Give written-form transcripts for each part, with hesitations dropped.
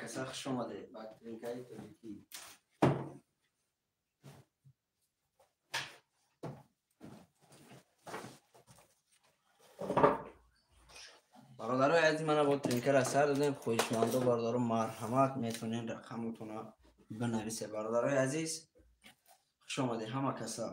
Каса хуш омадед ба тринкаи тоҷикӣ. Бародарои азиз, мана бо тринкара сар додем. Хоҳишмандо, бародаро, марҳамат, метавонед рақамотона бинависед. Бародарои азиз, хуш омадед ҳама каса.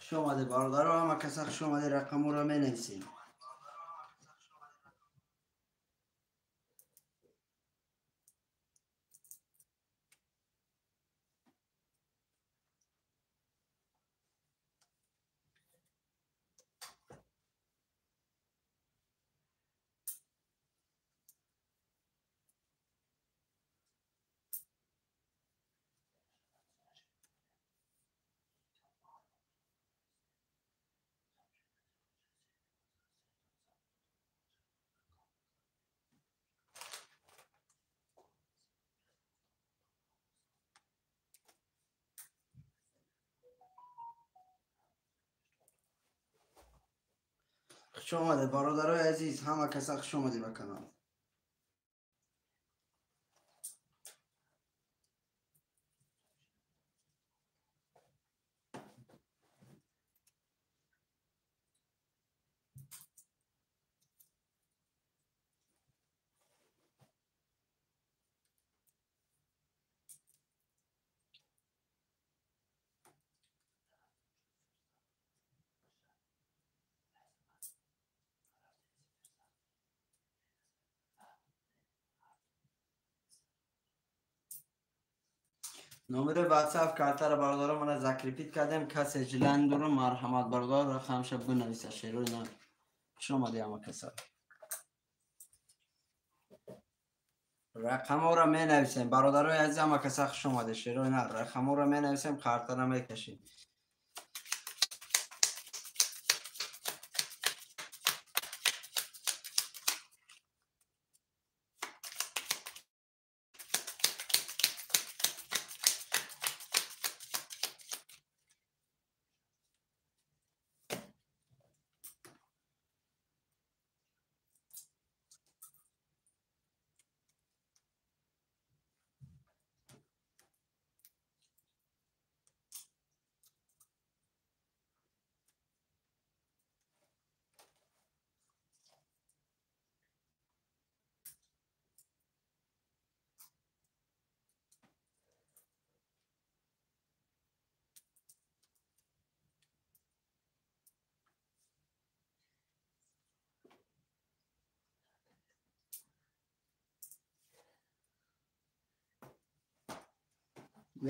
Хуш омадед, бародаро, ҳама каса хуш омадед. Рақаморо менависем. Хуш омадед, бародарои азиз, ҳама каса хуш омадед ба канал. Номери ватсап картара, бародаро, мана закрепить кардем. Касе желание дора, марҳамат, бародар, рақамша бинависа. Шерои на, хуш омадед ҳама каса. Рақаморо менависем, бародарои азиз, ҳама каса хуш омадед. Шерои на, рақаморо менависем, картара мекашем.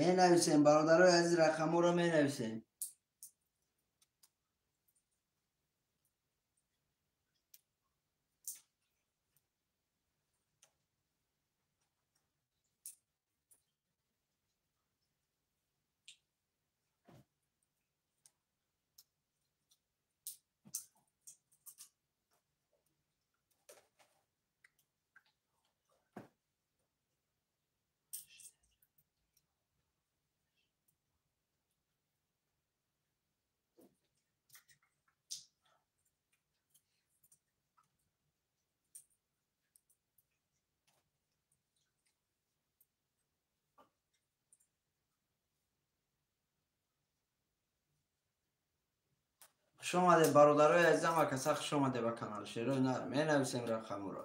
Менависем, бародарои азиз, рақаморо менависем. Хуш омадед, бародарои азиз, ҳама каса хуш омадед ба канал. Шерои нар, менависем рақаморо.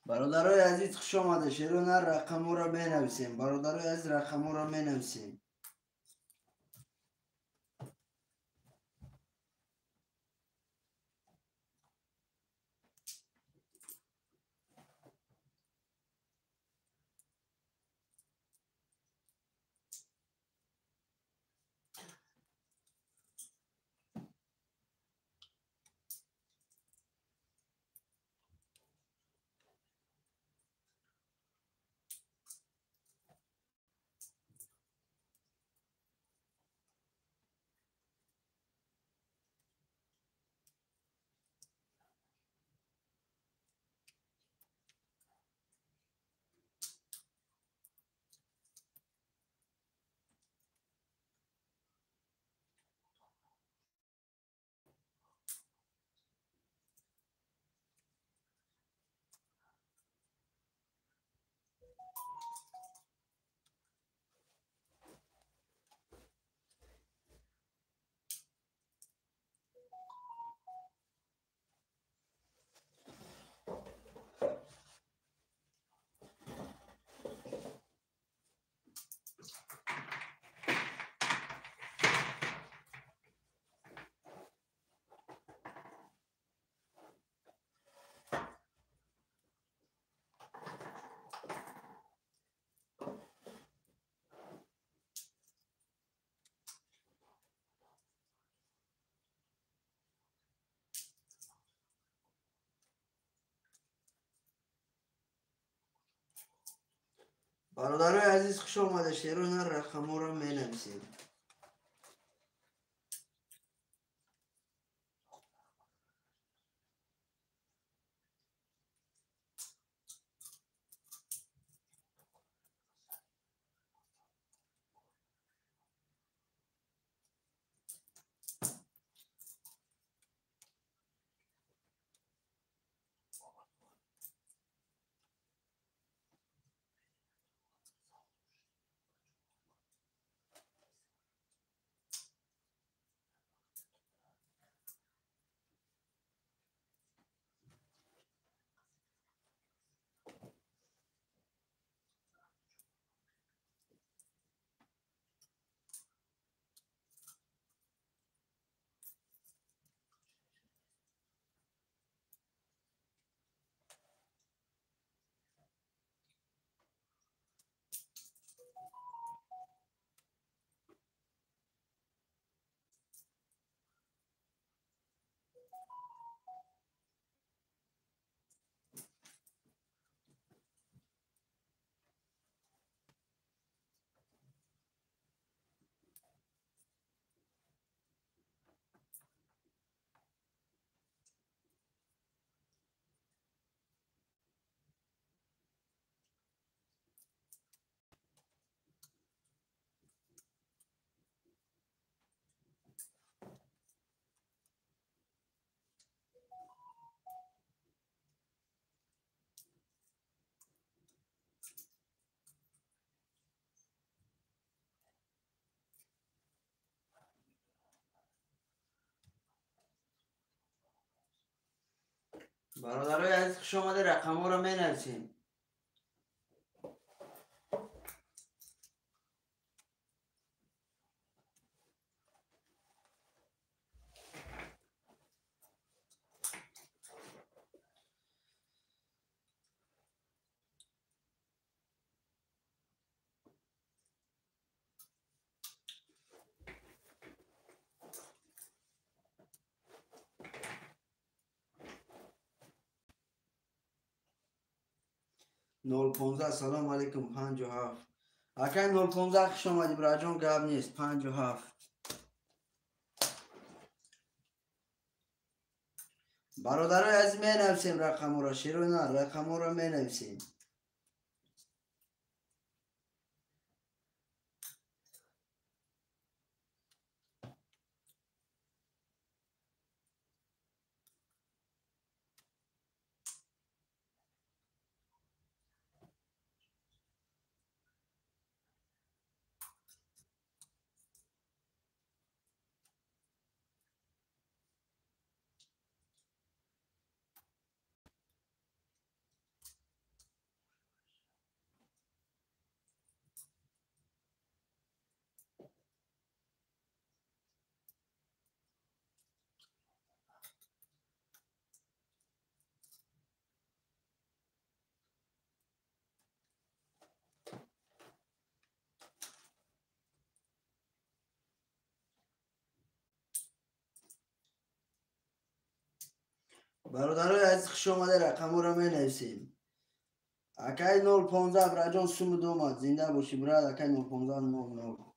Бародарои азиз, хуш омада. Шерона, рақаморо менависем. Бародарои азиз, рақаморо менависем. Бародарои азиз, хуш омада. Шерона, рақаморо менависем. Бародарои азиз, хуш омада. Рақамҳоро менависем. 015. Салом алейкум. 57 акай 015, хуш омадӣ, бираҷон, гап нест. 57. Бародарои азиз, менависем рақамҳоро. Шерона, рақамҳоро менависем. Бародарои азиз, хуш омада, рақамҳоро менависем. Акай 015 браҷон сумуд омад. Зинда бошӣ, брат, акай 015 00.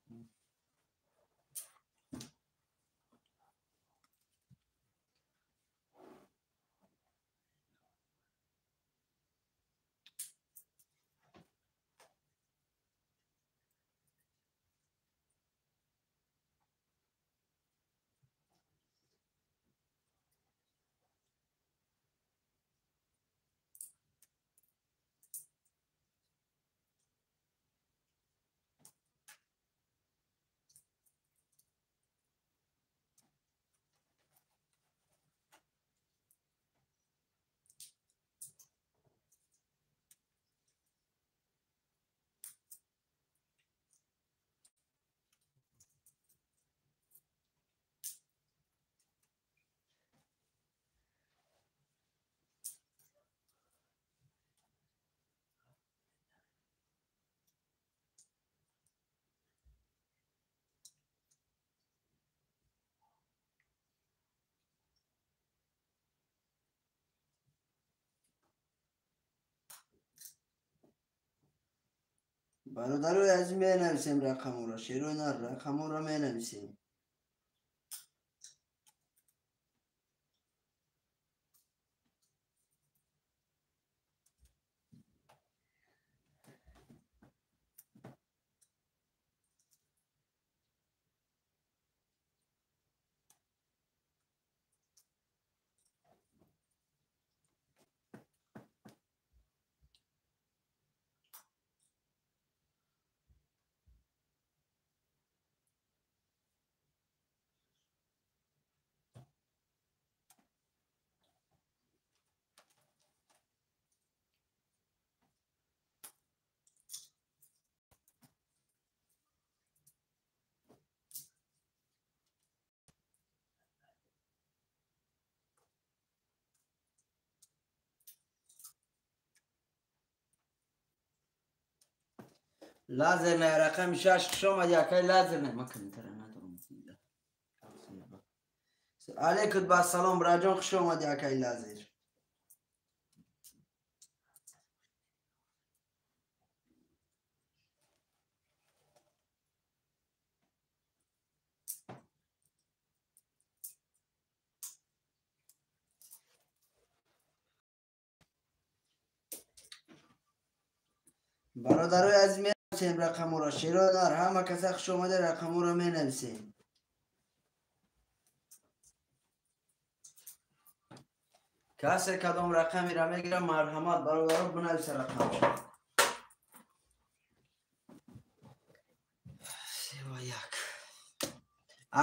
Бародарои азиз, менависем рақамҳоро. Шерои нар, рақамҳоро менависем. Лазерне рақами 6, хуш омадӣ, акай Лазерне. Ман комментария надорам. Алейкум басалом, браҷон, хуш омадӣ, акай Лазер. Бародарои азиз, менависем рақамҳоро. Шерои нар, ҳама каса хуш омада, рақамҳоро менависем. Касе кадом рақамеро мегирад, марҳамат, бародаро, бинависа рақамшо. 3 1.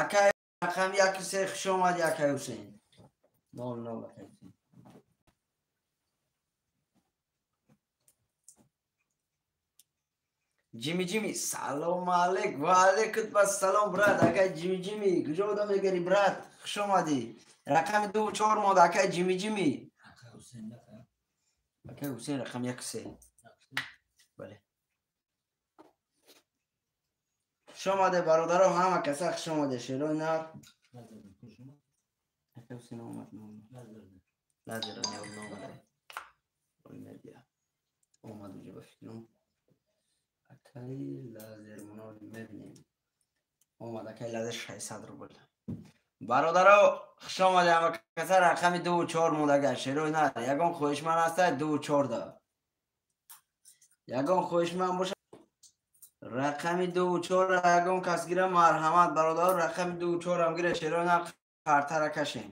Акай рақами 1 3, хуш омадӣ, акай Ҳусейн. 00, акай Ҳусейн. Ҷими Ҷими, салом алейк, ва алейкум ассалом, брат, акай Ҷими Ҷими, куҷо буда мегари, брат? Хуш омадӣ. Рақами 2 4 мода, акай Ҷими Ҷими. Акай Ҳусейн, рақами 1 3. Бале. Хуш омаде, бародаро, ҳама каса хуш омаде, шерои нар. Акай Ҳусейн омад. Лазер омада. Омад уже, ба фикрам. Акай Лазер моно мебинем. Омад акай Лазер, 600 рубл. Бародаро, хуш омаде ҳама каса, рақами 2 4 мондага, шерои нар. Ягон хоҳишманд ҳаста 2 4 да? Ягон хоҳишманд боша, рақами 2 4 ягон кас гира, марҳамат, бародаро, рақами 2 4 ам гира, шерои нар, картара кашем.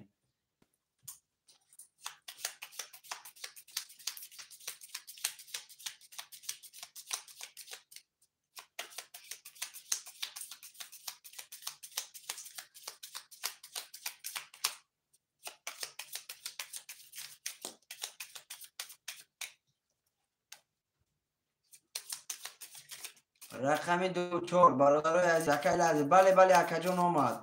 Рақами 2 4, бародарои азиз, акай Лазер. Бале, бале, акаҷон, омад.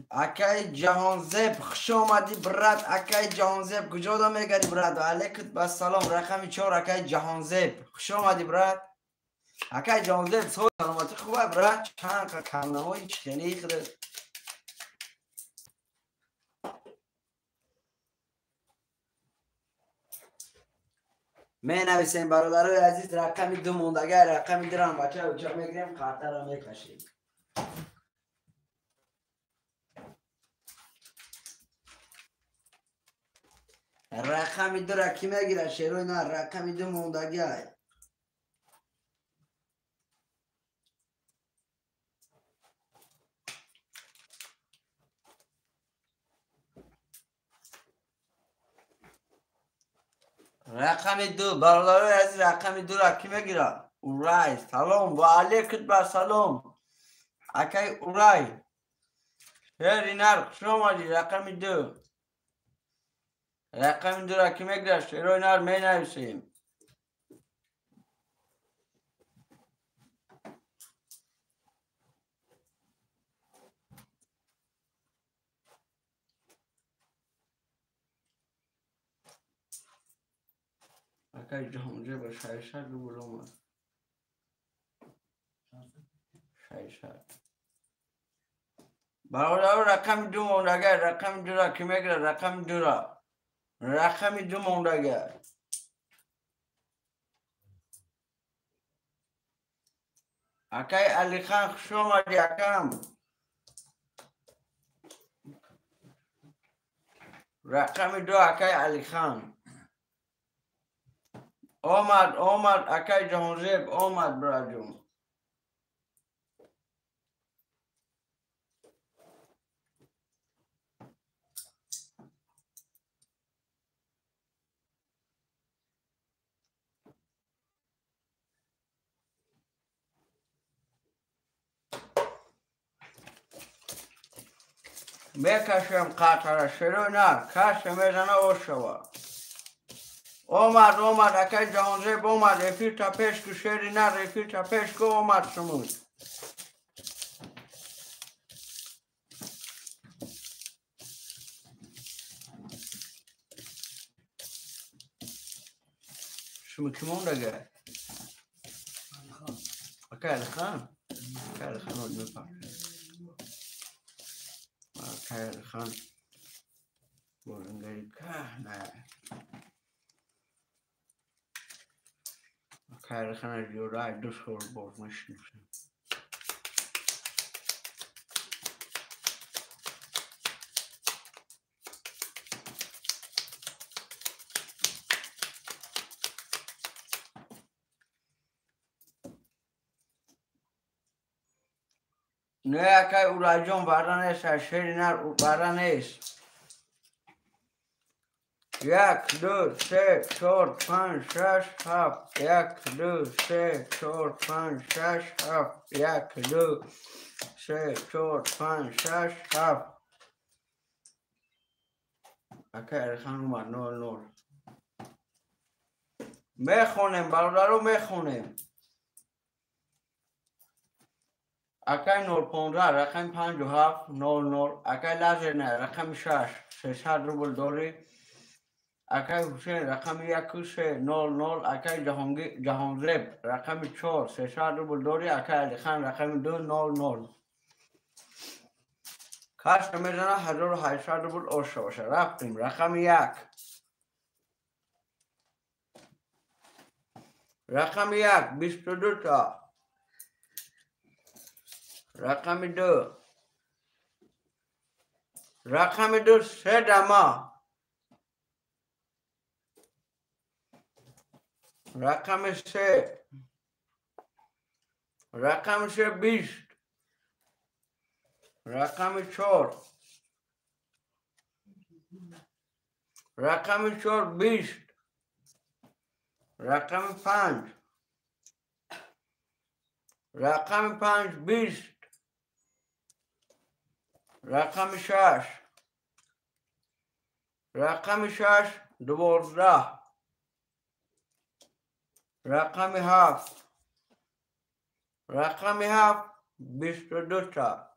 Акай Ҷаҳонзеб, хуш омадӣ, брат. Акай Ҷаҳонзеб, куҷо да мегари, брат? Алейкум ассалом, рақами 4, акай Ҷаҳонзеб, хуш омадӣ, брат. Акай Ҷаҳонзеб, саломатӣ хуба, брат? Чанд камнавои хеле худат. Менависем бародарои азиз, рақами 2 мондага, рақами 2 рам бача уча мегирем, қартара мекашем. Рақами 2 ра ки мегирад? Шерои на, рақами 2 мондага. Рақами 2 бародарои азиз, рақами 2 ра ки мегирад? Урай, салом ва алейкум ба салом. Акай Урай. Шери нар, хуш омадӣ. Рақами 2. Рақами 2 ра ки мегирад? Шерои нар менависем. Акай Ҷаҳонзеб ба 600 рубл омад. 600. Бародаро, рақами 2 мондага, рақами 2 ра ки мегирад? Рақами 2 ра. Рақами 2 мондага. Акай Алихан, хуш омадӣ, акам. Рақами 2 акай Алихан. Омад, омад, акай Ҷаҳонзеб, омад, бираҷон. Мекашем қатара, шерои нар, каша мезана ошава. Омад, омад, акай Ҷаҳонзеб омад, эфир та пеш ку, шери нар, эфир та пеш ку, омад шумуд. Шумо ки мондага? Акай Алихан? Акай Алихан од мепар. Акай Алихан. Борингари кана. Акай Алихан аз ёра 2 сол боз мешиносам. Не, акай Ураҷон, ваъда нест, шери нар ваъда нест. 1, 2, 3, 4, 5, 6, 7. 1, 2, 3, 4, 5, 6, 7. 1, 2, 3, 4, 5, 6, 7. Акай Алихан омад, 0, 0. Мехонем, бародаро, мехонем. Акай 015, рақами 57, 00. Акай Лазер не, рақами 6, 600 рубл дорӣ. Акай Ҳусейн, рақами 1, 3, 00. Акай Ҷаҳонзеб, рақами 4, 300 рубл дорӣ. Акай Алихан, рақами 2, 00. Каш мезана 1800 рубл оша боша. Рафтем, рақами 1. Рақами 1, 22 та. Рақами 2. Рақами 2, се дама. Рақами 3. Рақами 3, 20. Рақами 4. Рақами 4, 20. Рақами 5. Рақами 5, 20. Рақами 6. Рақами 6, 12. Рақами 7. Рақами 7, 22 та.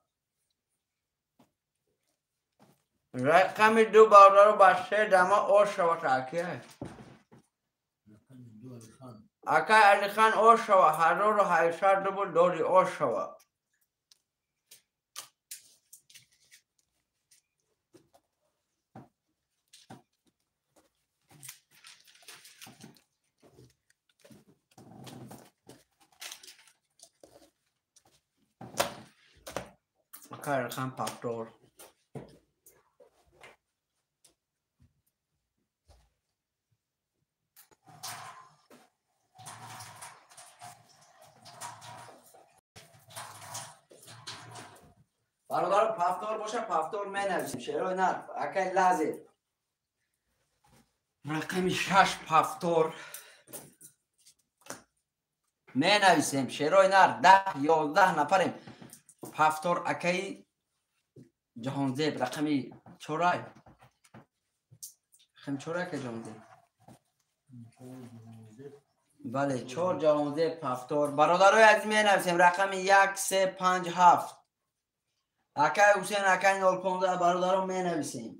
Рақами 2 бародаро ба се дама ошава акай. Акай Алихан ошава, 1800 рубл дори ошава. Акай рақам повтор. Бародаро, повтор боша, повтор менависем. Шерои нар, акай лазер. Рақами 6 повтор. Менависем. Шерои нар, 10 11 нафарем. Повтор акай Ҷаҳонзеб, рақами 4. Рақами 4 акай Ҷаҳонзеб. Бале, 4 Ҷаҳонзеб повтор. Бародарои азиз, менависем рақами 1 3 5 7. Акай Ҳусейн, акай 015, бародаро менависем.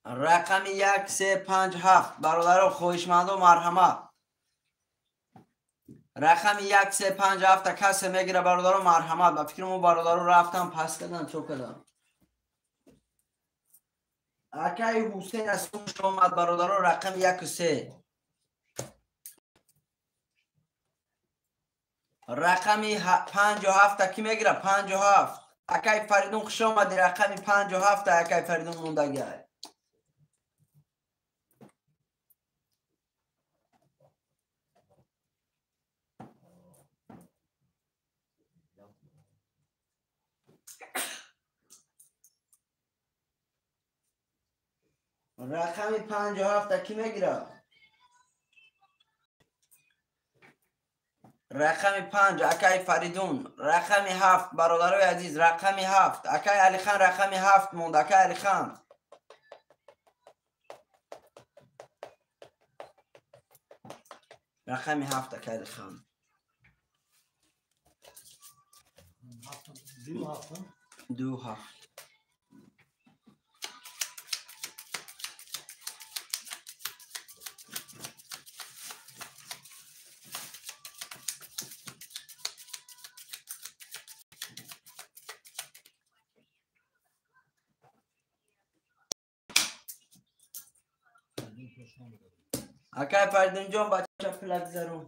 Рақами 1 3 5 7. Бародаро, хоҳишмандо, марҳамат. Рақами 1 3 5 7 касе мегира, бародаро, марҳамат. Ба фикри мо бародаро рафтан, пас кардан, чо кардан. Акай Ҳусейн аз хуш омад, бародаро, рақами 1 3. Рақами 5 7 ки мегира? 5 7. Акай Фаридун, хуш омадӣ. Рақами 5 7 акай Фаридун мондагиай. Рақами 5 7 ки мегира? Рақами 5 акай Фаридун. Рақами 7, бародарои азиз, рақами 7 акай Алихан, рақами 7 монд, акай Алихан. Рақами 7 акай Алихан. 2 7. Акай Фаридунҷон, бача пулак зарум.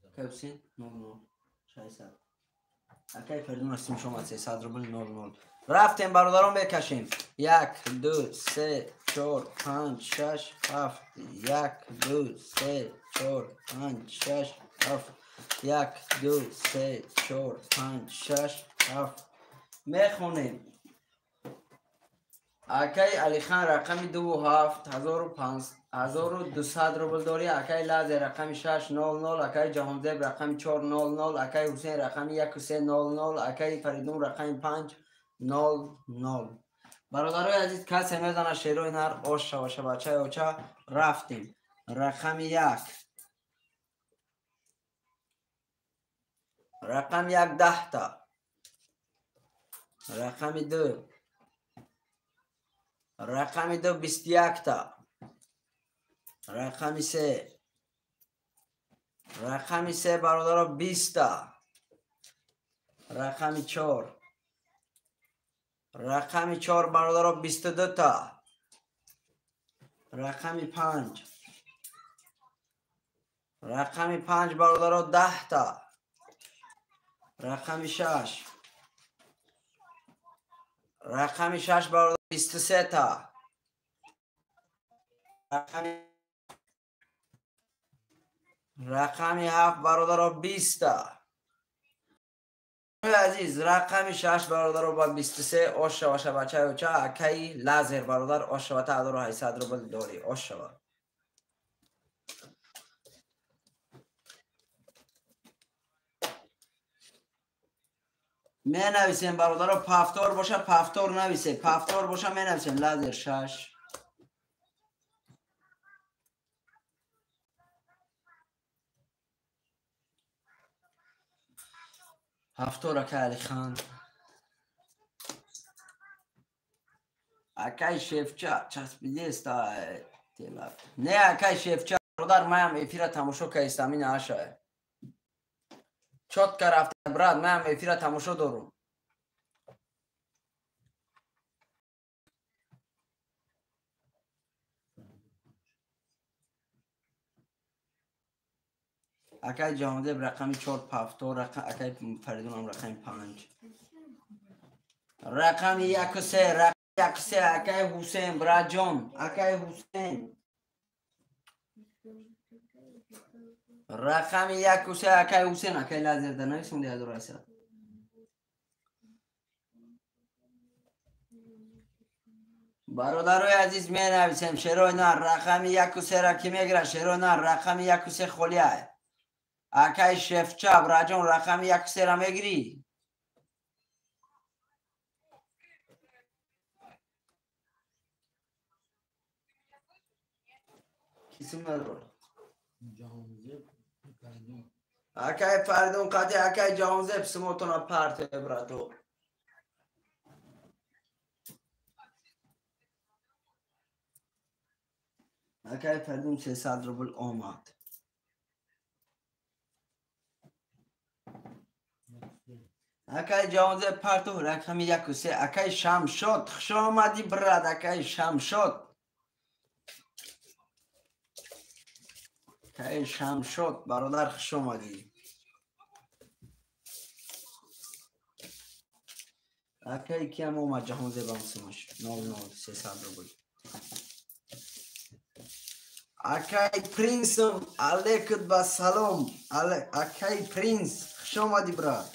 Акай Ҳусейн 00 600. Акай Фаридун, астим шумо 300 рубл 00. Рафтем, бародарон, мекашем. 1 2 3 4 5 6 7. 1 2 3 4 5 6 7. 1 2 3 4 5 6 7. Мехонем. Акай Алихан рақами 2 7 1200 рубл дорӣ. Акай Лазер рақами 6 00. Акай Ҷаҳонзеб рақами 4 00. Акай Ҳусейн рақами 1 3 00. Акай Фаридун рақами 5 0 0. Бародарои азиз, касе мезана шерои нар, ош шаваша бачаи оча. Рафтем. Рақами 1. Рақами 1 10 та. Рақами 2. Рақами 2 21 та. Рақами 3. Рақами 3, бародаро, 20 та. Рақами 4. Рақами 4, бародаро, 22 та. Рақами 5. Рақами 5, бародаро, 10 та. Рақами 6. Рақами 6, бародаро, 23 та. Рақами 7, бародаро, 20 та. Азиз, рақами 6, бародаро, ба 23. Ош шаваша бачаи оча. Акаи Лазер, бародар, ош шава, 1800 рубл дорӣ. Ош шава. Менависем, бародаро, повтор боша, повтор нависем. Повтор боша, менависем. Лазер 6. Повтор акай Алихан. Акай Шефча часпидеста. Не акай шефча бародар, маям эфира тамошо кардистам, ин аша. Чётко рафта брат, маям эфира тамошо дорум. Акай Ҷаҳонзеб рақами 4 пафто, акай Фаридунам рақами 5. Рақами 1 3, рақами 1 3 акай Ҳусейн братҷон, акай Ҳусейн. Рақами 1 3 акай Ҳусейн, акай лазер да нависонди 1800. Бародарои азиз, менависем шерои нар рақами 1 3 ра ки мегирад, шерои нар рақами 1 3 холия. Акай шефча браҷон, рақами 1 3 ра мегирӣ? Кисим надорад. Акай Фаридун қати акай Ҷаҳонзеб сумотона парте брато. Акай Фаридун 300 рубл омад. Акай Ҷаҳонзеб парту рақами 1 3. Акай Шамшод, хуш омадӣ брат, акай Шамшод. Акай Шамшод бародар, хуш омадӣ. Акай киам омад, Ҷаҳонзебам сумаш 00 300 рубл. Акай Принсом алейкум ба салом. Акай Принс, хуш омадӣ брат.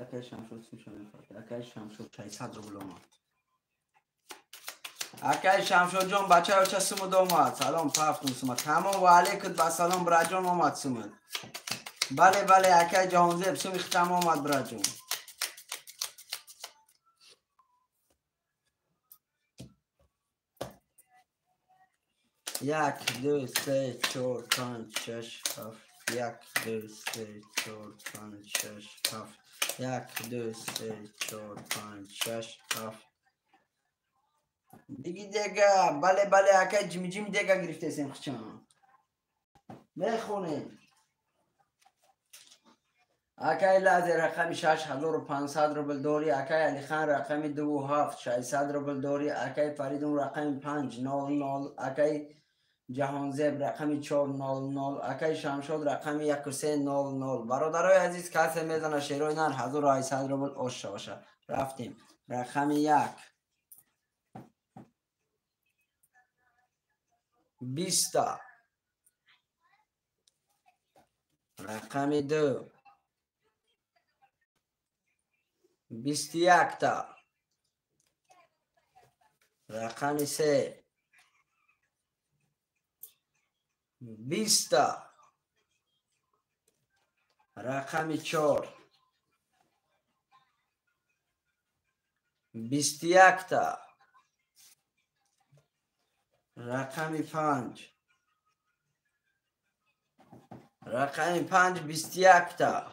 Акай Шамшод акай Шамшод 600 рубл омад. Акай Шамшодҷон, бачаё ча сумуд омад. Салом пафтум сума. Тамом ва алейкум ба салом браҷон омад сумуд. Бале бале акай Ҷаҳонзеб суми хитам омад браҷон. Як, ду, се, чор, панҷ, шаш, ҳафт. Як, ду, се, чор, панҷ, шаш, ҳафт. Як, ду, се, чор, панҷ, шаш, ҳафт. Диги дега, бале бале акай ҷимиҷим дега гирифтесем хичам. Мехонем. Акай Лазе рақами 6500 рубл дорӣ, акай Алихан рақами 2 7 600 рубл дорӣ, акай Фаридун рақами 5 00, акай Ҷаҳонзеб рақами 4 00, акай Шамшод рақами 1 3 00. Бародарои азиз, касе мезана шерои нар 1800 рубл ош шаваша. Рафтем. Рақами 1 20, рақами 2 21, рақами 3 20, рақами 4 21, рақами 5, рақами 5 21,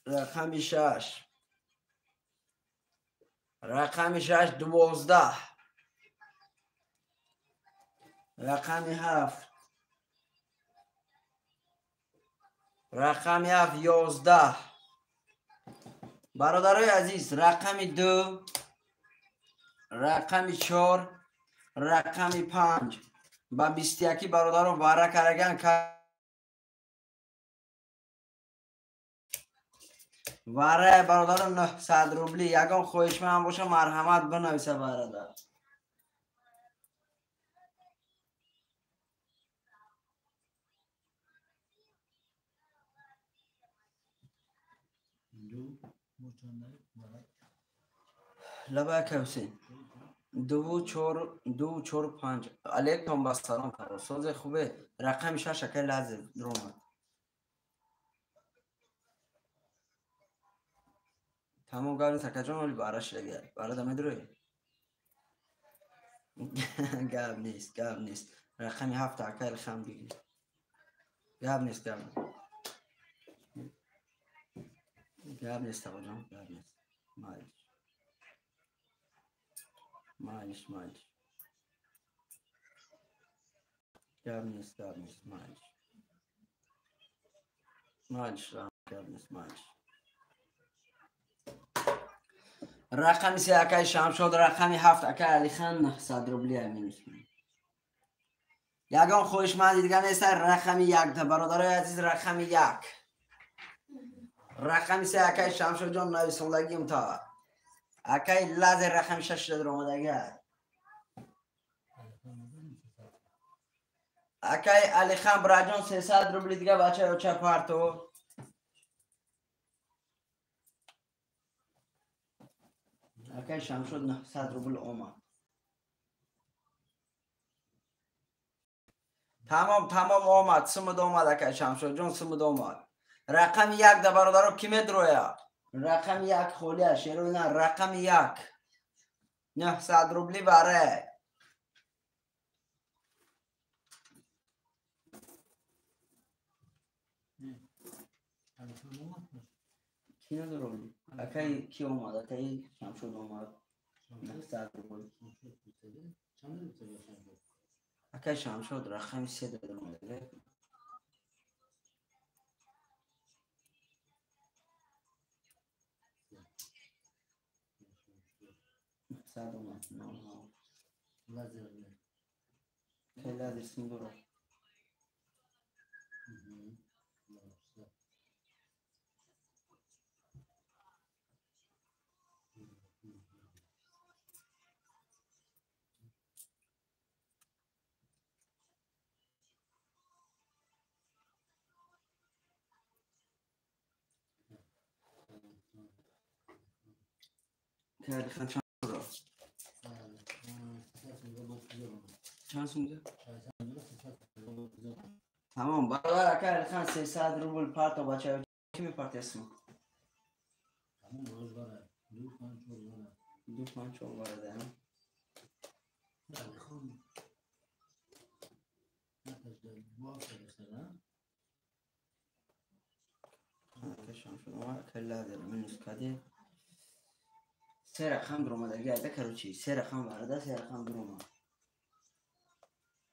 рақами 6, рақами 6 12, рақами 7, рақами 7 11. Бародарои азиз, рақами 2, рақами 4, рақами 5 ба 21 бародарон вара караган вара бародарон 900 рубли. Ягон хоҳишманд боша марҳамат бинависа бародар. Лаба акай Ҳусейн 2 4 2 4 5. Алейкум ба салом. Созе хубе. Рақами 6 акай Лазер омад. Тамом гап нест акаҷон, оли бара шидаги. Бара да медурӯй? Гап нест, гап нест. Рақами 7 акай Алихан бигир. Гап нест, гап нест. Гап нест ағоҷон, гап нест. Майлиш. Майлиш, майлиш. Гап нест, гап нест, майлиш. Майлиш, гап нест, майлиш. Рақами 3 акай Шамшод, рақами 7 акай Алихан 900 рубли минус. Ягон хоҳишманди дига нест, рақами 1 бародарои азиз, рақами 1. Рақами 3 акай Шамшодҷон нависондагим та. Акай Лазер рақами 6 даромадагӣ. Акай Алихан браҷон 300 рубли дига бачаи оча парто. Акай Шамшод 900 рубл омад. Тамом, тамом омад, сумуд омад акай Шамшодҷон, сумуд омад. Рақами 1 да бародаро ки медроя? Рақами 1 холия, шерои на, рақами 1. 900 рубли баре. Ки надорам? Акай ки омад? Акай Шамшод омад. 900 рубл. Акай Шамшод рақами 3 даромад. Сад омад. Лазер. Акай Лазер синдуро. Алихан чанд ро? Чанд сумда? Тамом, бародар акай Алихан 300 рубл парто бача ки мепартесм? Тамом, роз бара. 2 5 4 бара. 2 5 4 бара да. Алихан. Акай Шамшод омад, акай Лазер минус каде. Се рақам дуромадаги айда, короче, се рақам варада, се рақам дурома.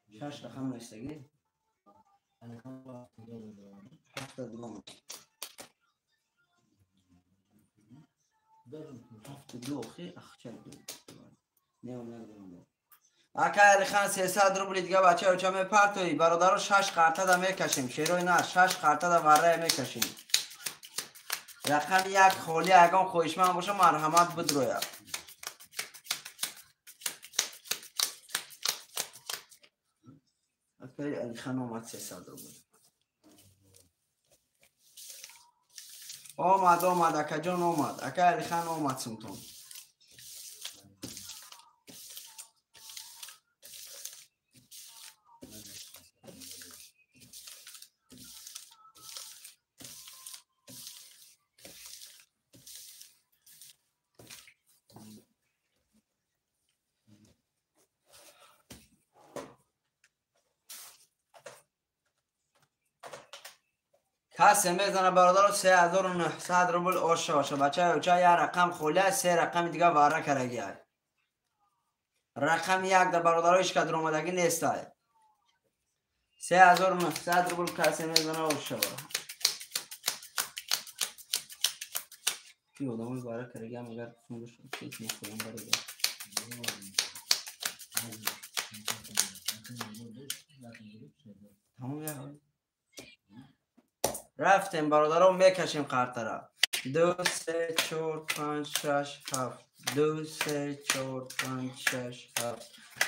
6 рақам навистаги. 7 дурома. 7 ду охи, ахча ду. Не омад дурома. Акай Алихан 300 рубли дига бача оча мепартои, бародаро 6 қартада мекашем, шерои на, 6 қартада варрая мекашем. Рақами 1 холӣ, ягон хоҳишманд боша марҳамат бидроя. Акай Алихан омад 300 рубл. Омад, омад, акаҷон омад. Акай Алихан омад сумтон. Касе мезана бародаро 3900 рубл оша боша. Бача оча я рақам холия, се рақами дига вара карагия. Рақами 1 да бародаро ҳеч кадр омадагӣ нестай. 3900 рубл касе мезана оша боша. Ки одамои вара карагия магар фундаш ҳеч нахоям бародар. Тамом я рафтем бародаро мекашем қартара. 2 3 4 5 6 7 2 3 4 5 6 7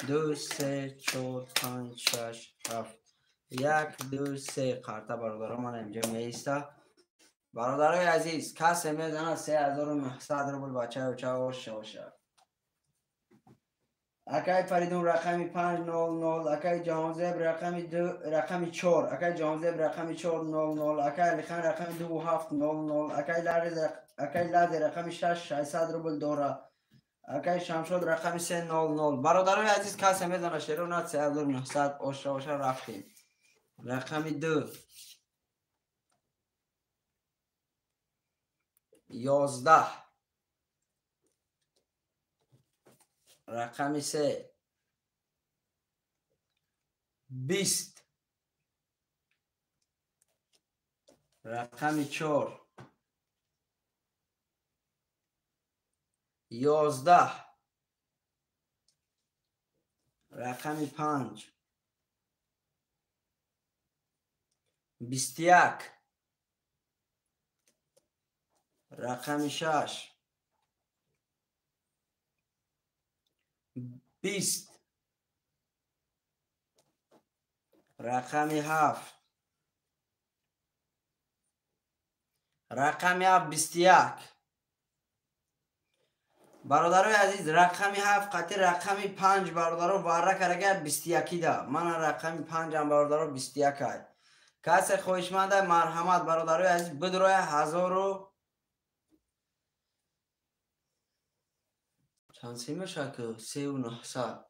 2 3 4 5 6 7 1 2 3 қарта бародаро ман инҷа меиста. Бародарои азиз, касе мезана 3900 рубл бачаи оча оша оша. Акай Фаридун рақами 500, акай Ҷаҳонзеб рақами 2, рақами 4, акай Ҷаҳонзеб рақами 400, акай Алихан рақами 2700, акай Ларез Акай Лазе рақами 6 600 рубл дора. Акай Шамшод рақами 300. Бародарои азиз, касе мезана шеро на 3900 оша оша рафтем. Рақами 2 11 рақами 3 20 рақами 4 11 рақами 5 21 рақами 6 20 рақами 7 рақами 7 21. Бародарои азиз, рақами 7 қатъи рақами 5 бародаро варра карага 21 да. Мана рақами 5 ам бародаро 21 ай. Касе хоҳишманда марҳамат бародарои азиз бидроя ҳазору чанд се мешавад ки 3900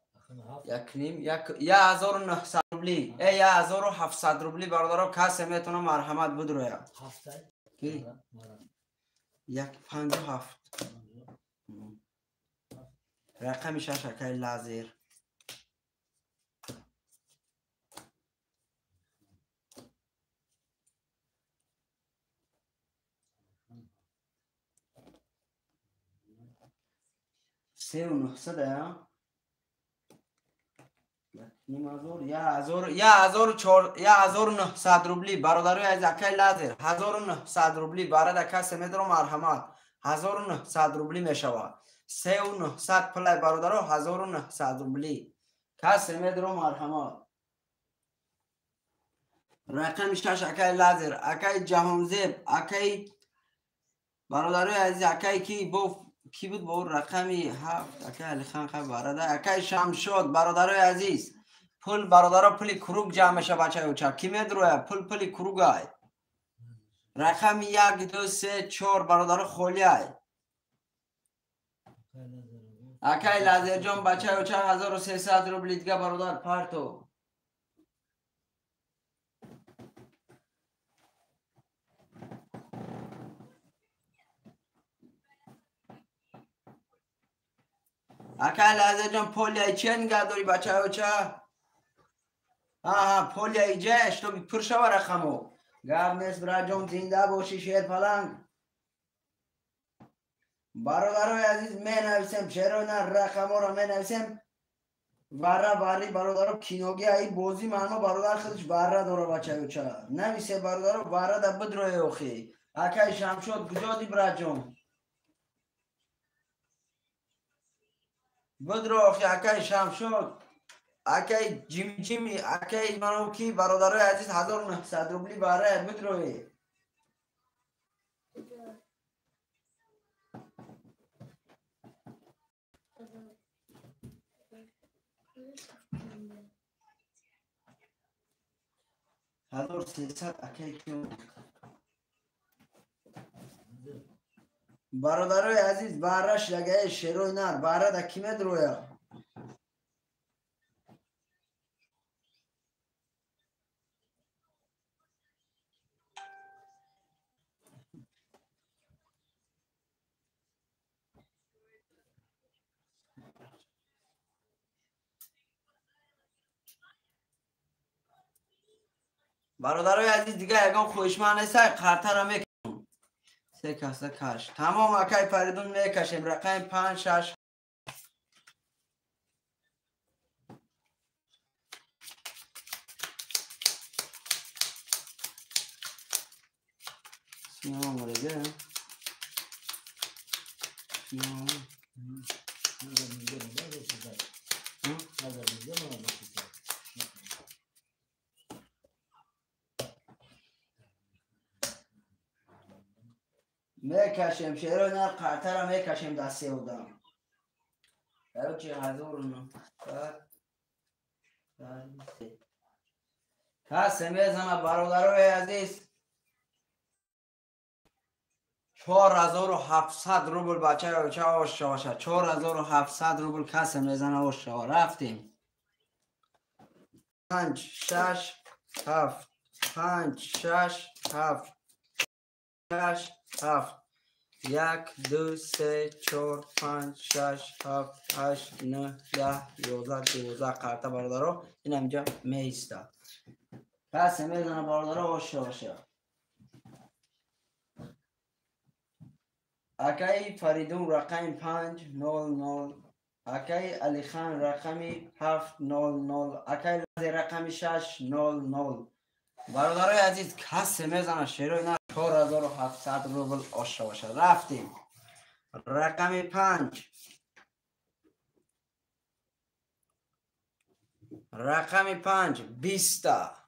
як ним як 1900 рубли 1700 рубли бародаро касе метавона марҳамат бидроя. Ки 157 рақами 6 акай Лазер. Се 900 1900 рубли бародарои азиз акай Лазер 1900 рубли барада касе медро марҳамат 1900 рубли мешавад. 3900 пулай бародаро 1900 рубли касе медро марҳамат. Рақами 6 акай Лазер, акай Ҷаҳонзеб, акай бародарои азиз акай ки бо ки буд бо рақами 7 акай Алихан қай барада акай Шамшод бародарои азиз пул бародаро пули круг ҷамъ меша бачаи оча ки медроя пул пули круг ай. Рақами 1 2 3 4 бародаро холи ай. Акай Лазерҷон бачаи оча 1300 рубли дига бародар парто. Акай Лазерҷон полия чия нигаҳ дорӣ бачаи оча? Аҳа полия иҷа штоби пур шава рақамо. Гап нест браҷон, зинда бошӣ шерпаланг. Бародарои азиз менависем чаро на рақаморо менависем. Варра варри бародаро киноги ай бозӣ маъно бародар худаш варра дора бачаи оча. Нависе бародаро варра да бидроe охи. Акай Шамшод куҷо ди браҷон? Бидро охи акай Шамшод, акай Ҷимҷими, акай мано ки бародарои азиз 1900 рубли варра бидроe. 1300 акай ки бародарои азиз барраш ягае шерои нар барра да ки медроя? Бародарои азиз дига ягон хоҳишманд нестай қартара мекунам. Се каса каш. Тамом акай Фаридун мекашем рақами 5 6 Снова. Мекашем шерои нар қартара мекашем дасти одам. Короче 1900 касе мезана бародарои азиз. 4700 рубл бача оча ош шава. 4700 рубл касе мезана ош шава. Рафтем. 5 6 7 5 6 7 6 7 1 2 3 4 5 6 7 8 9 10 11 12 қарта бародаро ин ҳамҷа меистад. Касе мезана бародаро ош шава. Акаи Фаридун рақами 500, акаи Алихан рақами 700, акаи Лазе рақами 600. Бародарои азиз, касе мезана шерои на 4700 рубл ош бошад. Рафтем. Рақами 5. Рақами 5 20.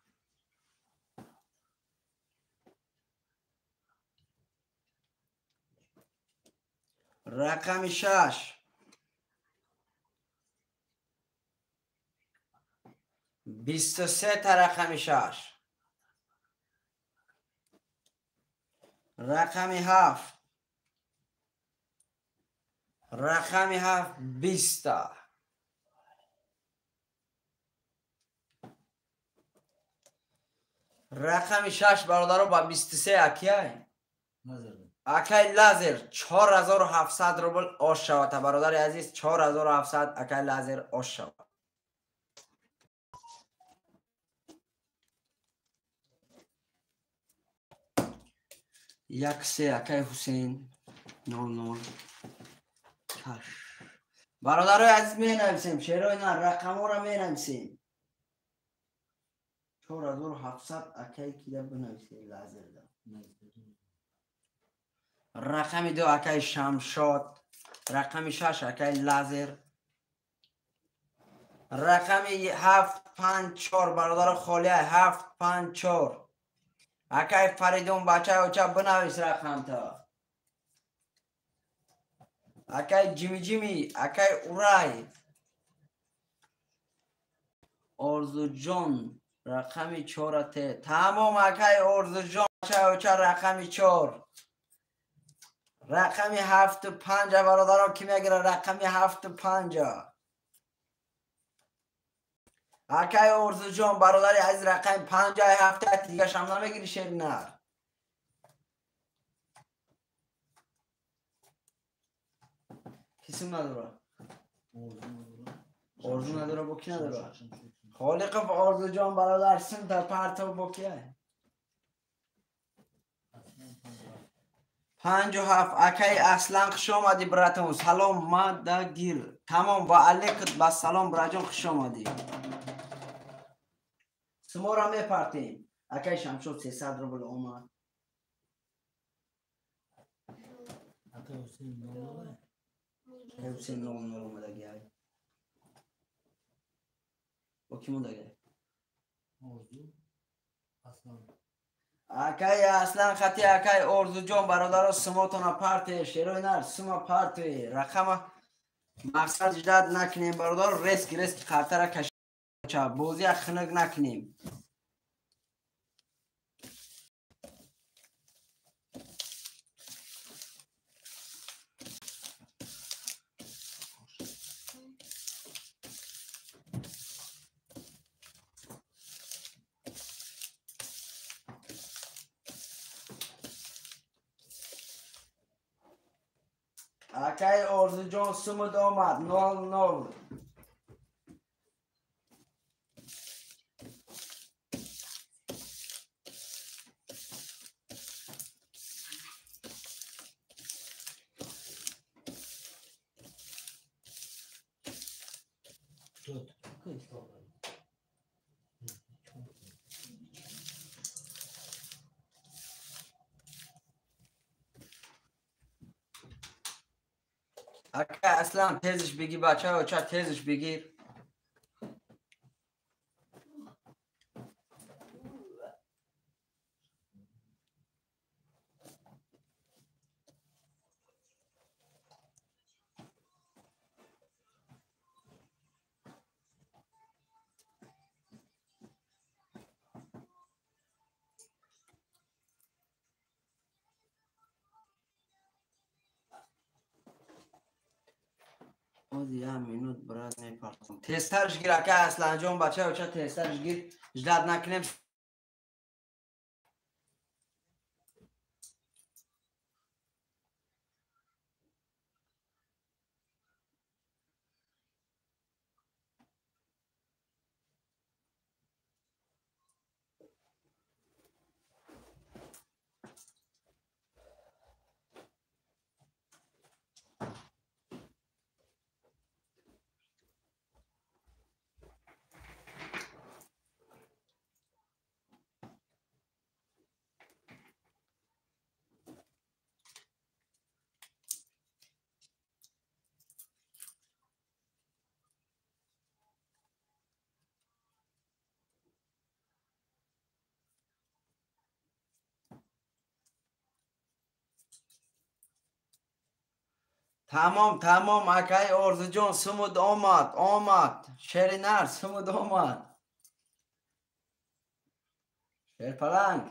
Рақами 6 23 та рақами 6. Рақами 7. Рақами 7 20. Рақами 6 бародаро ба 23 акияй. Акай Лазер 4700 рубл ош шавад. Бародари азиз 4700 акай Лазер ош шавад. Як се акай Ҳусейн 00 каш. Бародарои азиз менависем, шерои на рақамҳоро менависем. 4700 акай кида бинависем Лазерда. Рақами 2 акай Шамшод, рақами 6 акай Лазер, рақами 7 5 4 бародаро холия 7 5 4. Акай Фаридун бача оча бинавис рақамта. Акай Ҷими Ҷими, акай Урай, Орзуҷон рақами 4 те. Тамом акай Орзуҷон бача оча рақами 4. Рақами 7 5 бародаро ки мегира рақами 7 5. Акай Орзуҷон бародари азиз рақами 5 7 дигашам намегири шеринар. Кисим надора? Орзу надора, бо ки надора? Холиқов Орзуҷон бародар симта партов бо кия? 5 7 акай Аслан хуш омадӣ братон. Салом мадагир. Тамом ва алейкум ба салом браҷон хуш омадӣ. Сумора мепартем. Акай Шамшод 300 рубл омад. Акай Ҳусейн 00. Акай Ҳусейн 00 омадагиай. Бо ки мондагиай? Орзу Аслан. Акай Аслан хати акай Орзуҷон бародаро сумотона парте шерои нар сума парте рақама мақсад ждат накунем бародаро рески рески қартара кашча бозия хунук накунем. Акай Орзуҷон сумуд омад 00. Акай Аслан тезиш бигир бача оча тезиш бигир. Оз як минут брат мепартам. Тезтарш гир ака Асланҷон, бача оча тезтарш гир. Ждать накунем. Тамом, тамом, акай Орзуҷон, сумуд омад, омад. Шери нар, сумуд омад. Шерпаланг.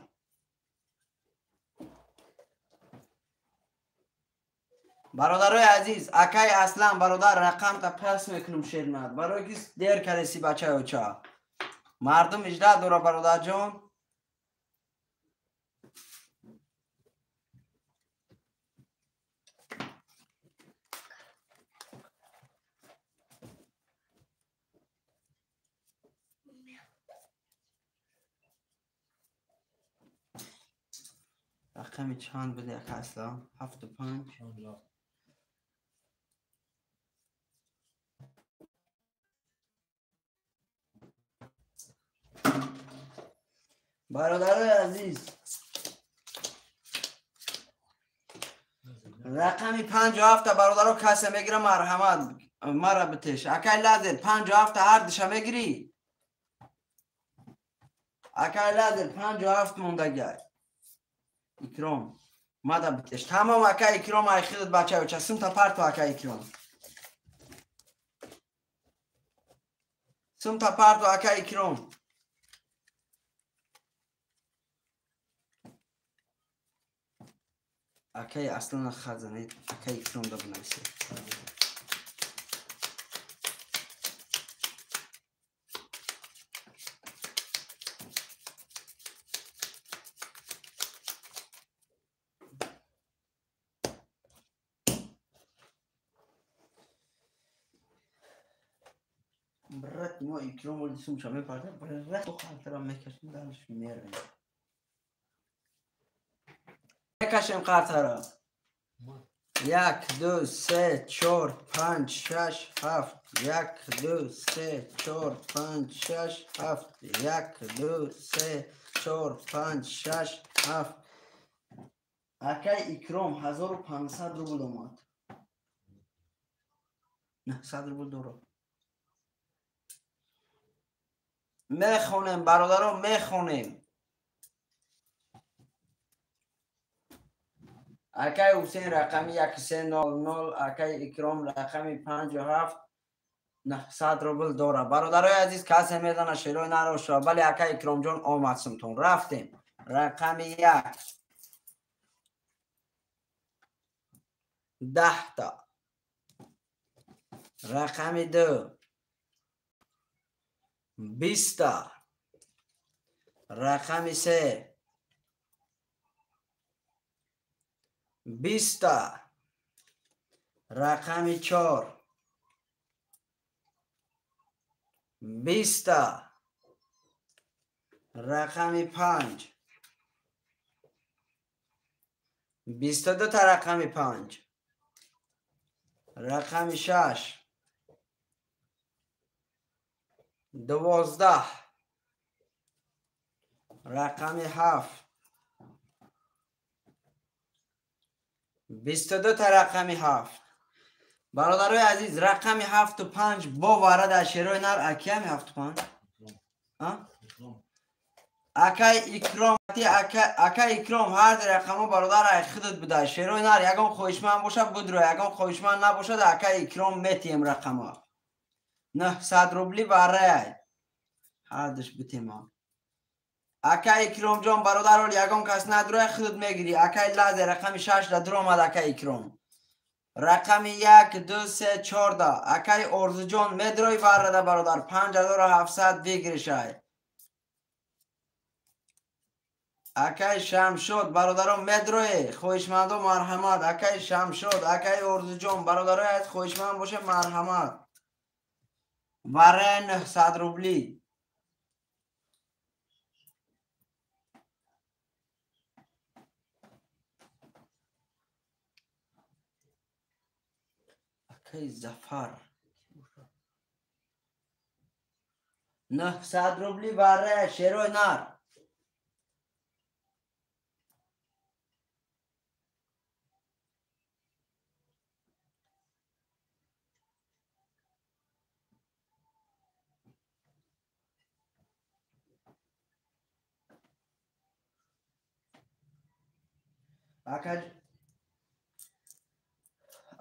Бародарои азиз, акай Аслан, бародар, рақамта пас мекунам шернар. Барои ки дер кардеси бачаи оча. Мардум ижда дора, бародарҷон. Рақами чанд буд як Аслан? 7 5. Бародарои азиз, рақами 57 бародаро касе мегира, марҳамат мара битеш. Акай Лазер, 57 ҳар диша мегирӣ? Акай Лазер, 57 мондагай. Икром, мада битеш. Тамом, ака Икром, ай хидат бача оча. Сумта парту, ака Икром. Сумта парту, ака Икром. Акай Аслана хазанед, акай Икром да бинависед. Брат, мо Икром оли сумча мепарда, брат, халтара мекашем, дальше мерем. Мекашем қартара. 1, 2, 3, 4, 5, 6, 7. 1, 2, 3, 4, 5, 6, 7. 1, 2, 3, 4, 5, 6, 7. Акай Икром 1500 рубл омад. 900 рубл дорад. Мехонем, бародаро, мехонем. Акай Ҳусейн рақами 1300, акай Икром рақами 57, 900 рубл дора. Бародарои азиз, касе мезана шерои нароша, бале акай Икромҷон омад сумтон. Рафтем. Рақами 1. 10 та. Рақами 2. 20 та. Рақами 3. 20 та. Рақами 4. 20 та. Рақами 5. 22 та рақами 5. Рақами 6. 12. Рақами 7. 22 та рақами 7. Бародарои азиз, рақами 7 5 бо вара дар шерои нар акиями 7 5. Акай Икром, акай Икром, ҳар рақамо бародар ай худат буда. Шерои нар ягон хоҳишманд бошад, будро, ягон хоҳишманд набошад, акай Икром метием рақамо. 900 рубли барай. Ҳардуш битема. Акай Икромҷон, бародарол, ягон кас надроя, худат мегирӣ. Акай Лазер рақами 6 да дуромад, акай Икром. Рақами 1, 2, 3, 4 да. Акай Орзуҷон медрои варрада бародар 5700 бигиришай. Акай Шамшод бародарон медрое хоҳишмандо марҳамат. Акай Шамшод, акай Орзуҷон бародарои аз хоҳишманд боше марҳамат. Варра 900 рубли. Акай Зафар 900 рубли варра шерои нар.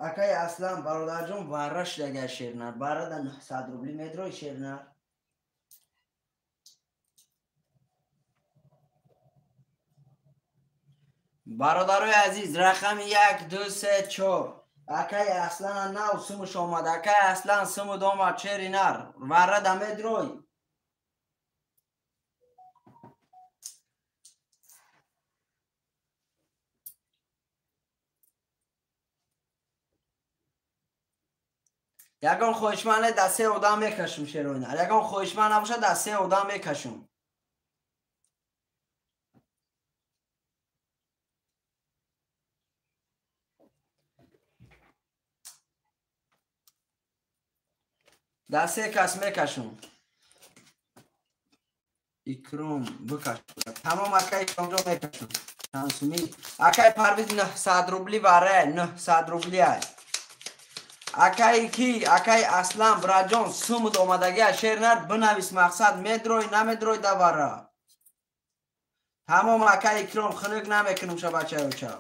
Акай Аслан бародарҷон варра шудагай шернар. Варрада 900 рубли медрои шернар. Бародарои азиз рақами 1, 2, 3, 4. Акай Аслан нав сумуш омад. Акай Аслан сумуд омад шери нар. Варрада медрой. Ягон хоҳишманд дар се одам мекашум шероина. Ягон хоҳишманд набошад дар се одам мекашум. Дар се кас мекашум. Икром бикаш. Тамом акай Икромҷон мекашум. Чанд сумӣ? Акай Парвиз 900 рубли вара 900 рубли ай. Акай ки, акай Аслан браҷон сумуд омадагия шернар бинавис мақсад медрой намедрой давара. Тамом акай Икром хунук намекунум ша бачаёча.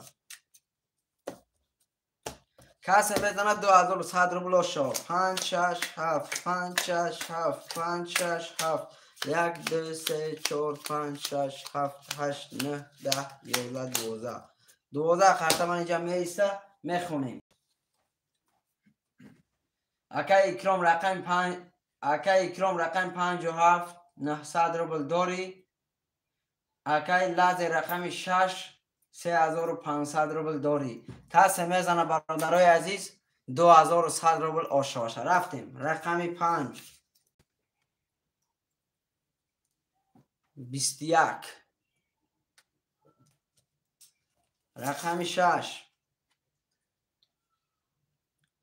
Касе мезанад 2100 рубл ошо. 5 6 7 5 6 7 5 6 7 1 2 3 4 5 6 7 8 9 10 11 12. 12 харта ман инҷа меиста мехонем. Акай Икром рақами 5, акай Икром рақами 57 900 рубл дорӣ. Акай Лазе рақами 6 3500 рубл дорӣ. Касе мезана бародарои азиз 2100 рубл ошоша. Рафтем. Рақами 5 21. Рақами 6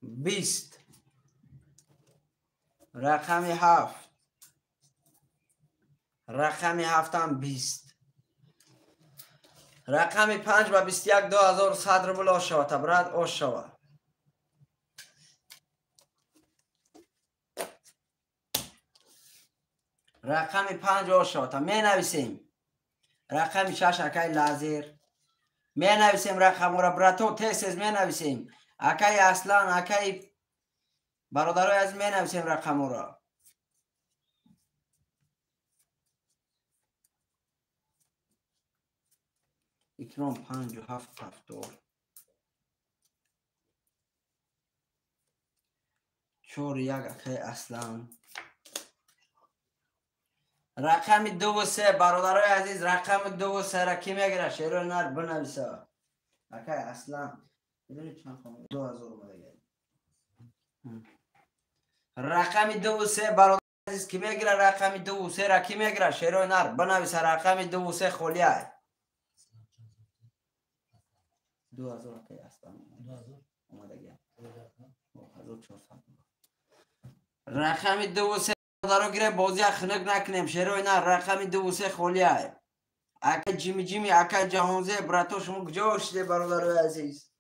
20. Рақами 7. Рақами 7 20. Рақами 5 ба 21 2100 рубл ошава. Табрат ошава. Рақами 5 ошава. Та менависем. Рақами 6 акай Лазер. Менависем рақамора брато тез-тез менависем. Акай Аслан, акай бародарои азиз менависем рақамора. Икром 5 7 7 4 1 акай Аслан. Рақами 2 3 бародарои азиз рақами 2 3 ра ки мегирад? Шерои нар бинависа. Акай Аслан медонӣ чанд хом? 2000 омадагай. Рақами 2 3 бародарои азиз ки мегирад? Рақами 2 3 ра ки мегирад? Шерои нар бинависа. Рақами 2 3 холӣ ай. 2000 акай Аслан омадагай. 1400. Рақами 2 3 бародаро гире бозия хунук накунем. Шерои нар рақами 2 3 холӣ ай. Акай Ҷими Ҷими, акай Ҷаҳонзе, брато шумо куҷо шиде бародарои азиз?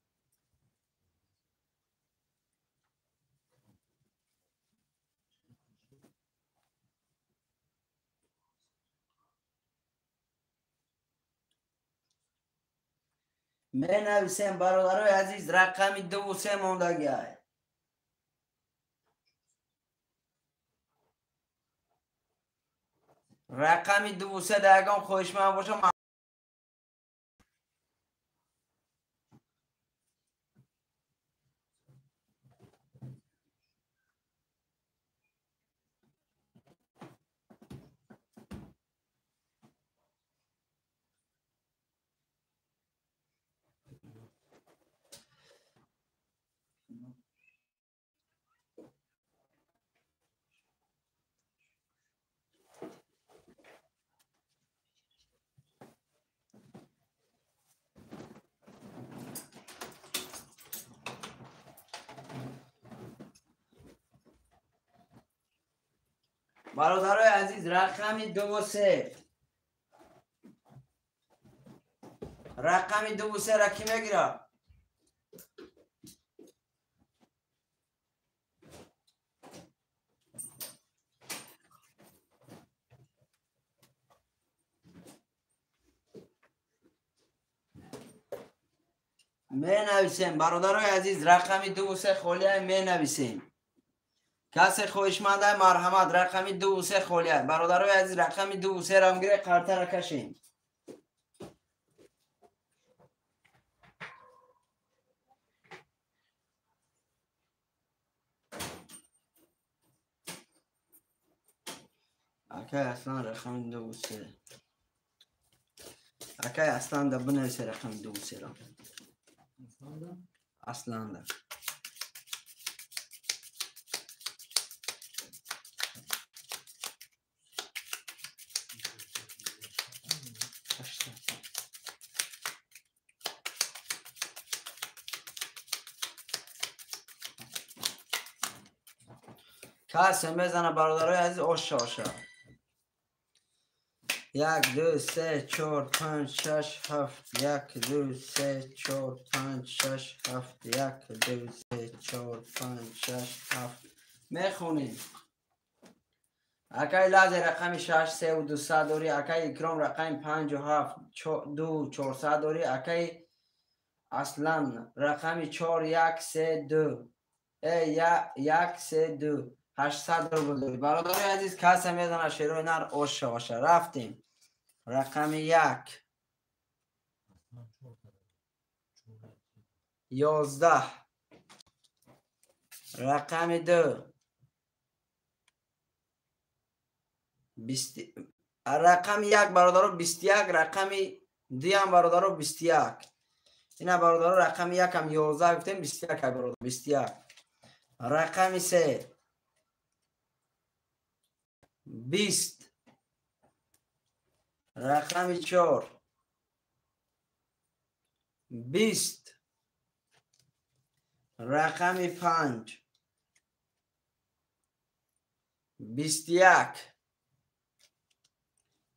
Менависем бародарои азиз рақами 2 3 мондагиай. Рақами 2 3 дар ягон хоҳишманд бошам. Бародарои азиз, рақами 2 ва 3. Рақами 2 ва 3 ра кӣ мегирад? Менависем, бародарои азиз, рақами 2 ва 3 холия менависем. Касе хоҳишманда, марҳамат, рақами 2 ва 3 холия. Бародарои азиз, рақами 2 ва 3 рам гире, қартара кашем. Акай Аслан, рақами 2 ва 3. Акай Аслан да бинависе рақами 2 ва 3 ра. Асланда. Касе мезана, бародарои азиз, оша оша. 1, 2, 3, 4, 5, 6, 7. 1, 2, 3, 4, 5, 6, 7. 1, 2, 3, 4, 5, 6, 7. Мехонем. Акай Лазе рақами 6, 3 ва 200 дорӣ. Акай Икром рақами 5 ва 7, 2, 400 дорӣ. Акай Аслан рақами 4, 1, 3, 2. 1, 3, 2. 800 рубл дорӣ. Бародарои азиз, касе мезана шерои нар, оша оша. Рафтем. Рақами 1. 11. Рақами 2. 20. Рақами 1, бародаро, 21. Рақами 2 ҳам, бародаро, 21. Ина, бародаро, рақами 1 ҳам 11 гуфтем, 21 бародаро, 21. Рақами 3. 20. Рақами 4. 20. Рақами 5. 21.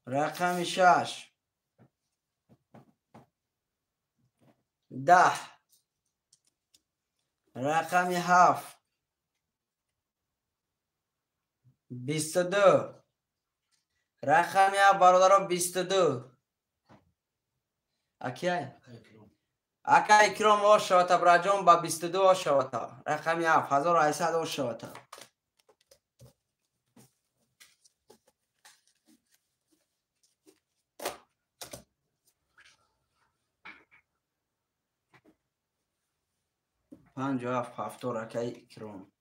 Рақами 6. 10. Рақами 7. 22. Рақами 7, бародаро, 22. Акай? Акай Икром ошавата, браҷон, ба 22 ошавата. Рақами 7, 1800 ошавата. Панҷу ҳафт, ҳафтор, акай Икром.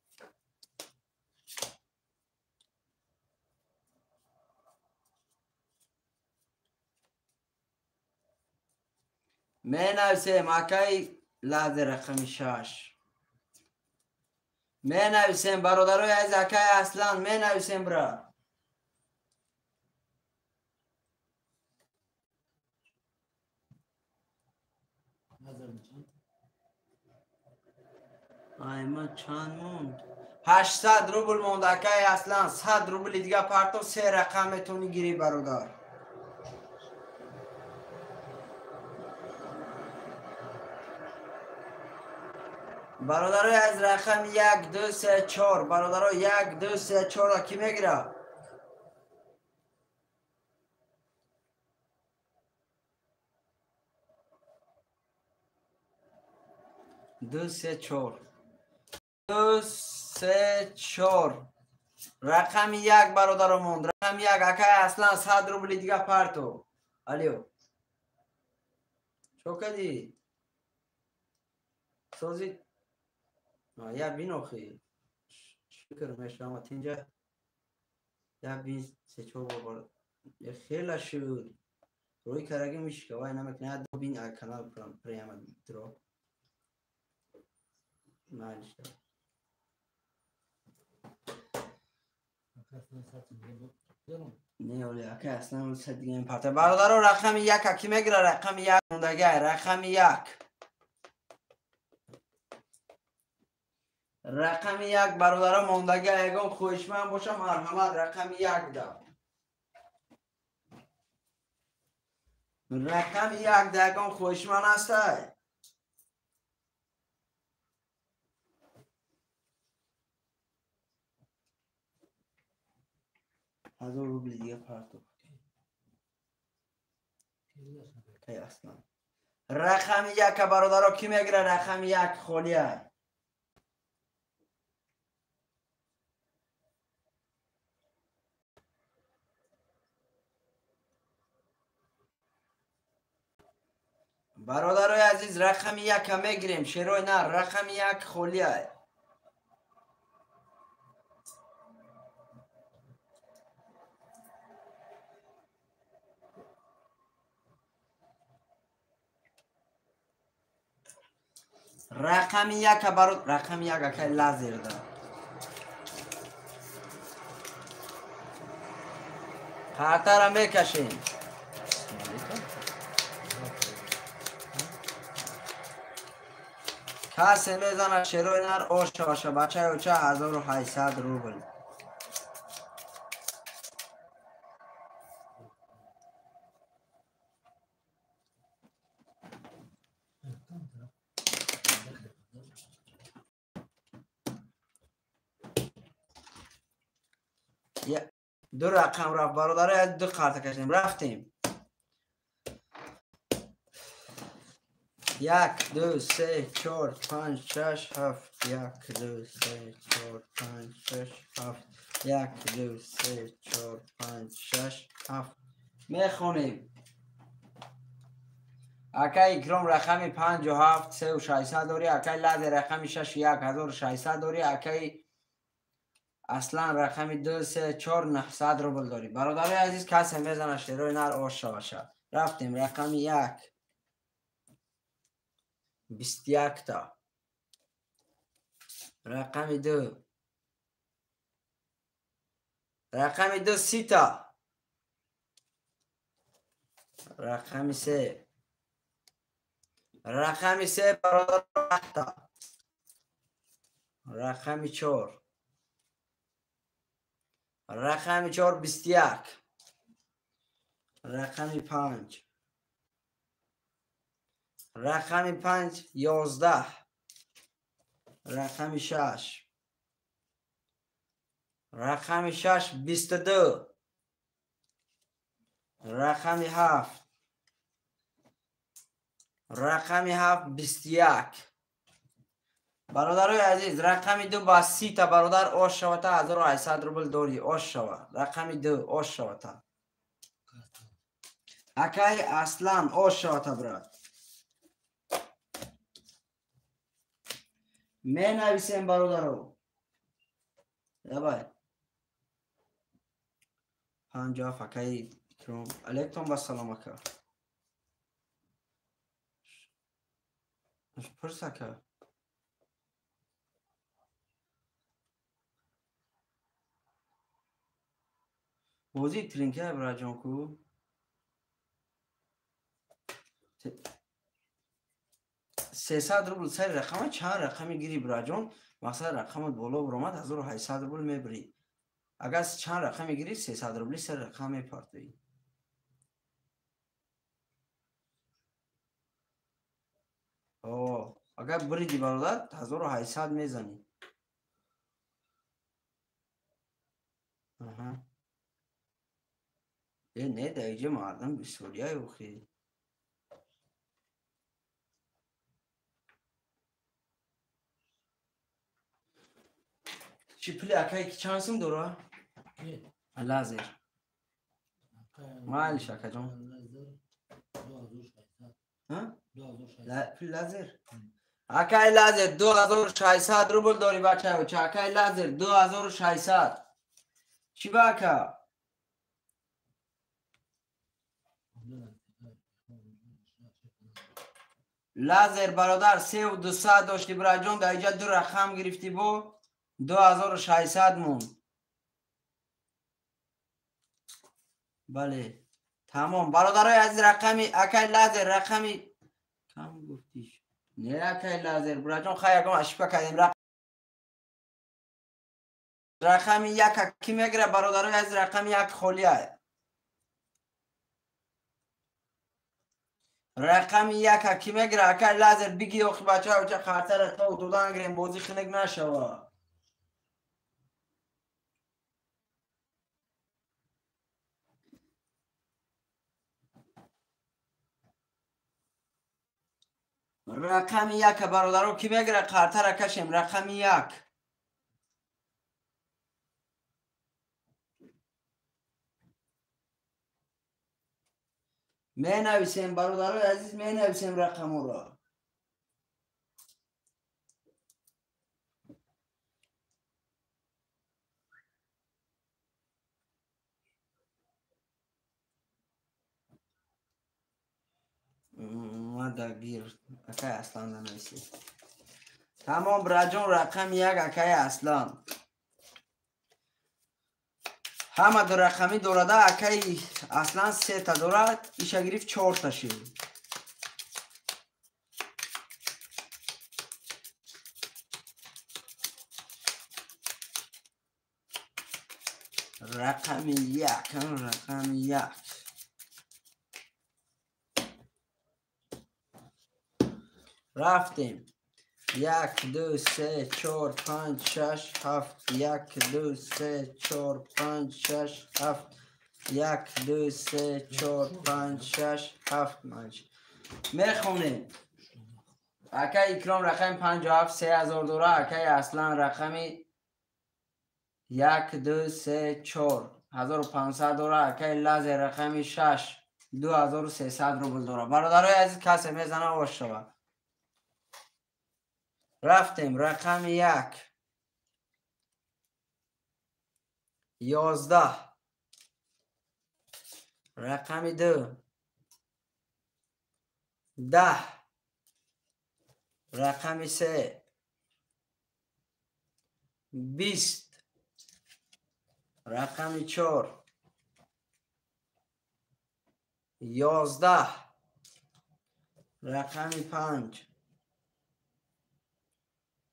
Менависем, акай Лазе рақами 6. Менависем, бародарои азиз, акай Аслан, менависем, бра. Айма чанд монд? 800 рубл монд, акай Аслан. 100 рубли дига парто, се рақам метавонӣ гирӣ, бародар. Бародарои аз рақами 1, 2, 3, 4. Бародаро, 1, 2, 3, 4 ки мегирад? 2, 3, 4. 2, 3, 4. Рақами 1, бародаро, монд. Рақами 1, акай Аслан, 100 рубли дига парто. Алё. Чо кардӣ? Сози я бинохи. Шукр мешавам тинҷа. Я бин се чор бор. Я хела шуд. Рӯи караги мишка вай намекунад. Я бин канал прямо дро. Малиш. Не, оли, акай Аслан сад дига парта. Бародаро, рақами 1 ки мегира? Рақами 1 мондагай, рақами 1. Рақами як бародаро мондага ягон хоҳишманд боша, марҳамат, рақами як да. Рақами як да ягон хоҳишманд ҳастай? 1000 рубли дига партофт. Кай аслан. Рақами яка бародаро ки мегира? Рақами як холия. Бародарои азиз, рақами яка мегирем. Шерои нар, рақами як холия. Рақами яка барод, рақами як акай лазер да. Қартара мекашем. Касе мезана шерои нар оша баша бачаи оча 1800 рубл. Ду рақам рафт бародаро, ду қарта кашидем, рафтем. 1 2 3 4 5 6 7 1 2 3 4 5 6 7 1 2 3 4 5 6 7. Мехонем. Акай Икром рақами 57 3600 дорӣ, акай Лазе рақами 6 1600 дорӣ, акай Аслан рақами 2 3 4 900 рубл дорӣ. Бародарои азиз, касе мезана шерои нар оша баша. Рафтем рақами 1 21 та. Рақами 2 рақами 2 30 та. Рақами 3 рақами 3 бародар 10 та. Рақами 4 рақами 4 21. Рақами 5 рақами 5 11. Рақами 6 рақами 6 22. Рақами 7 рақами 7 21. Бародарои азиз, рақами 2 ба 30 та бародар ош шавата 1800 рубл дорӣ. Ош шава. Рақами 2 ош шавата. Акай Аслан ош шавата брат. Менависем бародаро. Давай. 57 акай Икром. Алейкум вассалом ака. Пурс ака. Бозии тринка браҷон ку. 300 рубл сари рақама чанд рақами гири браҷон, мақсад рақамат боло баромад 1800 рубл мебирӣ. Агар чанд рақами гири 300 рубли сари рақам мепартоӣ. Агар бириди бародар 1800 мезанӣ. Аҳа. Не, дар инҷа мардум бисёрия охи. Чӣ пули акай ки чанд сум дора? Лазер. Майлиш акаҷон. Пули лазер? Акай лазер 2600 рубл дорӣ бачаё. Ча акай лазер 2600. Чӣ ба ака? Лазер бародар 3200 дошти браҷон, дар инҷа ду рақам гирифтӣ бо 2600 монд. Бале, тамом. Бародарои азиз, рақами акай лазер рақами кам гуфтиш. Не акай лазер браҷон, хай ягон ошибка кардем. Рақами яка ки мегира, бародарои азиз, рақами як холия. Рақами яка ки мегира, акай Лазер биги, охи бачаҳо ча қартара то додан гирем, бозӣ хинак нашава. Рақами яка, бародаро, ки мегира, қартара кашем, рақами як. Менависем, бародарои азиз, менависем рақаморо. Мадагир, акай Аслан нанависи. Тамом, браҷон, рақами як, акай Аслан. Ҳама ду рақамӣ дорада, акай Аслан сета дорад, иша гирифт чорта шид. Рақами як, рақами як. Рафтем. Як, ду, се, чор, панҷ, шаш, ҳафт. Як, ду, се, чор, панҷ, шаш, ҳафт. Як, ду, се, чор, панҷ, шаш, ҳафт. Мехонем. Акай Икром рақами 57 3000 дора, акай Аслан рақами 1, 2, 3, 4 1500 дора, акай Лазер рақами 6 2300 рубл дора. Бародарои азиз, касе мезана ош шава. Рафтем, рақами 1 11, рақами 2 10, рақами 3 20, рақами 4 11, рақами 5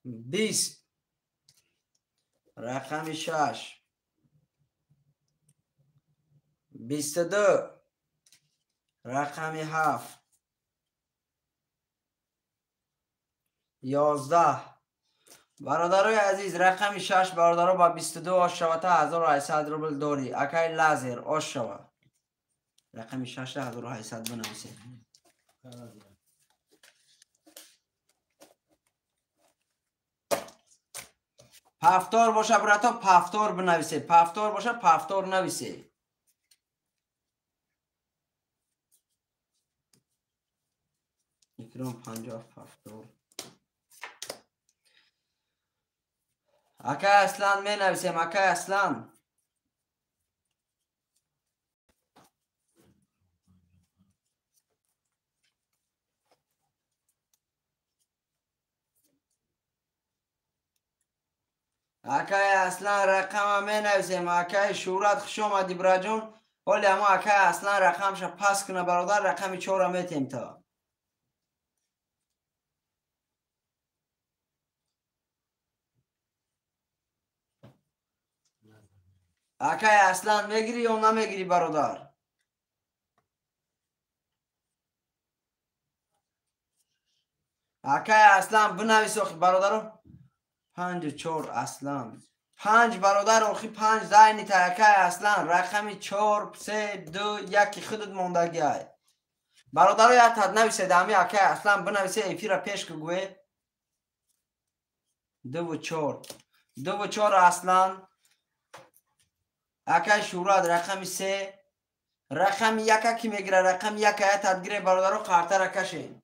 20, рақами 6 22, рақами 7 11. Бародарои азиз, рақами 6 бародаро ба 22 ош шавата 1800 рубл дорӣ. Акай Лазер ош шава. Рақами 6 1800 бинависед. Пафтор боша, брато, пафтор бинависед. Пафтор боша, пафтор нависед. Икром 50 пафтор. Акай Аслан менависем, акай Аслан. Акай Аслан рақама менависем. Акай Шӯрат, хуш омадӣ, браҷон. Ҳоли ҳамо акай Аслан рақамша пас куна, бародар, рақами 4 метем то. Акай Аслан мегирӣ ё намегирӣ, бародар? Акай Аслан бинавис охи, бародаро. 5 4 Аслан. 5 бародар охи 5 зайнита акай Аслан. Рақами 4 3 2 1 худат мондагиай. Бародаро, як тад нависед, ами акай Аслан бинависе, эфира пеш кугӯе. 2 ва 4. 2 ва 4 Аслан. Акай Шӯрат рақами 3. Рақами 1 ки мегира, рақами 1 ая тадгире, бародаро, қартара кашем.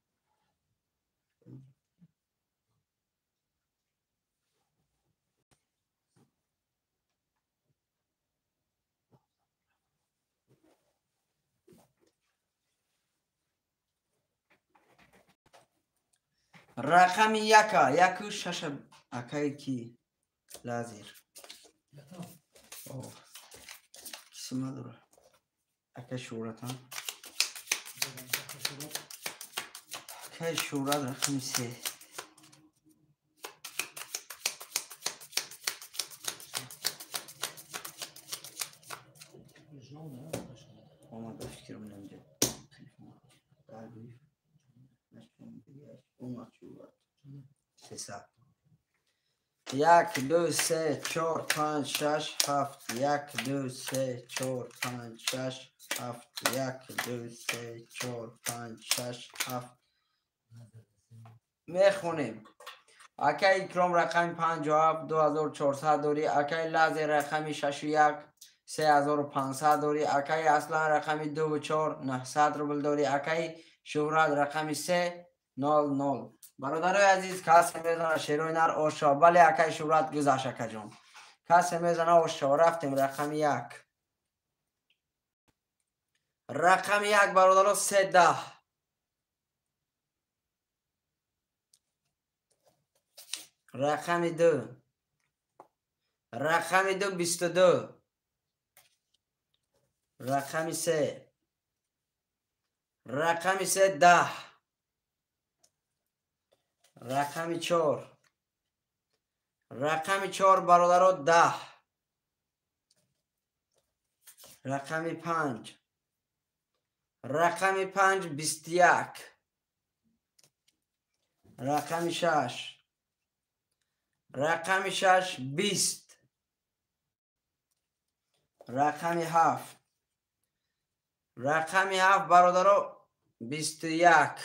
Рақами 1 1 6 акай ки Лазер. Киси надора. Акай Шӯрат, ҳа? Акай Шӯрат рақами 3. Омад ба фикрам инҷа. Омад шуд. 300. 1 2 3 4 5 6 7 1 2 3 4 5 6 7 1 2 3 4 5 6 7 мехонем. Акай Икром рақами 57 2400 дорӣ, акай Лазер рақами 61 3500 дорӣ, акай Аслан рақами 24 900 рубл дорӣ, акай Шӯҳрат рақами 3 00. Бародарои азиз, касе мезана шерои нар ошо. Бале, акай Шӯҳрат гузашт, акаҷон. Касе мезана ошо. Рафтем рақами 1. Рақами 1 бародаро 3 10. Рақами 2. Рақами 2 22. Рақами 3. Рақами 3 10. Рақами 4. Рақами 4 бародаро 10. Рақами 5. Рақами 5 21. Рақами 6. Рақами 6 20. Рақами 7. Рақами 7 бародаро 21.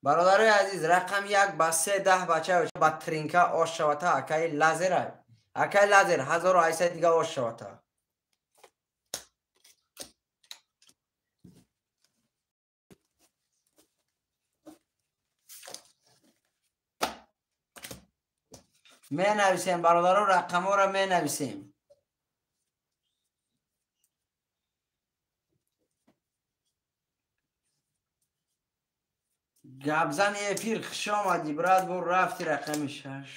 Бародарои азиз, рақами 1 ба 3 10 бача ба тринка ош шавата, акаи Лазера. Акаи Лазер 1800 дига ош шавата. Менависем бародаро, рақамҳоро менависем. Гапзани эфир, хуш омадӣ брат, бо рафти рақами 6.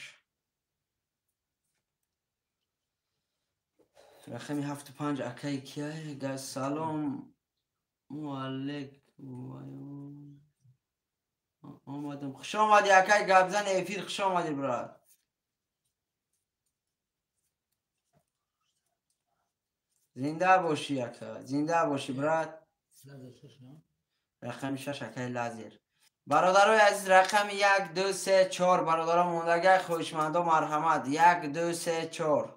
Рақами 7 5 акаи кия? Салом алейкум. Омадам. Хуш омадӣ акаи гапзани эфир, хуш омадӣ брат. Зинда бошӣ ака, зинда бошӣ брат. Рақами 6 акаи Лазер. Бародарои азиз, рақами 1 2 3 4 бародаро мондагай, хоҳишмандо марҳамат. 1 2 3 4.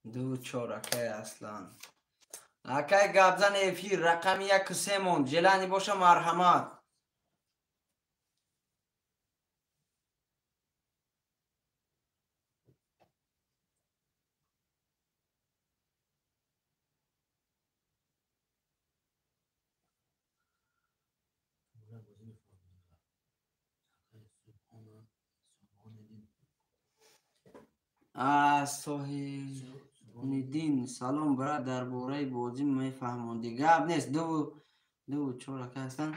2 4 акаи Аслан. Акаи гапзан эфир рақами 1 3 монд. Желани боша марҳамат. Соҳибниддин, салом брат, дар бораи бозӣ мефаҳмондӣ. Гап нест, 2 4 ака ҳастанд.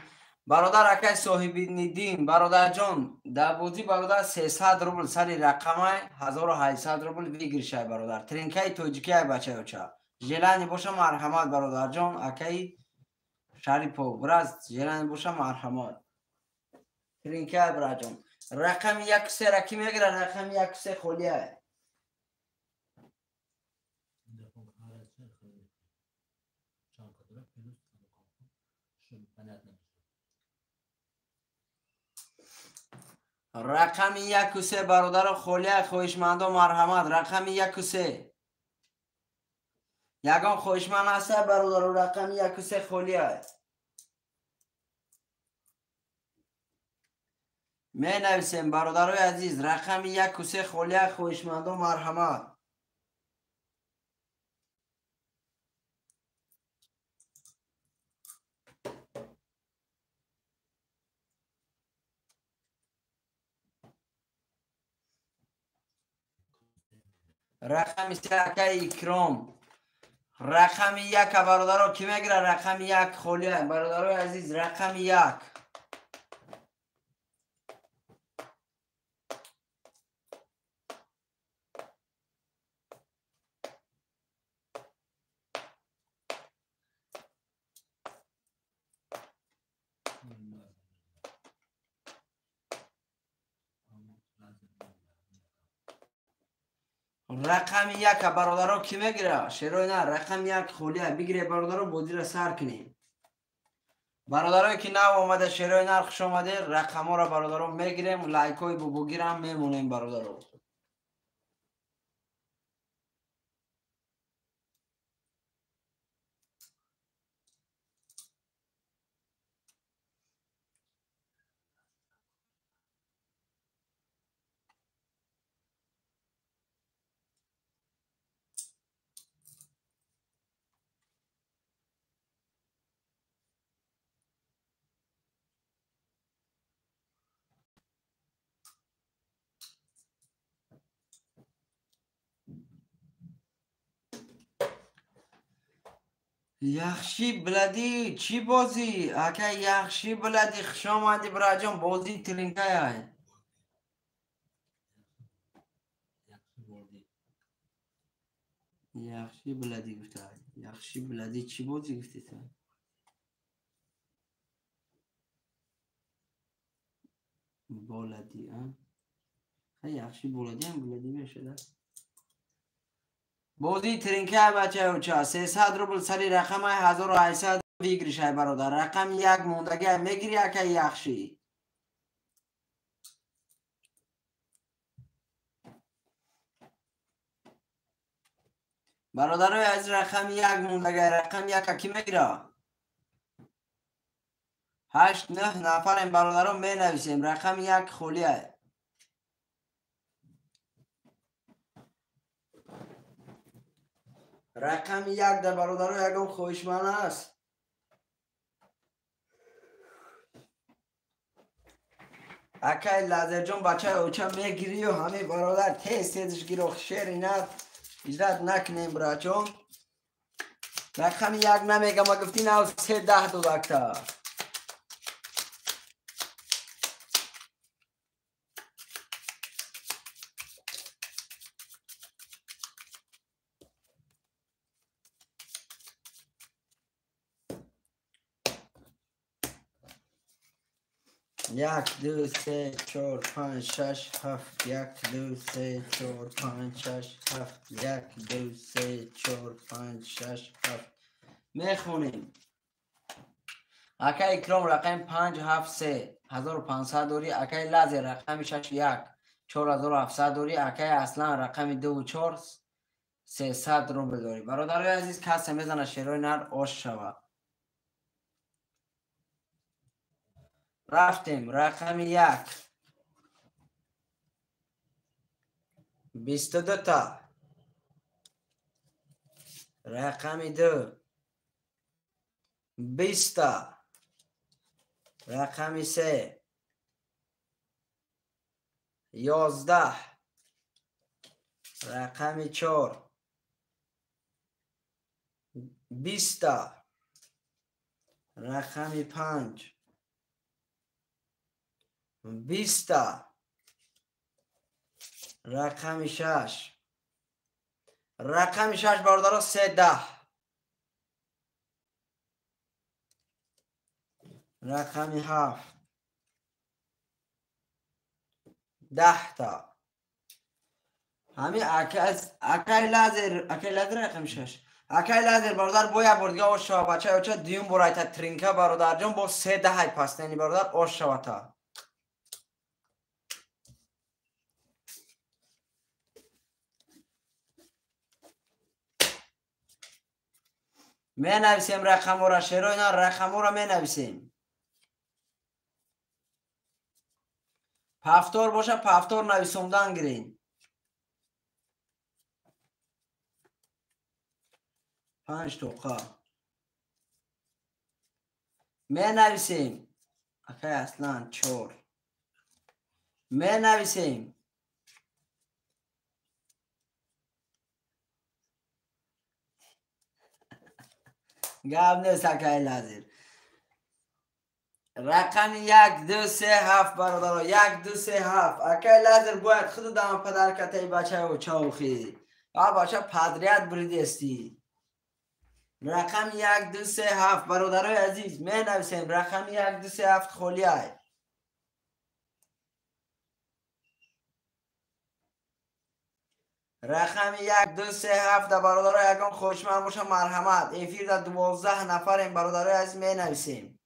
Бародар акай Соҳибниддин, бародарҷон, дар бозӣ бародар 300 рубл сари рақамай 1800 рубл выигрышай бародар. Тринкаи тоҷикиай бачаёча. Желани боша марҳамат бародарҷон, акаи Шарипов, брат, желани боша марҳамат. Тринкаи братҷон. Рақами 1 3 ра ки мегирад? Рақами 1 3 холиай. Рақами 1 3 бародаро холия, хоҳишмандо марҳамат. Рақами 1 3. Ягон хоҳишманд ҳаста бародаро? Рақами 1 3 холия. Менависем бародарои азиз, рақами 1 3 холия, хоҳишмандо марҳамат. Рақами 3 акаи Икром. Рақами 1 бародаро ки мегирад? Рақами 1 холия. Бародарои азиз, рақами 1. Рақами яка бародаро ки мегира? Шерои на, рақами як холия бигире бародаро, бозиро сар кунем. Бародарое ки нав омада, шерои нар, хуш омаде. Рақамҳоро бародаро мегирем, лайкҳои бобогирам мемонем бародаро. Яхши биладӣ чӣ бозӣ? Ака яхши биладӣ, хуш омадӣ бираҷон, бозии тилинкая. Яхши биладӣ гуфта. Яхши биладӣ чӣ бозӣ гуфтӣ ту? Боладӣ, а? Яхши боладӣ ҳам биладӣ мешуда. Бозии тринкаи бачаюча 300 рубл сари рақамаи 1800 выигрышай бародар. Рақами як мондагиай мегири акай яхши. Бародарои азиз, рақами як мондагиай, рақами яка ки мегира? 8-9 нафарем бародаро, менависем. Рақами як холиай. Рақами як дар бародаро ягон хоҳишманд аст? Акай Лазерҷон, бачаи оча мегирию ҳамин бародар тез тезш гиро, шери на иҷрат накунем бирачон. Рақами як намегам, ма гуфти нав 3-10 додакта. Як, ду, се, чор, панҷ, шаш, ҳафт. Як, ду, се, чор, панҷ, шаш, ҳафт. Як, ду, се, чор, панҷ, шаш, ҳафт. Мехонем. Акай Икром рақами 5, 7, 3, 1500 дорӣ. Акай Лазер рақами 6, 1, 4700 дорӣ. Акай Аслан рақами 2, 4, 300 рубл дорӣ. Бародарои азиз, касе мезана шерои нар ош шава. Рафтем, рақами як. 22 та. Рақами 2. 20 та. Рақами 3. 11. Рақами 4. 20 та. Рақами 5. 20 та. Рақами 6. Рақами 6 бародаро 3-10. Рақами 7. 10 та. Ҳамин акай Лазер, акай Лазер рақами 6. Акай Лазер бародар бо як бор дига ош шава бача оча, дуюм бор айта тринка бародарҷон бо 3-10 ай пастени бародар ош шавата. Менависем рақамҳоро, шерои на рақамҳоро менависем. Пафтор боша, пафтор нависондан гирен. 5 тоқа. Менависем. Акай Аслан 4. Менависем. Гап нест акай Лазер. Рақами 1, 2, 3, 7 бародаро. 1, 2, 3, 7. Акай Лазер бояд худу дам падаркатаи бачаи очаохи. А бача падрият буридести. Рақами 1, 2, 3, 7 бародарои азиз менависем. Рақами 1, 2, 3, 7 холиай. Рақами 1 2 3 7 да бародаро ягон хоҳишманд боша марҳамат. Эфир да 12 нафарем бародарои азиз менависем.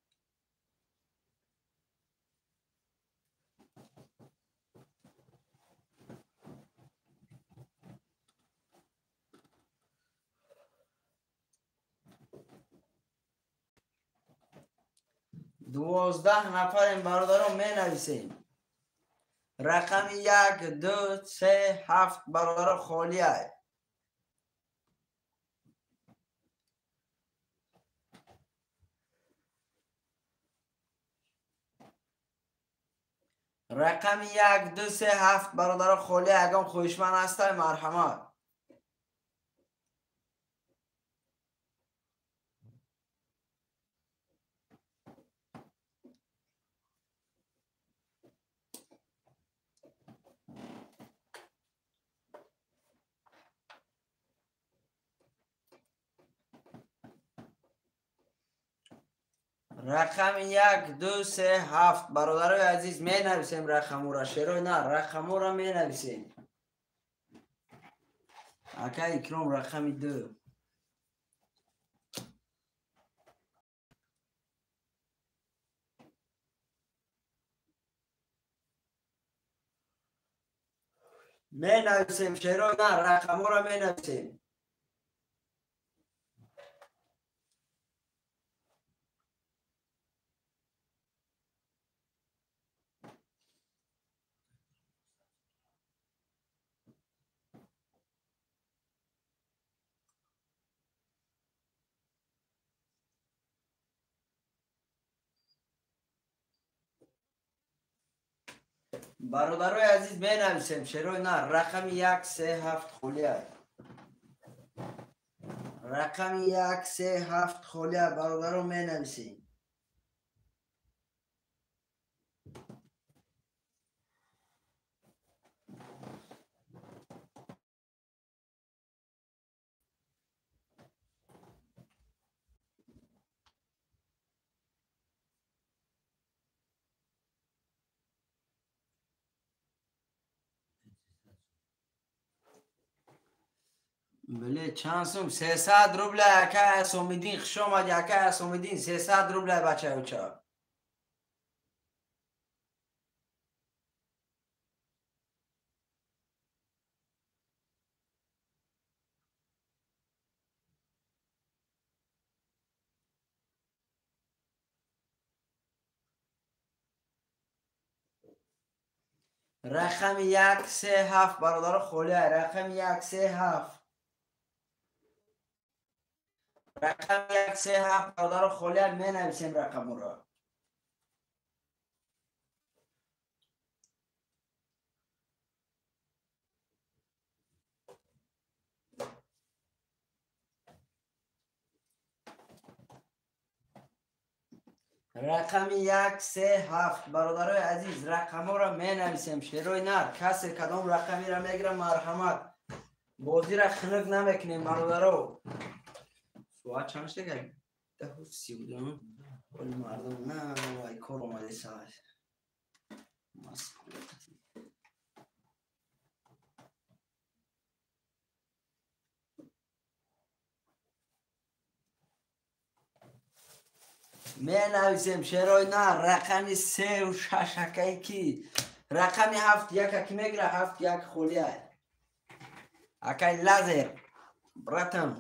12 нафарем бародаро менависем. Рақами 1 2 3 7 бародаро холия. Рақами 1 2 3 7 бародаро холия. Ягон хоҳишманд ҳастай марҳамат. Рақами 1 2 3 7 бародарои азиз менависем рақамура. Шерой на рақамура менависем. Ака Икром рақами 2. Менависем шерой на рақамура менависем. Бародарои азиз менависем шерой на рақами 1 3 7 холия. Рақами 1 3 7 холия бародаро менависем. Бале чанд сум? 300 рубля ака Асомиддин. Хуш омадӣ ака Асомиддин. 300 рубля бачаюча. Рақами 1 3 7 бародаро холия. Рақами 1 3 7. Рақами 1 3 7 бародаро холия менависем рақамуро. Рақами 1 3 7 бародарои азиз рақаморо менависем. Шерой нар касе кадом рақамиро мегира марҳамат. Бозира хунук намекунем бародаро. Соат чанд шуда? 10:32. Оли мардум на вай кор омаде саат. Москва. Менависем шерой на рақами 3 ва 6 акай ки рақами 7 1 аки мегира 7 1 холия. Акай Лазер братан.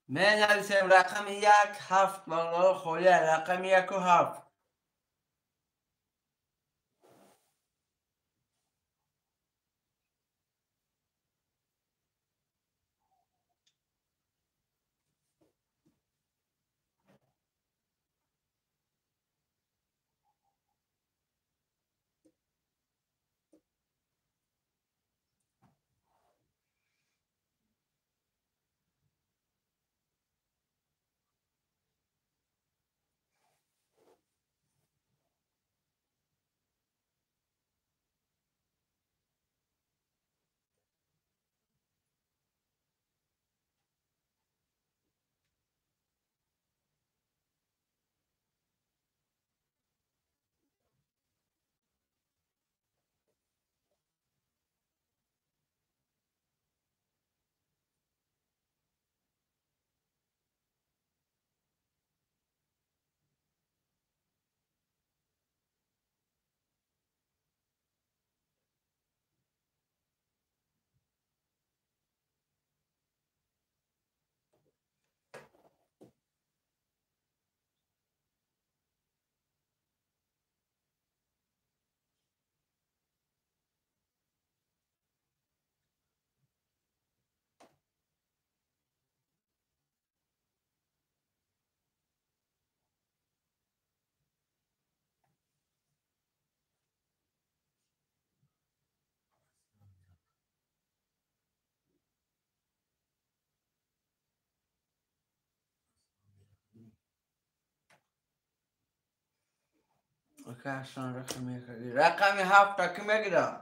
Менависем рақами 1 7 бародаро холия. Рақами 1 ва 7. Рақами ҳафта ки мегирад?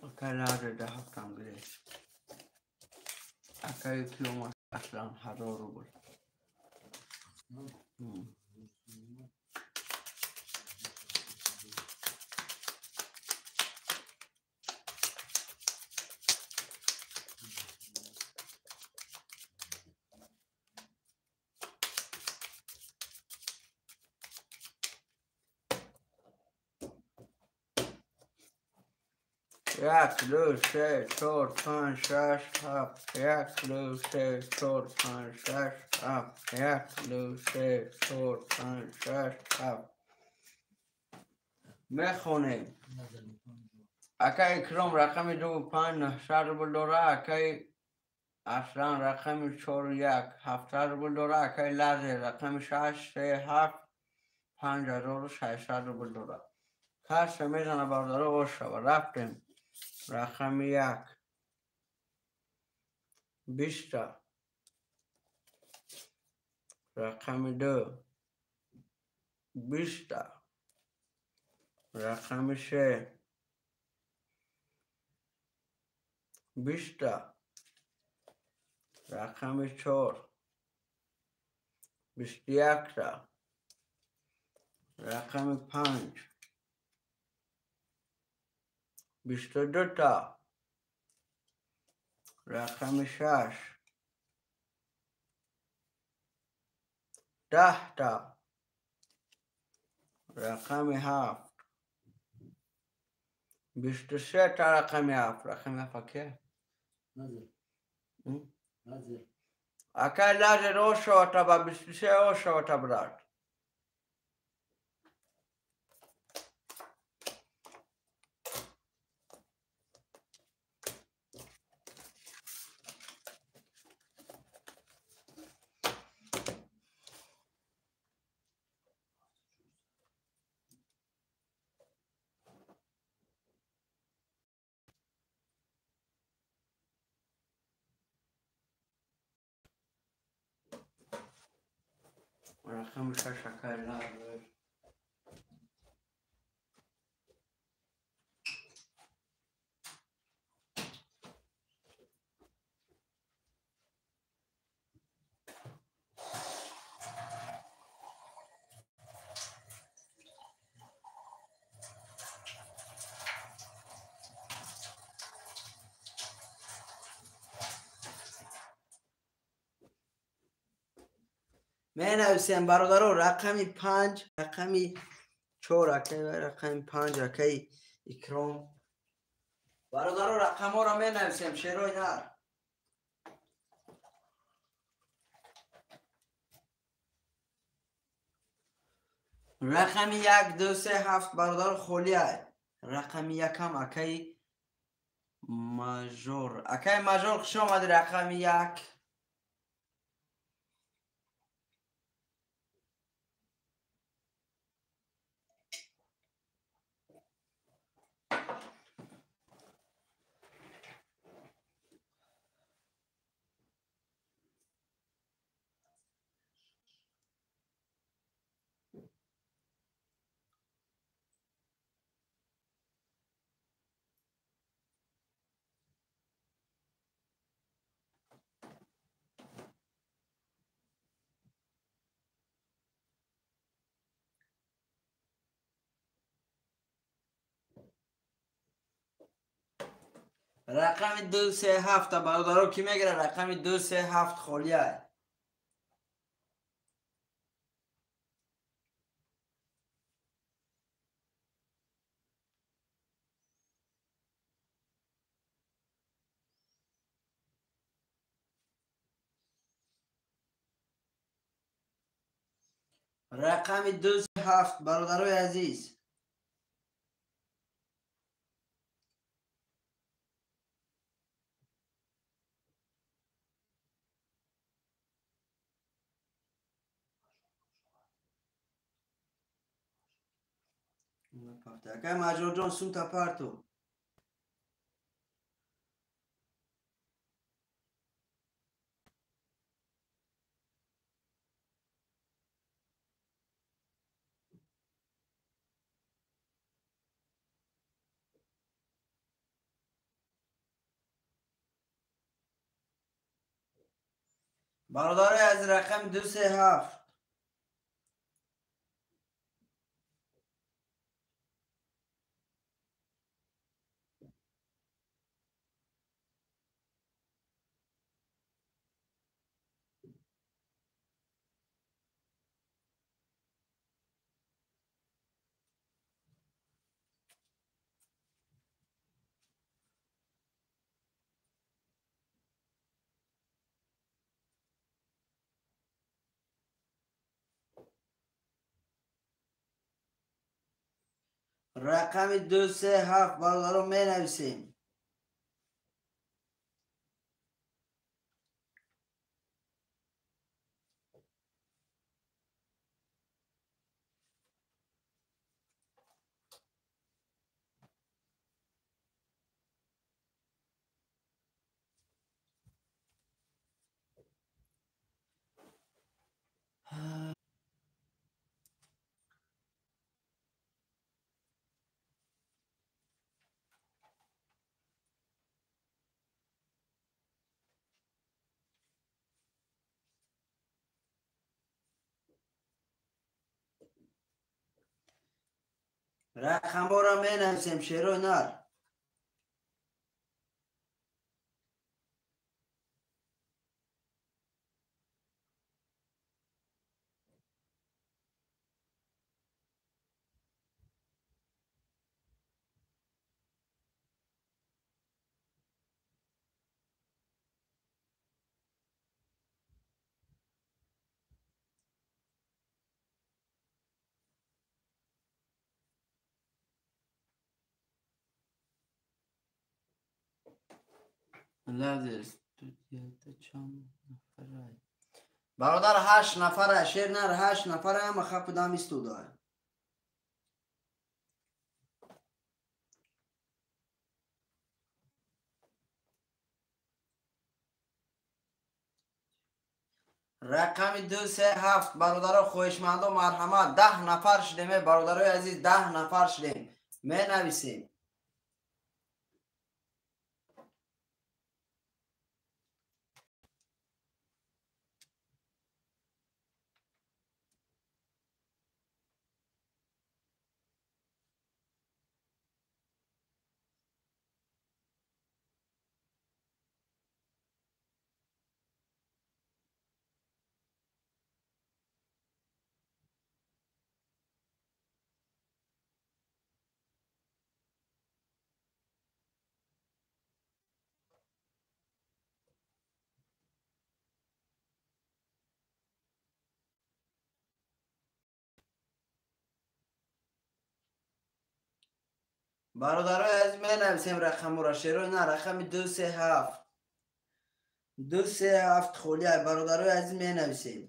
Акай лазер ҳафтам гирифт. Акай килома аслан 1000 рубл. Як, ду, се, чор, панҷ, шаш, ҳафт. Як, ду, се, чор, панҷ, шаш, ҳафт. Як, ду, се, чор, панҷ, шаш, ҳафт. Мехонем. Акай Икром рақами 2 5 900 рубл дора. Акай Аслан рақами 4 1 700 рубл дора. Акай Лазер рақами 6 3 7 5600 рубл дора. Каша мезана бародаро ошава. Рафтем. Рақами 1 20, рақами 2 20, рақами 3 20, рақами 4 21, рақами 5 22, рақами 6 10, рақами 7 23, рақами 7. Рақами 7 акай? Лазер. Акай лазер ошавата ба 23 ошавата брат. Рақами 6 акай лазер. Менависем бародаро рақами 5, рақами 4 акай ва рақами 5 акай Икром. Бародаро рақамҳоро менависем шерои нар. Рақами 1 2 3 7 бародаро холӣ ай. Рақами 1 акай Мажор. Акай Мажор хуш омадӣ рақами 1. Рақами 237 бародаро ки мегирад? Рақами 237 холия. Рақами 237 бародарои азиз. Акай Маҷорҷон, сумта парту. Бародарои аз рақами 237. Рақами 237 бародаро менависем. Рақамҳоро менависем, шерои нар. Лазер студията чанд нафарай? Бародар, 8 нафара, шер нар, 8 нафара, ҳама хапудам истода. Рақами 237 бародаро, хоҳишмандо, марҳамат. 10 нафар шудем, бародарои азиз, 10 нафар шудем. Менависем. Бародарои азиз, менависем рақамҳоро, шерои на, рақами 237. 237 холия, бародарои азиз, менависем.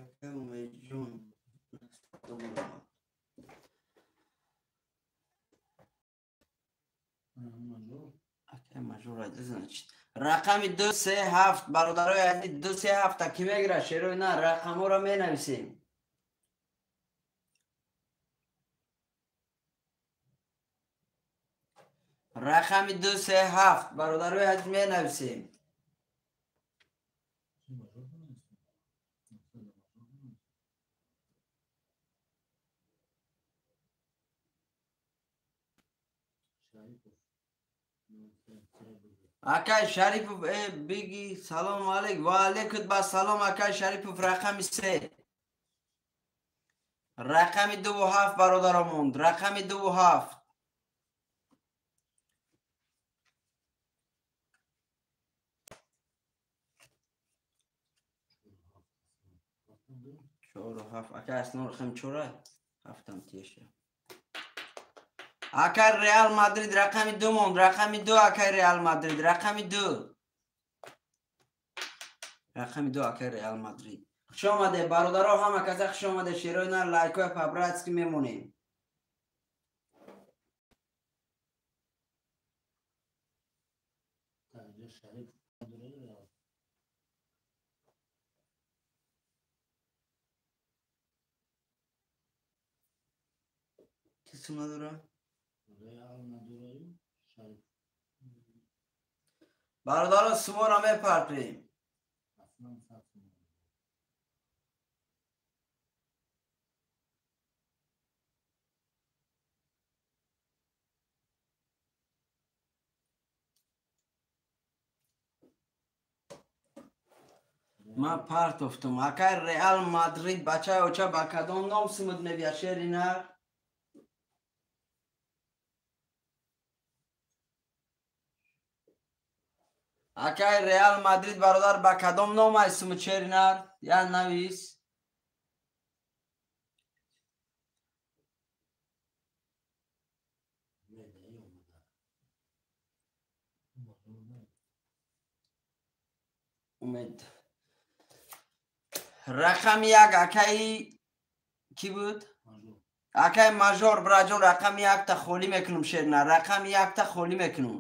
Акай Умедҷон рубл омад. Акай мажор айда, значит. Рақами 2 3 7 бародарои азиз, 2 3 7 ки мегирад шерои на, рақамҳоро менависем. Рақами 2 3 7 бародарои азиз менависем. Акай Шарипов, биги салом алейк, ва алейкум ба салом. Акай Шарипов рақами 3, рақами 2 ва 7 бародаро монд, рақами 2 ва 7. Чор ва 7. Акай Аслан рақами 4, 7 тиша. Акай Реал Мадрид рақами 2 монд, рақами 2 акай Реал Мадрид, рақами 2. Рақами 2 акай Реал Мадрид. Хуш омаде бародаро, ҳама каса хуш омаде. Шерои на лайкои по-братски мемонем. Ки сума дора? Бародаро, суморо мепартоем. Ман партофтум. Акай Реал Мадрид бачаи оча ба кадом ном сумуд мебия шери нар? Акай Реал Мадрид бародар ба кадом ном ай сумуд шери нар? Я навис. Умед. Рақами 1 акаи ки буд? Акаи мажор браҷон, рақами 1-та холӣ мекунум шерна, рақами 1-та холӣ мекунум.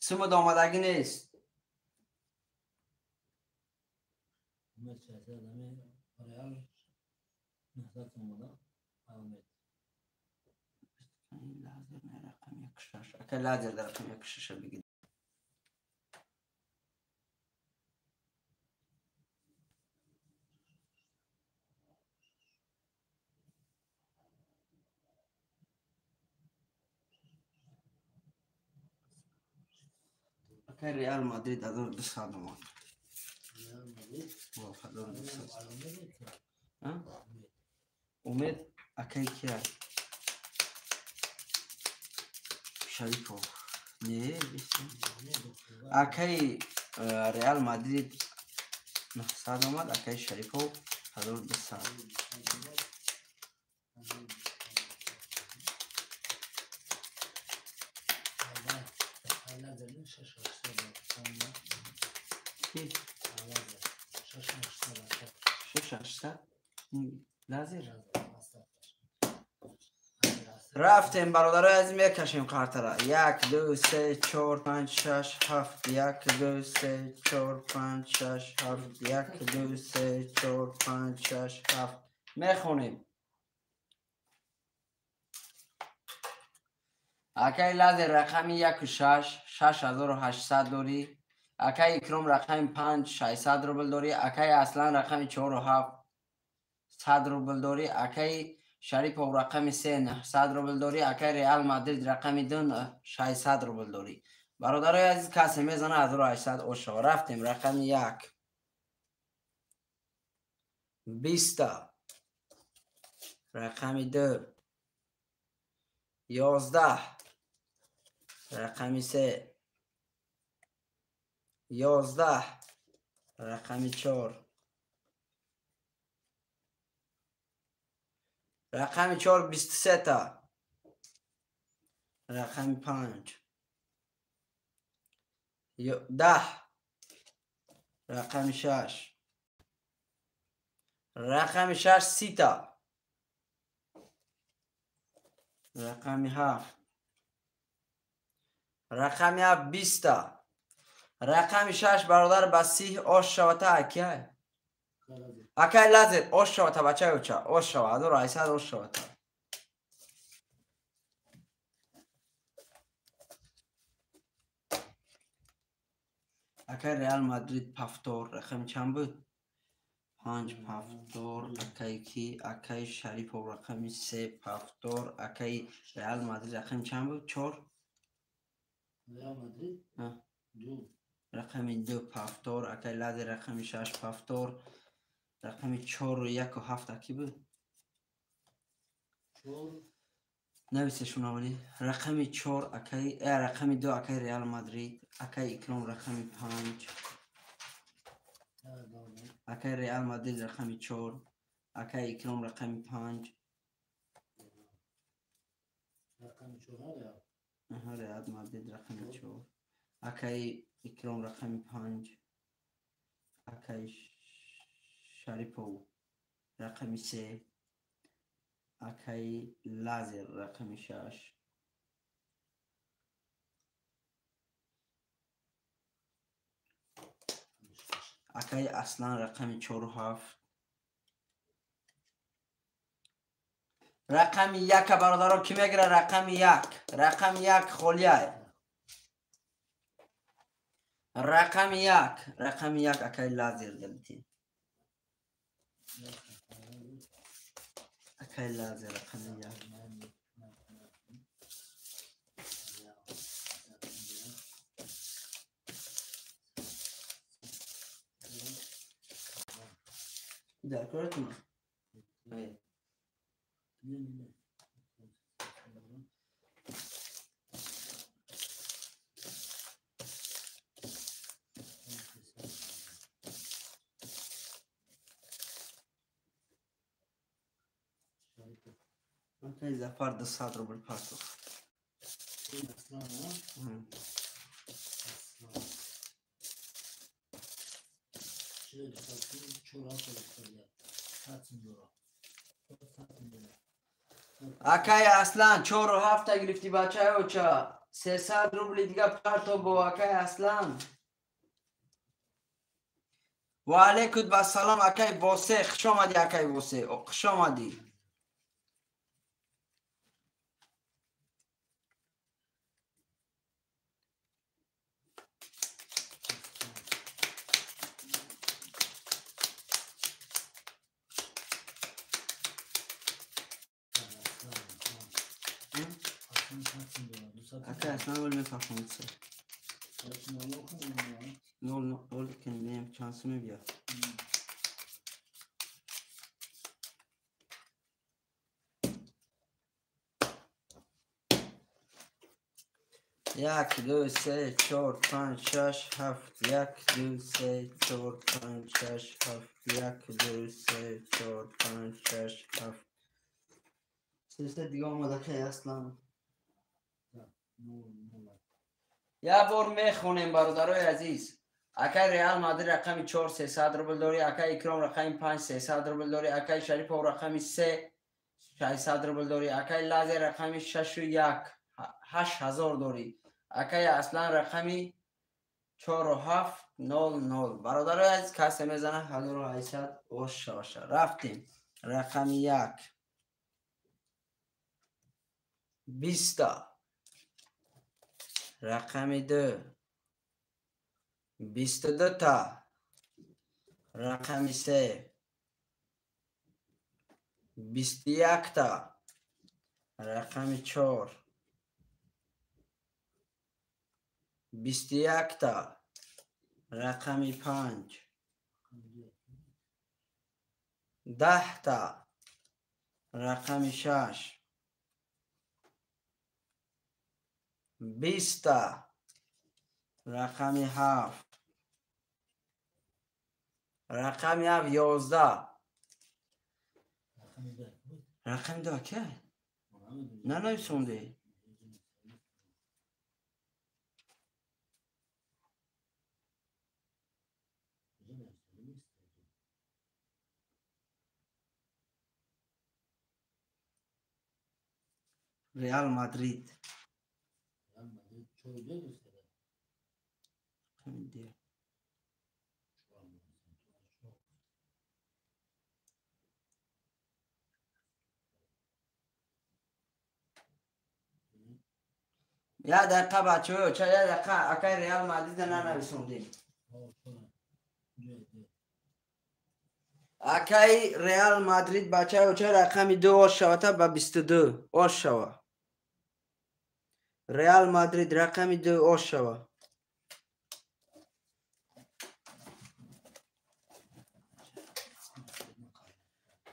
Сумуд омадагӣ нест. Акаи лазер дар рақами 1 6 бигир. Акай Реал Мадрид 1200 омад. 1200. Умед акай кия? Шарипов. Не, акай Реал Мадрид 900 омад, акай Шарипов 1200. Лазер. Рафтем бародарои азиз, мекашем қартара. 1 2 3 4 5 6 7 1 2 3 4 5 6 7 1 2 3 4 5 6 7 мехонем. Акай лазер рақами 1 6 6800 дорӣ. Акай Икром рақами 5 600 рубл дорӣ. Акай Аслан рақами 4 7 100 рубл дорӣ. Акай Шарипов рақами 3 900 рубл дорӣ. Акай Реал Мадрид рақами 2 600 рубл дорӣ. Бародарои азиз, касе мезана 1800 ошо. Рафтем рақами 1 20, рақами 2 11, рақами 3 11, рақами 4, рақами 4 23, рақами 5 10, рақами 6 Рақами 6 30та. Рақами 7. Рақами 7 20та. Рақами 6 бародар ба 30 ош шавата акай. Акай лазер ош шавата бачаи оча. Ош шава 1800 ош шавата. Акай Реал Мадрид повтор рақами чанд буд? 5 повтор. Акай ки? Акай Шарипов рақами 3 повтор. Акай Реал Мадрид рақами чанд буд? 4. Реал Мадрид? 2. Рақами 2 повтор. Акай Лазер рақами 6 повтор. Рақами 4 1 7 аки буд? 4. Нависешон аввали. Рақами 4 акай, рақами 2 акай Реал Мадрид, акай Икром рақами 5. Акай Реал Мадрид рақами 4, акай Икром рақами 5. Рақами 4 Реал. Аҳа, Реал Мадрид рақами 4. Акай Икром рақами 5. Акай Шарипов рақами 3. Акай Лазер рақами 6. Акай Аслан рақами 4 7. Рақами 1 бародаро ки мегира? Рақами 1. Рақами 1 холияй. Рақами 1. Рақами 1 акай Лазер далити. Акай Лазер рақами 1. Дар коратон? Акай Зафар 200 рубл пасов. Акай Аслан 4 7 гирифти бачаи оча. 300 рубли дига парто бо акай Аслан. Ва алейкум ассалом акай Восе, хуш омадӣ акай Восе, хуш омадӣ. Акай Аслан вол мефаҳмид. Нол нол кунем чанд суме биёд. Як, ду, се, чор, панҷ, шаш, ҳафт. Як, ду, се, чор, панҷ, шаш, ҳафт. Як, ду, се, чор, панҷ, шаш, ҳафт. Се дига омад акай Аслан. Як бор мехонем бародарои азиз. Акай Реал Мадрид рақами 4 300 рубл дорӣ, акай Икром рақами 5 300 рубл дорӣ, акай Шарипов рақами 3 600 рубл дорӣ, акай Лазер рақами 6 1 8000 дорӣ, акай Аслан рақами 4 7 0 0. Бародарои азиз, касе мезана 1800 ош шаваша. Рафтем. Рақами 1 20. Рақами 2 22 та. Рақами 3 21 та. Рақами 4 21 та. Рақами 5 10 та. Рақами 6 20 та. Рақами 7. Рақами 7 11. Рақами 2 ки? Нанависонде. Реал Мадрид. Реал Мадрид 4-2 гирифта. Рақами. Як дақиқа бачаҳо, ча як дақиқа акай Реал Мадрида нанависондем. Акай Реал Мадрид бачаҳо, ча рақами 2 ош шавата ба 22 ош шава. Реал Мадрид рақами 2 ош шава.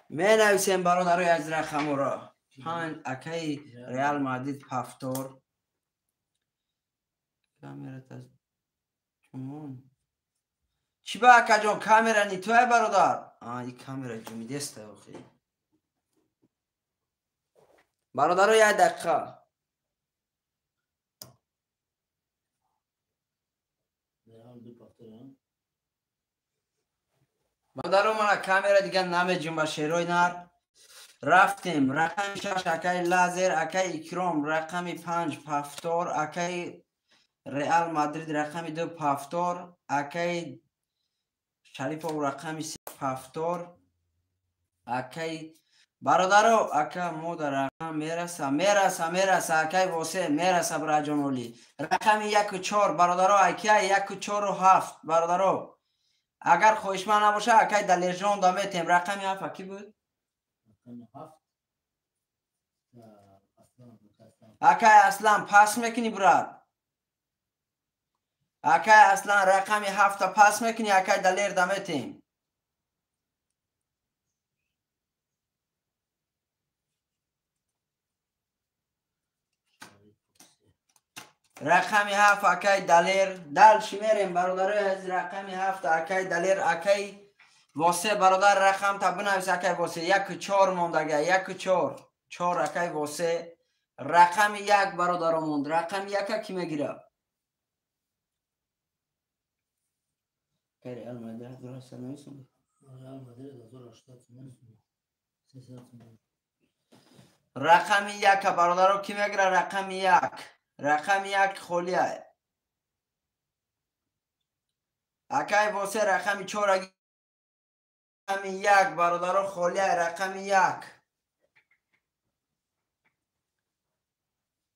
Менависем бародарои аз рақаморо. 5 акай Реал Мадрид повтор. Камера аз чумон. Чӣ ба акаҷон камера ни туай бародар? А, и камера ҷумидеста охи. Бародаро як дақиқа. Бародаро мана камера дигар намеҷумба шерои нар. Рафтем. Рақами 6 акаи Лазер, акаи Икром, рақами 5 повтор, акаи Реал Мадрид рақами 2 повтор, акаи Шарипов рақами 3 повтор, акаи бародаро, ака мо дар рақам мераса, мераса, мераса, акаи Восе, мераса браҷоноли. Рақами 1 4 бародаро, акаи 1 4 7 бародаро. Агар хоҳишманд набоша, акаи Далержон да метем. Рақами 7 аки буд? Рақами 7. Акаи Аслан пас мекунӣ брат? Акай Аслан рақами 7 пас мекунӣ, акай Далер да метем. Рақами 7 акай Далер. Дальше мерем бародарои азиз. Рақами 7 акай Далер, акай Восе бародар рақам та бинавис акай Восе. 1 4 мондага, 1 4. 4 акай Восе. Рақами 1 бародаро монд. Рақами 1 ки мегирад? Реал Мадрид 1800 нависонда. Реал Мадрид 1800 нависонда. 300 сомон. Рақами 1 бародаро ки мегирад? Рақами 1. Рақами 1 холия. Акай Восе рақами 4 рақами 1 бародаро холия рақами 1.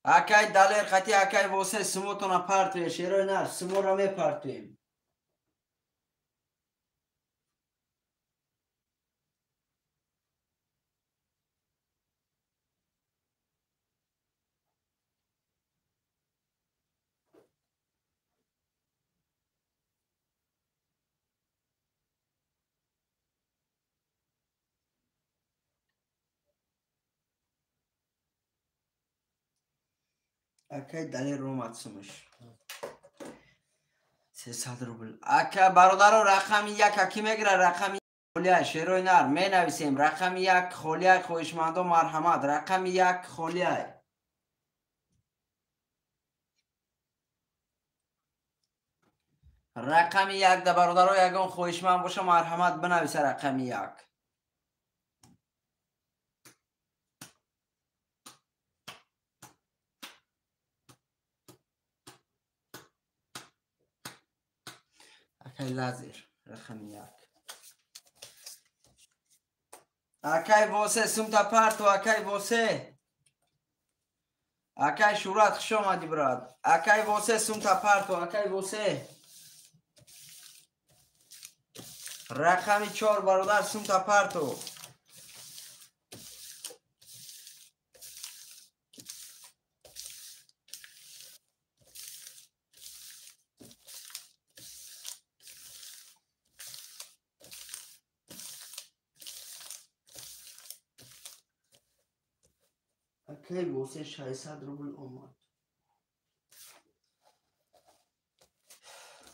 Акай Далер хати акай Восе сумотона партуе шерои нар суморо мепартуем. Акай Далер омад сумаш. 300 рубл. Ака бародаро рақами 1 аки мегирад? Рақами холия шерои нар менависем. Рақами 1 холия хоҳишмандо марҳамат. Рақами 1 холия. Рақами 1 да бародаро ягон хоҳишманд боша марҳамат бинависа рақами 1. Акай Лазер рақами 1. Акай Восе сумта парту, акай Восе. Акай Шурат хуш омадӣ брат. Акай Восе сумта парту, акай Восе. Рақами 4 бародар сумта парту. Акай Восе 600 рубл омад.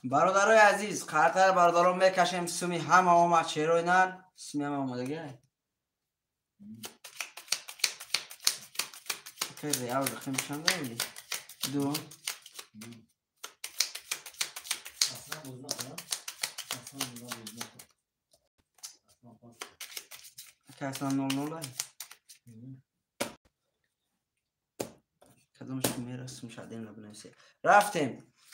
Бародарои азиз, қартар бародарон мекашем суми ҳама омад шерои нар, суми ҳама омадага. Акай Реал рақами чанд оварди? 2. Аслан боз накунам. Аслан боз накунам. Аслан пас. Акай Аслан 0-0 ай. Кадомаш мерасум шадем набинависе. Рафтем.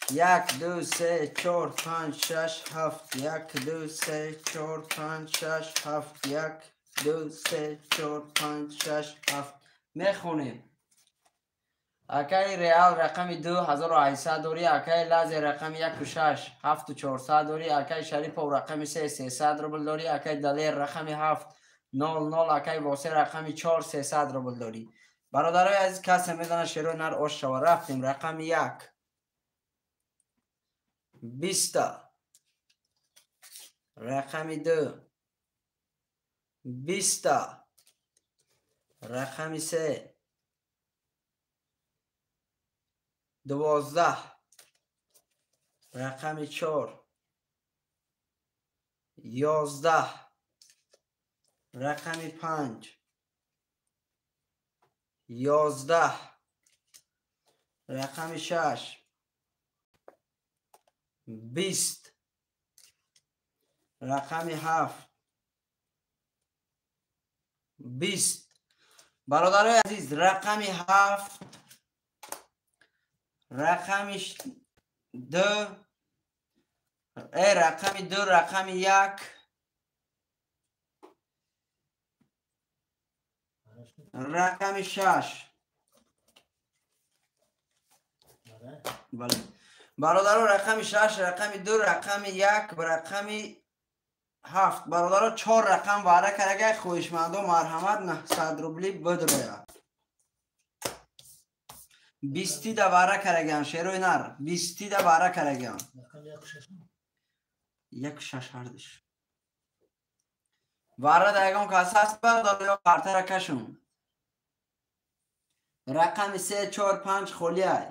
1 2 3 4 5 6 7 1 2 3 4 5 6 7 1 2 3 4 5 6 7 мехонем. Акаи Реал рақами 2 1800 дорӣ, акаи Лазер рақами 1 6 7400 дорӣ, акаи Шарипов рақами 3 300 рубл дорӣ, акаи Далер рақами 7 00, акаи Восе рақами 4 300 рубл дорӣ. Бародарои азиз, касе медонад шерои нар ош шава. Рафтем. Рақами 1 20, рақами 2 20, рақами 3 12, рақами 4 11, рақами 5 11, рақами 6 20, рақами 7 20. Бародарои азиз, рақами 7, рақами 2, рақами 2, рақами 1, рақами 6. Бале. Бародаро, рақами 6, рақами 2, рақами 1 ва рақами 7. Бародаро, 4 рақам ваъда карда, хоҳишмандо марҳамат 900 рубли бидрояд. 20 да ваъда кардагаям, шерои нар 20 да ваъда кардагаям. 1 6 ҳардиш. Ваъда да ягон кас ҳаст бародаро ё қартара кашум? Рақами 3 4 5 холиай.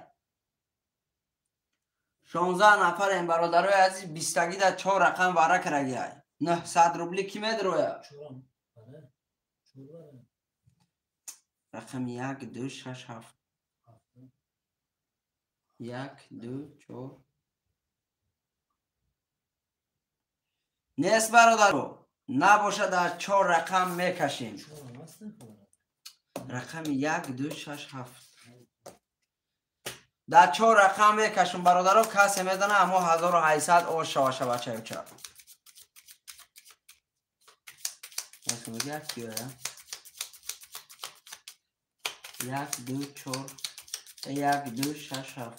16 нафарем бародарои азиз, 20 да 4 рақам ваъда кардагаям. 900 рубли ки медрояд? Рақами 1 2 6 7. 1 2 4. Нест бародаро, набошад аз 4 рақам мекашем. Рақами 1 2 6 7. Дар 4 рақам мекашем бародаро, касе медона аммо 1800 ош шаваша бачаюча. 1 2 4 1 2 6 7.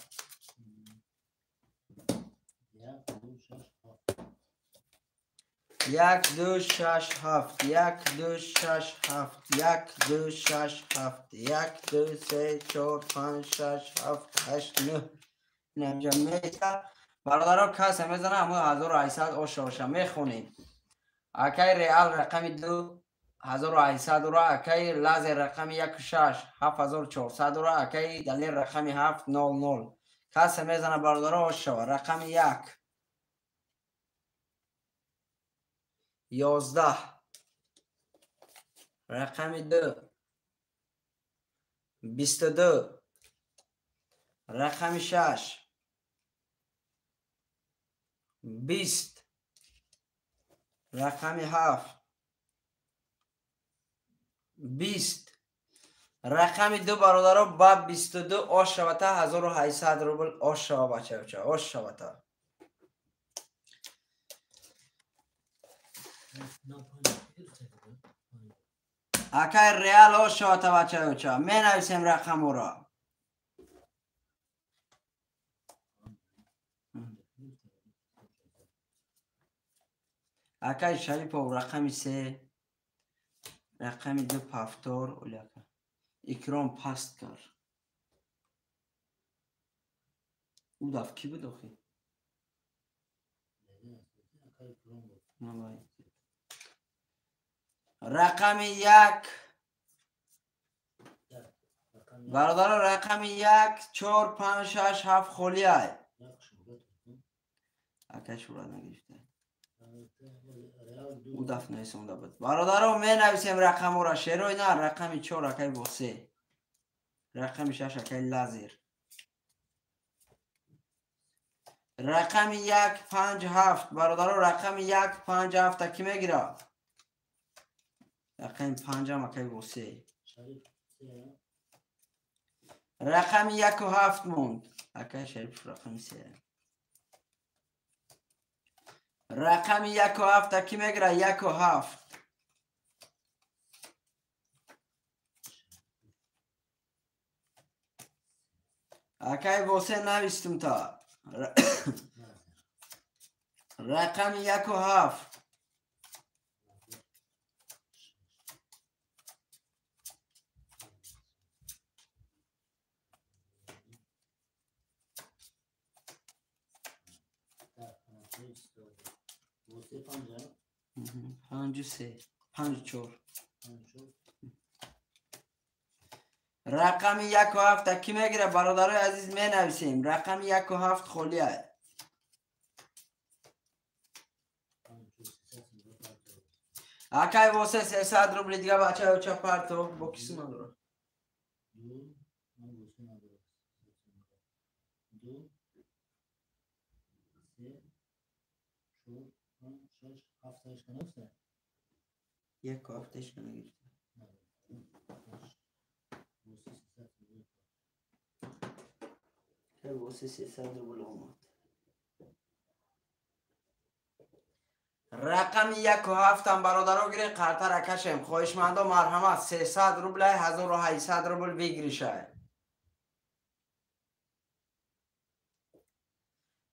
1 2 6 7 1 2 6 7 1 2 6 7 1 2 3 4 5 6 7 8 9. Инҷа меиста. Бародаро, касе мезана аммо 1800 ош шаваша. Мехонем. Акаи Реал рақами 2 1800 ура, акаи Лазер рақами 1 6 7400 ура, акаи Далер рақами 7 00. Касе мезана бародаро ош шава. Рақами 1 11, рақами 2 22, рақами 6 20, рақами 7 20, рақами 2 бародаро ба 22 ош шавата 1800 рубл ош шава бачаюча, ош шавата. Акаи Реал ош шавата бачаюча. Менависем рақаморо. Акаи Шарипов рақами 3, рақами 2 пафтор, оляка. Икром паст кар. Ӯ даф ки буд охи? Рақами 1 бародаро, рақами 1 4 5 6 7 холиай. Акаи шурат нагирифта. Ӯ даф нависонда буд. Бародаро, менависем рақаморо. Шерои на рақами 4 акаи Восе, рақами 6 акаи Лазер, рақами 1 5 7. Бародаро, рақами 1 5 7 ки мегирад? Рақами 5 акаи Восе. Рақами 1 و 7 монд. Акай Шарипов рақами 3. Рақами 1 و 7 ки мегира? 1 و 7. Акай Восе, навистум та. Рақами 1 و 7. 5 3, 5 4. Рақами 1 و 7 ки мегира, бародарои азиз? Менависем. Рақами 1 و 7 холия. Акай Восе, 300 рубли дига, бачаи оча парто. Бо ки сума дора? Ду, ман Восе надорам. Ду, се, чор, панҷ, шаш, ҳафт, ҳашт канафта? 1 و 7 ишка нагирифта. Восе 300 рубл. Восе, 300 рубл омад. Рақами 1 و 7-ам, бародаро, гирен, қартара кашем. Хоҳишмандо, марҳамат, 300 рублай, 1800 рубл выигрыш ай.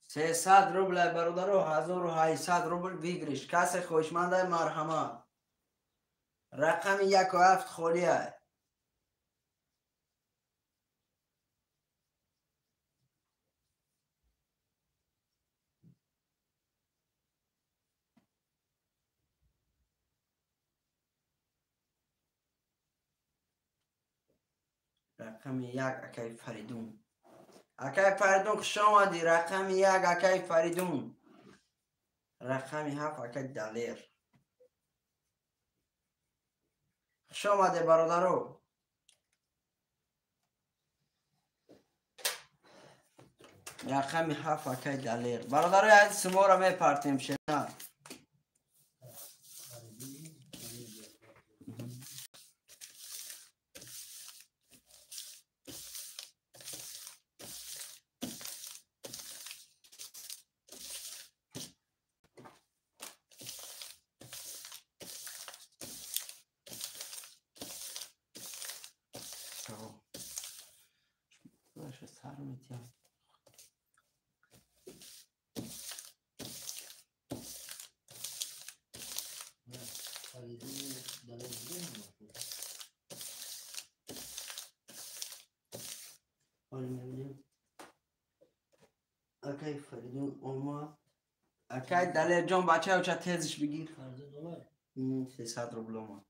300 рублай, бародаро, 1800 рубл выигрыш. Касе хоҳишмандай, марҳамат. Рақами 1 و 7 холиай. Рақами 1, акай Фаридун. Акай Фаридун, хуш омадӣ. Рақами 1, акай Фаридун. Рақами 7, акай Далер, хуш омаде, бародаро. Рақами 7, акай Далер. Бародарои азиз, шуморо мепартем шена. Фаридун, Далер. Сар метиҳам. Фаридун, Далер буд. Ҳоле мебинем. Акай Фаридун омад. Акай Далерҷон, бачаи оча, тезиш бигир. Фаридун омад. 300 рубл омад.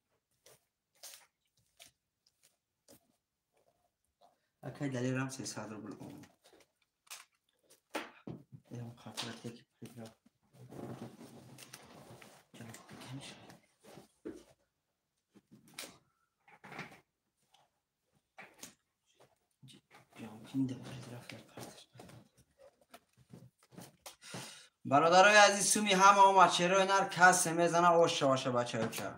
Акай Далерам 300 рубл омад. Ям қафлат яки приграв. Ҷон, кемиш. Ҷамкинда приграв як карташ. Бародарои азиз, суми ҳама омад. Шерои нар касе мезана, ош шаваша, бачаи оча.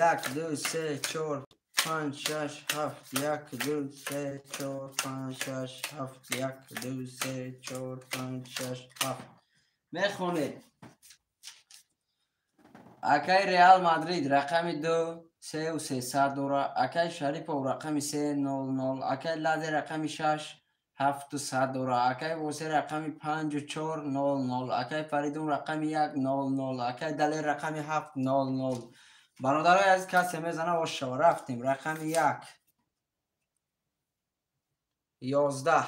Як, ду, се, чор, панҷ, шаш, ҳафт. Як, ду, се, чор, панҷ, шаш, ҳафт. Як, ду, се, чор, панҷ, шаш, ҳафт. Мехонед. Акай Реал Мадрид рақами 2, 3 و 300 дора. Акай Шарипов рақами 3, 0, 0. Акай Ладе рақами 6, 7 و 100 дора. Акай Восе рақами 5, 4, 0, 0. Акай Фаридун рақами 1, 0, 0. Акай Далер рақами 7, 0, 0. Бародарои азиз, касе мезана, ош шава. Рафтем. Рақами 1, 11.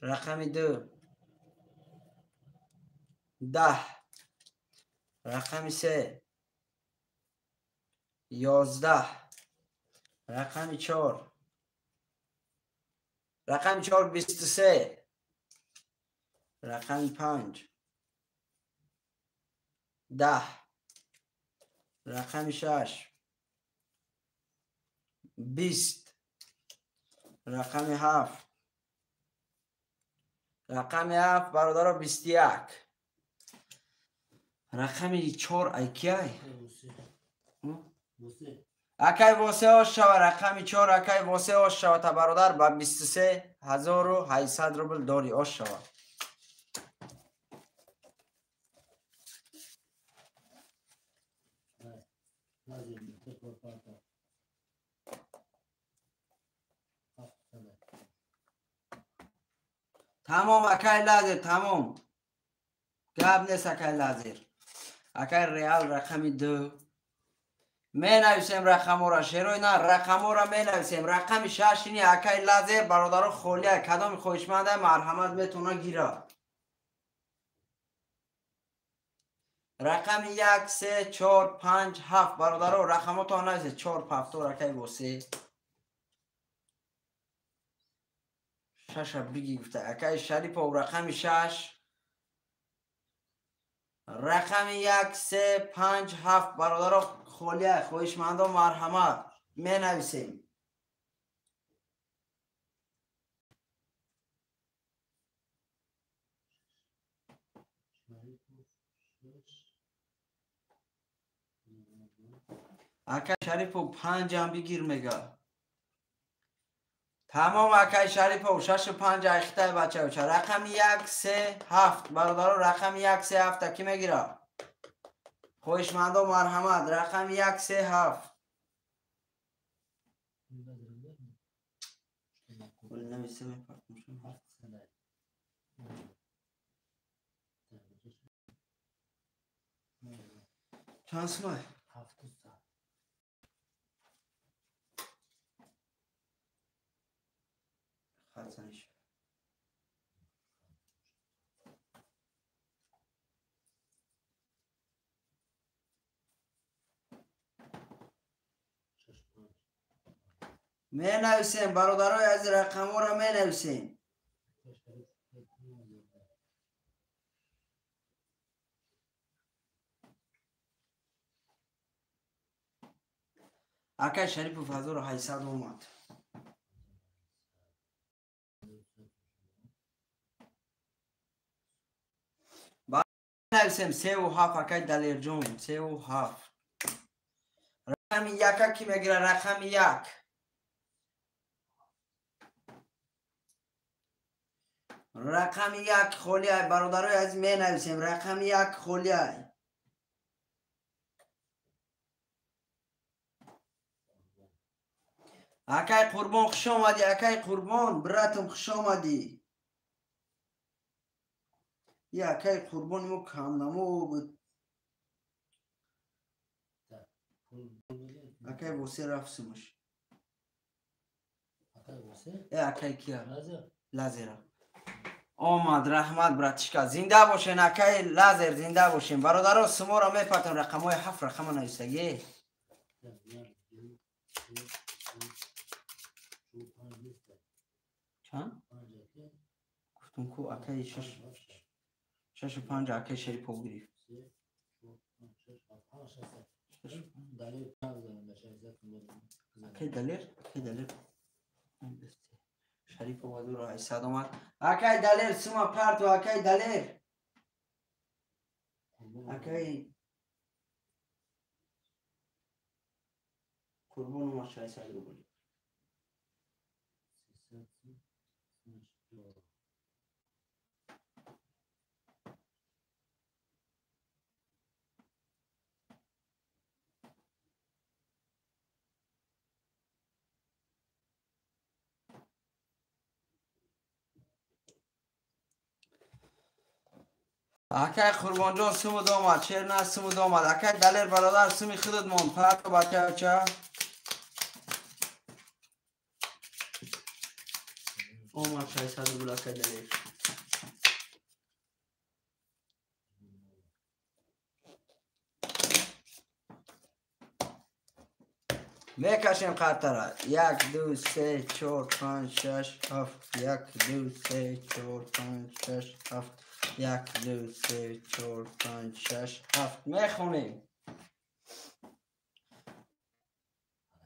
Рақами 2, 10. Рақами 3, 11. Рақами 4, рақами 4, 23. Рақами 5, 10. Рақами 6, 20. Рақами 7, Рақами 7 бародаро 21. Рақами 4 айкиай. Акай восе ош шава, рақами 4 акай восе ош шава та бародар ба 23800 рубл дори ош шава. Тамом акай лазер, тамом. Гап нест акай лазер. Акай реал рақами 2. Менависем рақамора, шерои на рақамора менависем. Рақами 6 ини акай лазер бародаро холия. Кадоми хоҳишманда марҳамат метавона гира. Рақами 1, 3, 4, 5, 7 бародаро рақамотон нависед. 4, 7 акай восе. 6 биги гуфта. Акай Шарипов рақами 6. Рақами 1, 3, 5, 7 бародаро холия. Хоҳишмандо марҳамат менависем. Акай Шарипов 5 ам бигир мега. Тамом акай Шарипов 6 5 айхтай бачаюча. Рақами 1, 3, 7 бародаро рақами 1, 3, 7 ки мегира? Хоҳишмандо марҳамат рақами 1, 3, 7. Чанд сумай? 7. Менависем бародарои азиз, рақамҳоро менависем. Акай Шарипов 1800 омад. Менависем 3 ва 7 акай Далерҷон, 3 ва 7. Рақами 1 ки мегира? Рақами 1. Рақами 1 холия бародарои азиз менависем. Рақами 1 холия. Акай Қурбон хуш омадӣ, акай Қурбон, братам хуш омадӣ. Я акай Қурбони мо камнамо буд. Акай восе рафт сумаш. Акай кия? Лазера. Омад, раҳмат братишка. Зинда бошен акай Лазер, зинда бошен. Бародаро суморо мепартам рақамҳои 7 рақама нависагӣ. Чанд? Гуфтум ку акай 6 6 5 акай Шарипов гирифт. Акай Далер, акай Далер. Шарипов 1800 омад. Акай Далер сума парту, акай Далер. Акай Қурбон омад 600 рубл. Акай Қурбонҷон сумуд омад, шер на сумуд омад. Акай Далер бародар суми худат монд. Парту бачаюча. Омад 600 рубл акай Далер. Мекашем қартара. 1, 2, 3, 4, 5, 6, 7. 1, 2, 3, 4, 5, 6, 7. 1, 2, 3, 4, 5, 6, 7. Мехонем.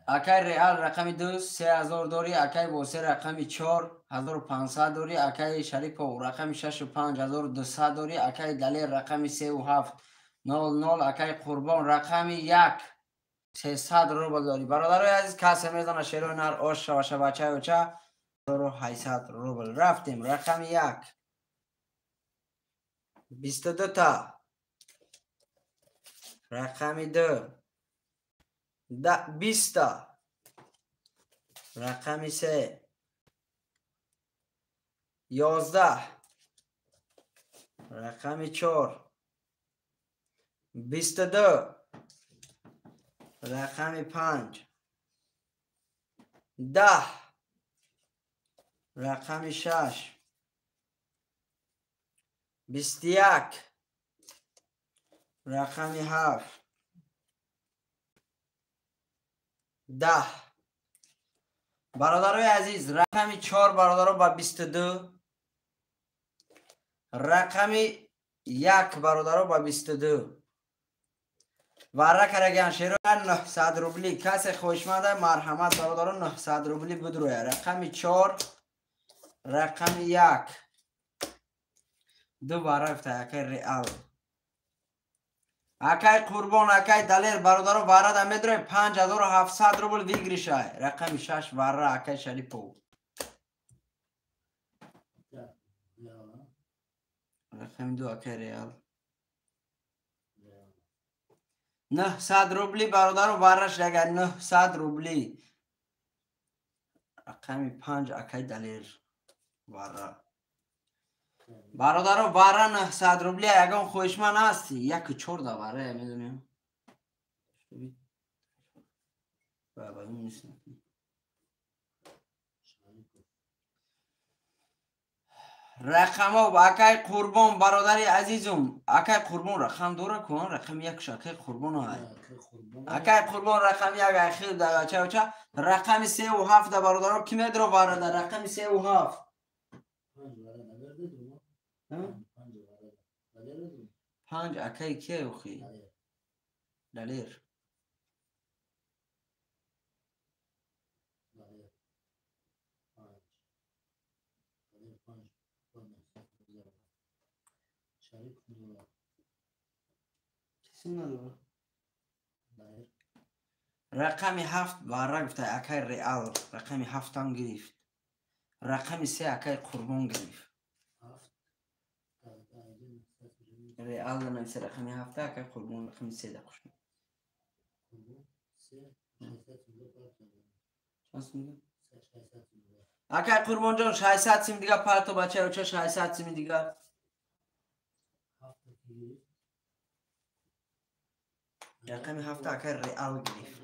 Акай Реал рақами 2 3000 дорӣ, акай Восе рақами 4 1500 дорӣ, акай Шарипов рақами 6 5200 дорӣ, акай Далер рақами 3 7 00, акай Қурбон рақами 1 300 рубл дорӣ. Бародарои азиз, касе мезана шерои нар ош шаваша бачаи оча 1800 рубл. Рафтем рақами 1 22 та, рақами 2 20 та, рақами 3 11, рақами 4 22, рақами 5 10, рақами 6 21, рақами 7 10. Бародарои азиз, рақами 4 бародаро ба 22, рақами 1 бародаро ба 22. Варра караган шеро 900 рубли. Касе хоҳишманда марҳамат бародаро 900 рубли будроя. Рақами 4, рақами 1. Ду варра гуфта акай Реал. Акай Қурбон, акай Далер бародаро варра да медроя 5700 рубл выигрышай. Рақами 6 варра акай Шарипов. Рақами 2 акай Реал. 900 рубли бародаро варраш агар 900 рубли. Рақами 5 акай Далер варра. Бародаро варра 900 рубли ягон хоҳишманд ҳасти? 1.4 да варра медонем. Рақамҳо акай Қурбон бародари азизум, акай Қурбон рақам дора кун, рақами 1 акай Қурбон ай. Акай Қурбон рақами 1 ахир да ча рақами 3 ва 7 да бародаро ки медро бародар рақами 3 ва 7. 5 акай ки охи? Далер. Рақами 7 варра гуфта акай Реал, рақами 7 ҳам гирифт. Рақами 3 акай Қурбон гирифт. Реал нависа рақами 7 акай Қурбон рақами 3 да хуш. Акай Қурбонҷон 600 сим дига парто бачаи оча 600 сими дига. Рақами 7 акай Реал гирифт.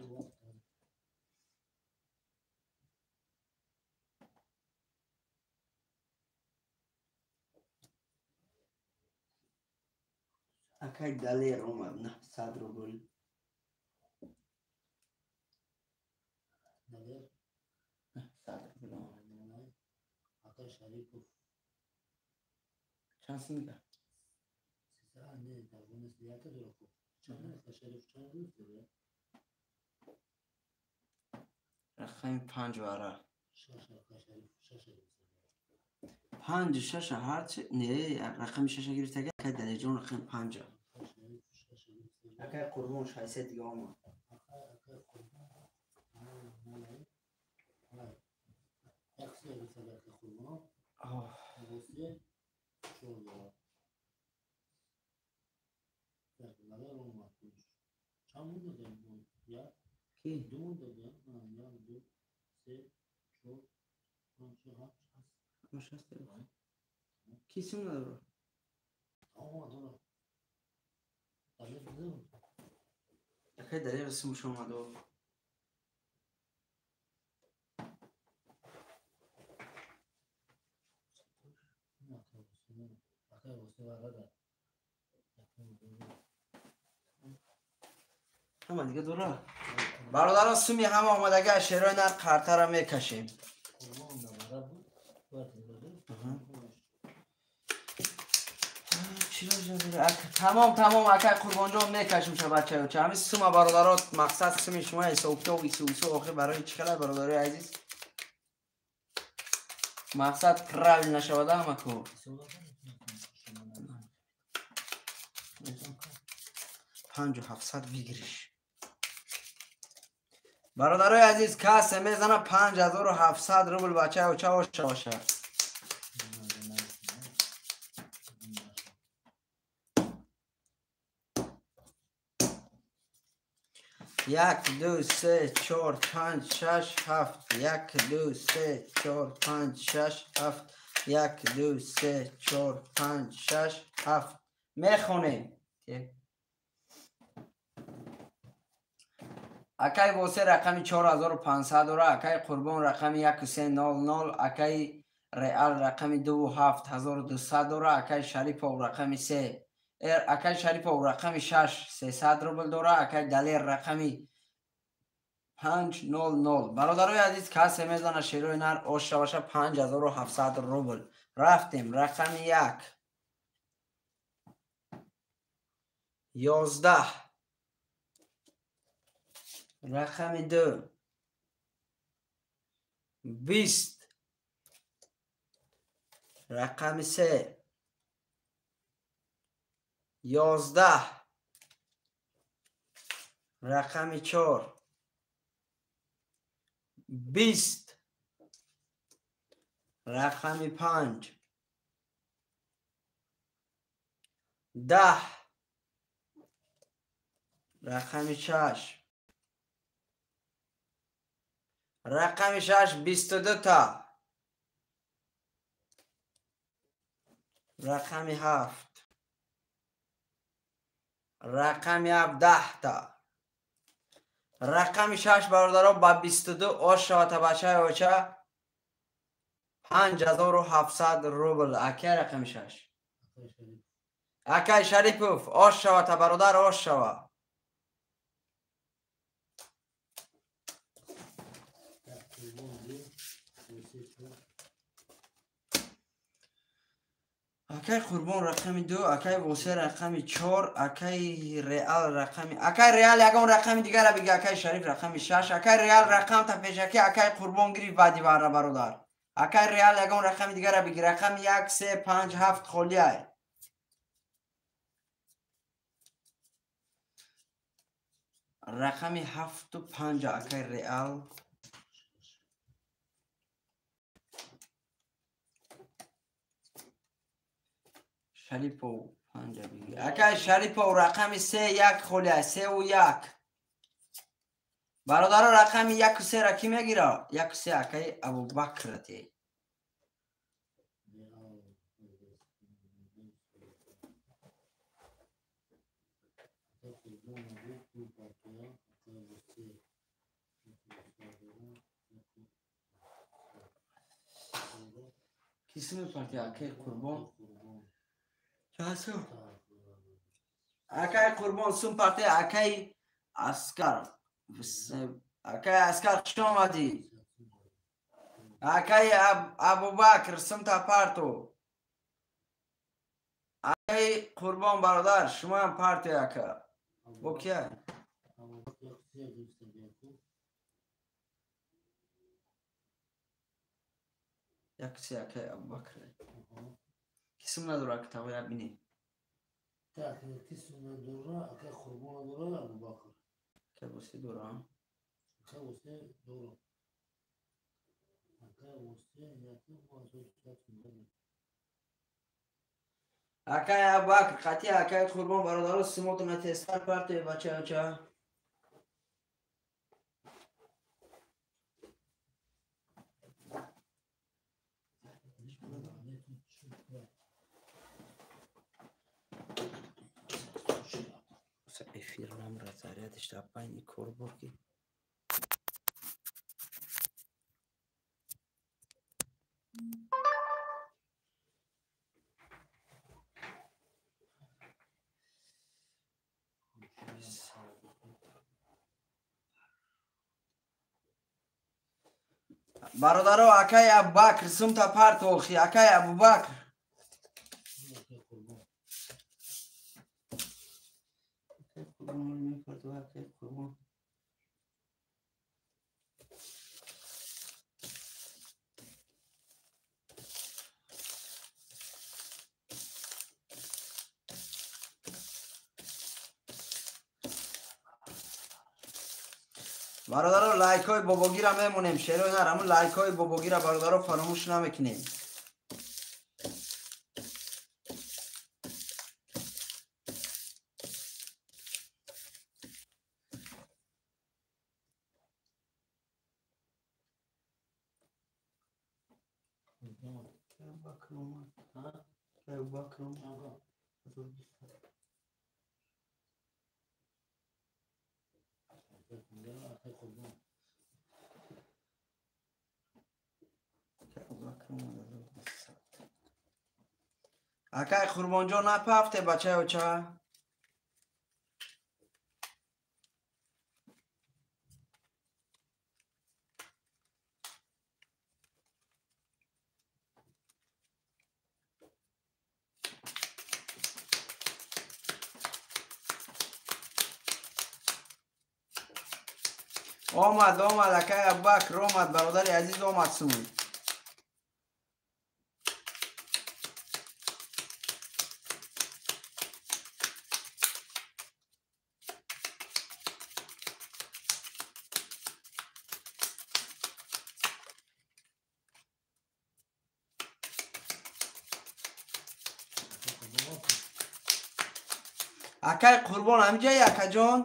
Акай Далер омад 900 рубл. Далер 900 рубл омад. Акай Шарипов чанд сим дига? Рақами 5 вара. 5 6 ҳарчи не рақами 6 гирифтага акай Далерҷон рақами 5. Акай Қурбон 600 дига омад. Ки? Ки сим надора? Акай Далер симш омадо. Ҳама дига дора. Бародаро суми ҳама омадага шерои нар қартара мекашем. Тамом, тамом, акай Қурбонҷон, мекашим ша бачаё. Ча ҳами сума бародаро, мақсад суми шумо ҳисобкитоб ису охир барои чӣ хелай, бародарои азиз? Мақсад правильно шавада ҳама кор. 5700 выигрыш. Бародарои азиз, касе мезана 5700 рубл, бачаё, ча оша боша. Як, ду, се, чор, панҷ, шаш, ҳафт. Як, ду, се, чор, панҷ, шаш, ҳафт. Як, ду, се, чор, панҷ, шаш, ҳафт. Мехонем. Акай Восе рақами 4500 дора, акай Қурбон рақами 1300, акай Реал рақами 27200 дора, акай Шарипов рақами 3, акай Шарипов рақами 6 300 рубл дора, акай Далер рақами 500. Бародарои азиз, касе мезана шерои нар ош шаваша 5700 рубл. Рафтем, рақами 1 11, рақами 2 20, рақами 3 11, рақами 4 20, рақами 5 10, рақами 6, рақами 6 22 та, рақами 7, рақами 17 та, рақами 6 бародаро ба 22 ош шавата бачаи оча 5700 рубл. Акай рақами 6, акай Шарипов, ош шавата бародар, ош шава. Акай Қурбон рақами 2, акай Восе рақами 4, акай Реал рақами, акай Реал ягон рақами дигара бига, акай Шариф рақами 6, акай Реал рақам та пешаки акай Қурбон гирифт баъди варра бародар. Акай Реал ягон рақами дигара биги, рақами 1, 3, 5, 7 холиай. Рақами 7 5 акай Реал. Шарипов 5 биги. Акай Шарипов рақами 3 1 холиай, 3 1. Бародаро, рақами 1 3 ра ки мегира? 1 3 акай Абубакр те. Кисми партия акай Қурбон? Акай Қурбон сум партия, акай Аскар. Акай Аскар, хуш омадӣ. Акай Абубакр сумта парту. Акай Қурбон бародар, шумоам партия ака. Бо кия? Як се акай Абубакр. Кисм надора ака, тавоя бинем. Так, кисм надора, акай Қурбон надора, Абубакр. Акай Восе дора. Акай Восе дора. Акай Восе акай Абубакр қатъи акай Қурбон бародаро симотона тестар партия бачаоча. Эфир намра зарядиш дар байни корбор ки бародаро, акай Абубакр сумта партохи, акай Абубакр. Қурбон мепартова, акай Қурбон. Бародаро, лайкҳои бобогира мемонем, шерои нар, ҳамун лайкҳои бобогира бародаро фаромӯш намекунем. Акай Қурбонҷон, напафте, бачаи оча. Омад, омад, акай Абубакр омад, бародари азиз омад сун. Акай Қурбон ҳамиҷаи, акаҷон?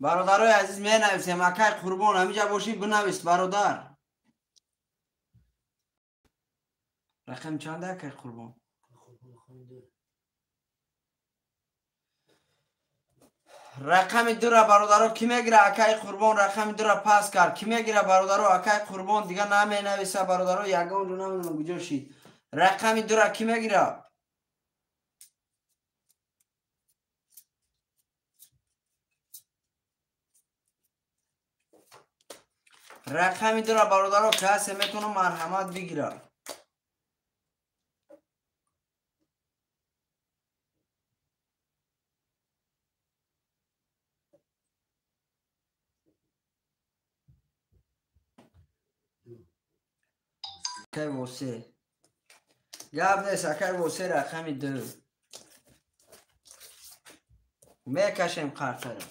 Бародарои азиз, менависем. Акай Қурбон, ҳамиҷа бошӣ, бинавис, бародар. Рақам чанда, акай Қурбон? Рақами дура, бародаро, кӣ мегира? Акай Қурбон рақами дура пас кард. Кӣ мегира, бародаро? Акай Қурбон дига наменависа, бародаро, ягон ҷо намедонам куҷо шид. Рақами дура кӣ мегира? Рақами дура, бародаро, касе метавона марҳамат бигира. Акай Восе, гап нест, акай Восе, рақами ду мекашем қартара.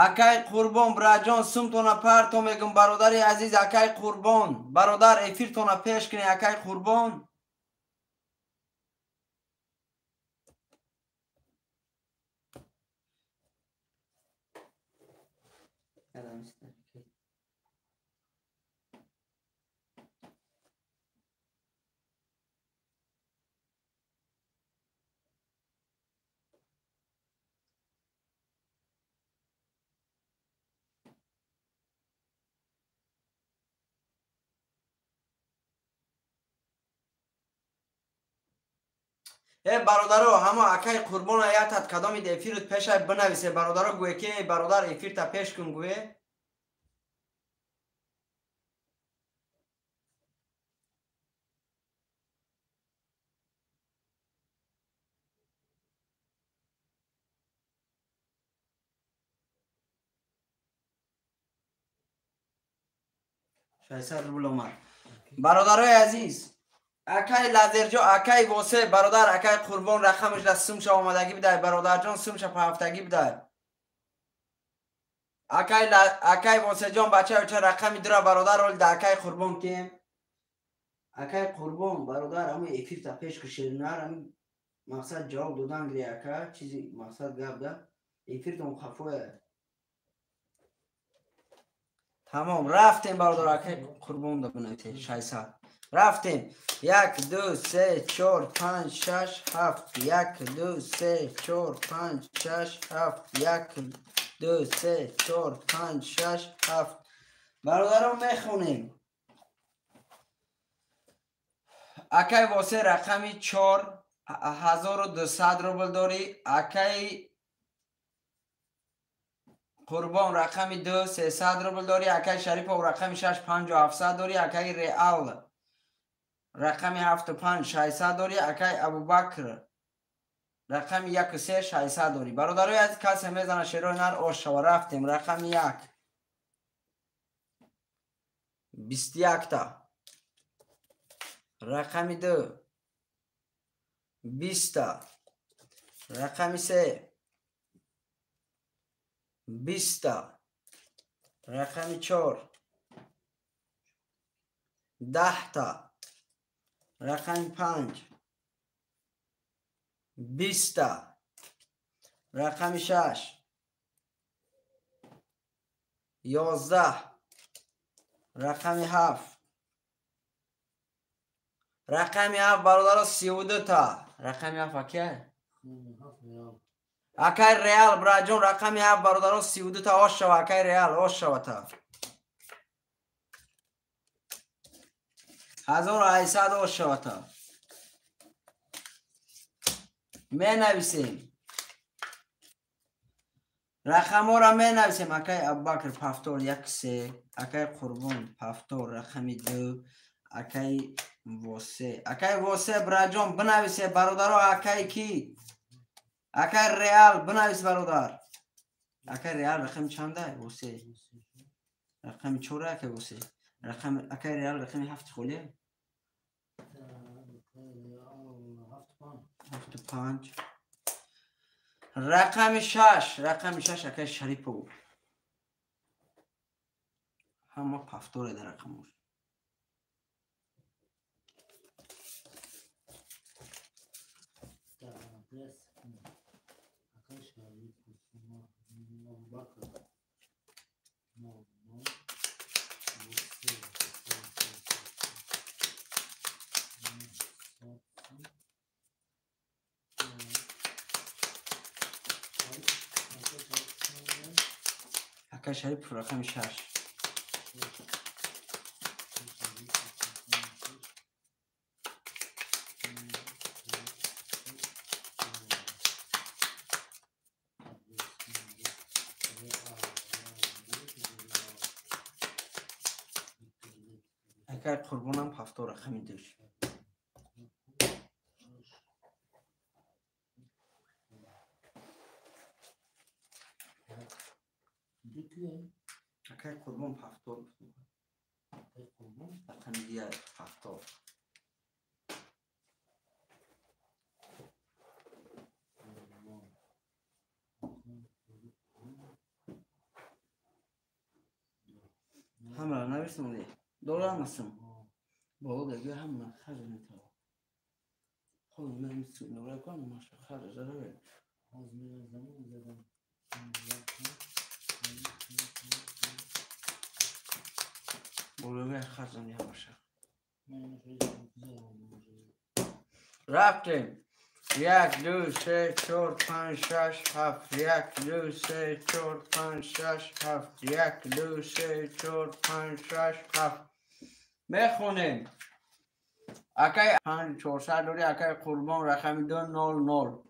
Акай Қурбон, браҷон, сумтона парто мегум, бародари азиз, акай Қурбон, бародар, эфиртона пеш кунӣ, акай Қурбон. Э, бародаро, ҳамо акай Қурбон аятат кадоми эфирут пешай бинависе, бародаро, гӯе ки бародар, эфирта пеш кун, гӯе. 600 рубл омад, бародарои азиз. Акай Лазерҷо, акай Восе, бародар, акай Қурбон рақамаш да сумша омадагӣ бидай, бародарҷон, сумша паҳафтагӣ бидай. Акай Восеҷон, бачаи оча, рақами дура, бародар, оли да акай Қурбон кем. Акай Қурбон, бародар, ҳамин эфирта пеш кушеринар, ҳамин мақсад ҷавоб додан гире, ака, чизи мақсад гап да. Эфиртон хафоя. Тамом, рафтем, бародар, акай Қурбон да бинависед 600. Рафтем. 1, 2, 3, 4, 5, 6, 7. 1, 2, 3, 4, 5, 6, 7. 1, 2, 3, 4, 5, 6, 7. Бародарон, мехонем. Акай Восе рақами 4 1200 рубл дорӣ. Акай Қурбон рақами 2 300 рубл дорӣ. Акай Шарипов рақами 6 5700 дорӣ. Акай Реал рақами 7 5 600 дорӣ. Акай Абубакр рақами 1 3 600 дорӣ. Бародарои азиз, касе мезана шерои нар ош шава. Рафтем. Рақами 1 21 та. Рақами 2 20 та. Рақами 3 20 та. Рақами 4 10 та. Рақами 5 20 та. Рақами 6 11. Рақами 7. Рақами 7, бародаро, 32 та. Рақами 7 акай? Акай Реал, браҷон, рақами 7, бародаро, 32 та. Ош шава, акай Реал, ош шава та. 1800 ош шава та. Менависем. Рақамҳоро менависем. Акай Абубакр пафтор 1 3, акай Қурбон пафтор рақами 2, акай Восе. Акай Восе, браҷон, бинависе, бародаро, акай ки? Акай Реал, бинавис, бародар. Акай Реал рақами чанда? Восе. Рақами 4 акай Восе. Рақами акай Реал рақами 7 холия? 7 5. Рақами 6, рақами 6 акай Шарипов. Ҳама пафторе дар рақамош. Акай Шарипов рақами 6. Акай Қурбонам 7 рақами 2. Акай Қурбон 7. Рақами 2 7. Ҳамаро нависам де. Долар масам. Боло деги ҳама харҷ метавон. Ҳозир ман нура кунам, маша харҷ зараве. Ҳозир мезанам, задам. Боло харҷ ҳамаша. Рафтем. 1 2 3 4 5 6 7. 1 2 3 4 5 6 7. 1 2 3 4 5 6 7. Мехонем. Акай 5 400 дорӣ, акай Қурбон рақами 2 0 0.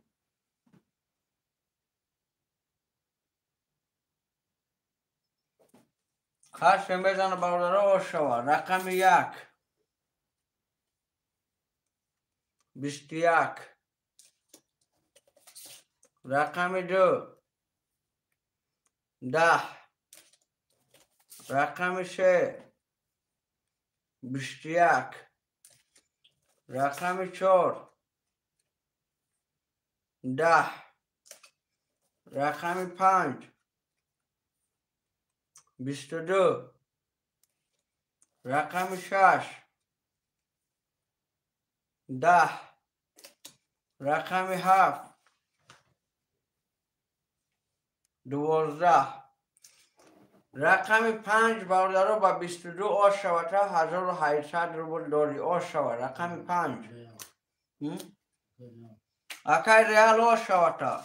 Хашм мезана, бародаро, ош шава. Рақами 1 21. Рақами 2 10. Рақами 3 21. Рақами 4 10. Рақами 5 22. Рақами 6 10 рақами 7 12 рақами 5 бародаро ба 22 ош шавата 1800 рубл дори ош шава рақами 5 акай реал ош шавата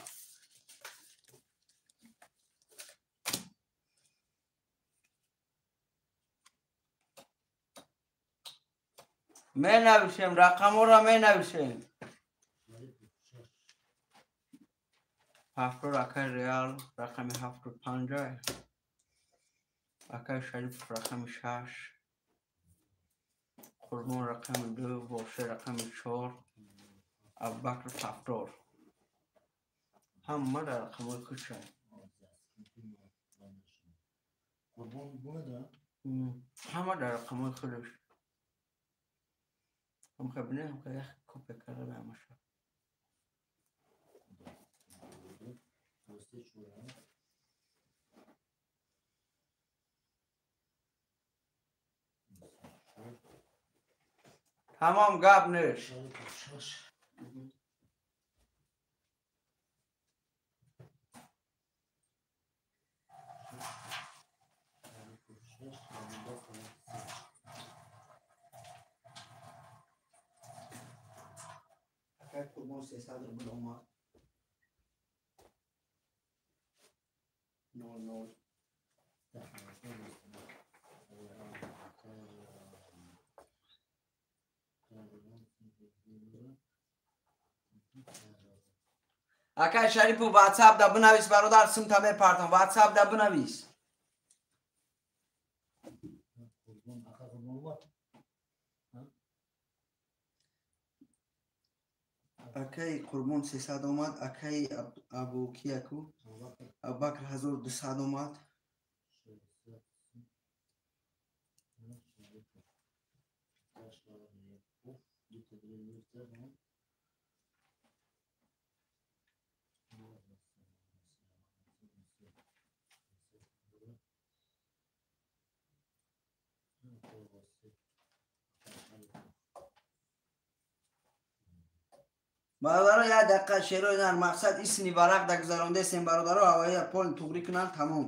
менависем рақамҳоро менависем 7 акай реал рақами 75 акай Шариф рақами 6 Қурбон рақами 2 Боше рақами 4 Абубакр 7 ҳама дар рақамҳои худша ҳама дар рақамҳои худаш ҳамха бинед ҳамха як копия карда ҳамаша тамом гап нест Қурбон 300 рубл омад 00 акай Шарипу ватсап да бинавис бародар симта мепартам ватсап да бинавис акай Қурбон 300 омад акай Абукияку Абубакр 1200 омад бародаро як дақиқа шерои нар мақсад исни варақ дагузарондесем бародаро аввая пол туғрӣ кунанд тамом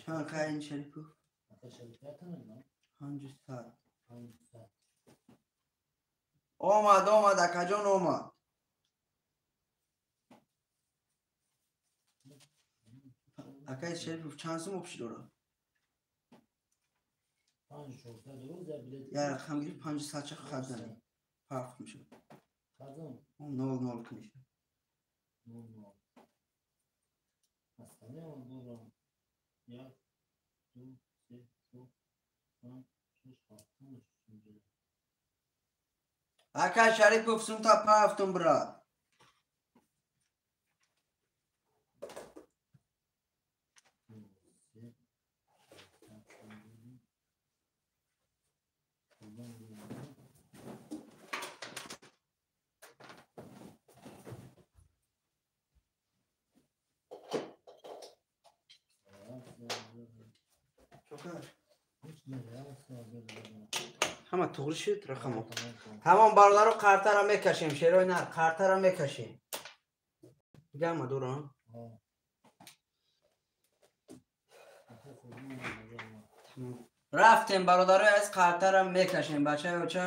чанд қай ин Шарипов 500 омад омад акаҷон омад акай Шарипов чанд сум обши дорад як рақам гирифт 500 ча хат зани фарқ мешавад 00 ки мешавад акай Шарипов сумта пафтум брат ҳама туғри шуд рақамо ҳамон бародаро қартара мекашем шерои нар қартара мекашем гама дорам рафтем бародарои аз қартара мекашем бачаи оча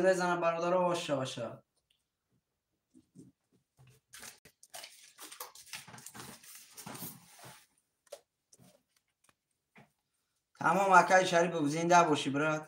мезана бародаро оша баша тамом акай Шарипов зинда бошӣ брат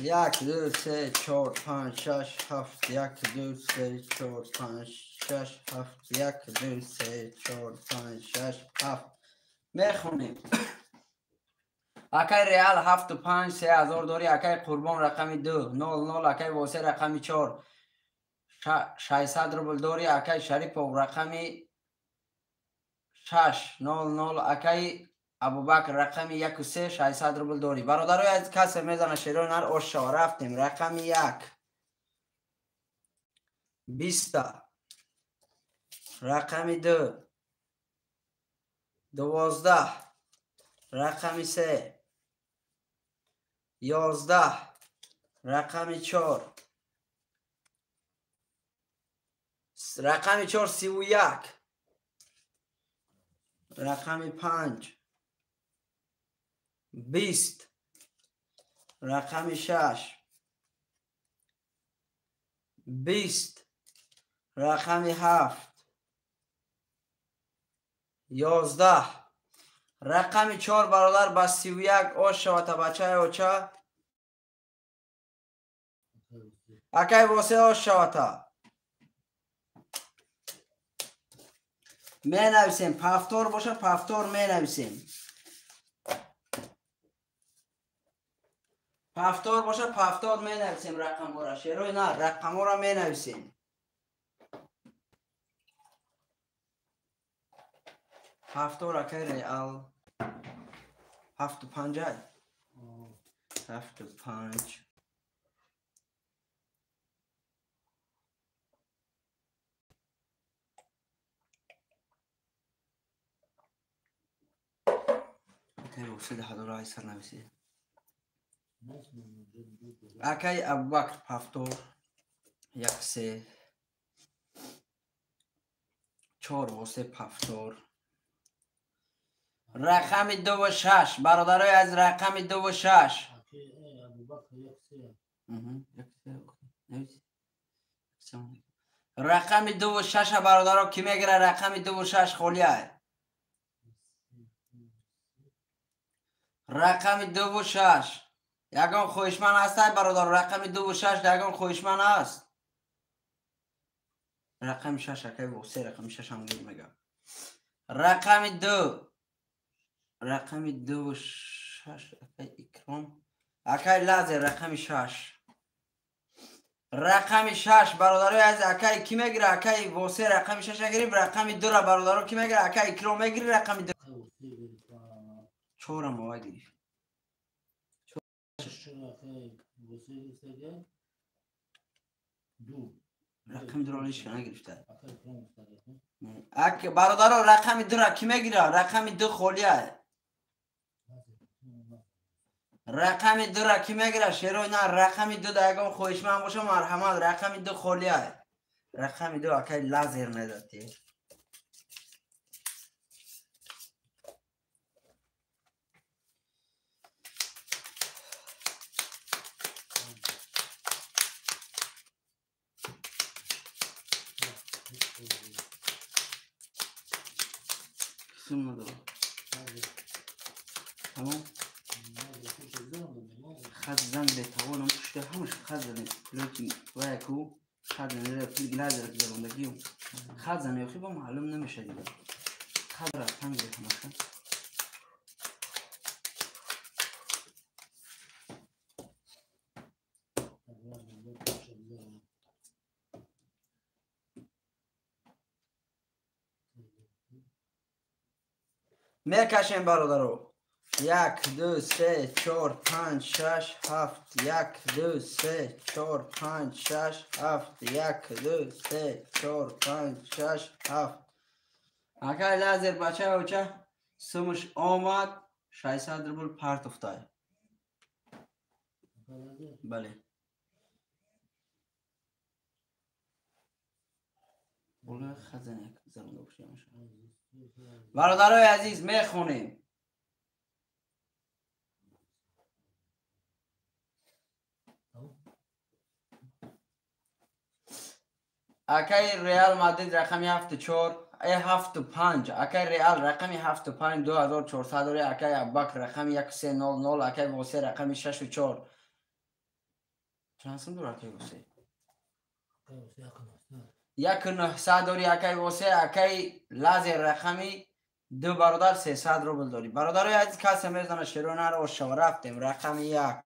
1 2 3 4 5 6 7 1 2 3 4 5 6, 7, 1, 2, 3, 4, 5, 6, 7. Мехонем. Акай Реал 7 5 3000 дори, акай Қурбон рақами 2 0 0, акай Восе рақами 4 600 рубл дори, акай Шарипов рақами 6 0 0, акай Абубакр рақами 1 3 600 рубл дори. Бародарои аз касе мезана шерои нар ош шава. Рафтем. Рақами 1 20, рақами 2 12, рақами 3 11, рақами 4, рақами 4 31, рақами 5 20, рақами 6 20, рақами 7 11, рақами 4 бародар ба 31 ош шавата бачаи оча. Акай Восе ош шавата. Менависем, пафтор боша, пафтор менависем. Пафтор боша, пафтор менависем рақамҳоро. Шерои на, рақамҳоро менависем. Пафтор акай Реал 7 5 7 5. Акай Восе 1000 сар нависи. Акай Абубакр пафтор 1 3 4 Восе пафтор. Рақами 2 6 бародарои аз рақами 2 6. Рақами 2 6 бародаро ки мегира? Рақами 2 6 холия. Рақами 2 6. Ягон хоҳишманд ҳастай бародар? Рақами 2 6 ягон хоҳишманд ҳаст? Рақами 6 акай Восе рақами 6 ҳам гир мегам. Рақами 2, рақами 2 6 акай Икром, акай Лазер рақами 6, рақами 6 бародарои азиз акай ки мегира? Акай Восе рақами 6 гириф. Рақами 2 ра бародаро ки мегира? Акай Икром мегири рақами 2. 4 ам ова гириф. Рақами 2 ро ҳеч нагирифта. Бародаро рақами 2 ра ки мегира? Рақами 2 холия. Рақами 2 ра ки мегира? Шерои на, рақами 2 да ягон хоҳишманд боша марҳамат. Рақами 2 холия. Рақами 2 акай Лазер медати. Тамом. Хат зан бетавонам пушта ҳамаш хат задем. Пулоки ваяку хат занера пул лазер гузарондагию. Хат зане охи ба маълум намешад дига. Хат рафтан гирифт ҳамаша. Мекашем бародаро. 1 2 3 4 5 6 7 1 2 3 4 5 6 7 1 2 3 4 5 6 7. Акай Лазер бача оча сумаш омад 600 рубл партофтай. Бале. Бола хазана замон бошам. Бародарои азиз мехонем. Акай Реал Мадрид рақами 7 4 7 5, акай Реал рақами 7 5 2400 дори, акай Абубакр рақами 1 3 0 0, акай Восе рақами 6 4. Чанд сум дорад акай Восе? 1900 дори акай Восе, акай Лазер рақами 2 бародар 300 рубл дори. Бародарои азиз, касе мезана шеро наро шава. Рафтем рақами 1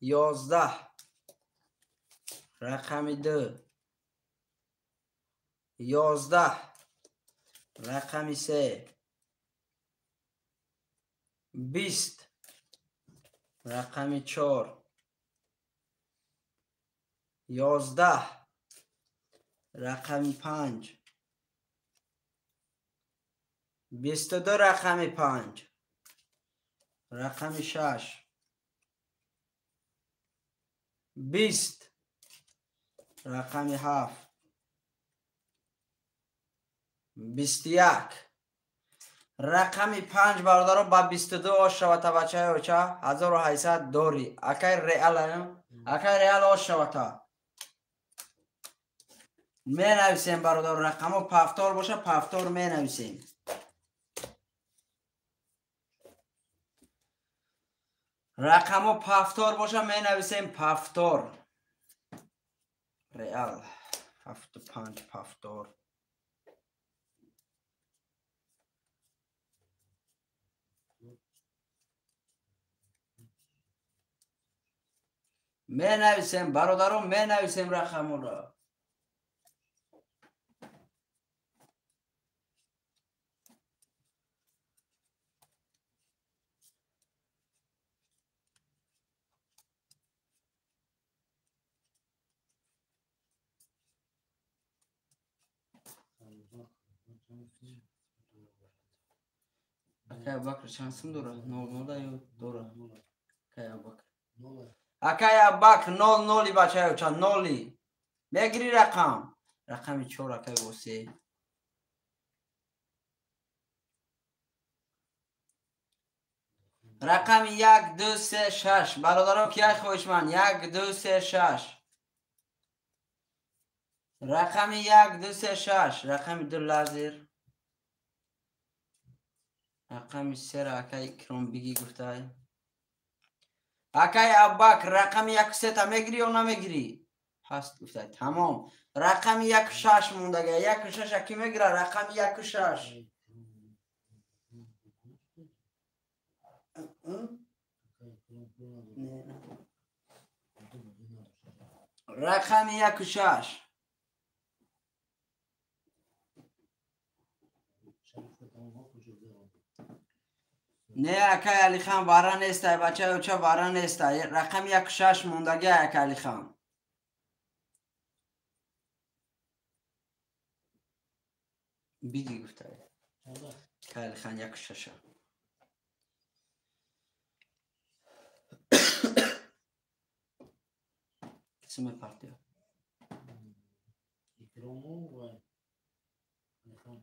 11 рақами 2 11 рақами 3 20 рақами 4 11 рақами 5 22 рақами 5 рақами 6 20 рақами 7 21 рақами 5 бародаро ба 22 ош шавата бачаи оча 1800 дори. Акай Реал, акай Реал ош шавата. Менависем бародаро, рақамо пафтор боша, пафтор менависем. Рақамо пафтор боша, менависем пафтор. Реал 75 пафтор. Менависем бародаро, менависем рақаморо. Акай Абубакр чанд сум дора? 0-0 ё дора? Акай Абубакр. Акай Абубакр 0-0 бачаё, чанд 0. Мегири рақам. Рақами 4 акай Восе. Рақами 1 2 3 6. Бародаро, кияй хоҳишманд? 1 2 3 6. Рақами 1 2 3 6. Рақами 2 Лазер. Рақами 3 акай Икром биги гуфтай. Акай Абубакр рақами 1 3 та мегири ё намегири? Ҳаст гуфтай. Тамом. Рақами 1 6 мондага. 1 6 аки мегира? Рақами 1 6. Рақами 1 6. Не, акай Алихан вара нестай, бачаи оча вара нестай. Рақами 1 6 мондага акай Алихан. Биги гуфтай. Акай Алихан 1 6. Кисме партия? Икрому ва Алихан.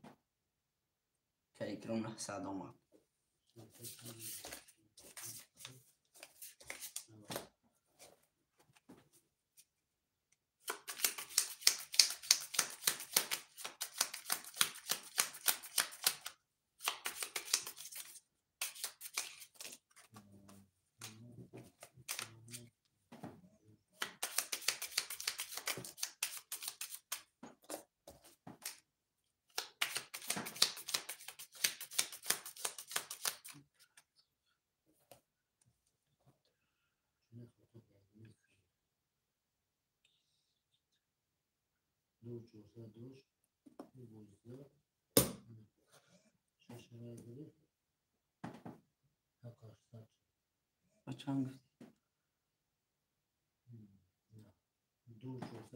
Акай Икром 900 омад.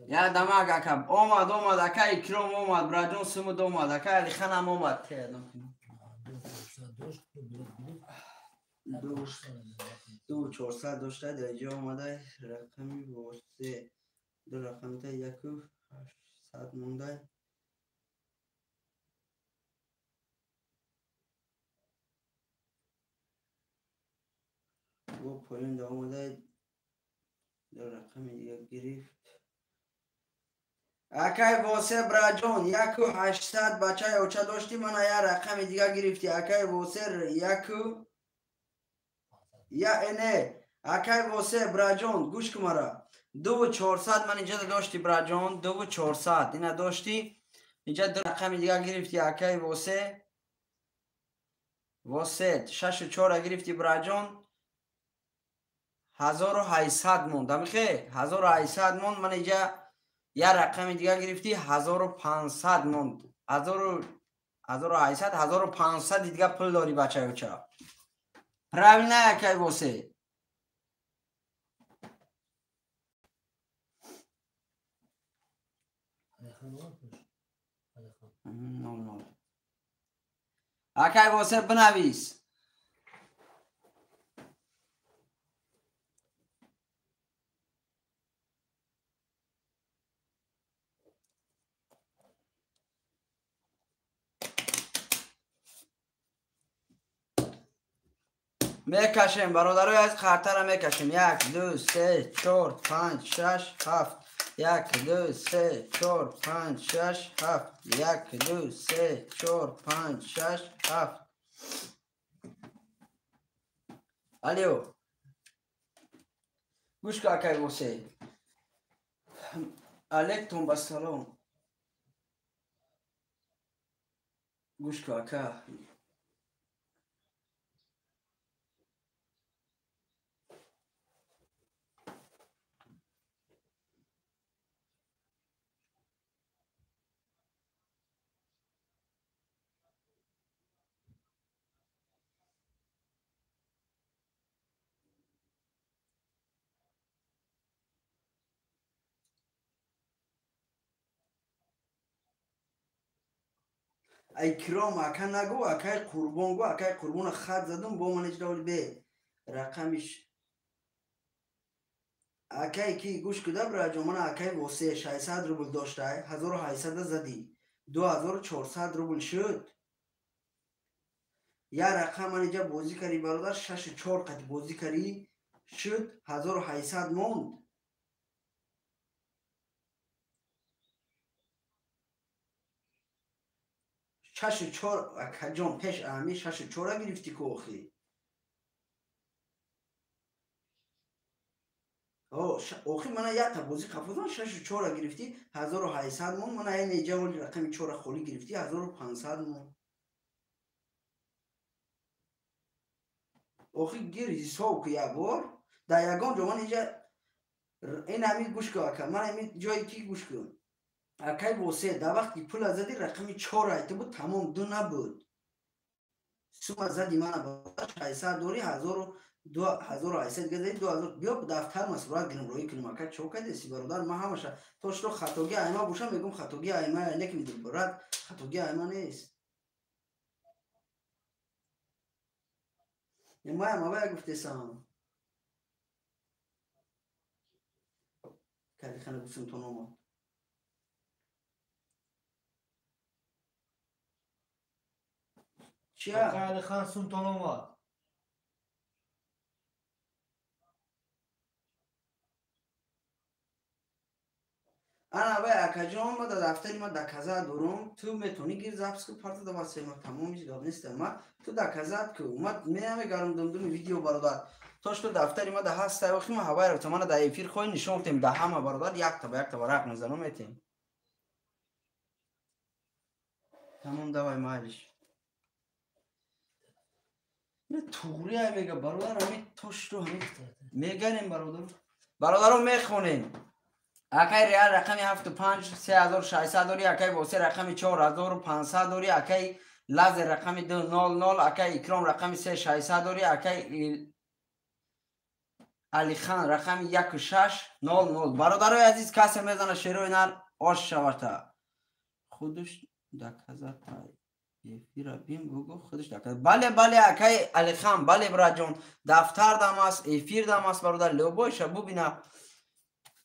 Я дамаг ака омад, омад ака Икром омад, браҷон сумуд омад, ака Алиханам омад. Ду 400 дошта дар ҷо омада рақами восе ду рақамита 1 800 монда. Бо поён да омада ду рақами дига гирифт. Акай Восе браҷон 1 800 бачаи оча дошти, мана я рақами дига гирифти. Акай Восе яку я не. Акай Восе браҷон гӯш кун мара. 2400 ман инҷа дошти браҷон, 2400 ина дошти. Инҷа ду рақами дига гирифти акай Восе. Восе 6-4 гирифти браҷон. 1800 монд. Амихе 1800 монд. Ман инҷа я рақами дига гирифти 1500 монд. 1800 1500 дига пул дори бачаюча. Правильно акай Восе. Нол. Акай Восе бинавис. Мекашем бародарои аз қартара мекашем. 1 2 3 4 5 6 7 1 2 3 4 5 6 7 1 2 3 4 5 6 7. Алло. Гӯш кун акай Восе. Алейкум ассалом. Гӯш кун ака. Икром ака нагу, акай Қурбон гу, акай Қурбона хат задум, бо ман иҷравли бе рақамиш. Акай ки гӯш куда браҷон, мана акай Восе 600 рубл доштай, 1800 задӣ, 2400 рубл шуд. Я рақам ман иҷа бозӣ карӣ бародар, 6-4 қати бозӣ карӣ шуд, 1800 монд. 6-4 акаҷон пеш ами 6-4 гирифти ку охи. Охи мана якта бозӣ қафозан 6-4 гирифти, 1800 мон. Мана айн иҷа оли рақами 4 холӣ гирифти, 1500 мон. Охи гир ҳисоб ку як бор. Дар ягон ҷо ман иҷа ин ами гӯш ку ака, ман ами ҷое ки гӯш ку. Акай Восе дар вақти пула зади рақами 4 айта буд, тамом ду набуд. Сума зади мана 600 дори, 1800 газади, 2000. Биё дафтар ма сурат гирем, роӣ кунем. Ака чо кардеси бародар? Ман ҳамаша то что хатоги айма бошам, мегӯм хатоги айма, лекин брат хатоги айма нест. Маям авая гуфтесам. Калихана гуфтум омад. Чия? Алихан сумтон омад. Ана вай акаҷон, ма дар дафтари ма доказат дорум. Ту метавонӣ гир запис ку парта да васфи ма тамом ҳеҷ гап нест. Ма ту доказат ку. Ма менамегарам думдуми видео бародар. То что дафтари ма да ҳаст, охи ма ҳавай рафтам. Мана дар эфир хоҳӣ нишон дем да ҳама бародар, якта ба якта варақ мезанам метем. Тамом давай майлиш. Туғри ай мега бародар, ами то что ами мегарем бародар. Бародаро мехонем. Акай Реал рақами 7-5 3600 дори, акай Восе рақами 4500 дори, акай Лазер рақами 200, акай Икром рақами 3600 дори, акай Алихан рақами 1600. Бародарои азиз, касе мезана шерои нар ош шавата. Худаш доказат эфира бим бугу худаш доказат. Бале, бале, акай Алихан, бале браҷон, дафтар дам аст, эфир дам аст бародар, любойша бубина.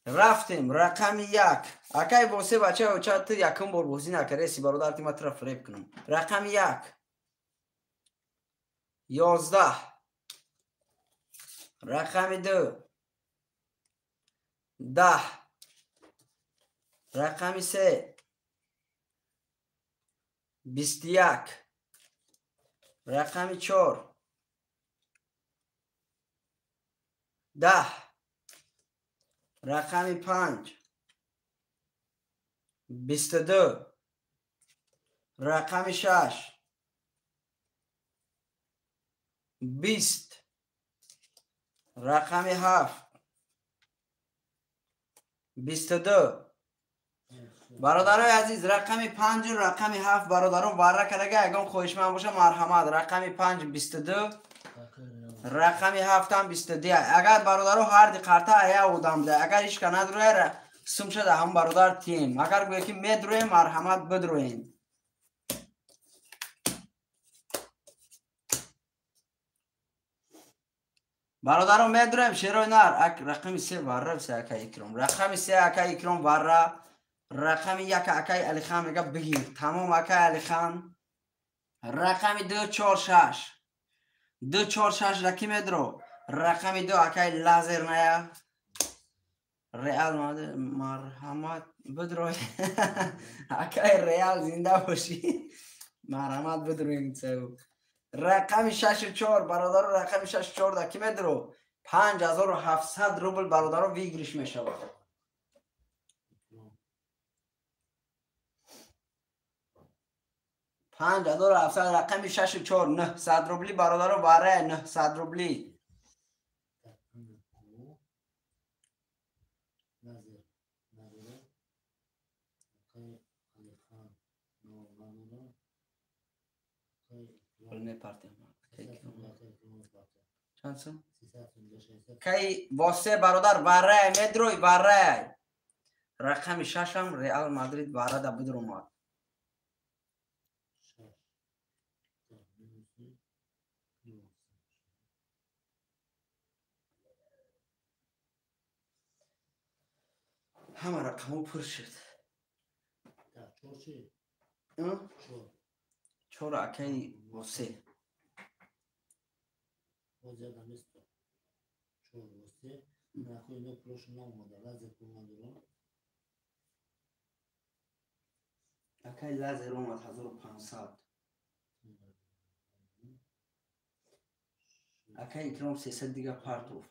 Рафтем рақами 1. Акай Восе бача оча ту якум бор бозӣ накардаси бародар, ти ма тура фиреб кунам. Рақами 1 11, рақами 2 10, рақами 3 21, рақами 4 10, Рақами 5 22. Рақами 6 20. Рақами 7 22. Бародарои азиз, рақами 5 ва рақами 7 бародарон варра кардага, ягон хоҳишманд боша марҳамат. Рақами 5 22, рақами 7 ҳам 22. Агар бародаро ҳар ди қарта ая одам буда, агар ҳеч ка надроя, сумша да ҳам бародар тием. Агар гӯя ки медроем, марҳамат бидроем. Бародаро медроем шерои нар. Рақами 3 варра биса ака Икром. Рақами 3 ака Икром варра. Рақами 1 акай Алихан мега бигир. Тамом акай Алихан. Рақами 2 4 6. 2 4 6 ра ки медро? Рақами 2 акай Лазер ная. Реал марҳамат бидрои. Акай Реал зинда бошӣ. Марҳамат бидроем цеу. Рақами 6 4 бародаро, рақами 6 4 да ки медро? 5700 рубл бародаро выигрыш мешавад. 5700 рақами 6 4 900 рубли бародаро вара 900 рубли. Чанд сум? Кай восе бародар вара медрой вара. Рақами 6 ҳам Реал Мадрид вара да бидромад. Ҳама рақамҳо пур шуд. 4 акаи восе. Акаи Лазер омад 1500. Акаи Икром 300 дига партофт.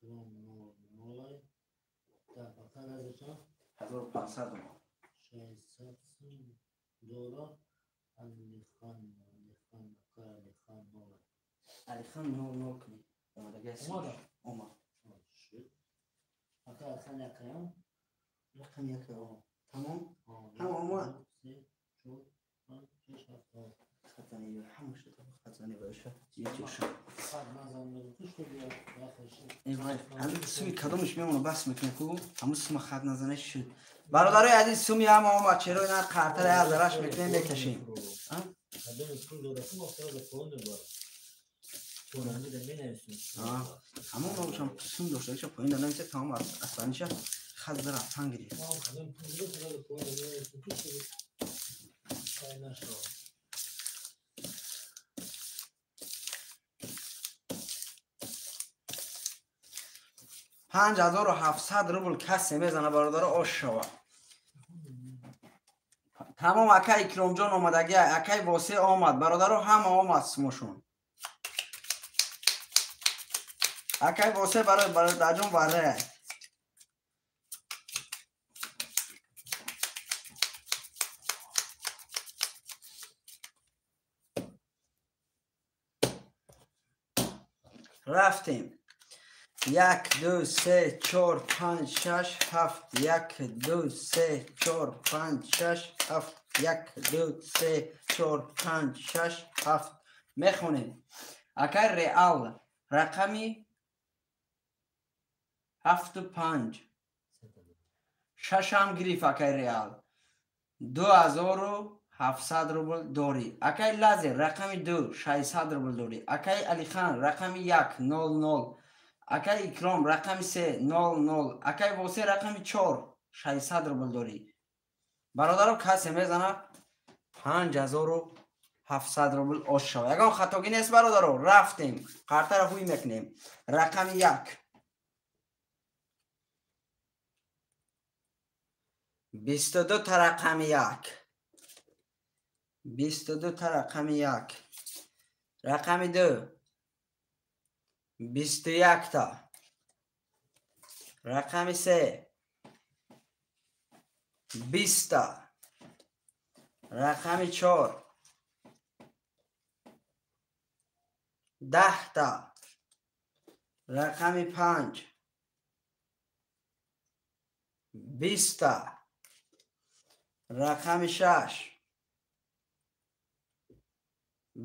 1500 омад. 600 сум дора. Алихан, Алихан, Алихан, 0. Алихан 0 0 кунӣ. Омадагай Омада? Омад. Шуд. Ака Алихан якаям? Рақами як о. Тамом? Ҳама омад. 3 4 5 6 7 Хатани ҳама шуд. Хатани боша. Ҷи шуд. Хат назан мегӯ что биё яхеш. Эй вай, ҳамин суми кадомаш мемона бас мекунем ку? Ҳамун сума хат назане шуд. Бародарои азиз, суми ҳама омад. Чаро ина қартара аз раш мекунем мекашем. Кадоми пул дода ку вақт ро пул мебарад. Ҳамон номшам сум доштагиша поин да нависа, тамом асланиша хат зара рафтан гирифт. 5700 рубл касе мезана бародаро, ош шава. Тамом акай Икромҷон омадагӣ, акай Восе омад, бародаро ҳама омад сумошон. Акай Восе барои бародарҷон варра. Рафтем. 1 2 3 4 5 6 7 1 2 3 4 5 6 7 1 2 3 4 5 6 7 мехонем. Акай Реал рақами 7 5 6 ҳам гирифт акай Реал. 2700 рубл дорӣ. Акай Лазер рақами 2 600 рубл дорӣ. Акай Алихан рақами 1 0 0. Акай Икром рақами 3 0 0. Акай Восе рақами 4 600 рубл дорӣ. Бародаро касе мезана 5700 рубл ош шава. Ягон хатогӣ нест бародаро. Рафтем. Қартаро ҳуй мекунем. Рақами 1 22 та рақами 1 22 та рақами 1 рақами 2 21 та Рақами се 20та. Рақами чор 10та. Рақами панҷ 20та. Рақами шаш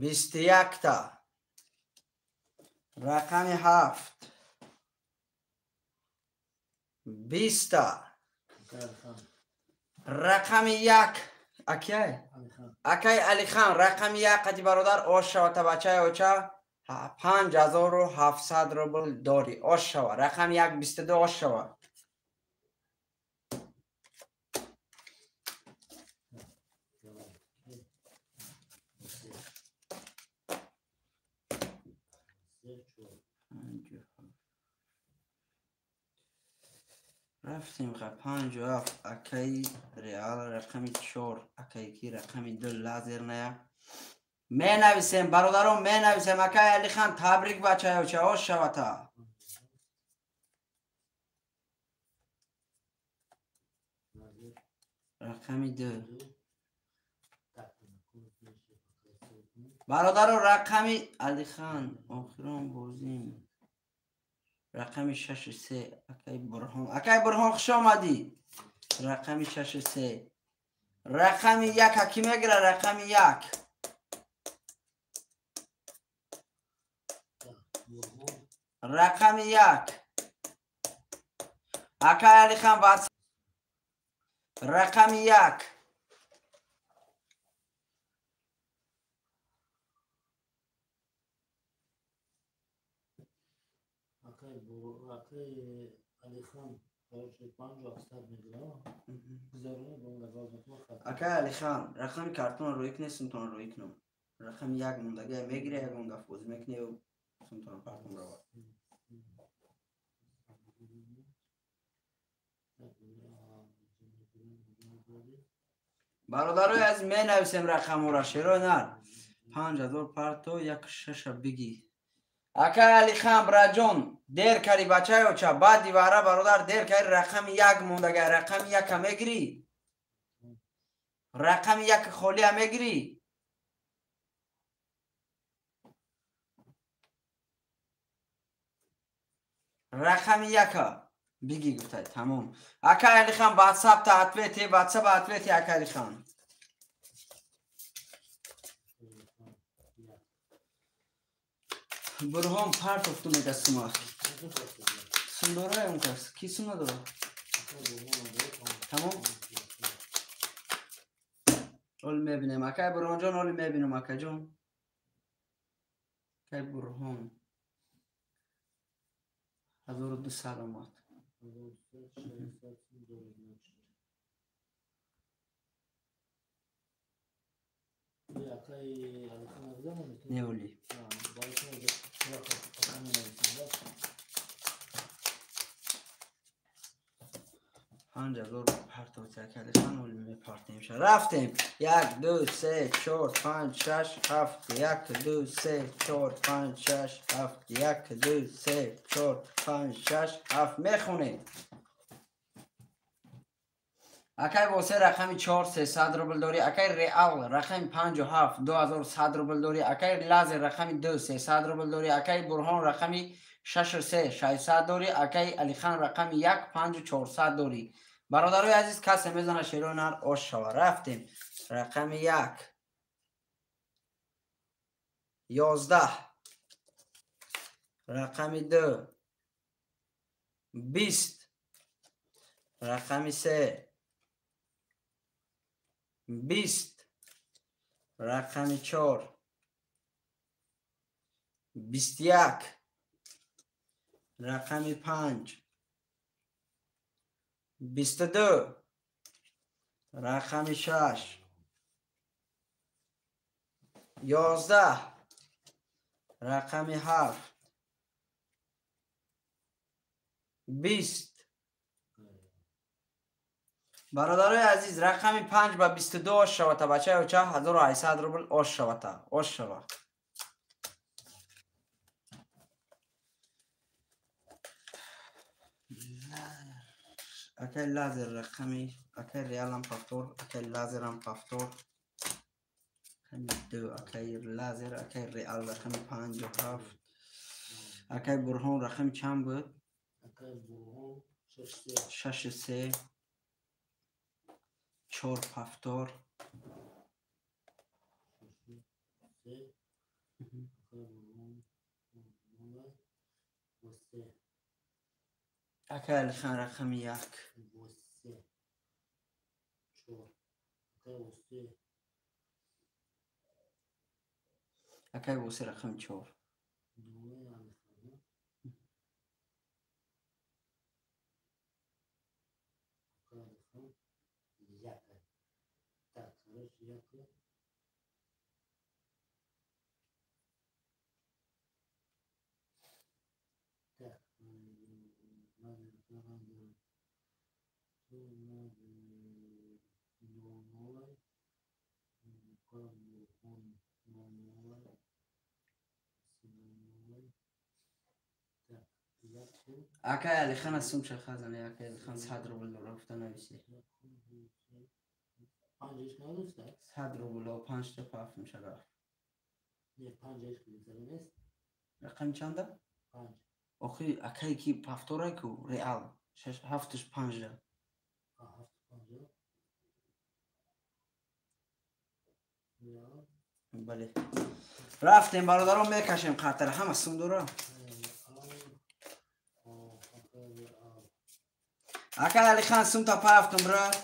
21та. Рақами ҳафт 20та. Рақами як акай акай Алихан рақами як қати бародар ош шава табачаи оча 5700 рубл дорӣ. Ош шава. Рақами як 22 ош шава. Рафтем ха 57 акай Реал рақами 4 акай ки рақами 2 лазер ная. Менависем бародарон, менависем. Акай Алихан табрик бачаёча, ош шавата. Рақами 2 бародарон, рақами Алихан охирон бозим. Рақами 6 3 акай Бурҳон. Акай Бурҳон хуш омадӣ. Рақами 6 3. Рақами 1 аки мегира рақами 1. Рақами 1. Акай Алихан баъд рақами 1. Акай Алихан рақами картонро рӯй кунед, сумтонро рӯй кунам. Рақами як мондагия мегира, ягон дафъ бозӣ мекунед, сумтонро партон равад. Бародарои азиз, менависем рақамҳоро. Шерои нар 5000 парто як шаша бигӣ. Акай Алихан браҷон, дер кари бачаи оча, баъди вара бародар дер кари. Рақами як мондагай, рақами яка мегирӣ? Рақами як холия мегирӣ? Рақами яка бигӣ гуфтай, тамом. Акай Алихан ватсапта ответе, ватсап ответе акай Алихан. Бурҳон партофту мега сума. Сум дора он кас? Ки сум надора? Тамом? Оли мебинем. Акай Бурҳонҷон, оли мебинем акаҷон. Акай Бурҳон. 1200 омад. Не оли. 5000 партовти акай Алихан, оли мепартем ша. Рафтем. 1 2 3 4 5 6 7 1 2 3 4 5 6 7 1 2 3 4 5 6 7 мехонем. Акай Восе рақами 4 300 рубл дорӣ. Акай Реал рақами 5 7 2100 рубл дорӣ. Акай Лазер рақами 2 300 рубл дорӣ. Акай Бурҳон рақами 6 3 600 дорӣ. Акай Алихан рақами 1 5 400 дорӣ. Бародарои азиз, касе мезана шерои нар ош шава. Рафтем. Рақами 1 11. Рақами 2 20. Рақами 3 20. Рақами 4 21. Рақами 5 22. Рақами 6 11. Рақами 7 20. Бародарои азиз, рақами 5 ба 22 ош шавата. Бачаи оча 1800 рубл ош шавата. Ош шава. Акай Лазер рақами, акай Реалам повтор, акай Лазерам повтор. Рақами 2, акай Лазер, акай Реал рақами 57. Акай Бурҳон рақами чанд буд? Акай Бурҳон 6 3. 4 повтор. 6 3. Акай Бурҳон 3. Акай Алихан рақами 1. 3. 4. Акай 3. Акай Восе рақами 4. 2 Алихан. Акай Алихан 1. Так, короче, 1. Так, лазер, 0, 0. Акай Алихан аз сум чахазане, акай Алихан 100 рубл дора, гуфта нависи. 100 рубл, 5 та паф мешава. Рақами чанда? Охи, акай ки повтора ку Реал, 6 7 5. Бале. Рафтем бародарон, мекашем қатар, ҳама сум дора. Акай Алихан сум та пафтум, брат.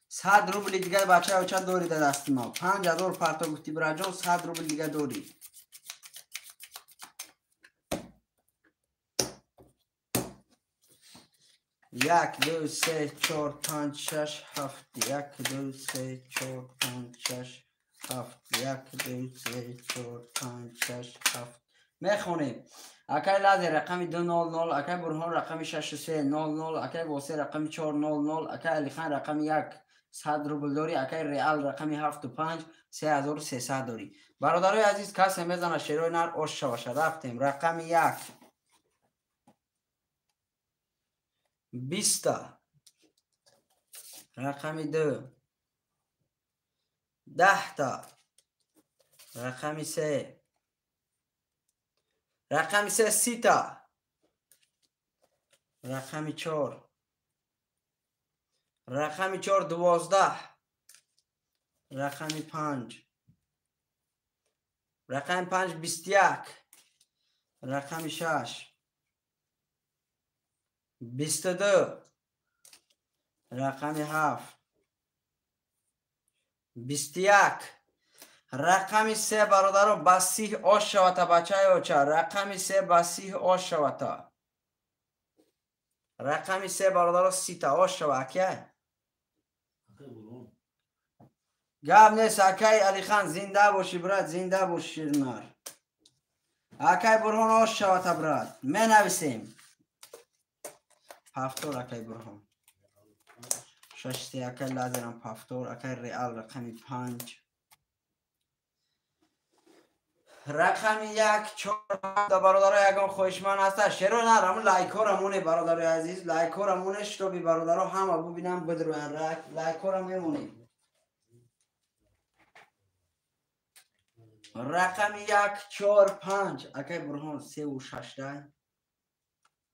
100 рубли дигар бача оча дори дар дасти мо. 5000 парто гуфти браҷон, 100 рубли дигар дори. 1 2 3 4 5 6 7. 1 2 3 4 5 6 7. 1 2 3 4 5 6 7. Мехонем. Акай Лазер рақами 200, акай Бурҳон рақами 6300, акай Восе рақами 400, акай Алихан рақами 1 100 рубл дори, акай Реал рақами 75 3300 дори. Бародарои азиз, касе мезана шерои нар ош шаваша. Рафтем. Рақами 1 20, рақами 2 10, рақами 3, рақами 3 30, рақами 4, рақами 4 12, рақами 5, рақами 5 21, рақами 6 22, рақами 7 21, рақами 3. Бародаро, ба сиҳ ош шавата, бачаи оча. Рақами 3 ба сиҳ ош шавата. Рақами 3 бародаро 30 ош шава. Акай гап нест. Акай Алихан, зинда бошӣ брат, зинда бошӣ ширнар. Акай Бурҳон ош шавата брат. Менависем. Повтор акай Бурҳон. 6 3, акай Лазерам повтор, акай Реал рақами 5. Рақами 1 4. Бародаро, ягон хоҳишманд ҳаста? Шеро нар, ҳамун лайкҳоро моне, бародарои азиз, лайкҳоро моне, шитоби бародаро ҳама бубинам бидроян. Лайкҳоро мемонем. Рақами 1 4 5. Акай Бурҳон 3 ва 6 да.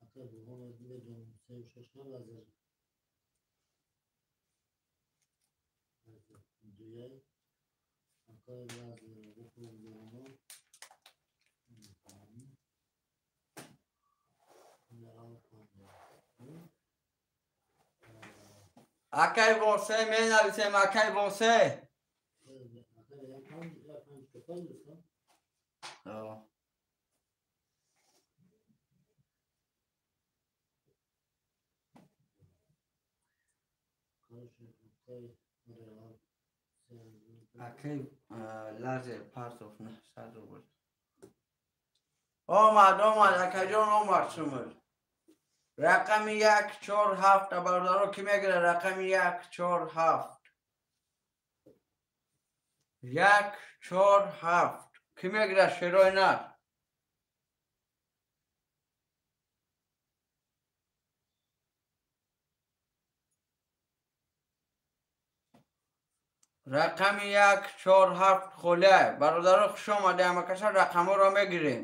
Акай Бурҳон медонам 3 ва 6 да Лазер. 2 акай Лазер Бурҳон. Акай Восе менависем, акай Восе. Акай Лазер партов 900 рубл. Омад, омад, акайҷон омад шумур. Рақами 1 4 7. Бародаро, ки мегирад рақами 1 4 7? 1 4 7. Ки мегирад шерои нар? Рақами 1 4 7 холия. Бародаро хуш омадед, ҳамакаша рақамҳоро мегирем.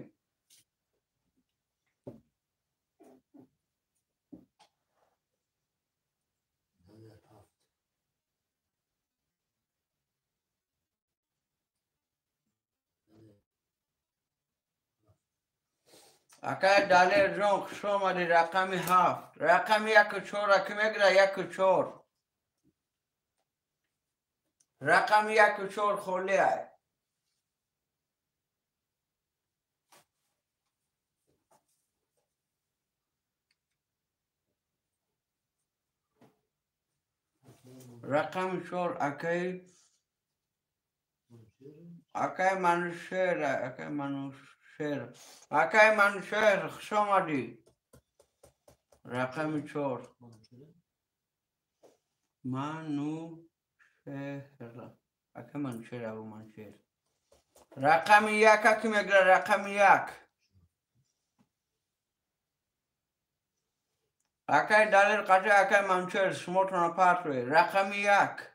Акай Далер ҷон, хуш омадӣ. Рақами 7. Рақами 1 4 ки мегира? 1 4. Рақами 1 4 холия. Рақами 4 акай Манушер, акай Манушер, акай Манушер, хуш омадӣ. Рақами 4. Манушер, акай Манушер, абу Манушер. Рақами 1 аки мегира? Рақами 1. Акай Далер қача, акай Манушер, шумотона партве. Рақами 1.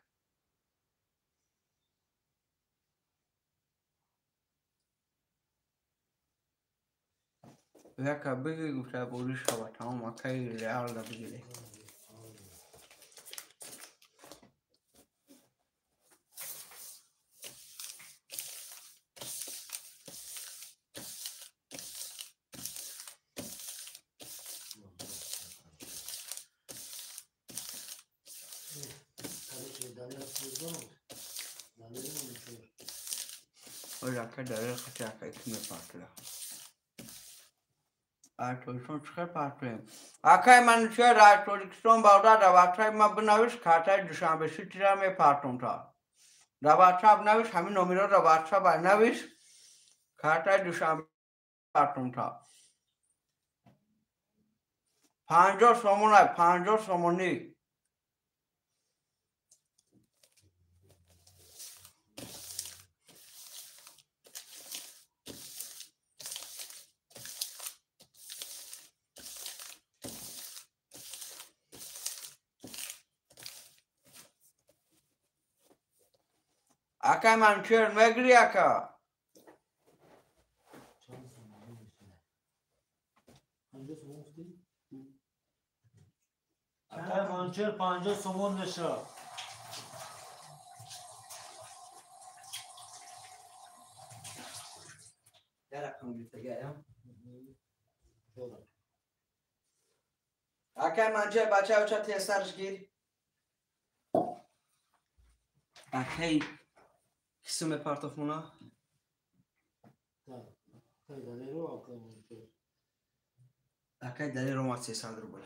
Яка биги гуфта бозӣ шава, тамом. Акаи Реалда бигире. Акай Далер қача, акай ки мепартла. Тоҷикистон чӣ хел партоем? Акай Манучер, аз Тоҷикистон бародар, дар ватсапи ман бинавис, картаи Душанбе Ситира мепартом та. Дар ватсап навис, ҳамин номеро дар ватсап навис, картаи Душанбе партом та. 50 сомона, 50 сомонӣ. Акай Манучер мегири, ака? Акай Манучер 50 сомон меша. Акай Манучер, бача оча тезтарш гир. Акай кису мепартофмона? Акай Далер омад 300 рубл.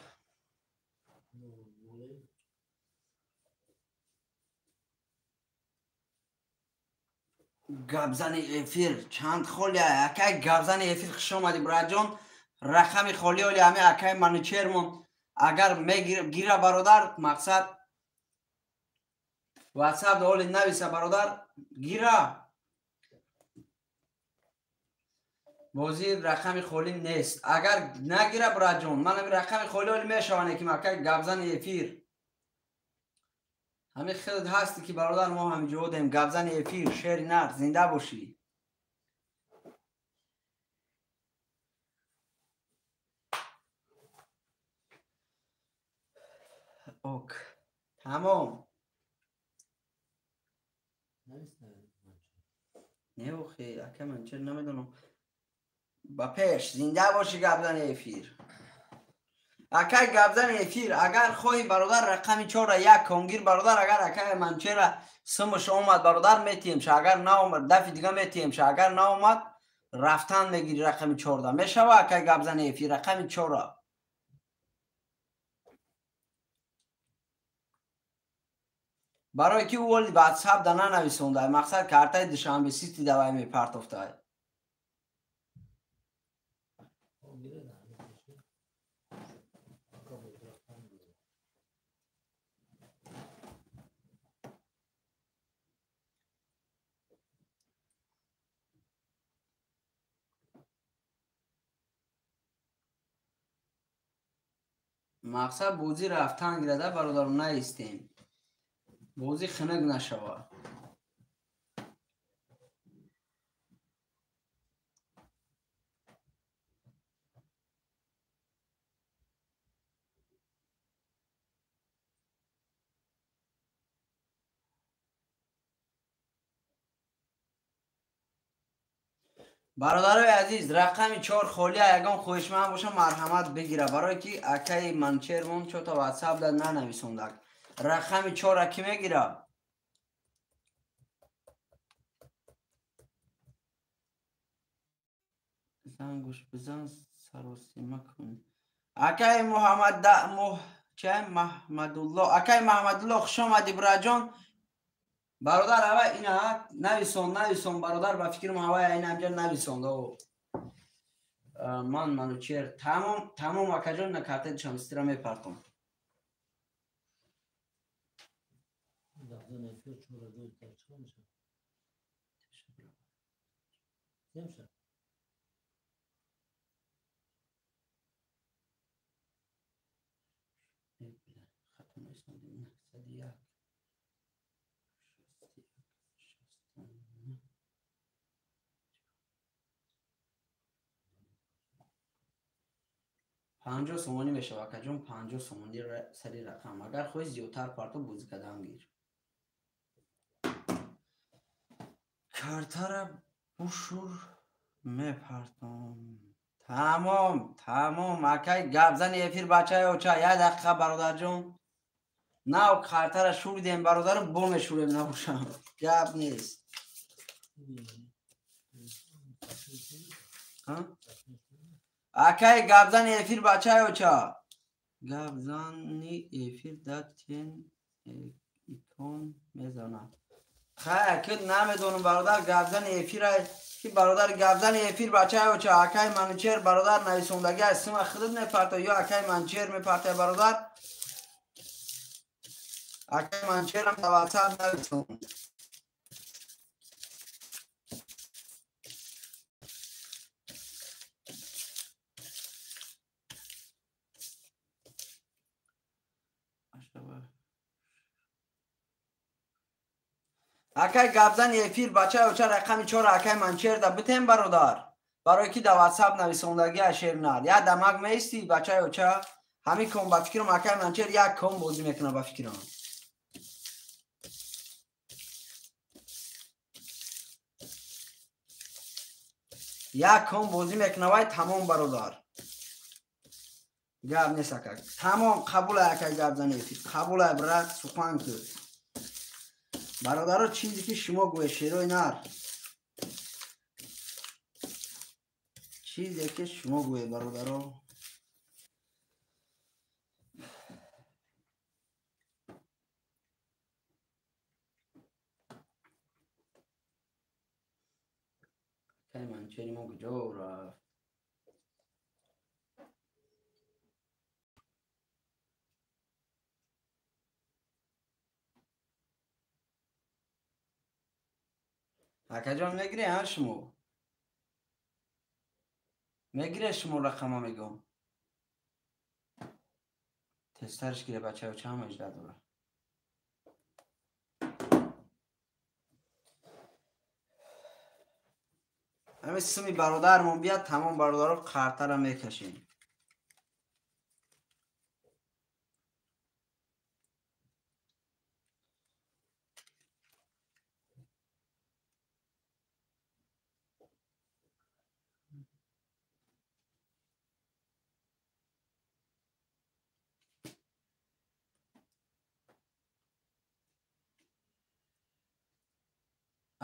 Гапзани эфир чанд холия? Акай гапзани эфир, хуш омадӣ, братҷон. Рақами холи оли ҳами акай Манучермон агар мегира бародар, мақсад ватсап оли нависа бародар, гира. Бозӣ рақами холӣ нест. Агар нагира братҷон, ман ҳами рақами холӣ оли мешаване ки акай гапзани эфир. Ҳамин хел ҳасти ки бародар мо ҳамиҷо дем. Гапзани эфир, шери нар, зинда бошӣ. Ок, тамом. Не охи, ака Манучер намедонам. Ба пеш, зинда бошӣ гапзани эфир. Акай гапзани эфир, агар хоҳӣ бародар рақами 4 1 конгир бародар, агар акай Манучера сумаш омад бародар метиҳемша, агар наомад дафи дига метиҳемша, агар наомад рафтан мегири рақами 4. Мешава акай гапзани эфир рақами 4? Барои ки ӯ оли ватсап да нанависонда, мақсад картаи Душанбе Сити давай мепартофта. Мақсад бозӣ рафтан гирада бародаро, наистем. Бозӣ хунук нашавад. Бародарои азиз, рақами 4 холия, ягон хоҳишманд боша марҳамат бигира, барое ки акаи Манчермон чота ватсап да нанависондак. Рақами 4 ки мегира? Зангуш бизан, саросима кун. Акаи Муҳаммадулло, акаи Маҳмадулло, хуш омадӣ бираҷон. Бародар, ава ина нависон, нависон, бародар, ба фикрам ава ина ҳамҷа нависон. Ман Манучер, тамом, тамом, акаҷон, на картаи душанбестира мепартом. 50 сомонӣ мешавад, акаҷон, 50 сомонӣ сари рақам. Агар хоҳӣ зиёдтар парто, бозӣ кадан гир. Картара бушур мепартом. Тамом, тамом, акай гапзани эфир бачаи оча, як дақиқа бародарҷон. Нав картара шуридем бародару, бо мешурем набошам. Гап нест. Акай гапзани эфир бачаи оча. Гапзани эфир да тен икон мезанад. Хай, ки намедонам бародар, гапзани эфира ки бародар гапзани эфир бачаи оча, акай Манучер бародар нависондагӣ аз сима худат мепарта ё акай Манучер мепарта бародар? Акай Манучерам дар WhatsApp нависон. Акай гапзани эфир бачаи оча, рақами 4 акай Манчер да битем бародар. Барое ки дар WhatsApp нависондагӣ ашернар. Як дамак меисти бачаи оча, ҳамин ком ба фикрам акай Манчер як ком бозӣ мекунад ба фикрам. Як ком бозӣ мекунад вай, тамом бародар. Гап нест ака. Тамом, қабул акай гапзани эфир. Қабул брат, сухан ку. Бародаро, чизе ки шумо гӯед, шерои нар. Чизе ки шумо гӯед, бародаро. Акай Манчери мо куҷо рафт? Акаҷон, мегире ҳа шумо? Мегире шумо рақама мегӯм. Тезтарш гире бачаё, чанд мажда дора. Ҳамин сими бародармон биёд, тамом бародаро қартара мекашем.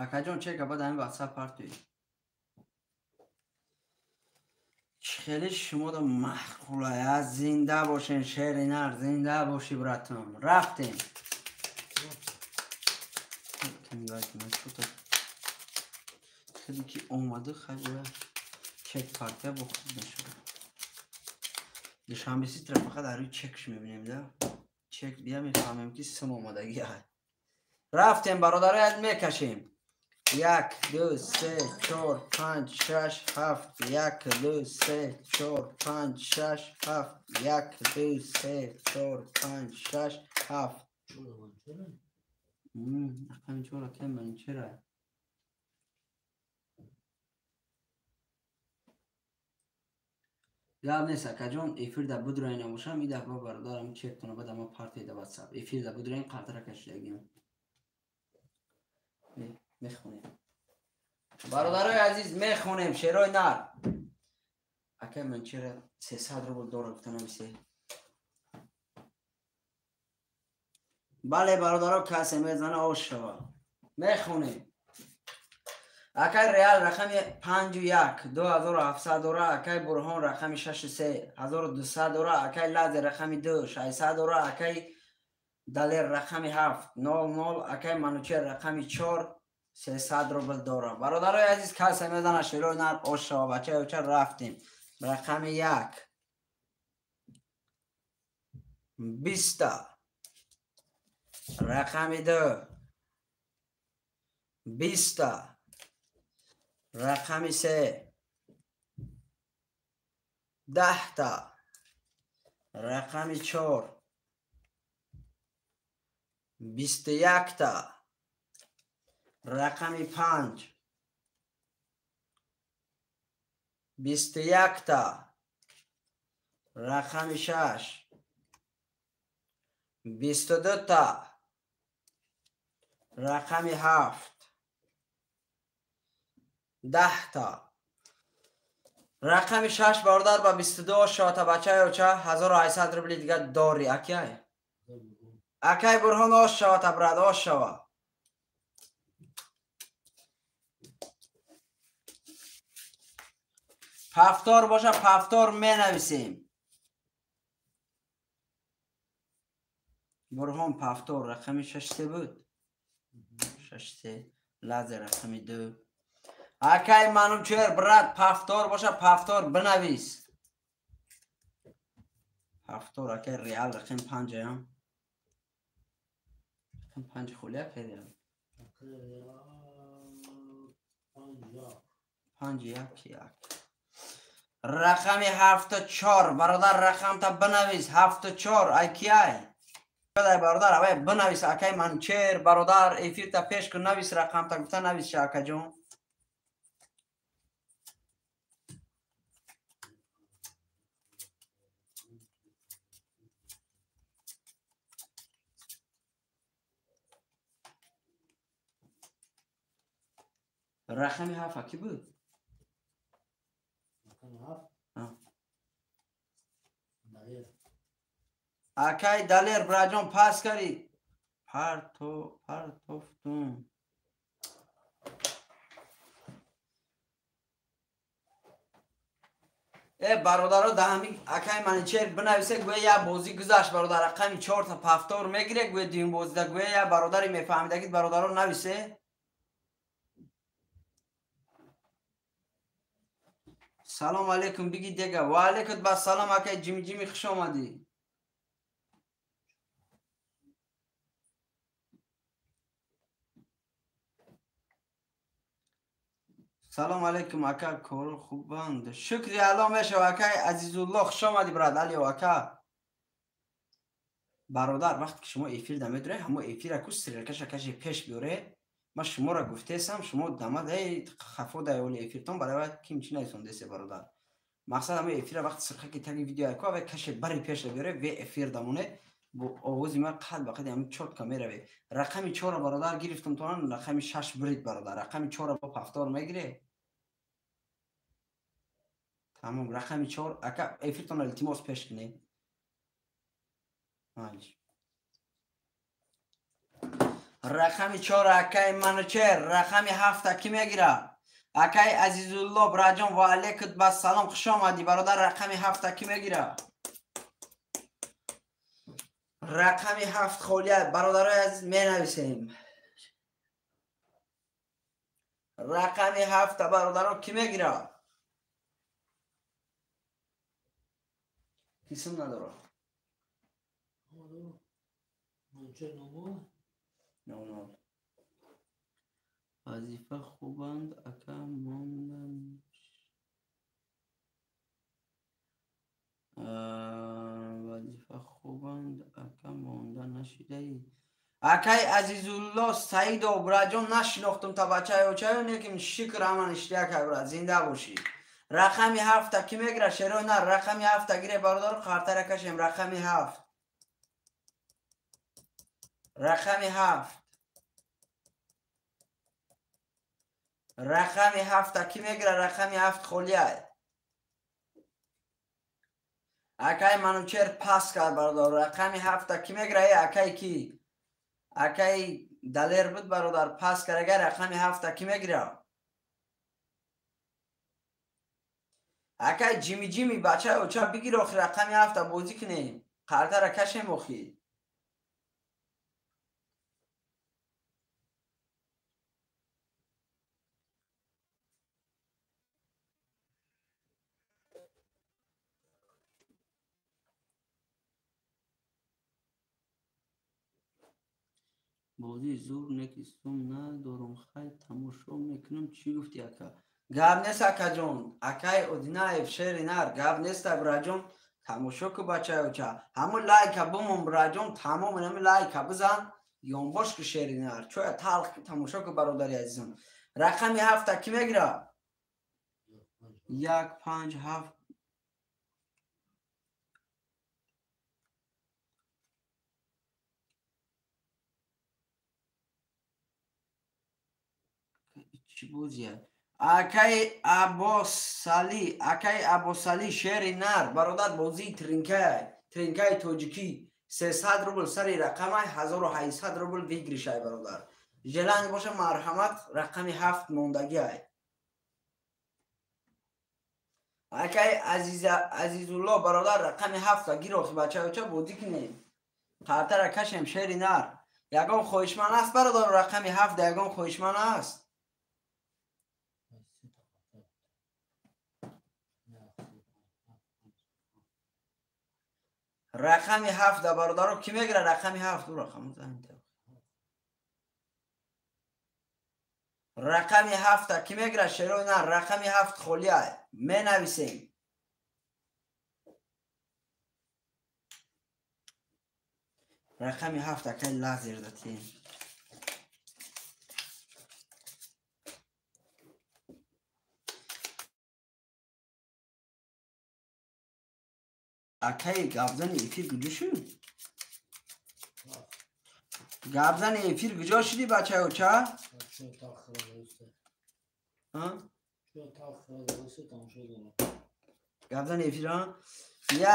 Акаҷон, чека баъд ҳамин ватсап партоед. Хеле шумода маъқулая, зинда бошен, шери нар, зинда бошӣ братон. Рафтем. Хеле ки омада, хай бояд чек партия бо хуб мешавад. Душанбе ситра фақат дар рӯи чекш мебинем да. Чек бия мефаҳмем ки сим омадагӣ. Рафтем бародароят, мекашем. 1 2 3 4 5 6 7 1 2 3 4 5 6 7 1 2 3 4 5 6 7. Рақами 4 акай Манучера. Гап нест акаҷон, эфирда будроен набошам, и дафъа бародарам чектона бада ма партияда ватсап. Эфирда будроен қалтара кашидагиам. Мехонем. Бародарои азиз, мехонем шерои нар. Акай Манучера 300 рубл дора гуфта нависе. Бале бародаро, касе мезана ош шава. Мехонем. Акай Реал рақами 5 1 2700 дора, акай Бурҳон рақами 6 3 1200 дора, акай Лазер рақами 2 600 дора, акай Далер рақами 7 00, акай Манучер рақами 4 300 рубл дора. Бародарои азиз, касе мезана шерои нар ош шава. Бачаи оча рафтем. Рақами 1 20, рақами 2 20, рақами 3 10та, рақами 4 21та, рақами 5 21та, рақами 6 22та, рақами 7 10та. Рақами 6 бародар ба 22 шавата. Бачаи оча 1800 рубли дига дори. Акай, акай Бурҳон, ош шавата, брат, ош шава. Повтор боша, повтор менависем. Бурҳон повтор рақами 6 3 буд. 6 3. Лазер рақами 2. Акай Манучер, брат, повтор боша, повтор бинавис. Повтор акай Реал рақами 5 ям. Рақами 5 холи акай Реал. Акай Реал 5 1. 5 1 1. Рақами 7 4 бародар, рақамта бинавис 7 4. Ай кияй? Бародар, авай бинавис. Акай Манучер, бародар, эфирта пеш кун, навис рақамта гуфта навис ша, акаҷон. Рақами 7 кӣ буд? Рақами 7? Далер. Акай Далер, браҷон, пас карӣ. Парто партофтум. Э бародаро, даҳами акай Манучер бинависе, гӯя як бозӣ гузашт, бародар, рақами 4та повтор мегире, гӯя дуюм бозида, гӯя як бародари мефаҳмидагид, бародаро, нависе. Салом алейкум биги дега. Ва алейкум ба салом, акай Ҷими Ҷими, хуш омадӣ. Салом алейкум, ака, коро хубанд? Шукри Алло мешава, акай Азизулло, хуш омадӣ, брат. Алио ака. Бародар, вақте ки шумо эфирда медуред, ҳамо эфира ку стрелкаша каши пеш биёре. Ман шуморо гуфтесам, шумо дамад эй хафо дай оли эфиртон барои ким чӣ нависондесе, бародар. Мақсад ҳамо эфира вақти сирхаки таги видео ку авай каше бари пеш биёре, ве эфир дамоне бо овози ман қад ба қади ҳамин чётко мераве. Рақами 4-ро бародар гирифтум тонан, рақами 6 бурид, бародар. Рақами 4-ро бо повтор мегире. Тамом, рақами 4 ака, эфиртонро илтимос пеш кунед. Майли. Рақами 4 акай Манучер, рақами 7 кӣ мегира? Акай Азизулло, браҷон, ва алейкум ба салом, хуш омадӣ, бародар, рақами 7 кӣ мегира? Рақами 7 холия, бародарои азиз, менависем. Рақами 7 бародаро кӣ мегира? Кисм надорад. Манучер 00. 00. Вазифа хубанд, ака, мондан. Вазифа хубанд, ака, монда нашидаӣ. Акай Азизулло Саидов браҷон, нашинохтум та бачаё чаё, неким шукр, ҳама ништяк, брат, зинда бошӣ. Рақами ҳафта ки мегира, шерои нар? Рақами ҳафта гире, бародару, қартара кашем. Рақами ҳафт, рақами ҳафт, рақами ҳафта ки мегира? Рақами ҳафт холиай. Акай Манучер пас кард, бародар. Рақами ҳафта ки мегира? Э, акай ки, акай Далер буд, бародар, пас кард. Агар рақами ҳафта ки мегира? Акай Ҷими, Ҷими, бачаи оча, бигир охи, рақами ҳафта бозӣ кунем, қартара кашем охи. Бозии зур неки сум надорум, хай, тамошо мекунам. Чӣ гуфти, ака? Гап нест, акаҷон. Акай Одинаев, шери нар, гап неста, браҷон, тамошо ку, бачаи оча. Ҳамун лайка бумон, браҷон, тамом ҳамин лайка бизан, ёнбош ку, шери нар, чоя талх ку, тамошо ку, бародари азизам. Рақами ҳафта ки мегира? Як, панҷ, ҳафт. Чӣ бозия? Акай Аббосалӣ, акай Аббосалӣ, шери нар, бародар, бозии тринкай, тринкаи тоҷикӣ, 300 рубл сари рақамай, 1800 рубл выигрыш ай, бародар. Желание боша, марҳамат, рақами ҳафт мондагиай. Акай Азизулло, бародар, рақами ҳафта гирохи, бачаоча, бозӣ кунем, қартара кашем, шери нар. Ягон хоҳишманд аст, бародар? Рақами ҳафта ягон хоҳишманд аст? Рақами ҳафта, бародаро, ки мегира рақами ҳафт? Ӯ рақами ҳафта ки мегира, шерои нар? Рақами ҳафт холия, менависем. Рақами ҳафт акай лазер датем. Акай гапзани эфир куҷо шуд? Гапзани эфир куҷо шуди, бачаоча? Чо талх хӯрда? Чо талх хӯрда, тамошо дорам. Гапзани эфир,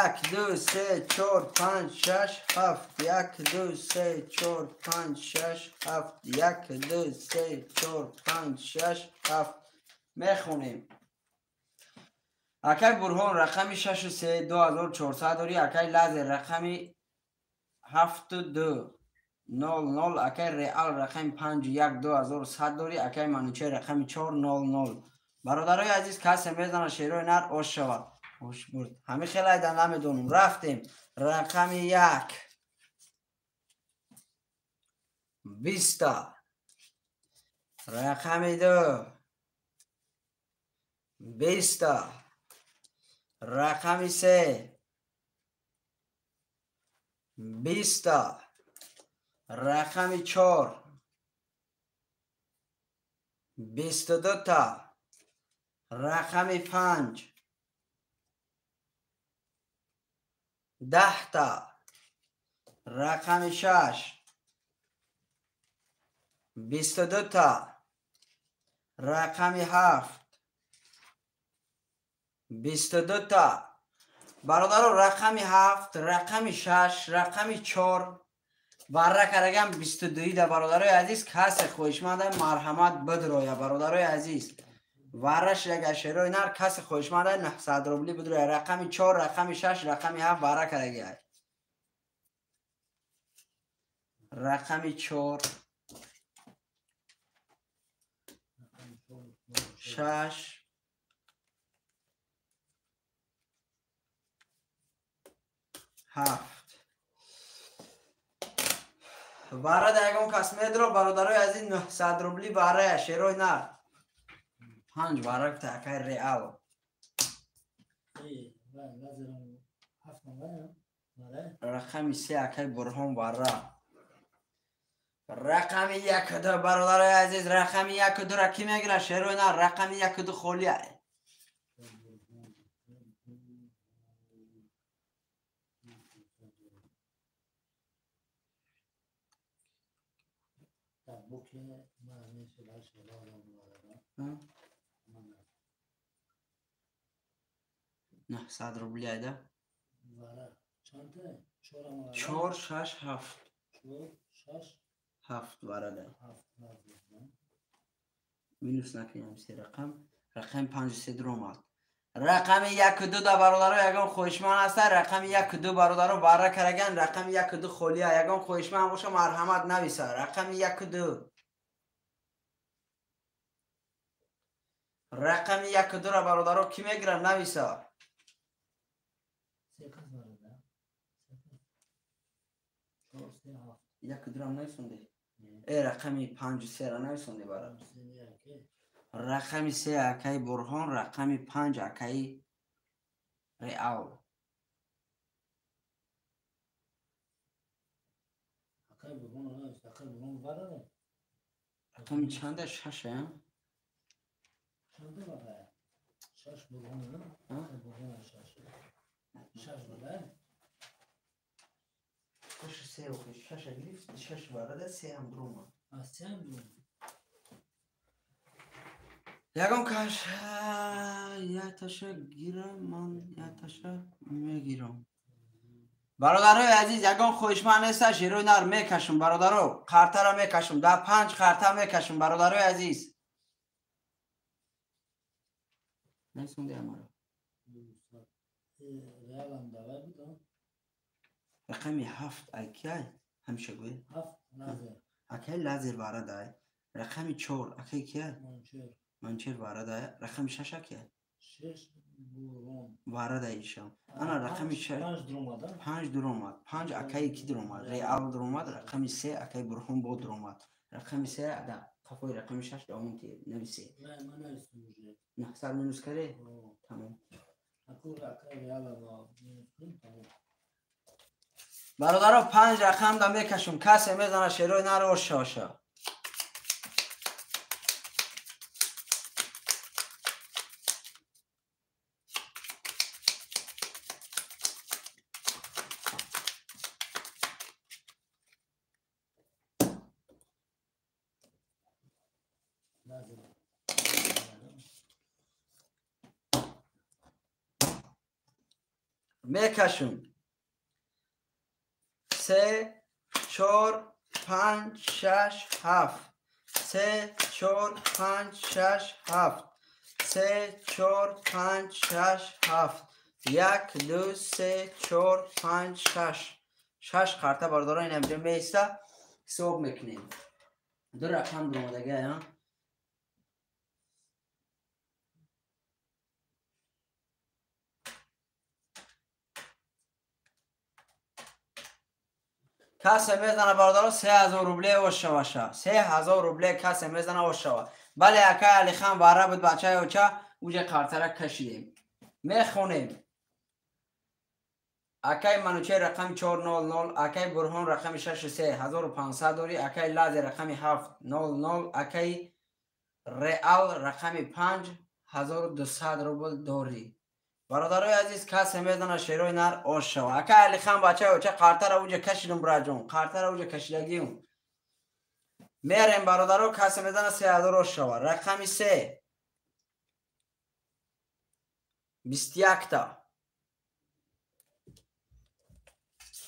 як, ду, се, чор, панҷ, шаш, ҳафт. Як, ду, се, чор, панҷ, шаш, ҳафт. Як, ду, се, чор, панҷ, шаш, ҳафт. Мехонем. Акай Бурҳон, рақами шашу се, 2400 дорӣ. Акай Лазер, рақами ҳафту ду, нол нол. Акай Реал, рақами панҷу як, 2100 дорӣ. Акай Манучер, рақами чор, нол нол. Бародарои азиз, касе мезанад, шерои нар, ош шавад, ош бурд. Ҳамин хел айда намедонам. Рафтем. Рақами як, 20-та. Рақами ду, 20-та. Рақами се, 20-та. Рақами чор, 22-та. Рақами панҷ, 10-та. Рақами шаш, 22-та. Рақами ҳафт, 22-та. Бародаро, рақами ҳафт, рақами шаш, рақами чор барра карагам, 22-ида. Бародарои азиз, касе хоҳишманда, марҳамат, бидроя. Бародарои азиз, варра шидага, шерои нар, касе хоҳишманда, 900 рубли бидроя. Рақами чор, рақами шаш, рақами ҳафт барра карагиай. Рақами чор, шаш, ҳафт. Варра да ягон кас медро, бародарои азиз, 900 рубли варрая, шерои нар. Панҷ варра гуфта акай Реал. Рақами се, акай Бурҳон, варра. Рақами 1-2 бародарои азиз, рақами 1-2-ро кӣ мегирад? Шерои нар, рақами 1-2 холӣ. 900 рубли айда. 4 6 7. 4 6 7 варада. Минус накунем се рақам. Рақами 5 3 дуромад. Рақами 1-2 да бародаро ягон хоҳишманд ҳаста? Рақами 1-2 бародаро вара караган, рақами 1-2 холия. Ягон хоҳишманд боша марҳамат нависа. Рақами 1-2. Рақами 1-2-ро бародаро кӣ мегирад нависа? 1-2-ро нависонди? Рақами 5-3-ро нависонди бародар. Рақами 3 акаи Бурҳон, рақами 5 акаи Реал. Рақами чанда? 6 а? 6 Бурҳон, Бурҳон 6. 6 вара. 6 3 охи 6 гирифт, 6 варада 3 ҳам дуромад. А 3 ҳам дуромад. Ягон каш яташа гирам, ман яташа мегирам. Бародарои азиз, ягон хоҳишманд неста, шерои нар мекашам бародаро, қартаро мекашам, да 5 қарта мекашам бародарои азиз. Насонди амаро. Реалам давай буд. Рақами 7 акай ҳамеша гӯй. 7 лазер. Акай лазер варадай. Рақами 4 акай кия? Манчер. Манчер варадай. Рақами 6 акай? 6 Бурон. Варадай ишам. Ана рақами 6 5 дуромад. 5 дуромад. 5 акай ки дуромад? Реал дуромад. Рақами 3 акай Бурҳон бо дуромад. Рақами 3 да қафои рақами 6 давом ти нависе. Не, ман навистам уже. 900 минус каре? Тамом. Аку акай Реала ва минус кун, тамом. Бародаро 5 рақам да мекашум. Касе мезана шерои наро ошаша. Мекашум. 3 4 5 6 7. 3 4 5 6 7. 3 4 5 6 7. 1 2 3 4 5 6. 6 қарта бародаро ин ҳамҷо меиста ҳисоб мекунем. Ду рақам дуромадага, а? Касе мезана бародаро 3000 рубле ошаваша. 3000 рубле касе мезана ошава. Бале акай Алихан вара буд бачаи оча, уҷа қартара кашидем. Мехонем. Акай Манучер рақами 400, акай Бурҳон рақами 63 1500 дори, акай Лазер рақами 700, акай Реал рақами 5 1200 рубл дори. Бародарои азиз, касе мезана шерои нар ошава. Акай Алихан бачаи оча қартара уҷа кашидум браҷон, қартара уҷа кашидагиум. Мерем бародаро, касе мезана 3000 ошава. Рақами 3 21 та.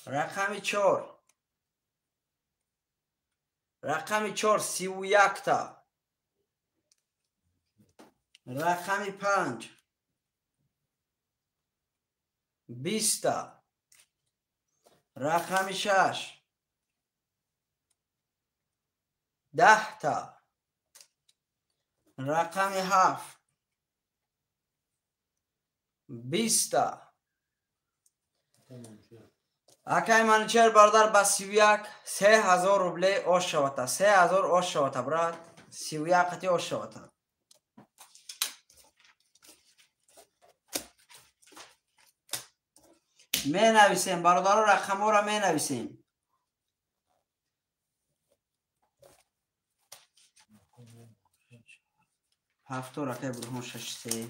Рақами 4. Рақами 4 31 та. Рақами 5 20 та. Рақами 6 10 та. Рақами 7 20 та. Акай Манучер бародар ба 31 3000 рубле ошавата. 3000 ошавата брат. 31 қати ошавата. Менависем бародаро, рақамҳоро менависем. Повтор акай Бурҳон 6-3.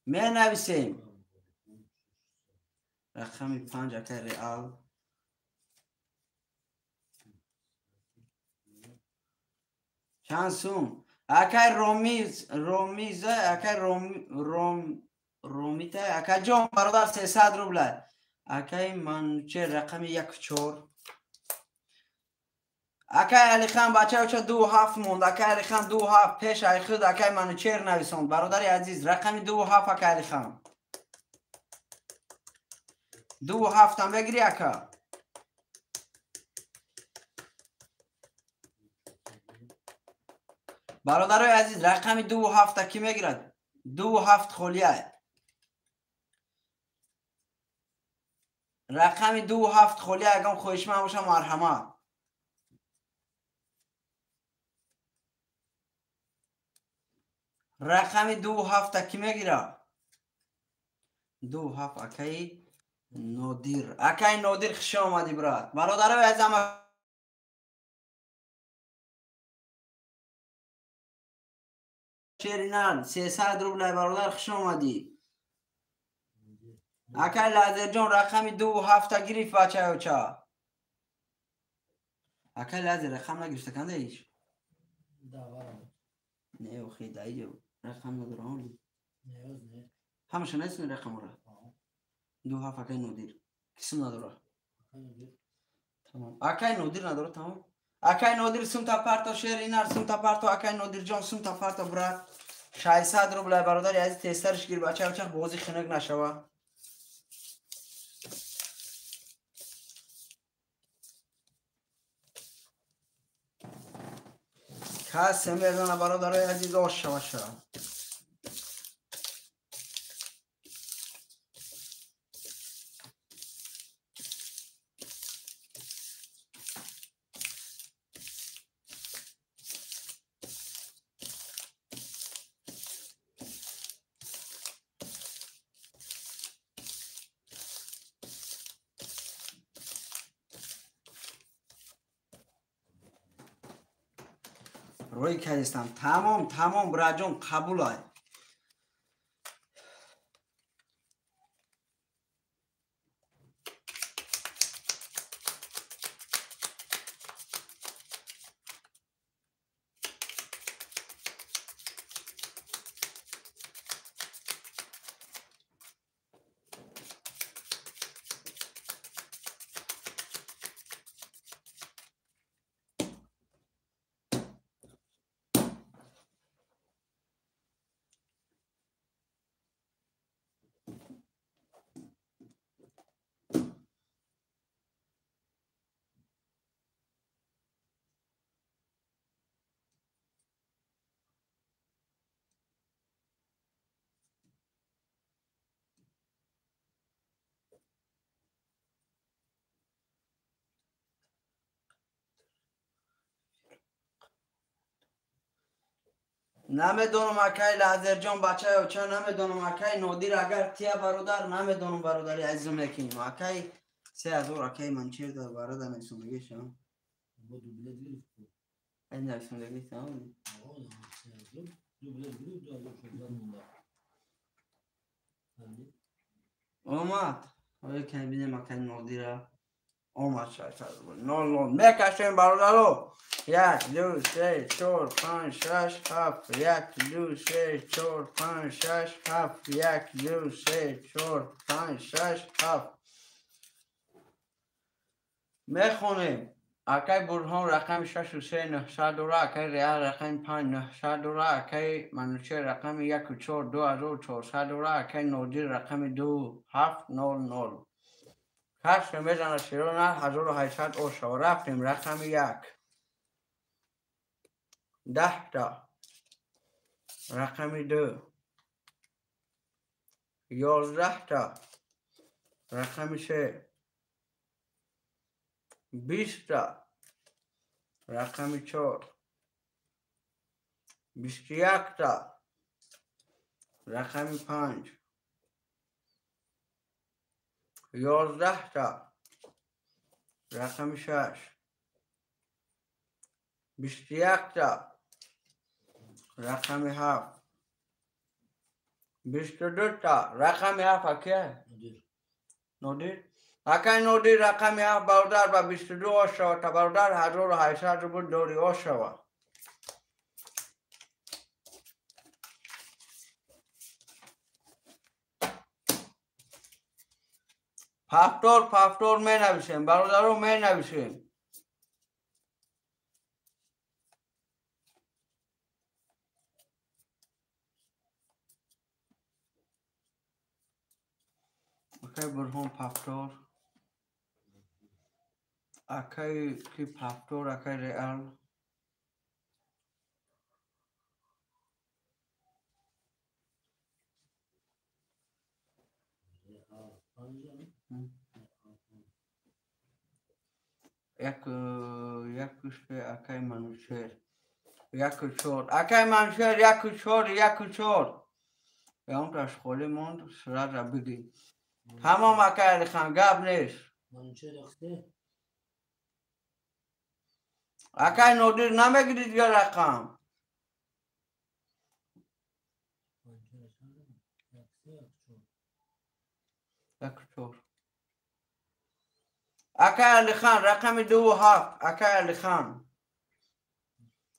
Менависем. Рақами 5 акай Реал. Чанд сум? Акай Ромиз, Ромиза, акай Ромита, акай ҷон бародар 300 рубла. Акай Манучер рақами 1-4. Акай Алихан бачаоча 2-7 монд. Акай Алихан 2-7 пеш ай худ акай Манучер нависонд. Бародари азиз, рақами 2-7 акай Алихан. 2-7 там бегири ака. Бародарои азиз, рақами 2-7 ки мегирад? 2-7 холия. Рақами 2-7 холия, ягон хоҳишманд боша марҳамат. Рақами 2-7 ки мегирад? 2-7 акаи Нодир. Акаи Нодир, хуш омадӣ брат. Бародарои азиз, Шеринар 300 рубла бародар, хуш омадӣ. Акай Лазерҷон рақами 2-7 гирифт бачаёча. Акай Лазер рақам нагирифта канда иш? Не, охи даиҷо рақам надорам. Ҳамаша нестни рақамора? 2-7 акай Нодир. Кисм надора? Тамом. Акай Нодир надора, тамом. Акай Нодир сумта парто, Шеринар сумта парто, акай Нодирҷон сумта парто брат. 600 рубла бародари азиз, тезтарш гир бачаёча, бозӣ хунук нашава. Касе мезана бародарои азиз, ош шаваша. Рӯй кардистам. Тамом, тамом, браҷон, қабулай. Намедонам акай Лазерҷон бачаёча, намедонам акай Нодир агар тия бародар, намедонам бародари азизум, лекин акай 3000 акай Манчер да бародар нависондагиша. Ай нависондагӣ тамом. Омад. Оё кай бинем акай Нодира. Омад 600 рубл. 0-0 мекашем бародаро. 1, 2, 3, 4, 5, 6, 7, 1, 2, 3, 4, 5, 6, 7, 1, 2, 3, 4, 5, 6, 7. Мехонем. Акай Бурҳон рақами 6-3 900 дора, акай Реал рақами 5 900 дора, акай Манучер рақами 1-4 2400 дора, акай Нодир рақами 2 7 0 0. Кашф мезана Широна 1800 ошава. Рафтем рақами 1. 10 та. Рақами 2. 11 та. Рақами 3. 20 та. Рақами 4. 21 та. Рақами 5. 11 та. Рақами 6. 21та. Рақами 7. 22та. Рақами 7 ака? Нодир. Акай Нодир рақами 7 бародар ба 22 ошава бародар 1800 рубл дори ошава. Пафтор менависем, бародаро менависем. Акай Бурҳон пафтор. Акай ки пафтор, акай Реал. Як се акай Манучер. 1-4. Акай Манучер 1-4, 1-4. Ямта школе монд, сразу бигӣ. Ҳамом акай Алихан, гап нест. Манучер 1-3. Акай Нодир намегирӣ дигар рақам. 1-4. Акай Алихан рақами 2-7. Акай Алихан.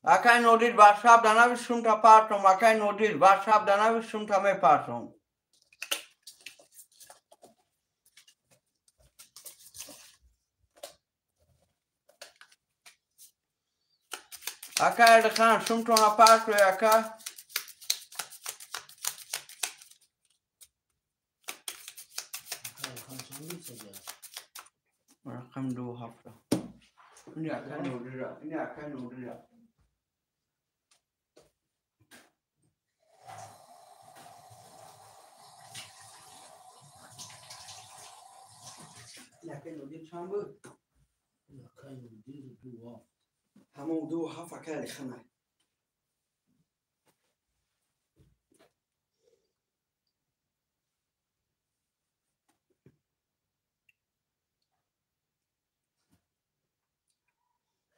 Акай Нодир ватсап данавис сумта партом. Акай Нодир ватсап данавис сумта мепартом. Акай Алихан сумтона партои ака. Рақами 2-7. Ин акай Нодира, ин акай Нодира. Ин акай Нодир чанд буд? Акай Нодир 2-7. Ҳамон 2-7 акай Алихан.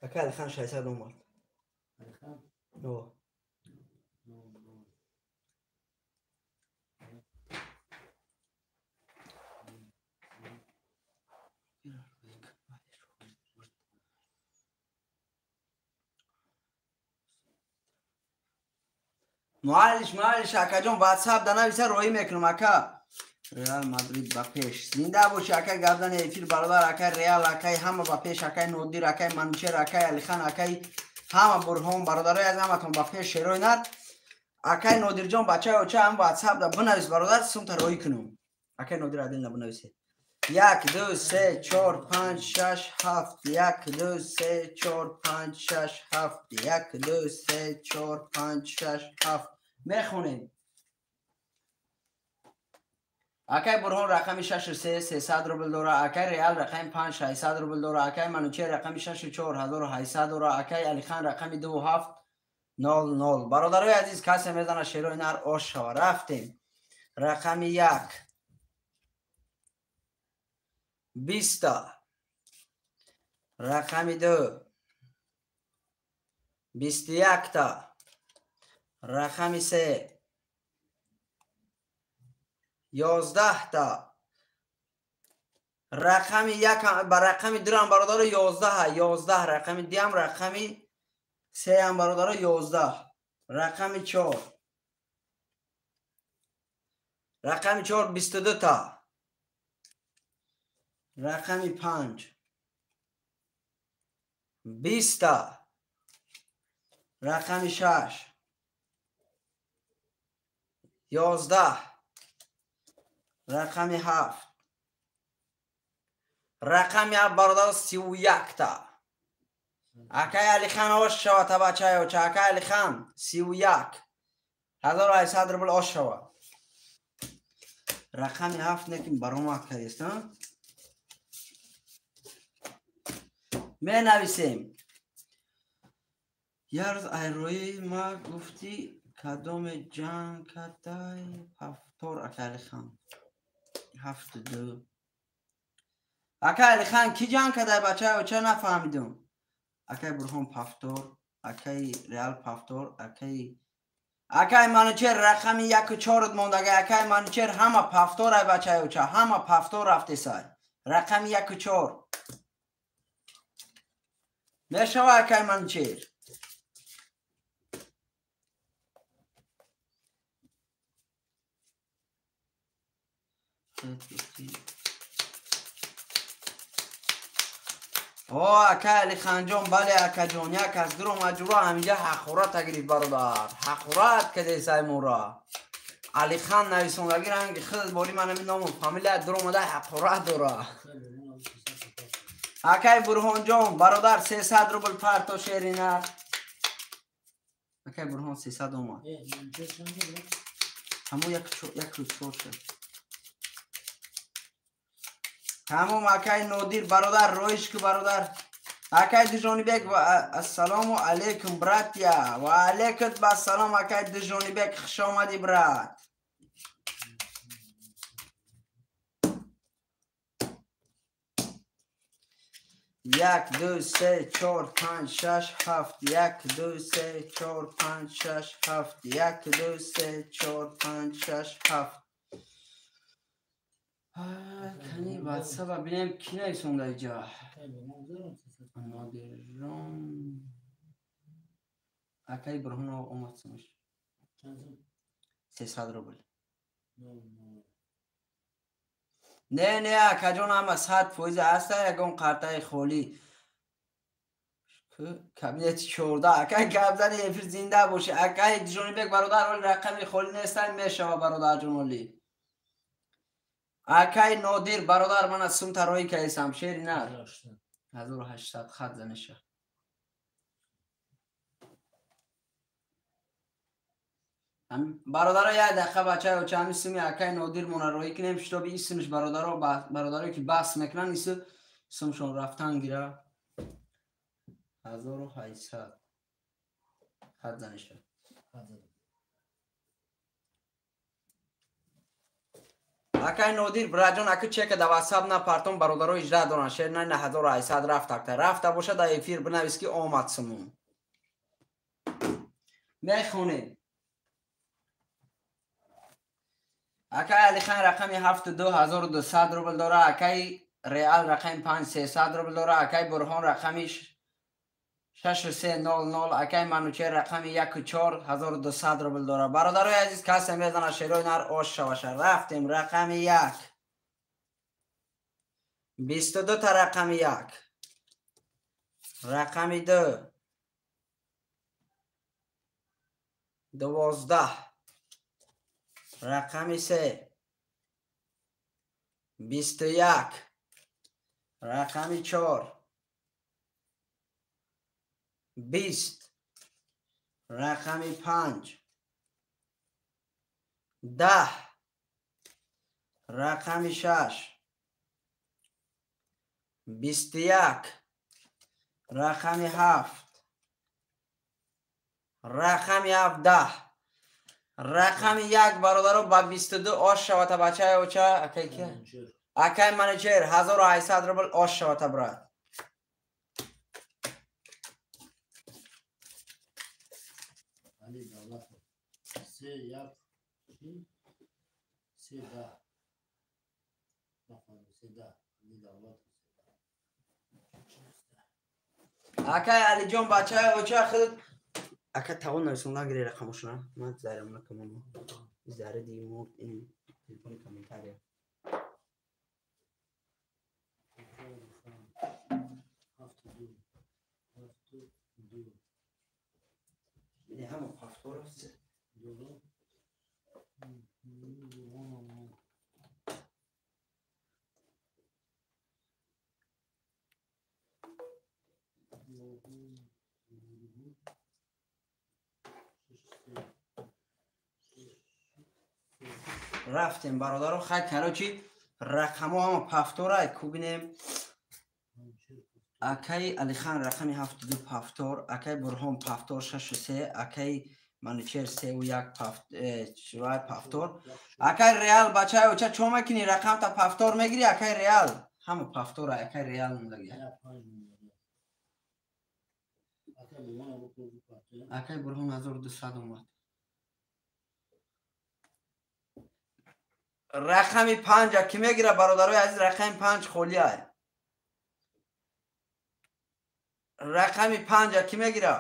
Акай Алихан 600 омад. Алихан? О. Муаллиш, муаллиш, акаҷон, ватсап данависа роҳӣ мекунам, ака. Реал Мадрид ба пеш. Зинда боши, акай гардани эфир бародар, акай Реал, акай ҳама ба пеш, акай Нодир, акай Манучер, акай Алихан, акай ҳама Бурҳон, бародарои аз ҳаматон ба пеш шерои нар. Акай Нодирҷон, бачаи оча ҳам ватсап да бинавис бародар, сумта роҳӣ кунам. Акай Нодир адил набинависе. 1 2 3 4 5 6 7 1 2 3 4 5 6 7 1 2 3 4 5 6 7 мехонем. Акай Бурҳон рақами 6-3 300 рубл дора, акай Реал рақами 5 600 рубл дора, акай Манучер рақами 6-4 1800 дора, акай Алихан рақами 2-7 0-0. Бародарои азиз, касе мезана шерои нар ош шава. Рафтем. Рақами 1 20та. Рақами 2 21та. Рақами 3 11та. Рақами 1 ба рақами 2 ҳам бародаро 11, 11 рақами 2 ҳам рақами 3 ҳам бародаро 11. Рақами 4. Рақами 4 22та. Рақами 5 20та. Рақами 6 11. Рақами 7. Рақами 7 бародар 31та. Акай Алихан ош шава табачаи оча. Акай Алихан 31. 1800 рубл ош шава. Рақами 7 неким баромад кардест, а? Менависем. Як рӯз айрои ма гуфтӣ кадоме ҷанг кардай ҳафтор Акай Алихан. 7-2. Акай Алихан ки ҷанг кардай бачаи оча нафаҳмидум. Акай Бурҳон пафтор. Акаи Реал повтор, акаи Манучер рақами 1-4 мондага. Акаи Манучер ҳама повтор ай бачаи оча, ҳама повтор рафтесай. Рақами 1-4 мешава акаи Манучер. О, акай Алиханҷон, бале акаҷон, як аз дуро маҷура ҳаминҷа ҳақората гирифт бародар. Ҳақорат кадесай мора. Алихан нависондаги ранги худат бори ман ҳамин ному фамилия дуромада ҳақорат дора. Акай Бурҳонҷон, бародар 300 рубл парто шеринар. Акай Бурҳон 300 омад. Ҳамо 1-4 шуд. Тамом акай Нодир бародар, роиш ку бародар. Акай Дижонибек, ассалому алейкум братья. Ва алейкум ассалом акай Дижонибек, хуш омадӣ брат. Як, ду, се, чор, панҷ, шаш, ҳафт. Як, ду, се, чор, панҷ, шаш, ҳафт. Як, ду, се, чор, панҷ, шаш, ҳафт. Кани ватсапа бинем ки нависонда иҷа. Нодирҷон. Акаи Бурҳон омад сумаш. 300 рубл. Не, не, акаҷон ҳама 100% ҳаста, ягон қартаи холӣ. Кабинети 14. Акай гапзани эфир зинда бошӣ. Акаи Дижонибек бародар, оли рақами холӣ нестай, мешава бародарҷон оли. Акай Нодир бародар, ман аз сумта роҳӣ кардисам, шери нар. 1800 хат заниша. Бародаро як дақиқа бачаи оча ҳами суми акай Нодир мона роҳӣ кунем, шитоби исмш бародаро, бародарое ки баҳс мекунанд, ису сумшон рафтан гира. 1800 хат заниша. Акай Нодир браҷон, аку чека да ватсап напартон, бародаро иҷра доранд. Шер на 1800 рафт акта. Рафта боша да эфир бинавис ки омад сумон. Мехонем. Акай Алихан рақами 7-2 1200 рубл дора. Акай Реал рақами 5 300 рубл дора. Акай Бурҳон рақами 6-3-0-0. Акай Манучер рақами 1-4 1200 рубл дора. Бародарои азиз, касе мезана шерои нар ош шаваша. Рафтем рақами 1. 22 та рақами 1. Рақами 2. 12. Рақами 3. 21. Рақами 4. 20. Рақами 5. 10. Рақами 6. 21. Рақами 7. Рақами 17. Рақами 1 бародаро ба 22 ош шавата бачаи оча. Акай ки? Акай Манучер 1800 рубл ош шавата брат. Али Давлатов. Се як се да. Се да. Али Давлатов. Акай Алиҷон бачаи оча худ ака тавон нависонда гире рақамошона. Ман зарам накамон. Заради мурд ин телефони комментария. Не ҳама повтор аст. Рафтем бародаро, хай короче рақамҳо ҳама повторай кубинем. Акай Алихан рақами 72 повтор, акай Бурҳон повтор 6-3, акай Манучер 3-1 повтор. Акай Реал бачаи оча чо мекунӣ? Рақамта повтор мегирӣ? Акай Реал ҳама повторай, акай Реал мондаги. Акай Бурҳон 1200 омад. Рақами 5 ки мегира бародарои азиз, рақами 5 холия. Рақами 5 ки мегира?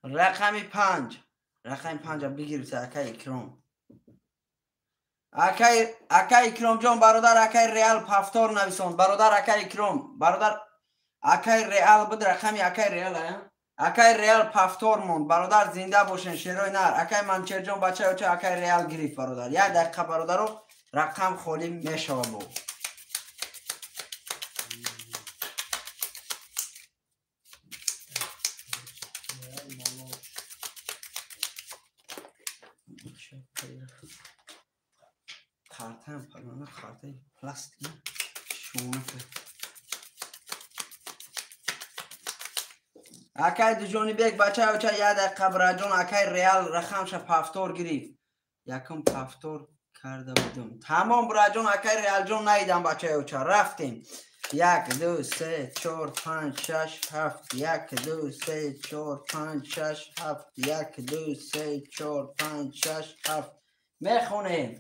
Рақами 5. Рақами 5 бигиред акай Икром. Акай Икромҷон бародар, акай Реал пафтор нависон. Бародар акай Икром, бародар акай Реал буд, рақами акай Реал а? Акай Реал пафтор монд. Бародар зинда бошен, шерои нар. Акай Манчерҷон бачаи оча акай Реал гирифт бародар. Як дақиқа бародаро, рақам холӣ мешава бо. Картаам пагана картаи пластик шуна. Акай Дуҷонибек бачаи оча як дақиқа бираҷон, акай Реал рақамша пафтор гирифт. Якум пафтор карда будум. Тамом бираҷон, акай Реалҷон наидам бачаи оча. Рафтем. 1 2 3 4 5 6 7 1 2 3 4 5 6 7 1 2 3 4 5 6 7 мехонем.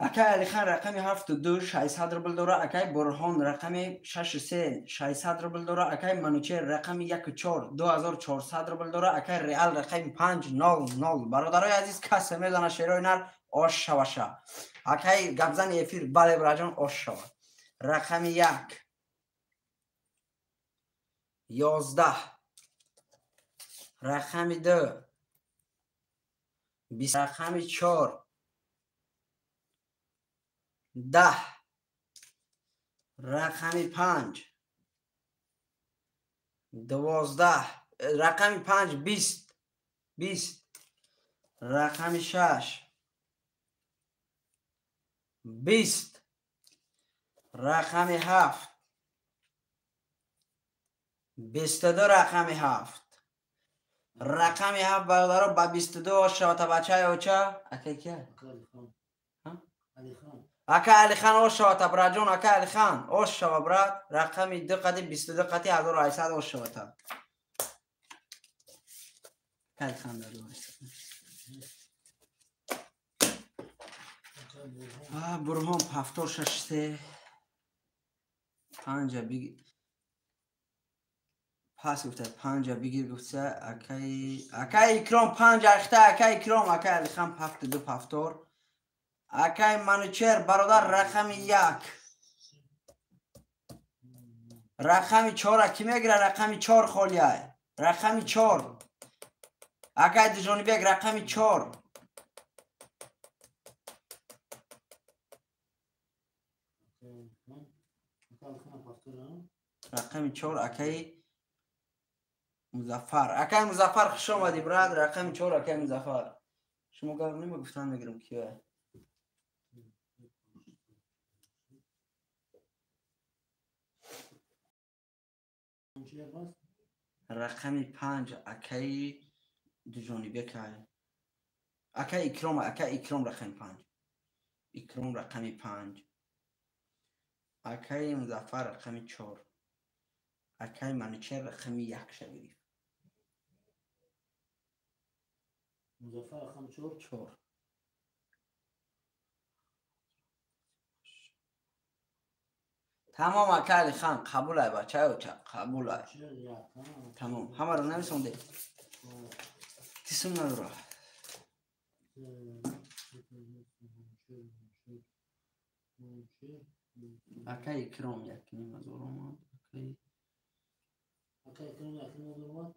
Акай Алихан рақами 7 2 600 рубл дора, акай Бурҳон рақами 6 3 600 рубл дора, акай Манучер рақами 1 4 2400 рубл дора, акай Реал рақами 5 0 0. Бародарои азиз, касе мезана шерои нар ош шаваша. Акай гапзани эфир, бале бираҷон, ош шава. Рақами 1 11, рақами 2 20, рақами 4 10, рақами 5 12, рақами 5 20 20, рақами 6 20, рақами 7 22, рақами 7, рақами 7 бародаро ба 22 ош шавата бачаи оча. Акай кия? Ака Алихан ош шавата браҷон, ака Алихан ош шава брат, рақами 2 қати 22 қати 1800 ош шавата. Ака Алихан 1800. Бурҳон пафтор 6 3 5 бигир. Пас гуфта 5 бигир гуфта акай Икром 5 ахта, акай Икром, акай Алихан 7 2 пафтор. Акай Манучер бародар рақами 1. Рақами 4 ки мегира? Рақами 4 холия. Рақами 4. Акай Дуҷонибек рақами 4. Рақами 4 акай Музаффар. Акай Музаффар хуш омадӣ брат, рақами 4 акай Музаффар. Шумо гап нема гуфтан мегирам киё. Рақами 5 акай Дуҷонибек, акай Икром, акай Икром рақами 5. Икром рақами 5. Акай Музаффар рақами 4. Акай Манучер рақами 1 ша гирифт. Музаффар рақами 4? 4. Тамом акай Алихан, қабулай бачаи оча, қабулай. Тамом, ҳамаро нависонде. Тисум надора. Акай Икром 1500 омад. Акай Икром 1500 омад?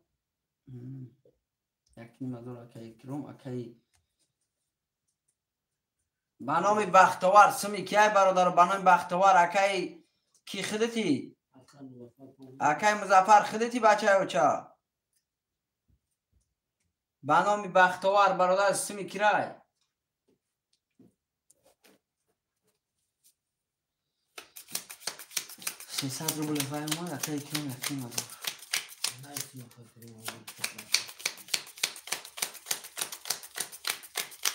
1500 акай Икром, акай ба номи Бахтовар, суми кияй бародаро, ба номи Бахтовар, акай ки хидити? Акай Музаффар хидити бачаи оча. Ба номи Бахтовар бародар суми кирай? 300 рубл вай омад, акай Икром 1500.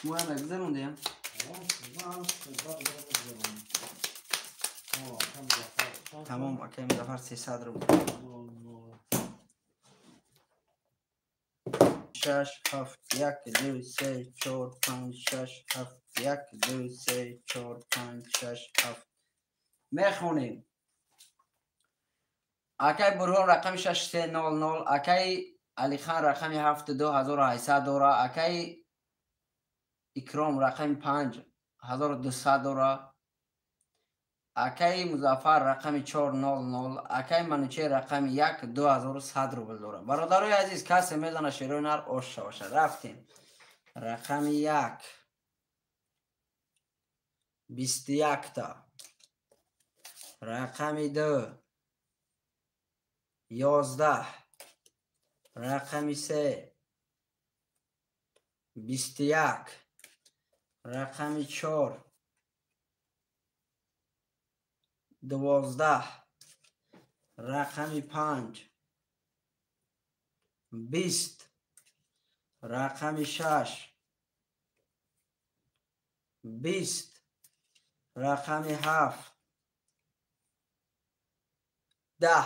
Моя нагзарондем. Тамом, акай Музаффар 300 рубл. 6 7 1 2 3 4 5 6 7 1 2 3 4 5 6 7. Мехонем. Акай Бурҳон рақами 6300, акай Алихан рақами 72800 дора, акай Икром рақами 5200 дора, акай Музаффар рақами 400, акай Манучер рақами 1 2100 рубл дора. Бародарои азиз, касе мезана шерои нар ош шаваша. Рафтем. Рақами 1 21 та. Рақами 2 11. Рақами 3 21. Рақами 4 12. Рақами 5 20. Рақами 6 20. Рақами 7 10.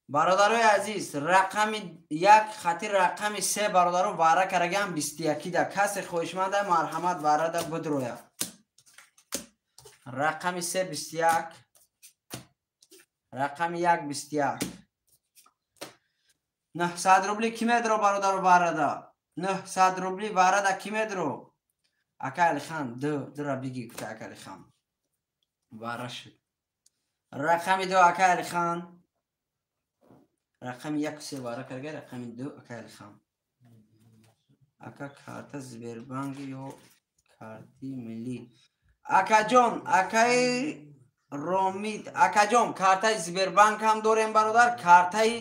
Бародарои азиз, рақами 1 хати рақами 3 бародаро вара карагам 21 да. Касе хоҳишманда марҳамат варада бидроя. Рақами 3 21, рақами 1 21. 900 рубли ки медро бародаро варада? 900 рубли варада ки медро? Ака Алихан 2 дура биги гуфта ака Алихан. Вара шуд. Рақами 2 ака Алихан. Рақами 1 3 вара карга, рақами 2 ака Алихан. Ака карта Сбербанк ё карти миллӣ? Акаҷон, акаи Ромид, акаҷон, картаи Сбербанк ҳам дорем бародар, картаи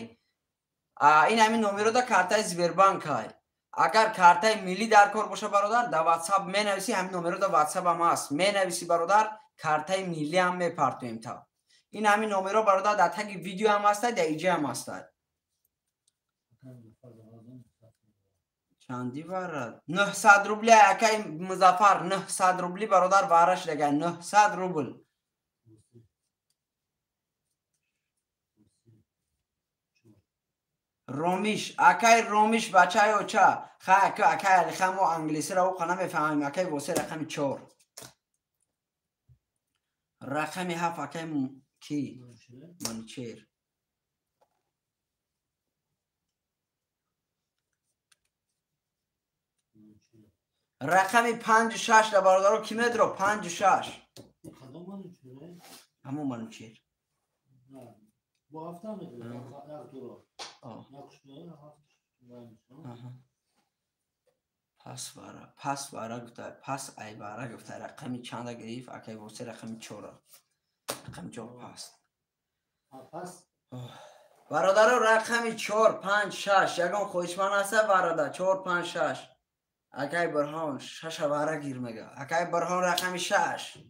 ин ҳамин номерода картаи Сбербанк ай. Агар картаи миллӣ дар кор боша бародар, дар WhatsApp менависӣ, ҳамин номерода WhatsApp ҳам ҳаст. Менависӣ бародар, картаи миллӣ ҳам мепартоем та. Ин ҳамин номеро бародар дар таги видео ҳам ҳастад, дар иҷа ҳам ҳастад. Чанди варад? 900 рубли акаи Музаффар, 900 рубли бародар вара шудагай, 900 рубл. Ромиш, акаи Ромиш бачаи оча. Хай ака, акаи Алихан мо англисиро уқа намефаҳмем, акаи Восе рақами 4. Рақами 7 акаи ки? Манучер. Рақами 5 6 да бародаро ки медро? 5 6. Ҳамон Манучер. Пас вара, пас вара гуфта, пас ай вара гуфта, рақами чанда гирифт? Акай Восе рақами 4. Рақами 4 паст. Бародаро рақами 4 5 6 ягон хоҳишманд ҳаста бародар? 4 5 6. Акай Бурҳон 6 вара гир мега. Акай Бурҳон рақами 6.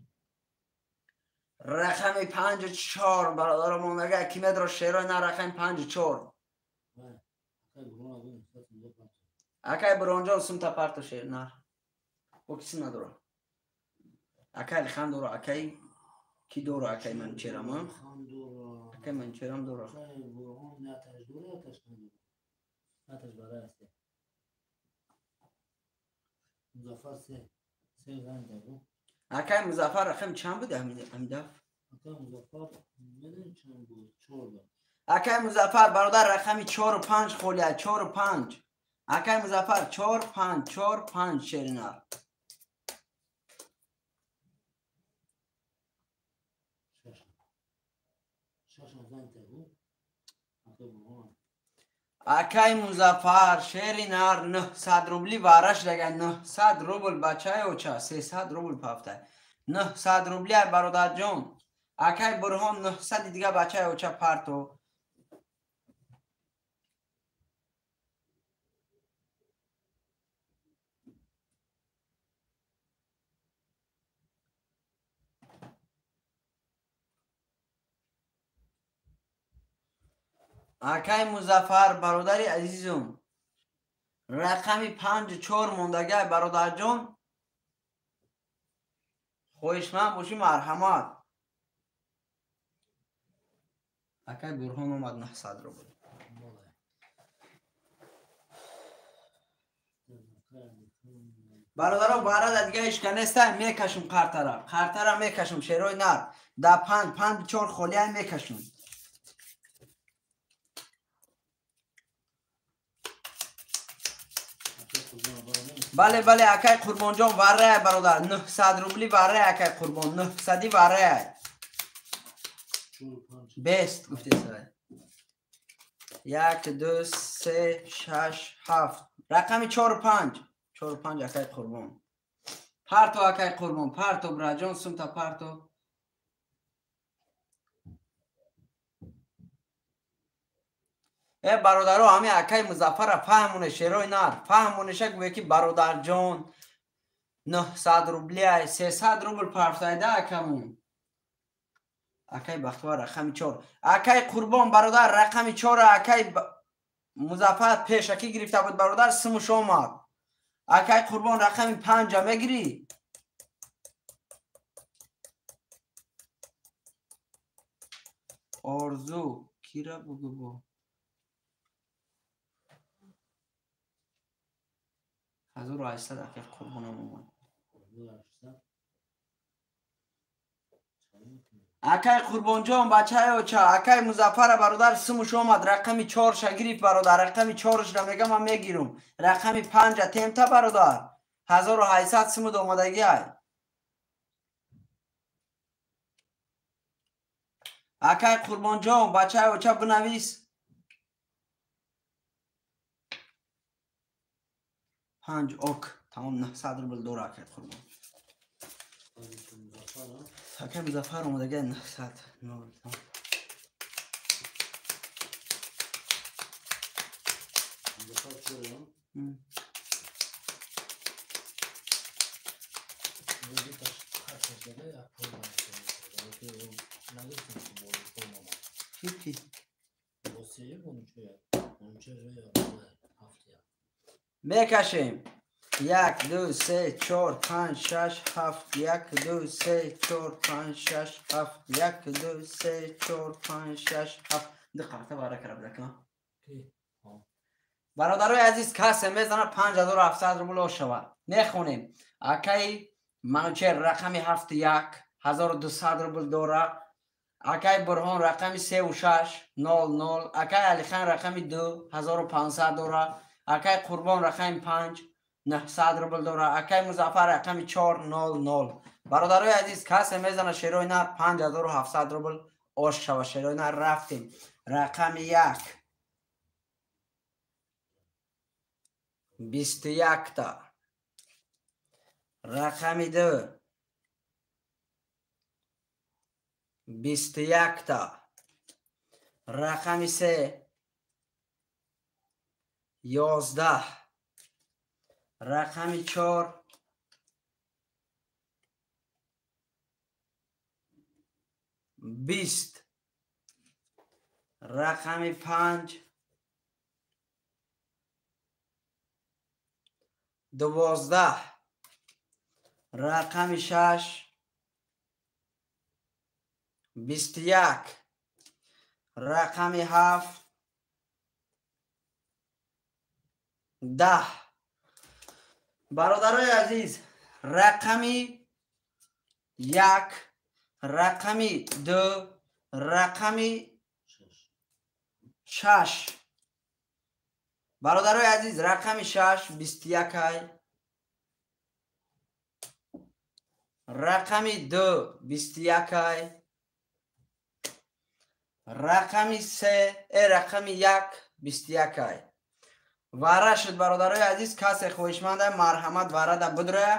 Рақами 5 4 бародаро мондага ки медро шерои на рақами 5 4. Акай Бурҳонҷон сумта парто шер на. О киси надора. Акай Алихан дора, акай ки дора, акай Манучерам, а? Акай Манучерам дора. Акай Музаффар рақами чанд буд ҳамин даф? Акай Музаффар бародар рақами 4 5 холия, 4 5. Акай Музаффар 4 5 4 5 шеринар. Акай Музаффар шеринар 900 рубли вараш дага, 900 рубл бачаи оча, 300 рубл пафта. 900 рубли ай бародарҷон. Акай Бурҳон 900 дига бачаи оча парто. Акай Музаффар бародари азизум, рақами 5 4 мондагай бародарҷон. Хоҳишманд бошӣ, марҳамат. Акай Бурҳон омад 900 рубл. Бародаро, барада дига ишка неста, мекашум қартара. Қартара мекашум, шерои нар. Да 5, 5 4 холия мекашум. Бале, бале, акай Қурбонҷон варрая, бародар. 900 рубли варрая, акай Қурбон. 900 варрая. Бест гуфтесай. 1 2 3 6 7. Рақами 4 5. 4 5 акай Қурбон. Парто акай Қурбон, парто браҷон, сумта парто. Э бародаро, ҳами акай Музаффара фаҳмоне, шерои нар. Фаҳмонеша гӯе ки бародарҷон 900 рубли ай, 300 рубл парфтайда акамун. Акай Бахтовар рақами 4. Акай Қурбон бародар рақами 4 акай Музаффар пешакӣ гирифта буд бародар, сумуш омад. Акай Қурбон рақами 5 мегирӣ? Орзу кира бугу бо? 1800 акай Қурбонам омад. Акай Қурбонҷон, бачаи оча, акай Музаффара бародар сумуш омад, рақами 4-ша гирифт бародар, рақами 4-шра мегам ман мегирум. Рақами 5 темта бародар. 1800 сумуд омадагӣ ай. Акай Қурбонҷон, бачаи оча бинавис. 5 ок, тамом 900 рубл дора акай Қурбон. Акай Музаффар омадагӣ 900 0. Ки? Мекашем. 1 2 3 4 5 6 7 1 2 3 4 5 6 7 1 2 3 4 5 6 7. Ду қарта бара карда. Бародарои азиз, касе мезанад 5700 рубл ошавад. Мехонем. Акай Манучер рақами 7 1 1200 рубл дора. Акай Бурҳон рақами 3 6 0 0. Акай Алихан рақами 2 1500 дора. Акай Қурбон рақами 5 900 рубл дора. Акай Музаффар рақами 4 0 0. Бародарои азиз, касе мезанад шерои нар 5700 рубл ош шава. Шерои нар рафтем. Рақами 1 21 та. Рақами 2 21 та. Рақами 3 11. Рақами 4 20. Рақами 5 12. Рақами 6 21. Рақами 7 10. Бародарои азиз, рақами 1, рақами 2, рақами 6. Бародарои азиз, рақами 6 21, рақами 2 21, рақами 3, рақами 1 21. Вара шуд бародарои азиз, касе хоҳишманда марҳамат варада будроя.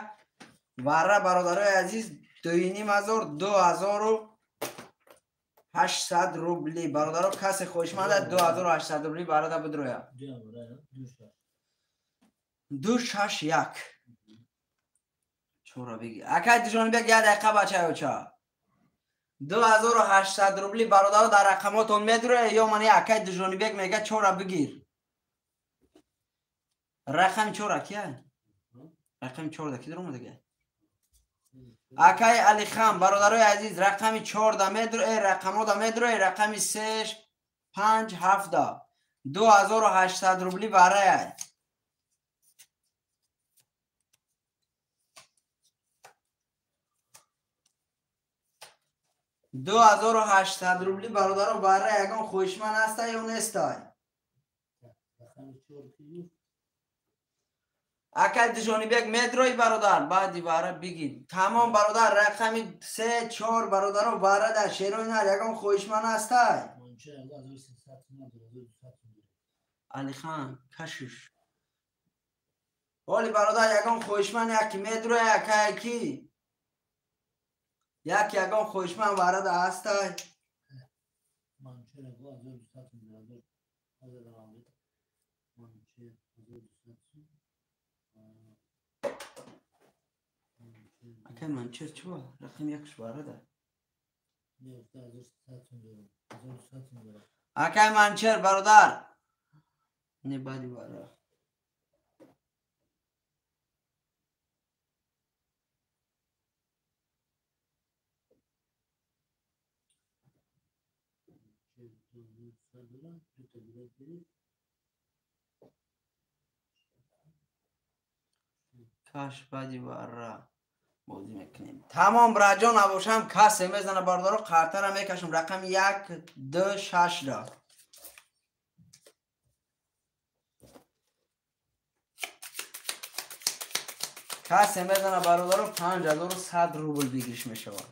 Вара бародарои азиз 2500 2800 рубли. Бародаро, касе хоҳишманда 2800 рубли варада будроя. 2 6 1. Чора беги. Акай Душанбек, як дақиқа бачаё ча. 2800 рубли бародаро дар рақамотон медроя ё мани акай Душанбек мега чора бигир. Рақами 4 кия? Рақами 4 ки даромадага? Акай Алихан, бародарои азиз, рақами 4 да медро, рақамҳо да медро, рақами 3, 5, 7 да. 2800 рубли барай. 2800 рубли бародаро барай, ягон хоҳишманд ҳастай ё нестай? Акай Дижонибек медрои бародар, баъди бара бигир. Тамом бародар, рақами 3, 4 бародаро бара да шерои нар, ягон хоҳишманд ҳастай? Алихан, кашиш. Оли бародар, ягон хоҳишманд яки медрои акай ки? Як ягон хоҳишманд бара да ҳастай? Акай Манчер чӣ ба? Рақами якш барада. Акай Манчер бародар. Не бади бара. Каш бади бара. Бозӣ мекунем. Тамом раҷо набошам, касе мезана бародаро, қартара мекашам рақами 1, 2, 6 ра. Касе мезана бародаро 5100 рубл бигириш мешавад.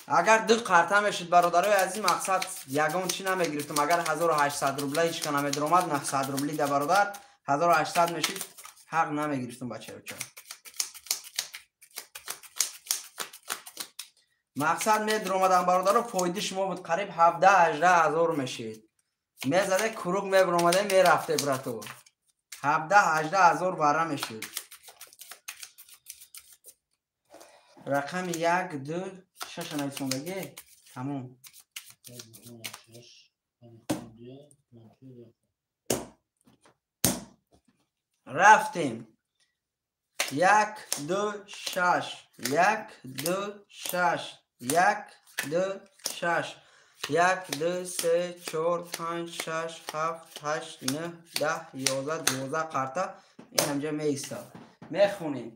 Агар ду қарта мешуд бародарои азиз, мақсад ягон чӣ намегирифтам. Агар 1800 рубла ҳеч ка намедиромад, 900 рубли да бародар 1800 мешуд, ҳақ намегирифтам бачаёча. Мақсад медиромадам бародаро, фоиди шумо буд қариб 17-18 ҳазор мешид. Мезаде курук мебиромаде мерафте брато. 17-18 ҳазор бара мешид. Рақами 1, 2, 6 нависондагӣ. Тамом. Рафтем. 1, 2, 6. 1, 2, 6. 1, 2, 6. 1, 2, 3, 4, 5, 6, 7, 8, 9, 10, 11, 12 қарта ин ҳамҷа меистад. Мехонем.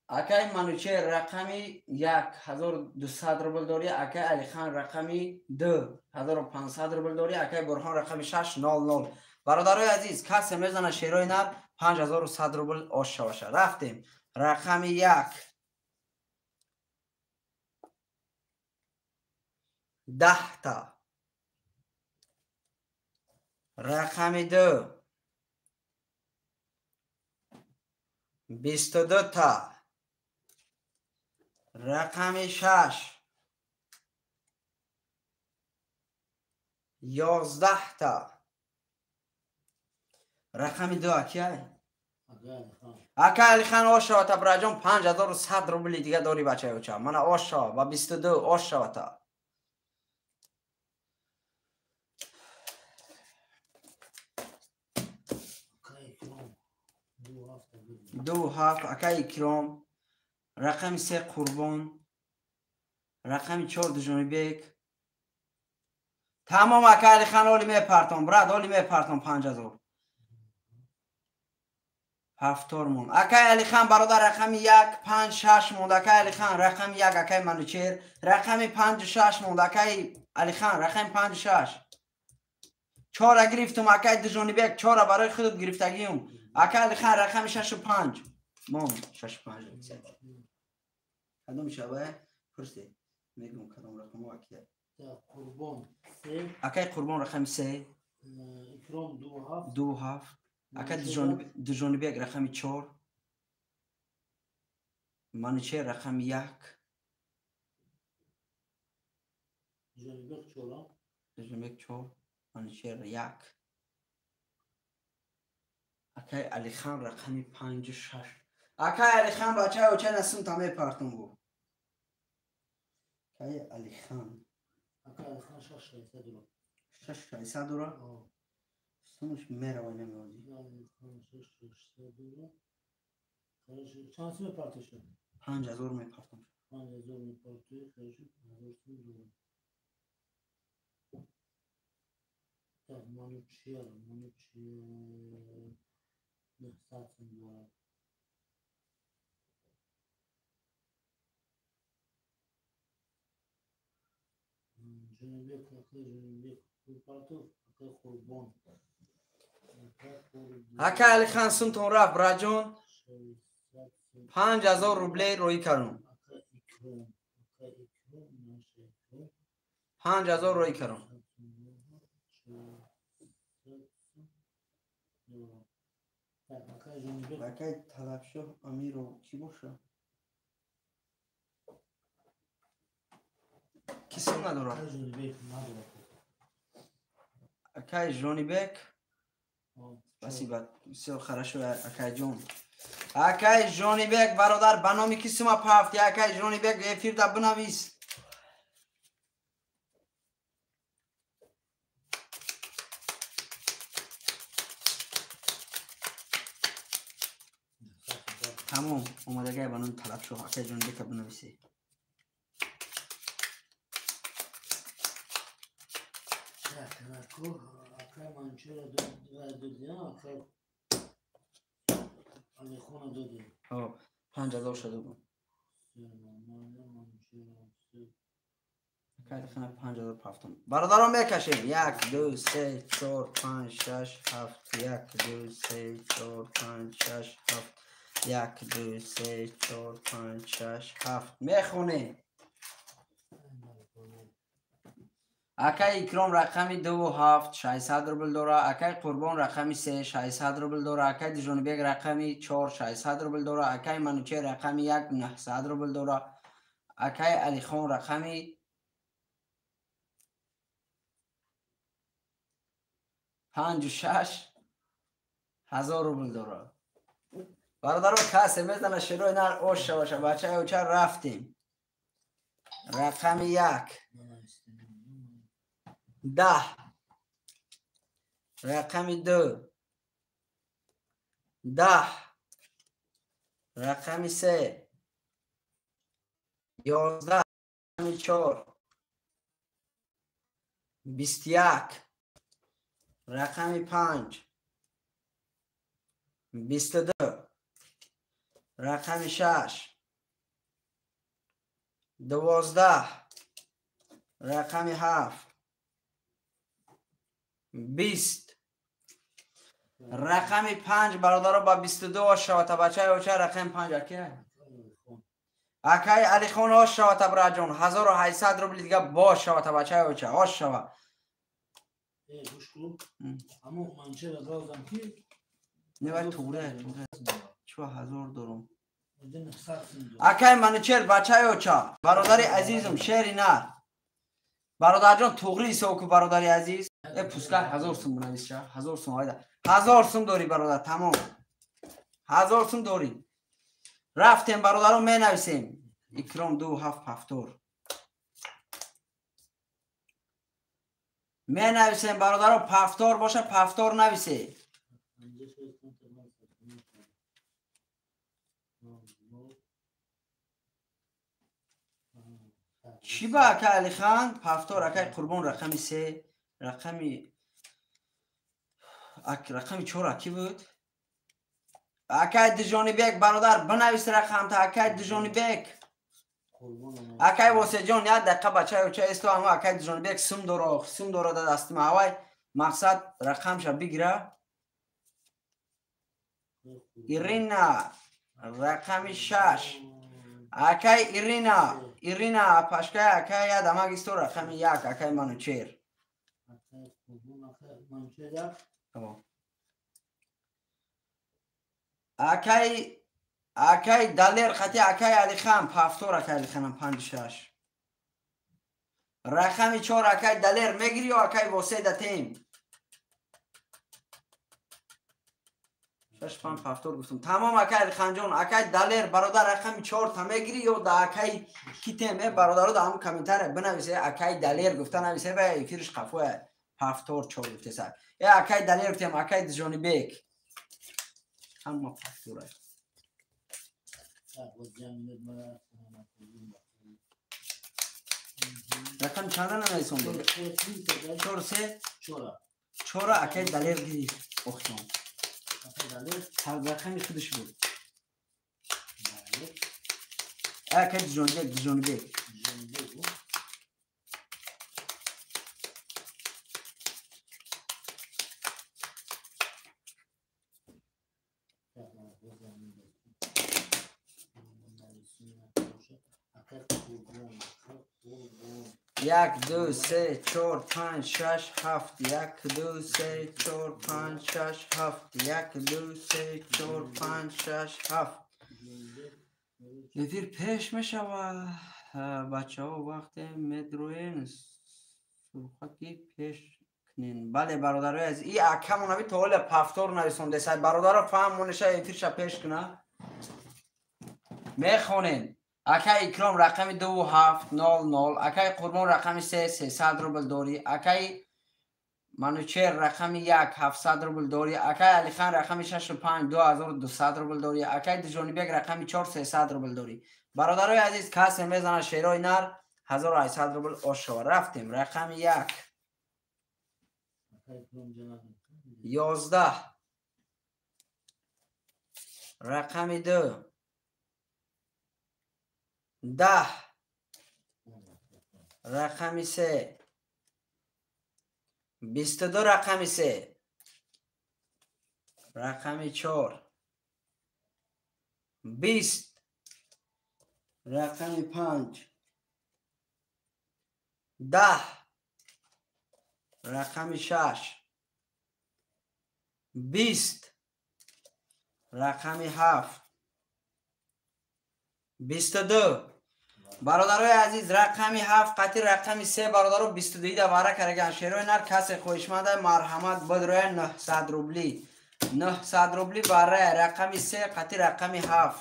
Акай Манучер рақами 1 1200 рубл дорӣ, акай Алихан рақами 2 1500 рубл дорӣ, акай Бурхон рақами 6 00. Бародарои азиз, касе мезана шерои нар 5100 рубл ош шаваша. Рафтем. Рақами 1 10 та. Рақами 2 22 та. Рақами 6 11 та. Рақами 2 акай? Акай Алихан ош шавата браҷон, 5100 рубли дига дорӣ бачаёча. Мана ош шава ба 22 ош шавата. 2 7 акай Икром, рақами 3 Қурбон, рақами 4 Дижонибек. Тамом акай Алихан, оли мепартон, брат, оли мепартон 5000. Ҳафтор монд. Акай Алихан бародар, рақами 1, 5, 6 монд. Акай Алихан рақами 1, акай Манучер, рақами 5, 6 монд. Акай Алихан рақами 5, 6. 4 гирифтум акай Дижонибек, 4 барои худат гирифтагиюм. Акай Алихан рақами 6 5 монд. 6 5. Кадом шава? Пурсе. Мегум кадом рақамо акия. Қурбон 3. Акай Қурбон рақами 3. Икром 2 7. 2 7. Акай Дижонибек рақами 4. Манучер рақами 1. Дижонибек 4. Дижонибек 4. Манучер 1. Акай Алихан рақами 5 6. Акай Алихан бачаи оча насум та мепартум бу. Акай Алихан. Акай Алихан 6 600 дора. 6 600 дора? Сумаш мерава намеози. Алихан 6 600 дора. Чанд сум мепартоша? 5000 мепартам. 5000 мепартӣ, хорошо, 5000 сум дорам. Так, Манучер, Манучер, 900 сум дорад. Ҷонибек, акай Ҷонибек, Пулпартов, акай Қурбон. Акай Алихан сумтон рафт, браҷон. 5000 рублей роӣ кардум. 5000 роӣ кардум. Акай Талабшоҳ Амиров кӣ боша? Кӣ сум надорад? Акай Ҷонибек. Спасибо, всё хорошо, акай ҷон. Акай Ҷонибек бародар, ба номи кӣ сума пафти? Акай Ҷонибек эфирда бинавис. Тамом, омадагай ба номи Талабшоҳ акай Ҷонибека бинависе. Акай Манучера додӣ, акай Алихона додӣ. 5000 ша додам. Акай Алихона 5000 пафтам. Бародарон мекашем. 1 2 3 4 5 6 7 1 2 3 4 5 6 7 1 2 3 4 5 6 7 мехонем. Акай Икром рақами 2 7 600 рубл дора. Акай Қурбон рақами 3 600 рубл дора. Акай Дижонибек рақами 4 600 рубл дора. Акай Манучер рақами 1 900 рубл дора. Акай Алихон рақами 5 6 1000 рубл дора. Бародаро касе мезана шерои нар ош шаваша. Бачаи оча рафтем. Рақами 1 10, рақами 2 10, рақами 3 11, рақами 4 21, рақами 5 22, рақами 6 12, рақами 7 20, рақами 5 бародаро ба 22 ош шавата. Бачаи оча рақами 5 акай акай Алихон ош шавата браҷон. 1800 рубли дига бош шавата бачаи оча ош шава. Не туғре туғре чо 1000 дорум. Акай Манучер бачаи оча бародари азизум шери нар бародарҷон туғри ҳисоб ку бародари азиз. Пускай 1000 сум бинависша. 1000 сум айда. 1000 сум дорӣ бародар, тамом. 1000 сум дорӣ. Рафтем бародарон менависем. Икром 2 7 7 менависем бародарон. Пафтор боша пафтор нависе. Чӣ ба акай Алихан? Пафтор акай Қурбон рақами 3 рақами 4 акӣ буд? Акай Дижонибек бародар бинавис рақамта. Акай Дижонибек. Акай Восеҷон як дақиқа бачаи оча исто. Ама акай Дижонибек сум дора, сум дора да дасти ма. Авай мақсад рақамша бигира. Ирина рақами 6. Акай Ирина, Ирина пашкай акай я дамаг исто рақами 1 акай Манучер. Акай акай Далер қати акай Алихан пафтор акай Алиханам 5 6. Рақами 4 акай Далер мегири ё акай Восе датем? 6 5 пафтор гуфтам. Тамом акай Алиханҷон, акай Далер бародар рақами 4 та мегири ё да акай китем? Бародаро да ҳам комментария бинависе акай Далер гуфта нависе ва эфириш қафоя пафтор 4 гуфтеса. Акай Далер гуфтем, акай Дижонибек. Ҳама пафтора. Рақами чанда нанависонда? Чор се? Чора акай Далер гирифт охирон. Рақами худаш буд. Акай Ҷонибек, Ҷонибек. Як, ду, се, чор, панҷ, шаш, ҳафт. Як, ду, се, чор, панҷ, шаш, ҳафт. Як, ду, се, чор, панҷ, шаш, ҳафт. Эфир пеш мешавад. Бачаҳо вақте медроен сурхаки пеш кунен. Бале, бародарои азиз, и акамонави то ҳоля пафтор нависондесай. Бародаро фаҳмонеша эфирша пеш куна. Мехонем. Акай Икром рақами 2700, акай Қурбон рақами 3 300 рубл дорӣ, акай Манучер рақами 1 700 рубл дорӣ, акай Алихан рақами 65 2200 рубл дорӣ, акай Дижонибек рақами 4 300 рубл дорӣ. Бародарои азиз, касе мезанад шерои нар 1800 рубл ошава. Рафтем. Рақами 1 11, рақами 2 10, рақами 3 22, рақами 3, рақами 4 20, рақами 5 10, рақами 6 20, рақами 7 22. Бародарои азиз, рақами 7 қатъи рақами 3 бародаро 22 да вара караган. Шерои нар касе хоҳишманда марҳамат бидроя 900 рубли. 900 рубли вара рақами 3 қатъи рақами 7.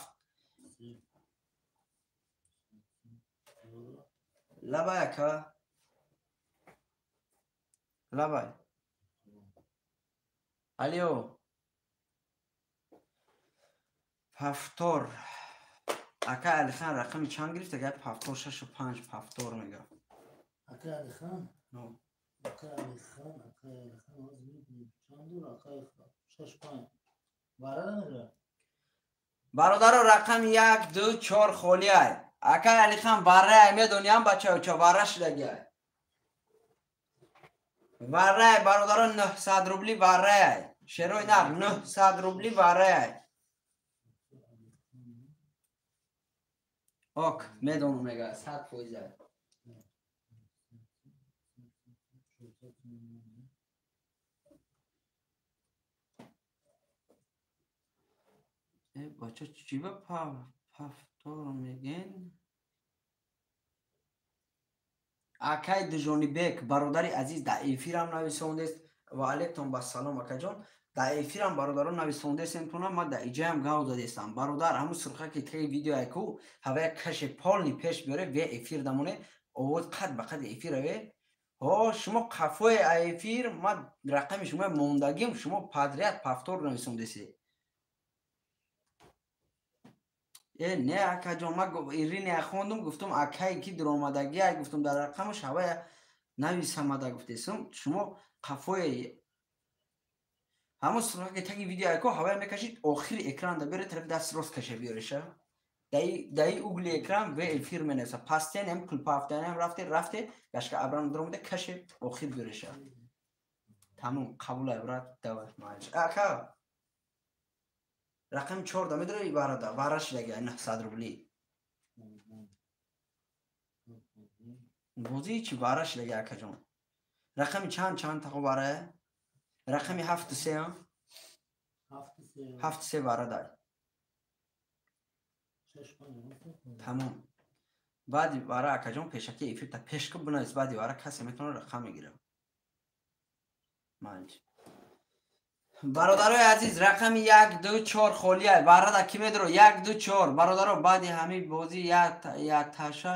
Лабай ака. Лабай. Алё. Пафтор. Акай Алихан рақами чанд гирифт? Агар пафтор 6 5 пафтор мега. Акай Алихан? Акай Алихан, Акай Алихан, ҳозир мебинем. Чанд дор Акай 6 5. Вара намега? Бародаро, рақами 1 2 4 холиай. Акай Алихан варай медониам бачаё, чо вара шудагиай. Варай бародаро 900 рубли варай. Шерои нар 900 рубли варай. Ок, медонам мега, 100%. Бача чӣ ба пафтор мегӯен? Акай Дижонибек, бародари азиз, дар эфирам нависондест. Ва алайкум бассалом, акаҷон. Дар эфирам бародарон нависондестем туна, ман дар иҷаям гав дадестам. Бародар, ҳамун сурхаки таги видеояку ҳавая каше полный пеш биёре, ве эфир дамоне, овоз қад ба қад эфир аве. Ҳо, шумо қафои эфир, ман рақами шумо мондагим, шумо подряд пафтор нависондесед. Не, акаҷон, ман Ирине хондум, гуфтум акае ки дуромадагия, гуфтум дар рақамаш ҳавая нависамада гуфтесум. Шумо қафои ҳамон сурхаки таги видеояку ҳавая мекашид, охири экран да биёре, тарафи даст рост каша биёреша. Даи угли экран ве эфир менависа. Пастен кулпафтанам рафте, рафте, гашка абрам дуромада каше охир биёреша. Тамом, қабулай, брат, давай, маълиш. Ака, рақами 4 да медори варада, вара шудага 900 рубли. Бозии чи вара шудага акаҷон? Рақами чанд чанд тақо вара? Рақами 7 3 7 3 вара дай. Тамом. Баъди вара акаҷон пешаки эфир та пешка бинавис, баъди вара касе метавонад рақам мегирад. Манҷ. Бародарои азиз, рақами 1 2 4 холиай. Варада ки медро? 1 2 4. Бародаро, баъди ҳамин бозӣ як таша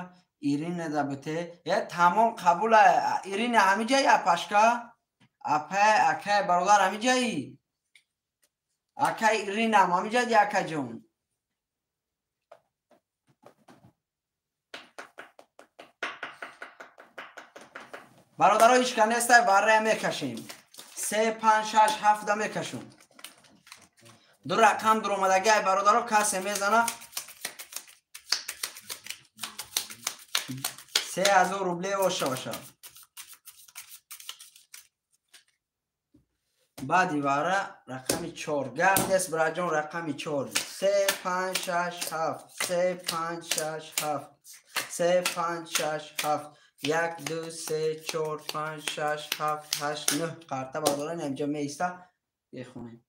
Ирина да бите. Я тамом қабула. Ирина ҳамиҷаи апашка? Апа, акай бародар ҳамиҷаи? Акай Ирина ҳамиҷаи акаҷон? Бародаро ҳичка нестай, варрая мекашем. 3 5 6 7 да мекашум. Ду рақам дуромадагиай бародаро, касе мезана 3000 рубле оша боша. Баъди вара рақами 4. Гап нест, браҷон, рақами 4. 3 5 6 7 3 5 6 7 3 5 6 7 1 2 3 4 5 6 7 8 9 қарта бародарон инҷа меиста бехонем.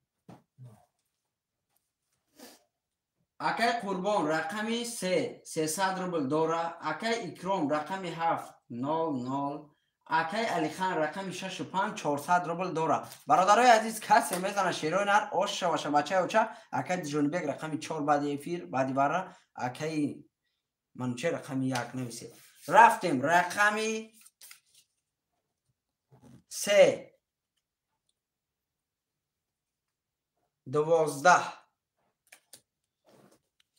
Акай Қурбон рақами 3 300 рубл дора. Акай Икром рақами 7 0 0. Акай Алихан рақами 6 5 400 рубл дора. Бародарои азиз, касе мезана шерои нар оша ваша бачаи оча. Акай Ҷонибек рақами 4 баъди эфир, баъди вара. Акай Мануче рақами 1 нависе. Рафтем рақами 3 12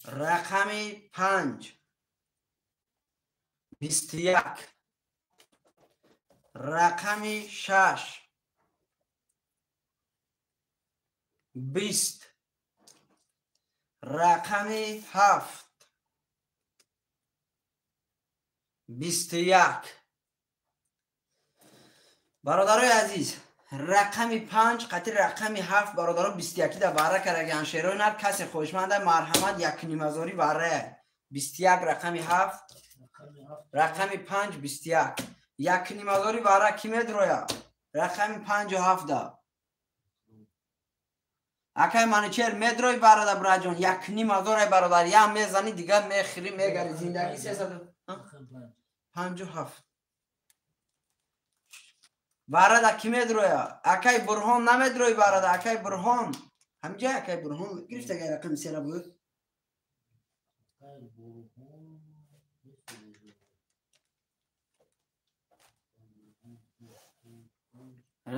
рақами 5 21 рақами 6 20 рақами 7 21. Бародарои азиз, рақами 5 қатъи рақами 7 бародаро 21 да вара караган шерои нар. Касе хоҳишманда марҳамат, якнимазорӣ вара 21 рақами 7 рақами 5 21 якнимазорӣ вара ки медроя рақами 5 7 да. Акай Манучер медрой бародар браҷон, якнимазорай бародар, я мезани дигар мехӯри мегари зиндагӣ 357 варада ки медроя? Акай Бурҳон намедрои барада. Акай Бурҳон ҳамҷа, акай Бурҳон гирифтагай рақами сера буд.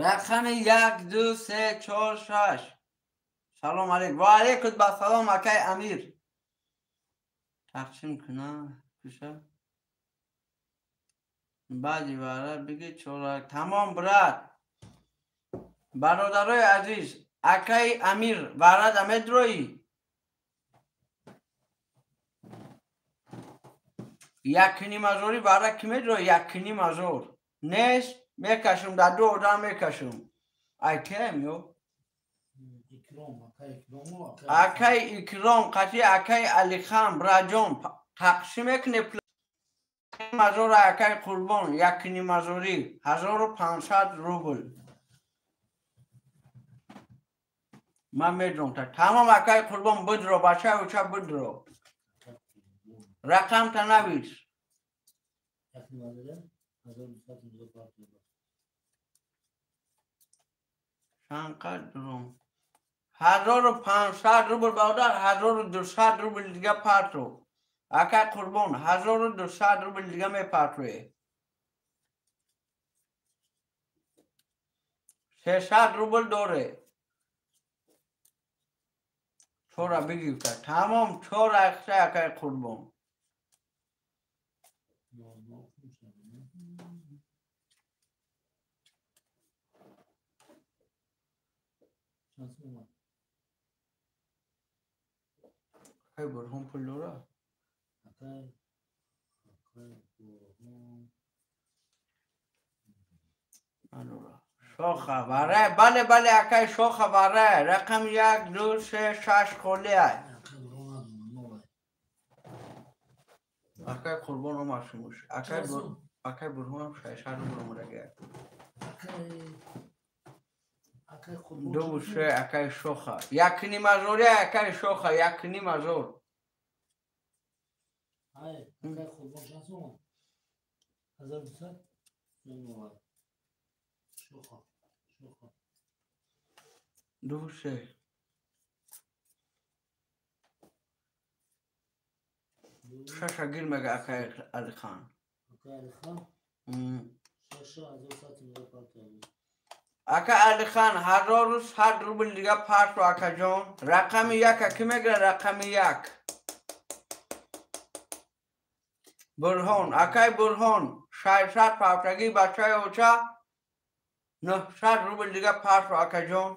Рақами 1 2 3 4 6. Салом алейкум. Ва алейкум ба салом акай Амир. Тақсим кунам куша. Баъди вара биги чора. Тамом брат. Бародарои азиз, акай Амир варада медроӣ? Якнимазорӣ вара ки медроӣ? Якнимазор. Нест, мекашум, дар ду одам мекашум. Ай кем ё? Акай Икром қатъи акай Алихан браҷон тақсим мекунем мазора. Акай Қурбон якнимазорӣ 1500 рубл. Ман медром. Тамом акай Қурбон бидро, бачаи оча бидро. Рақамта навис. Чанд дуром? 1500 рубл бародар, 1200 рубл дига партро. Акай Қурбон 1200 рубл дига мепартроe. 300 рубл доре. Чора бигирта. Тамом чора акса акай Қурбон. Акай Бурҳон пул дора? Акай Бурҳон надора. Шоха вара, бале бале акай шоха вара, рақам 1 2 3 6 холӣ ай. Акай Қурбон омад шумуш. Акай Бурҳонам 600 рубл омадагӣ. 2 3 акай шоха. Якнимазорӣ акай шоха, якнимазор. Ай, акай Қурбон чанд сомон? 1200 сомон. Шоха, шоха. 2 3 шаша гир мега акай Алихан. Акай Алихан? Шаша 1100 партия. Ака Алихан 1100 рубл дига партро акаҷон. Рақами 1 ки мегира? Рақами 1. Бурҳон, акай Бурҳон 600 павтагӣ бачаи оча 900 рубл дига пасо акаҷон.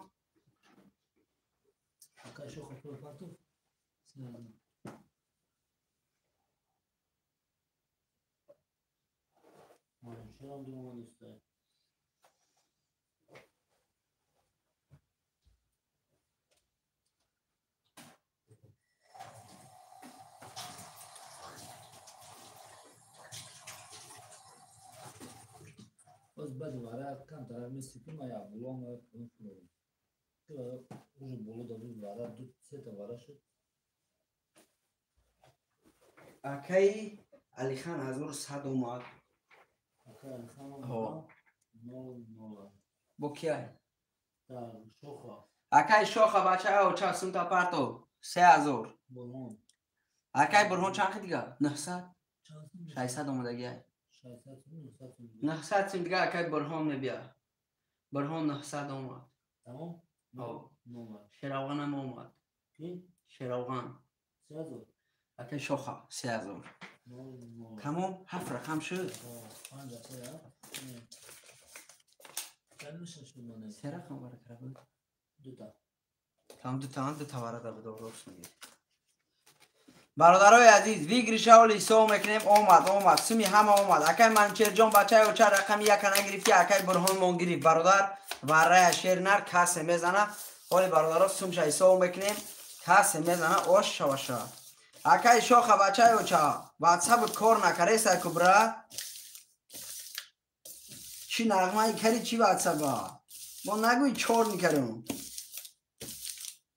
Боз баъди вара камтара мисли ки ма як булом уже боло да буд вара ду сета вара шуд. Акаи Алихан 1100 омад. Акаи Алихан 0-0. Бо кияй? Дар Шоха. Акаи Шоха бачаи оча сумта парто 3000. Бурҳон. Акаи Бурҳон чанд хи дига? 900? 600 омадагиай. 900 сум дига акаи Бурҳон мебия. Бурҳон 900 омад. Тамом? Шеравғанам омад. Шеравған. Акаи Шоха 3000. Тамом, 7 рақам шуд. Се рақам вара кара буд? Дута. Там дута вара да буд, рост мегӣ. Бародарои азиз, выигрыша оли ҳисоб мекунем. Омад, омад, суми ҳама омад. Акай Манчерҷон бачаи оча рақами яка нагирифти, акай Бурҳон мон гирифт. Бародар, варрая шернар касе мезана. Оли бародаро сумша ҳисоб мекунем. Касе мезана, ош шаваша. Акай Шоха бачаи оча, ватсапут кор накареса кубра. Чӣ нағмаи кари, чӣ ватсапа? Мо нагӯи чор мекарем.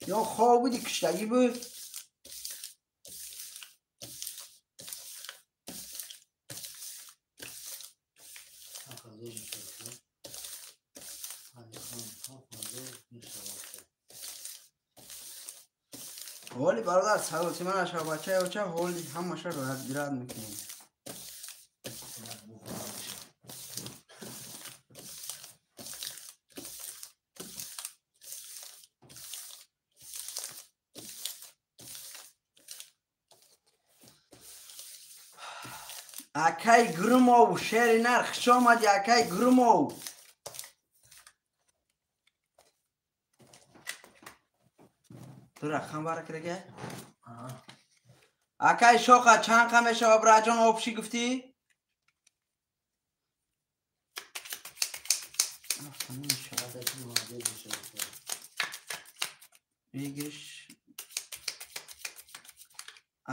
Ё хоб буди, киштагӣ буд. Ҳоли бародар савоти ман аша бачаи оча ҳоли ҳамаша рад мекунем. Акай Грумов шери нар хуш омади акай Грумов. Ту рақам вара кираге? Акай Шоха чанд қа мешава браҷон обши гуфтӣ? Выигрыш.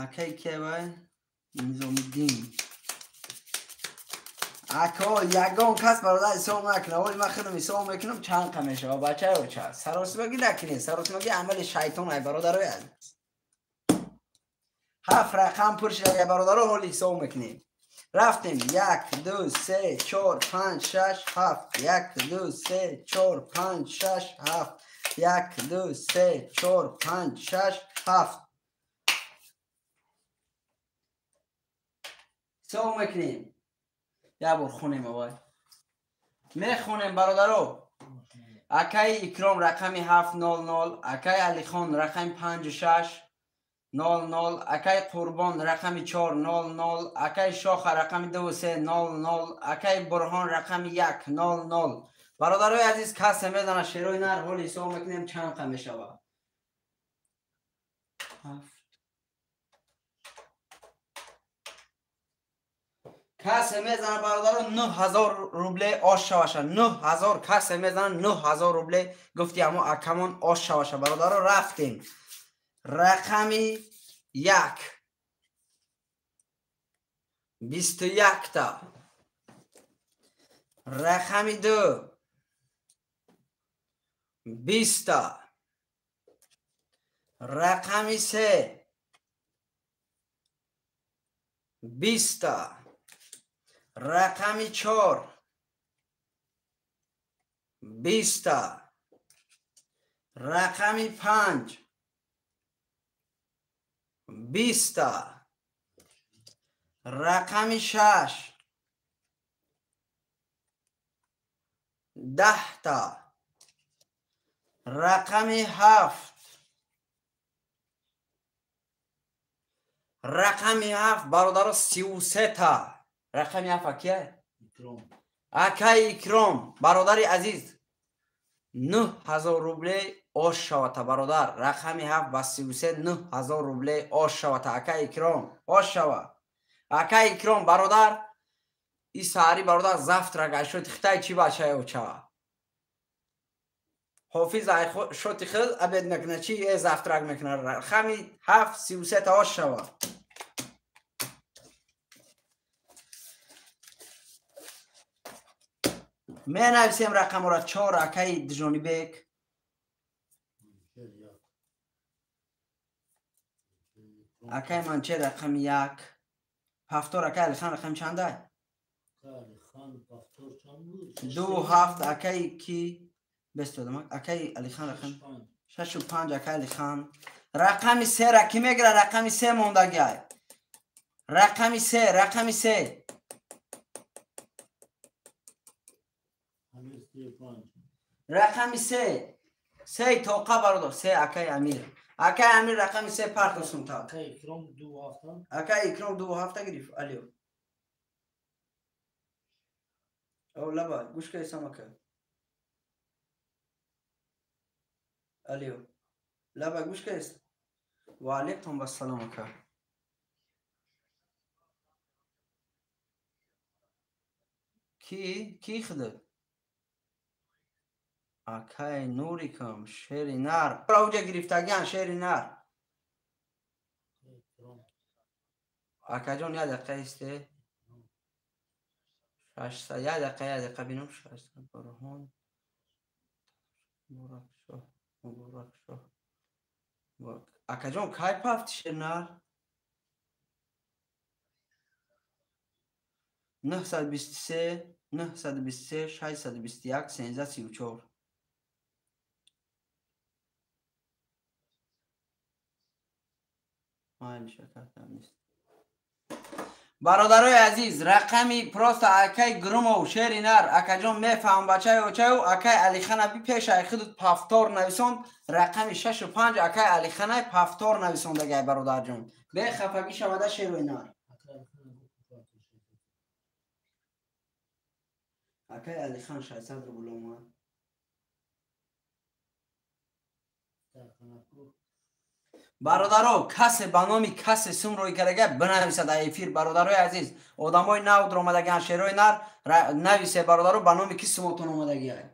Акай кевай? Низомиддин. Ако ягон кас бародар ҳисоб накунад. Оли ман худам ҳисоб мекунам чанд қа мешава бачаи оча. Саросимагӣ накунед. Саросимагӣ амали шайтон ай бародарои азиз. 7 рақам пур шуда бародаро ҳоли ҳисоб мекунем. Рафтем 1 2 3 4 5 6 7 1 2 3 4 5 6 7 1 2 3 4 5 6 7 ҳисоб мекунем. Я бор хонем аввал. Мехонем бародаро. Акаи Икром рақами 700, акаи Алихон рақами 5600, акаи Қурбон рақами 400, акаи Шоха рақами 2300, акаи Бурҳон рақами 100. Бародарои азиз, касе мезана шерои нар ҳоли ҳисоб мекунем чанд қа мешавад. 7 касе мезана бародаро 9000 рубле ош шаваша. 9000 касе мезана 9000 рубле гуфти амо акамон ош шаваша. Бародаро рафтем. Рақами 1 21 та. Рақами 2 20 та. Рақами 3 20 та. Рақами 4 20 та. Рақами 5 20 та. Рақами 6 10 та. Рақами 7 рақами 7 бародаро 33 та. Рақами 7 кия? Акай Икром, бародари азиз, 9000 рубле ош шавата, бародар. Рақами 7 ба 33, 9000 рубле ош шавата. Акай Икром, ош шава. Акай Икром, бародар, и саҳари, бародар, завтрак ай шоти хитай чӣ бачаё ча? Ҳофиз ай шоти хил обед мекуна, чи э завтрак мекуна. Рақами 7 33 та ош шава. Менависем рақамора 4 акаи Дижонибек. Акаи Манчер рақами 1. Пафтор акаи Алихан рақами чандай? 2 7 акаи ки бестодам акаи Алихан рақами 6 5 акаи Алихан. Рақами 3 ра ки мегира? Рақами 3 мондагиай. Рақами 3, рақами 3. Рақами 3. 3 тоқа бародар, 3 акаи Амир. Акаи Амир рақами 3 партосум та. Акаи Икром 2 7. Акаи Икром 2 7 гирифт, алио. О, лаба, гӯш кайсам ака. Алио. Лаба, гӯш кайс. Ва алейкум ассалом ака. Ки? Ки худат? Акай Нурикам, шери нар. Уҷа гирифтагиан шери нар. Акаҷон, як дақиқа исте. 600, як дақиқа, як дақиқа бинам. 600 Бурҳон. Муборакшоҳ, Муборакшоҳ. Акаҷон, кай пафти шери нар? 923, 923, 621, 1334. Бародарои азиз, рақами просто акай Грумов, шери нар, акаҷон мефаҳм бачаи очаю, акай Алихана би пеш ай худут пафтор нависон, рақами 6 5 акай Алиханай пафтор нависондагай, бародарҷон. Бехафагӣ шавада шерои нар. Акай Алихан 600 рубл омад. Бародаро, касе ба номи касе сум рӯй кардага бинависад дар эфир, бародарои азиз. Одамои нав дуромадагиан, шерои нар нависе, бародаро, ба номи ки сумотон омадагиай.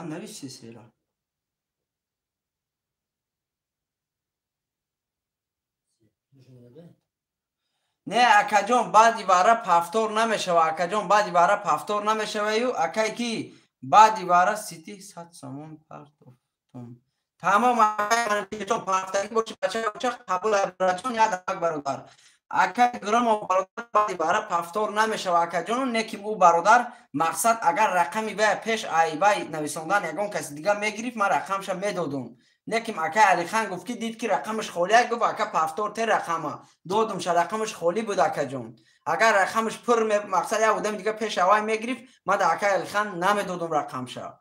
Нависи сера. Не, акаҷон, баъди вара пафтор намешава, акаҷон, баъди вара пафтор намешаваю, акай ки баъди вара сити 100 сомон партофтум. Тамом, акаҷон, пафтагӣ боши, бача оча қабул бароҷон, як дак бародар. Акай Громов бародар, баъди вара пафтор намешава, акаҷон, не ки ӯ бародар, мақсад агар рақами вая пеш ай вай нависондан ягон каси дига мегирифт, ман рақамша медодум. Лекин акай Алихан гуфт ки дид ки рақамаш холия, гуфт ака пафтор те рақама. Додумша, рақамаш холӣ буд, акаҷон. Агар рақамаш пур мақсад як одами дига пеш авай мегирифт, ман да акай Алихан намедодум рақамша.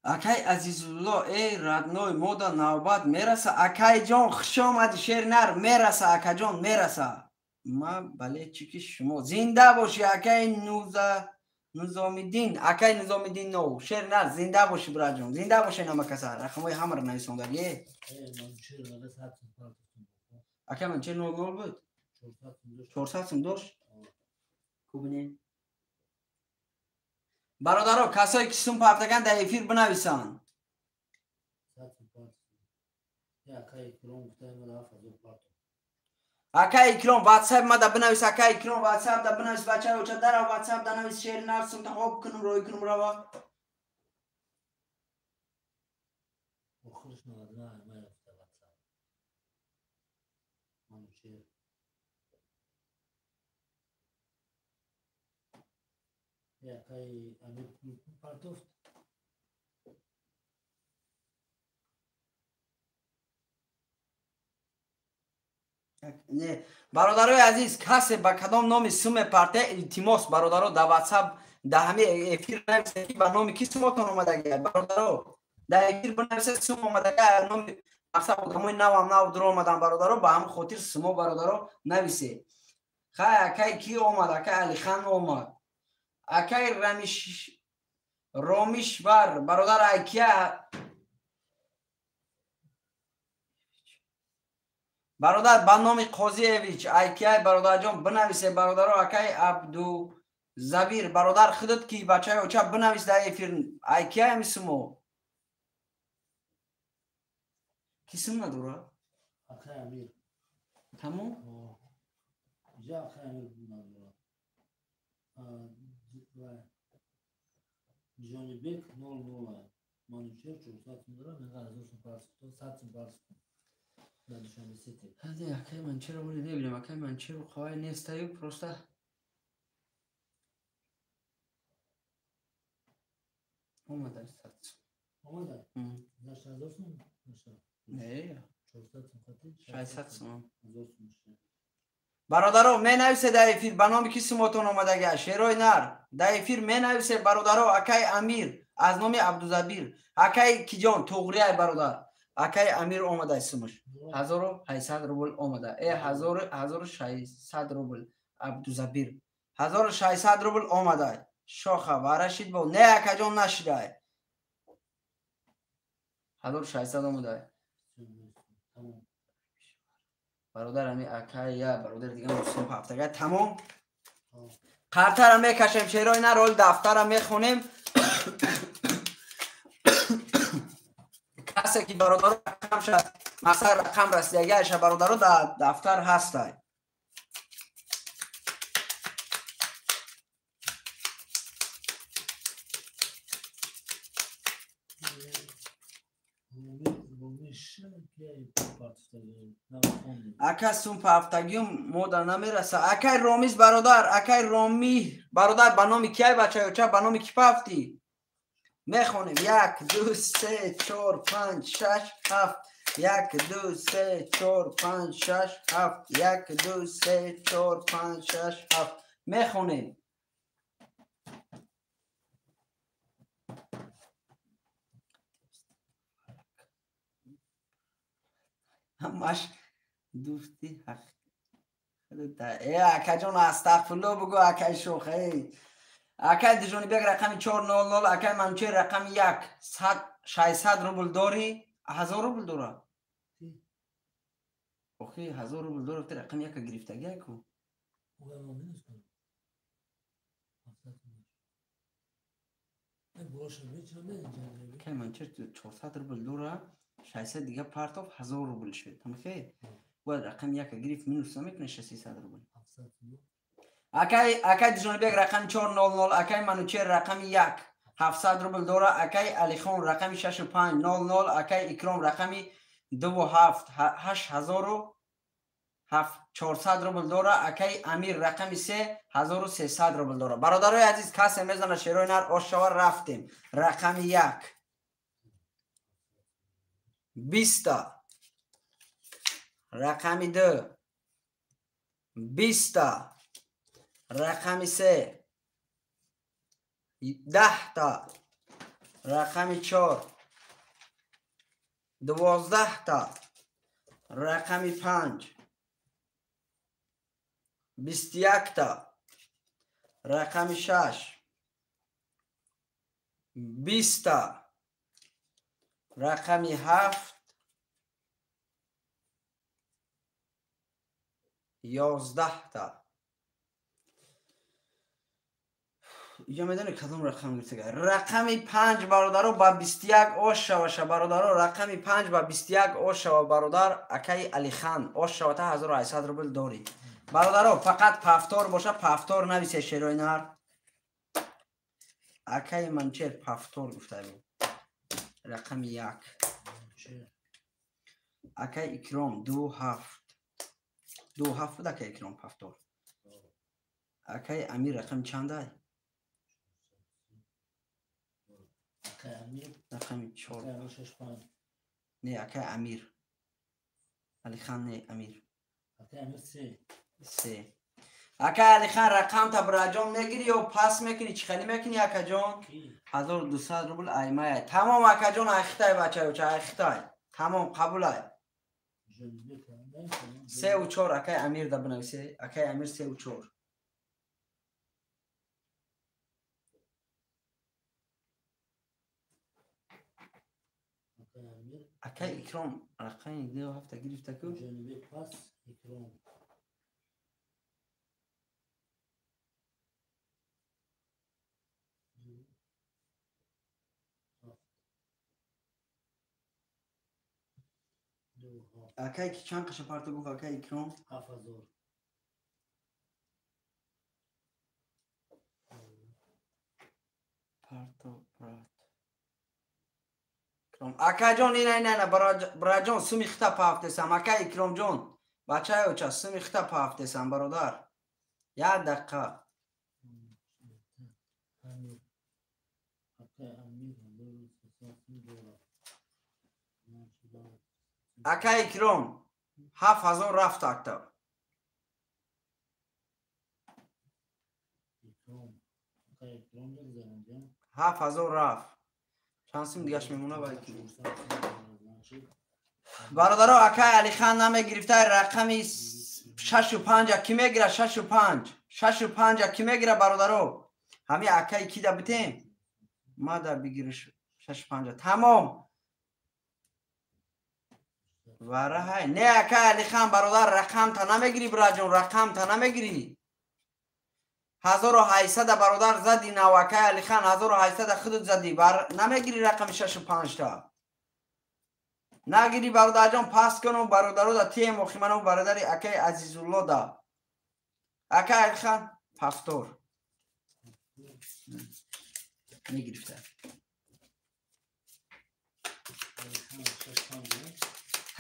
Акай Азизулло, эй родной, мода навбат мераса. Акайҷон, хуш омадӣ, шери нар, мераса, акаҷон, мераса. Ма бале чики шумо. Зинда бошӣ, акай Низомиддин, акай Низомиддин нов, шер нар, зинда бошӣ, бираҷон, зинда бошӣ намакаса. Рақамҳои ҳамаро нависондагӣ. Акай ман че 00 буд? 400 сум дошт? Кубинем. Бародаро, касое ки сум партаган дар эфир бинависанд. Акай Икром, ватсап мада бинавис, акай Икром, ватсап да бинавис, бачаи оча дара ватсап да навис, шери нар сум та об кунум, рой кунум рава. Охирш 99 май рафта ватсап. Манучер. Акай Амир партофт. Не, бародарои азиз, касе ба кадом номи суме партия, илтимос, бародаро, дар ватсап, дар ҳамин эфир нависед ки ба номи ки сумотон омадагиай, бародаро, Дар эфир бинависе сум омадага номи мақсад одамои навам нав дур омадан бародаро, ба ҳамин хотир сумо бародаро нависе. Хай акай ки омад? Акай Алихан омад. Акай Рамиш Ромишвар бародар айкия бародар ба номи Қозиевич айкияй бародарҷон бинависе бародаро. Акай Абдузабир бародар худат ки бачаи оча бинавис дар эфир айкияй сумо. Ки сум надора? Акай Амир. Тамом? Ҷа акай Амир надора. Ҷонибек 00 Манучер 400 сум дора, мега 1000 сум парсутон, 100 сум парсутон. Дар Душанбе Сити. Ҳади акай Манчеро боли мебинем, акай Манчеро қавай нестаю просто омада 100 сум. Омада? Значит 1000 сум? Наша. Не, 400 сум қати? 600 сум. 1000 сум. Бародаро менависе дар эфир ба номи ки сумотон омадага шерои нар дар эфир менависе бародаро. Акай Амир аз номи Абдузабир. Акай Киҷон туғрияй бародар. Акай Амир омада сумаш 1800 рубл омада. 1600 рубл Абдузабир 1600 рубл омада. Шоха варашид бо не акаҷон нашидай 1600 омада. Бародар ами акай я бародар дига мусум ҳафтага тамом. Қартара мекашем шерои нар рол дафтара мехонем. Касе ки бародаро рақам шад масалан рақам расидагиаша бародаро дар дафтар ҳастай. Ака сум ҳафтагиюм мода намераса. Акай Ромиз бародар, акай Роми бародар ба номи киай бачаёча ба номи ки пафтӣ? Мехонем 1 2 3 4 5 6 7 1 2 3 4 5 6 7 1 2 3 4 5 6 7 мехонем. Ҳамаш дӯсти ҳақ. Акаҷон астағфирулло бугӯ акай шох. Акай Дижонибек рақами 400, акай Манучер рақами 1 600 рубл дорӣ? 1000 рубл дора? Охи 1000 рубл дора, рақами 1 гирифтагия ку. Акай Манучер 400 рубл дора, 600 дига партов 1000 рубл шуд. Тамхе? Бояд рақами 1 гирифт минус намекунӣ 600 рубл. Акай Дижонибек рақами 400, акай Манучер рақами 1 700 рубл дора, акай Алихон рақами 6500, акай Икром рақами 27 8400 рубл дора, акай Амир рақами 3 1300 рубл дора. Бародарои азиз, касе мезана шерои нар ошава рафтем. Рақами 1 20, рақами 2 20, рақами 3 10, рақами 4 12, рақами 5 21, рақами 6 20, рақами 7 11. Иҷо медонӣ кадом рақам гирифтага? Рақами 5 бародаро ба 21 ош шаваша бародаро, рақами 5 ба 21 ош шава бародар, акаи Алихан ош шавата 1800 рубл дорӣ. Бародаро фақат пафтор боша, пафтор нависе шерои нар. Акаи Манчер пафтор гуфта буд. Рақами 1. Акаи Икром 27. 27 буд акаи Икром пафтор. Акаи Амир рақами чандай? Рақами 4. Не, акаи Амир. Алихан не, Амир. Акаи Амир 3. 3. Ака Алихан рақамта бираҷон мегирӣ ё пас мекунӣ? Чӣ хеле мекунӣ, акаҷон? 1200 рубл аймая. Тамом, акаҷон, айхитай, бачаюча, айхитай. Тамом, қабулай. 3 4 акай Амир да бинависе. Акай Амир 3 4. Акай Икром рақами 2 7 гирифта ку. Акай ки чанд қаша парто гуфт, акай Икром? 7000. Парто, брат. Акаҷон, ина, ина, ина, бираҷон, суми хита пафтесам. Акай Икромҷон, бачаи оча, суми хита пафтесам, бародар. Як дақиқа. Амир. Акай Амир 1300 сум дорад. Акай Икром, 7000 рафт акта. Икром. Акай Икром бигзарам. 7000 рафт. Чанд сум дигаш мемона бай ки? Бародаро, акай Алихан намегирифтай рақами 6 5, ки мегира 6 5? 6 5 ки мегира, бародаро? Ҳами акай кида битем? Мада бигириш 6 5. Тамом. Вараҳай. Не, акай Алихан, бародар, рақамта намегирӣ, бираҷон, рақамта намегирӣ. 1800 бародар зади нав, акай Алихан, 1800 худут задӣ. Намегирӣ рақами 6 5-та. Нагирӣ, бародарҷон, пас куну бародаро да тем охи ману бародари акай Азизулло да. Акай Алихан пафтор. Мегирифта. Алихан 6 5.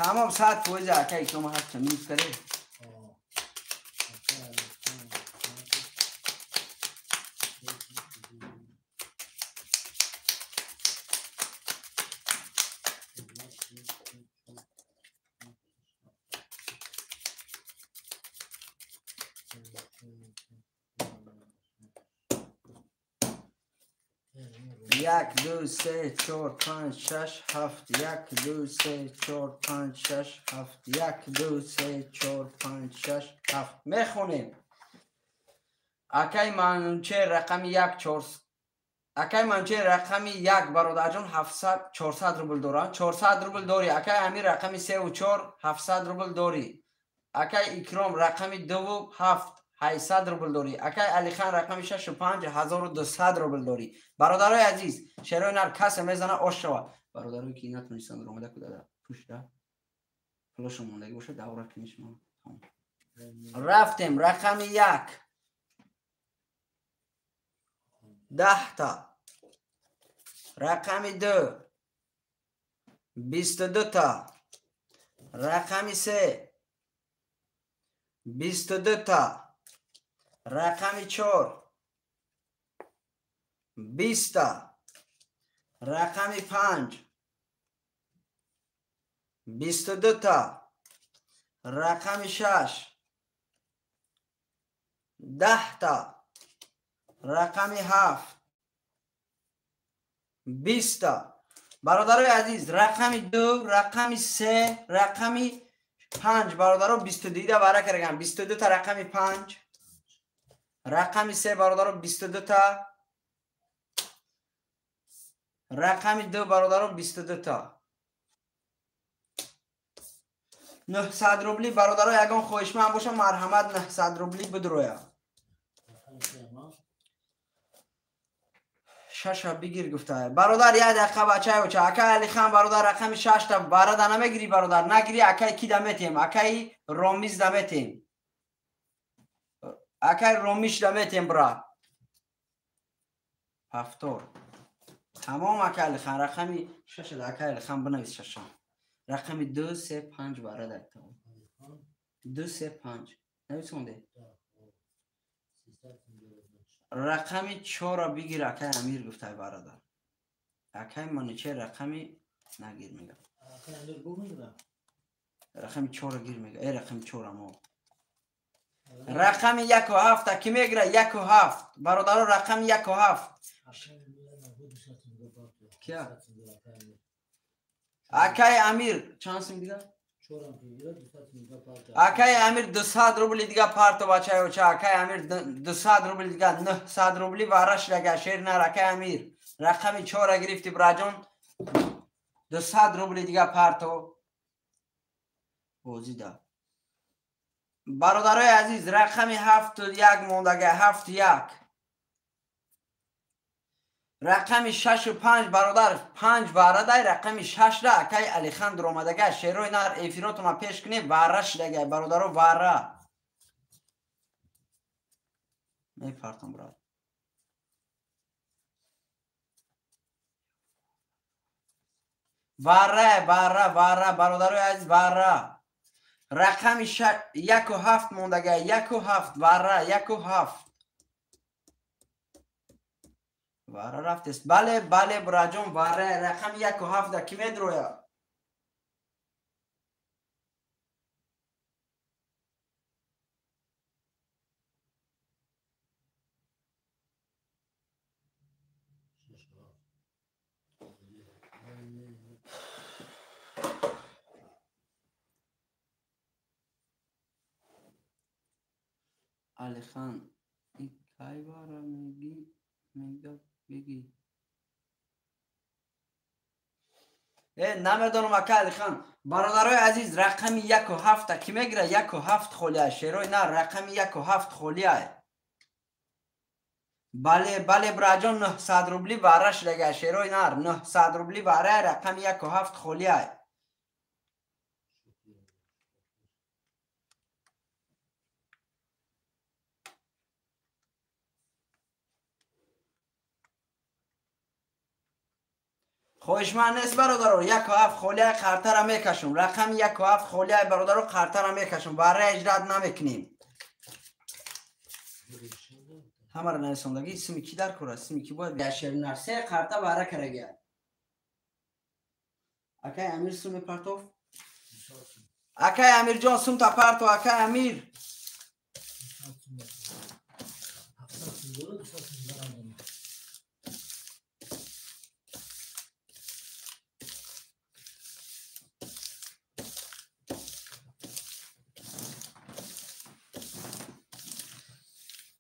Тамом, 100% акай Икрома ҳаст минус каре. Акай Алихан. Як, ду, се, чор, панҷ, шаш, ҳафт. Як, ду, се, чор, панҷ, шаш, ҳафт. Як, ду, се, чор, панҷ, шаш, ҳафт. Мехонем. Акай Манучер рақами як чор. Акай Манучер рақами як, бародарҷон, ҳафтсад 400 рубл доранд. 400 рубл дорӣ. Акай Амир рақами 3 4 700 рубл дорӣ. Акай Икром рақами 2 7 800 рубл дорӣ. Акай Алихан рақами 6 5 1200 рубл дорӣ. Бародарои азиз, шерои нар касе мезана, ош шава. Бародарое ки натонистанд омада кудада пушта пулошон мондагӣ бошад, давра кунӣ шумо. Рафтем, рақами як 10-та, рақами ду 22-та, рақами се 22-та, рақами чор 20-та, рақами панҷ 22-та, рақами шаш 10-та, рақами ҳафт 20-та. Бародарои азиз, рақами ду, рақами се, рақами панҷ, бародаро, 22-да вара кардагам, 22-та рақами панҷ, рақами се, бародаро, 22-та, рақами ду, бародаро, 22-та. 900 рубли, бародаро, ягон хоҳишманд боша, марҳамат, 900 рубли бидроя. Шаша бигир гуфта, бародар. Як дақиқа, бачаи оча. Акай Алихан, бародар, рақами шашта барада намегирӣ, бародар? Нагирӣ, акай ки даметем? Акай Ромиз даметем, акай Ромиш даметем, бра. Ҳафтор. Тамом, акай Алихан, рақами шашада. Акай Алихан, бинавис шаша. Рақами ду, се, панҷ барада. Ду, се, панҷ нависонде. Рақами чора бигир, акай Амир гуфтай, бародар. Акай Мануче рақами нагир мега. Рақами чора гир мега. Э, рақами чора мо. Рақами 1 ва 7 ки мегира? 1 ва 7, бародаро, рақами 1 ва 7. Кия? Акай Амир, чанд сум дига? Акай Амир, 200 рубли дига парто, бачаёча. Акай Амир, 200 рубли дига, 900 рубли вара шидага, шер нар. Акай Амир, рақами 4-а гирифти, браҷон, 200 рубли дига парто. Бозида, бародарои азиз, рақами 7-1 мондага, 7-1. Рақами 6-5, бародар, панҷ варадай. Рақами 6-ра акай Алихан дуромадага. Шерои нар, эфиротона пеш кунед, вара шидага, бародаро, вара мепартам, брат. Вара, вара, вара, бародарои азиз, вара. Рақами 1-7 мондага, 1-7, вара, 1-7, вара рафтест. Бале, бале, бураҷон, вара. Рақами 1-7-да ки медроя? Алихан, и кай вара меги, мега бигӣ? Намедонам, ака Алихан. Бародарои азиз, рақами 1-7-та ки мегира? 1-7 холия, шерои нар, рақами 1-7 холия. Бале, бале, браҷон, 900 рубли вара шидага, шерои нар, 900 рубли вара, рақами 1-7 холия. Хоҳишманд нест, бародаро? 1-7 холияи, қартара мекашум. Рақами 1-7 холияи, бародаро, қартара мекашум, вара иҷрат намекунем. Ҳамаро нарисондагӣ, сими ки дар кора, сими ки бояд яшернар. Се қарта вара карагия. Акай Амир, суми партов. Акай Амирҷон, сумта парто, акай Амир.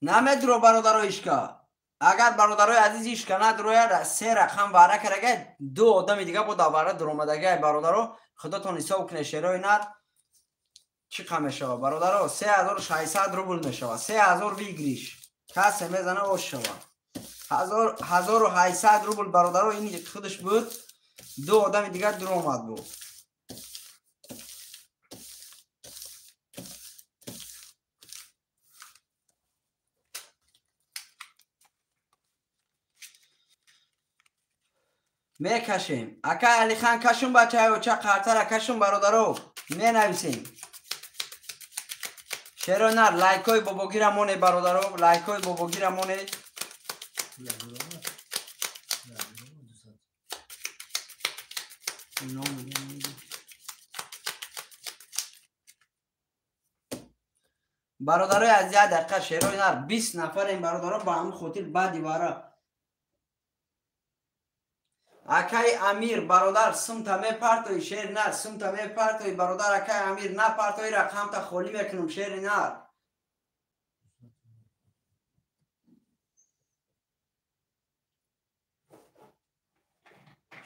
Намедро, бародаро, ишка. Агар, бародарои азиз, ишка надроя, се рақам вара карага, ду одами дига бо давара дуромадага. Бародаро, худотон ҳисоб кунед, шерои нар, чӣ қа мешава, бародаро? 3600 рубл мешава, 3000 выигрыш. Касе мезана, ош шава. 1800 рубл, бародаро, ин худаш буд, ду одами дигар дуромад буд. Мекашем, акай Алихан, кашум, бачаёча, қартара кашум, бародаро, менависем. Шеро нар, лайкои бобогира моне, бародаро, лайкои бобогира моне. Бародарои аз як дақиқа, шерои нар, 20 нафарем, бародаро, ба ҳамин хотир баъди вара. Акай Амир, бародар, сумта мепартои, шери нар, сумта мепартои, бародар, акай Амир, напартои, рақамта холӣ мекунам, шери нар.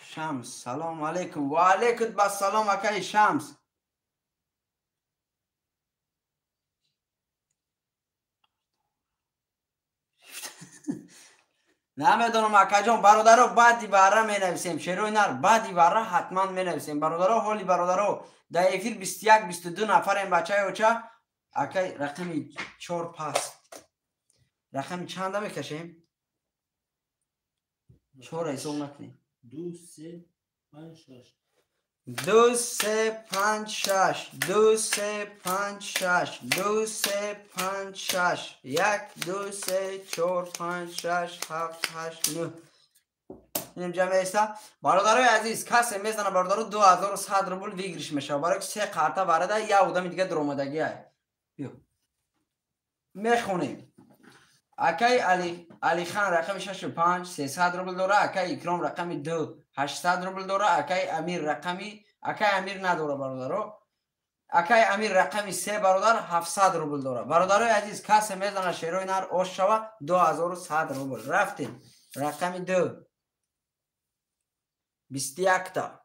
Шамс, салом алейкум. Ва алейкум бассалом, акай Шамс. Намедонам, акаҷон. Бародаро, баъди вара менависем, шерои нар, баъди вара ҳатман менависем, бародаро. Ҳоли, бародаро, дар эфир 21, 22 нафарем, бачаи оча. Акай, рақами 4 паст. Рақами чанда мекашем? Чора ҳисоб накунем. Ду, се, панҷ, шаш. Ду, се, панҷ, шаш, ду, се, панҷ, шаш, ду, се, панҷ, шаш. Як, ду, се, чор, панҷ, шаш, ҳафт, ҳашт, нӯҳ. Инам ҷамъ. Бародарои азиз, касе мезана, бародаро, 2100 рубл выигрыш мешава, барои ки се қарта варада, як одами дига дуромадагиай. Биё. Мехонем. Акай Алихан рақами 6 5 300 рубл дора, акай Икром рақами 2 800 рубл дора, акай Амир рақами, акай Амир надора, бародаро. Акай Амир рақами 3, бародар, 700 рубл дора. Бародарои азиз, касе мезана, шерои нар ош шава, 2100 рубл. Рафтем. Рақами 2 21-та.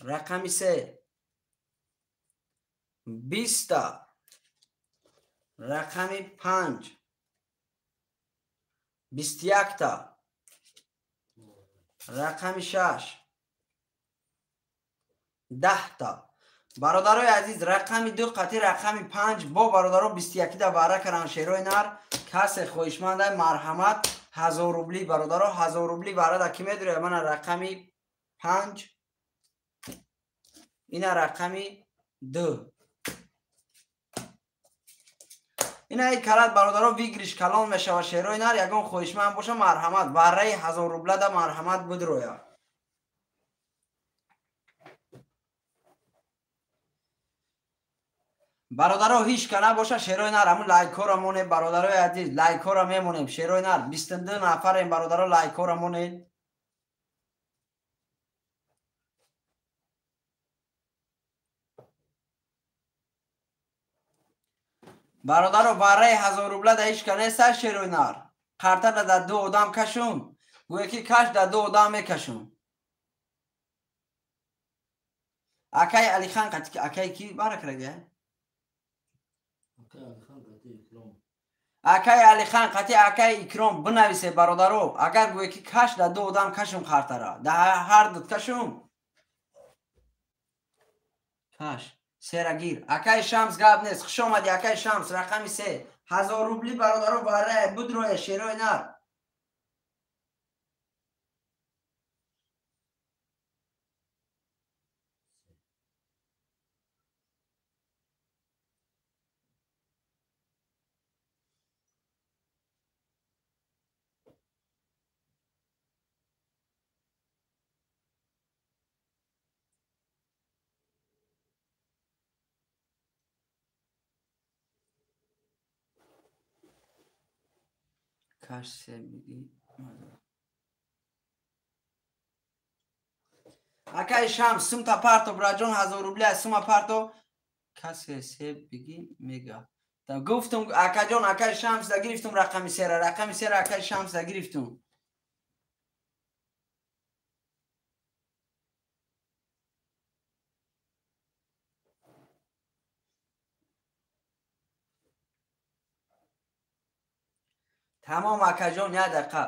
Рақами 3 20-та. Рақами 5 21-та. Рақами 6 10-та. Бародарои азиз, рақами 2 қати рақами 5 бо, бародаро, 21-да бара каран шерои нар. Касе хоҳишманда, марҳамат, 1000 рубли, бародаро, 1000 рубли барада ки медуря. Мана рақами 5, ина рақами 2. Ина и калат, бародаро, выигрыш калон мешава. Шерои нар, ягон хоҳишманд боша, марҳамат, барраи 1000 рублада марҳамат бидроя. Бародаро, ҳеч ка набоша, шерои нар, ҳамун лайкҳоро монем. Бародарои азиз, лайкҳоро мемонем. Шерои нар, 22 нафарем, бародаро, лайкҳоро монем. Бародаро, барраи 1000 рубла да ҳеч ка неста. Шерои нар, қартара да ду одам кашум, гӯе ки каш, да ду одам мекашум. Акай Алихан, акай ки бара карага? Акай Алихан қати акай Икром бинависе, бародаро. Агар гӯе ки каш, да ду одам кашум, қартара да ҳар дуд кашум. Каш серагир. Акай Шамс, гап нест, хуш омадӣ, акай Шамс. Рақами 3 1000 рубли, бародаро, барая будроя, шерои нар. Каш се миги. Акай Шамс, сумта парто, браҷон, 1000 рубли сума парто. Касе се биги мега. Гуфтум, акаҷон, акай Шамс да гирифтум рақами сера, рақами сера акай Шамс да гирифтум. Тамом, акаҷон, як дақиқа.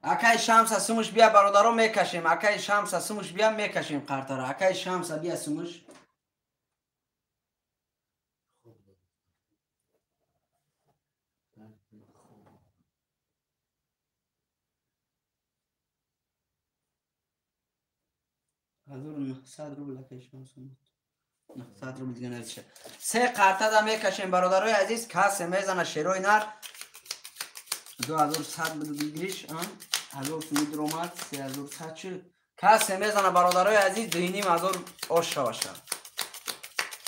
Акай Шамса сумуш бия, бародаро, мекашем. Акай Шамса сумуш бия, мекашем қартара. Акай Шамса бия сумуш. 1900 рубл акай Шамса, 900 рубл дига нарезиша. Се қартада мекашем, бародарои азиз. Касе мезана, шерои нар, 2100 буд выигрыш, 1000 суми дуромад, 3100 шуд. Касе мезана, бародарои азиз, 2500 ош шаваша.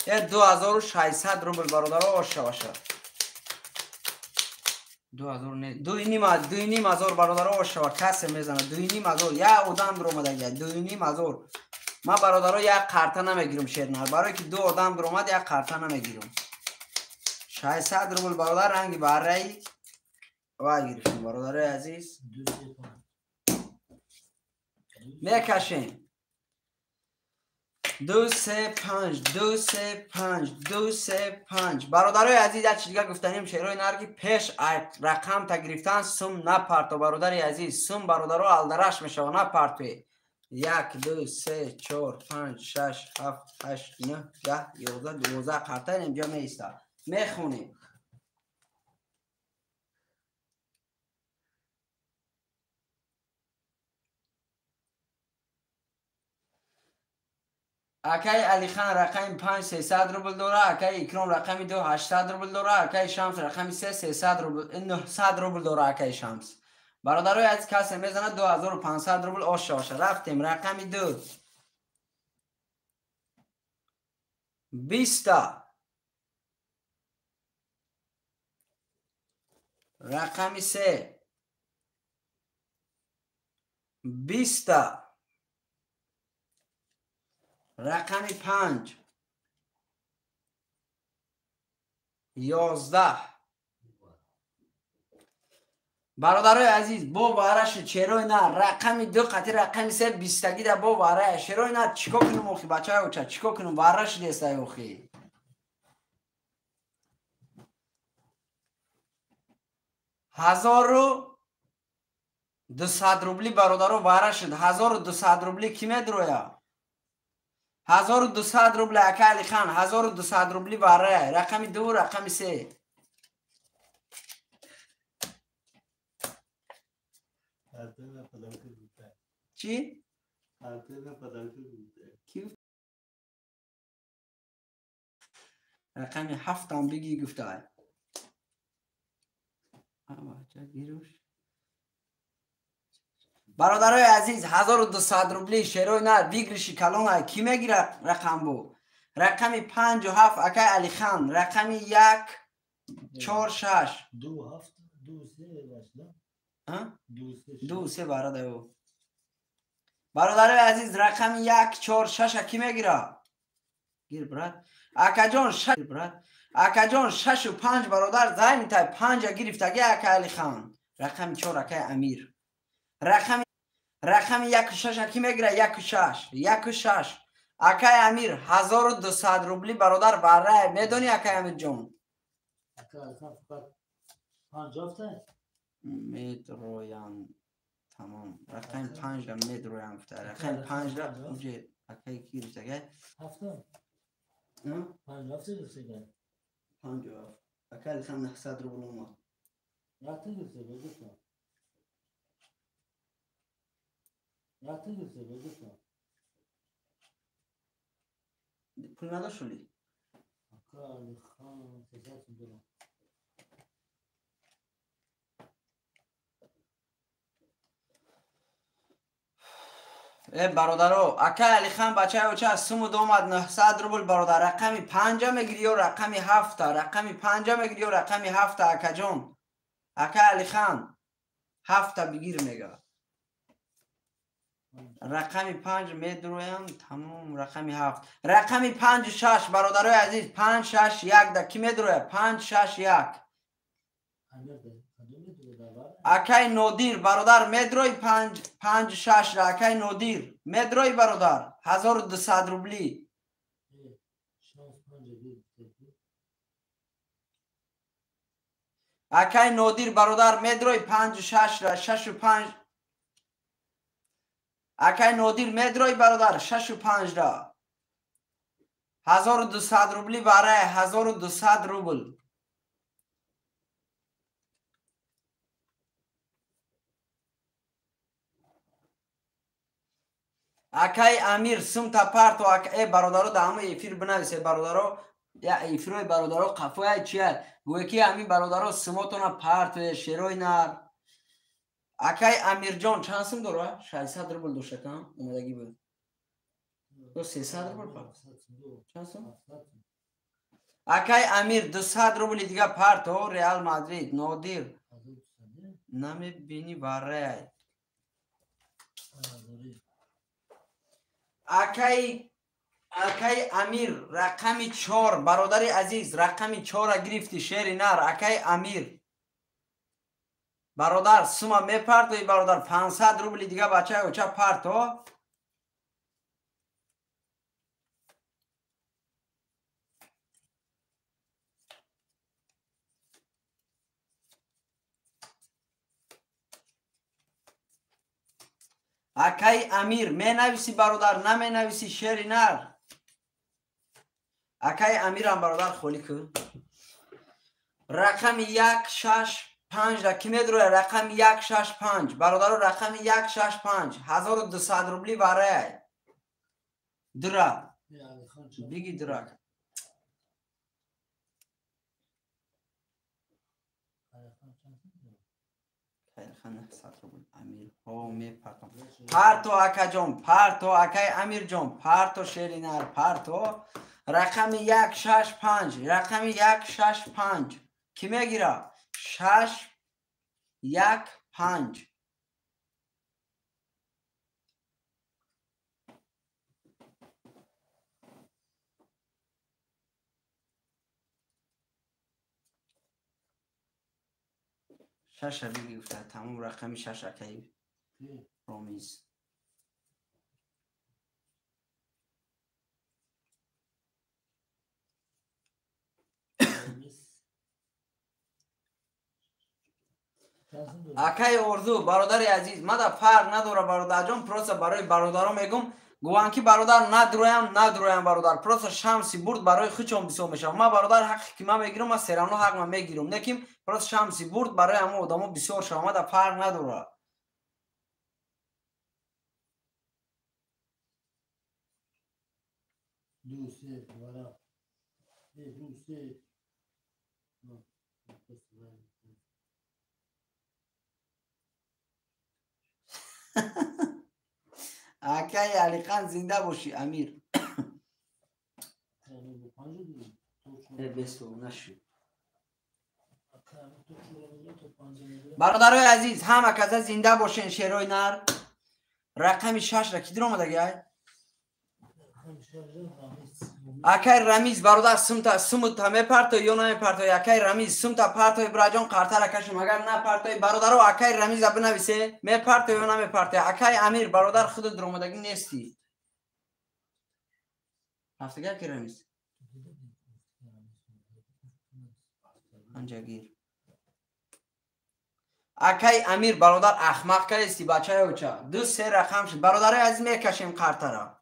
2600 рубл, бародаро, ош шаваша. 2000 не, 2500, бародаро, ош шава. Касе мезана, 2500, як одам дуромадагия, 2500. Ман, бародаро, як қарта намегирам, шернар, барое ки ду одам дуромад, як қарта намегирам. 600 рубл, бародар, ранги барраи вай гирифтем, бародарои азиз. Мекашем. 2 3 5, 2 3 5, 2 3 5. Бародарои азиз, як чиз дига гуфтанем, шерои нар, ки пеш рақам та гирифтан сум напарто, бародари азиз. Сум, бародаро, алдараш мешава, напартоe. 1, 2, 3, 4, 5, 6, 7, 8, 9, 10, 11, 12 қарта инҷа меиста. Мехонем. Акай Алихан рақами 5 300 рубл дора, акай Икром рақами 2 800 рубл дора, акай Шамс рақами 3 300 рубл, 900 рубл дора акай Шамс. Бародарои азиз, касе мезанад, 2500 рубл оша оша. Рафтем, рақами 2 20-та. Рақами се 20та. Рақами 5 11. Бародарои азиз, бо вараши черои на рақами 2 қати рақами 3 бистагида бо варая шерои на чико кунум охи бачаи оча чико кунум вараши дестай охи. 1200 рубли бародаро вара шуд. 1200 рубли ки медроя? 1200 рубли ака Алихан, 1200 рубли варая. Рақами 2, рақами 3. Чӣ? Ки? Рақами 7 бигӣ гуфтай. Бародарои азиз, 1200 рубли шерои нар выигрыши калона ки мегирад рақам бу? Рақами 5 ва 7 акай Алихан, рақами 1 4 6 2 7 2 3 башда. А? 2 3 бародаро. Бародарои азиз, рақами 1 4 6 ки мегирад? Гир брат. Акаҷон 6 брат. Акаҷон 6 ва 5 бародар зайни тай 5 гирифтаги акай Алихан. Рақами 4 акай Амир. Рақами 1 6 ки мегирад? 1 6 1 6 акай Амир 1200 рубли бародар барай. Медони акай Амирҷон? Акай Алихан фақат 5 ҳафта медроям. Тамом. Рақами 5 ра медроям гуфта. Рақами 5 ра уже акай ки гирифтага? Ҳафта. 5 ҳафта гирифтага. 5 ҳафта. Акай Алихан 900 рубл омад. Якта гирифтага гуфта. Якта гирифтага гуфта. Пул надошт шули? Акай Алихан 300 сум дорам. Бародаро, акай Алихан бачаи оча сумуд омад 900 рубл бародар. Рақами 5 мегири ё рақами 7? Рақами 5 мегири ё рақами 7 акаҷон? Акай Алихан 7 бигир мега. Рақами 5 медроям, тамом. Рақами 7. Рақами 5 6 бародарои азиз, 5 6 1 да ки медроя? 5 6 1. Акай Нодир бародар медрои 5 5 6 ра. Акай Нодир медрои бародар 1200 рубли. Акай Нодир бародар медрои 5 6 ра 6 5. Акай Нодир медрои бародар 6 5 ра. 1200 рубли барай 1200 рубл. Акай Амир сумта парто бародаро да ҳама эфир бинависе бародаро, я эфирои бародаро қафоя чия гӯе ки ҳамин бародаро сумотона партое шерои нар. Акай Амирҷон чанд сум дора? 600 рубл дошта омадагӣ буд. Ё 300 рубл па? Чанд сум? Акай Амир 200 рубли дига парто. Реал Мадрид Нодир намебини варай. Акай Амир рақами 4 бародари азиз, рақами 4 гирифти шери нар. Акай Амир бародар сума мепартои бародар 500 рубли дига бачаи оча парто. Акай Амир менависи бародар, наменависи шери нар. Акай Амирам бародар холӣ кун. Рақами 1 6 5 ра ки медроя? Рақами 1 6 5 бародаро, рақами 1 6 5 1200 рубли барай. Дра биги дра. Амир ҳо мепартом. Парто акаҷон, парто акай Амирҷон, парто шери нар, парто. Рақами 1 6 5, рақами 1 6 5 ки мегира? 6 1 5. Шаша бигифта, тамом рақами 6 акаи Ромиз. Акаи Орзу, бародари азиз, мада фарқ надора бародарҷон, просто барои бародаро мегум, гуван ки бародар надроям бародар, просто шамси бурд барои хучон бисёр мешавад. Ма бародар ҳаққи ки ман мегирам, ман серавно ҳақ ман мегирам, лекин просто шамси бурд барои ҳамон одамо бисёр шавад, мада фарқ надора. Ду се вара. Ду се. Акаи Алихан зинда бошӣ, Амир. Бародарои азиз, ҳама каса зинда бошен, шерои нар. Рақами 6 ра ки диромадагай? Акай Рамиз бародар, сумта мепартой ё намепартой? Акай Рамиз сумта партой, бираҷон, қартара кашем. Агар напартой бародаро, акай Рамиза бинависе, мепартой ё намепартой? Акай Амир бародар, худат диромадагӣ нестӣ. Ҳафтага акай Рамиз панҷагир. Акай Амир бародар, ахмақ кардисти, бачаи оча. 2 3 рақам шуд. Бародарои азиз, мекашем қартара.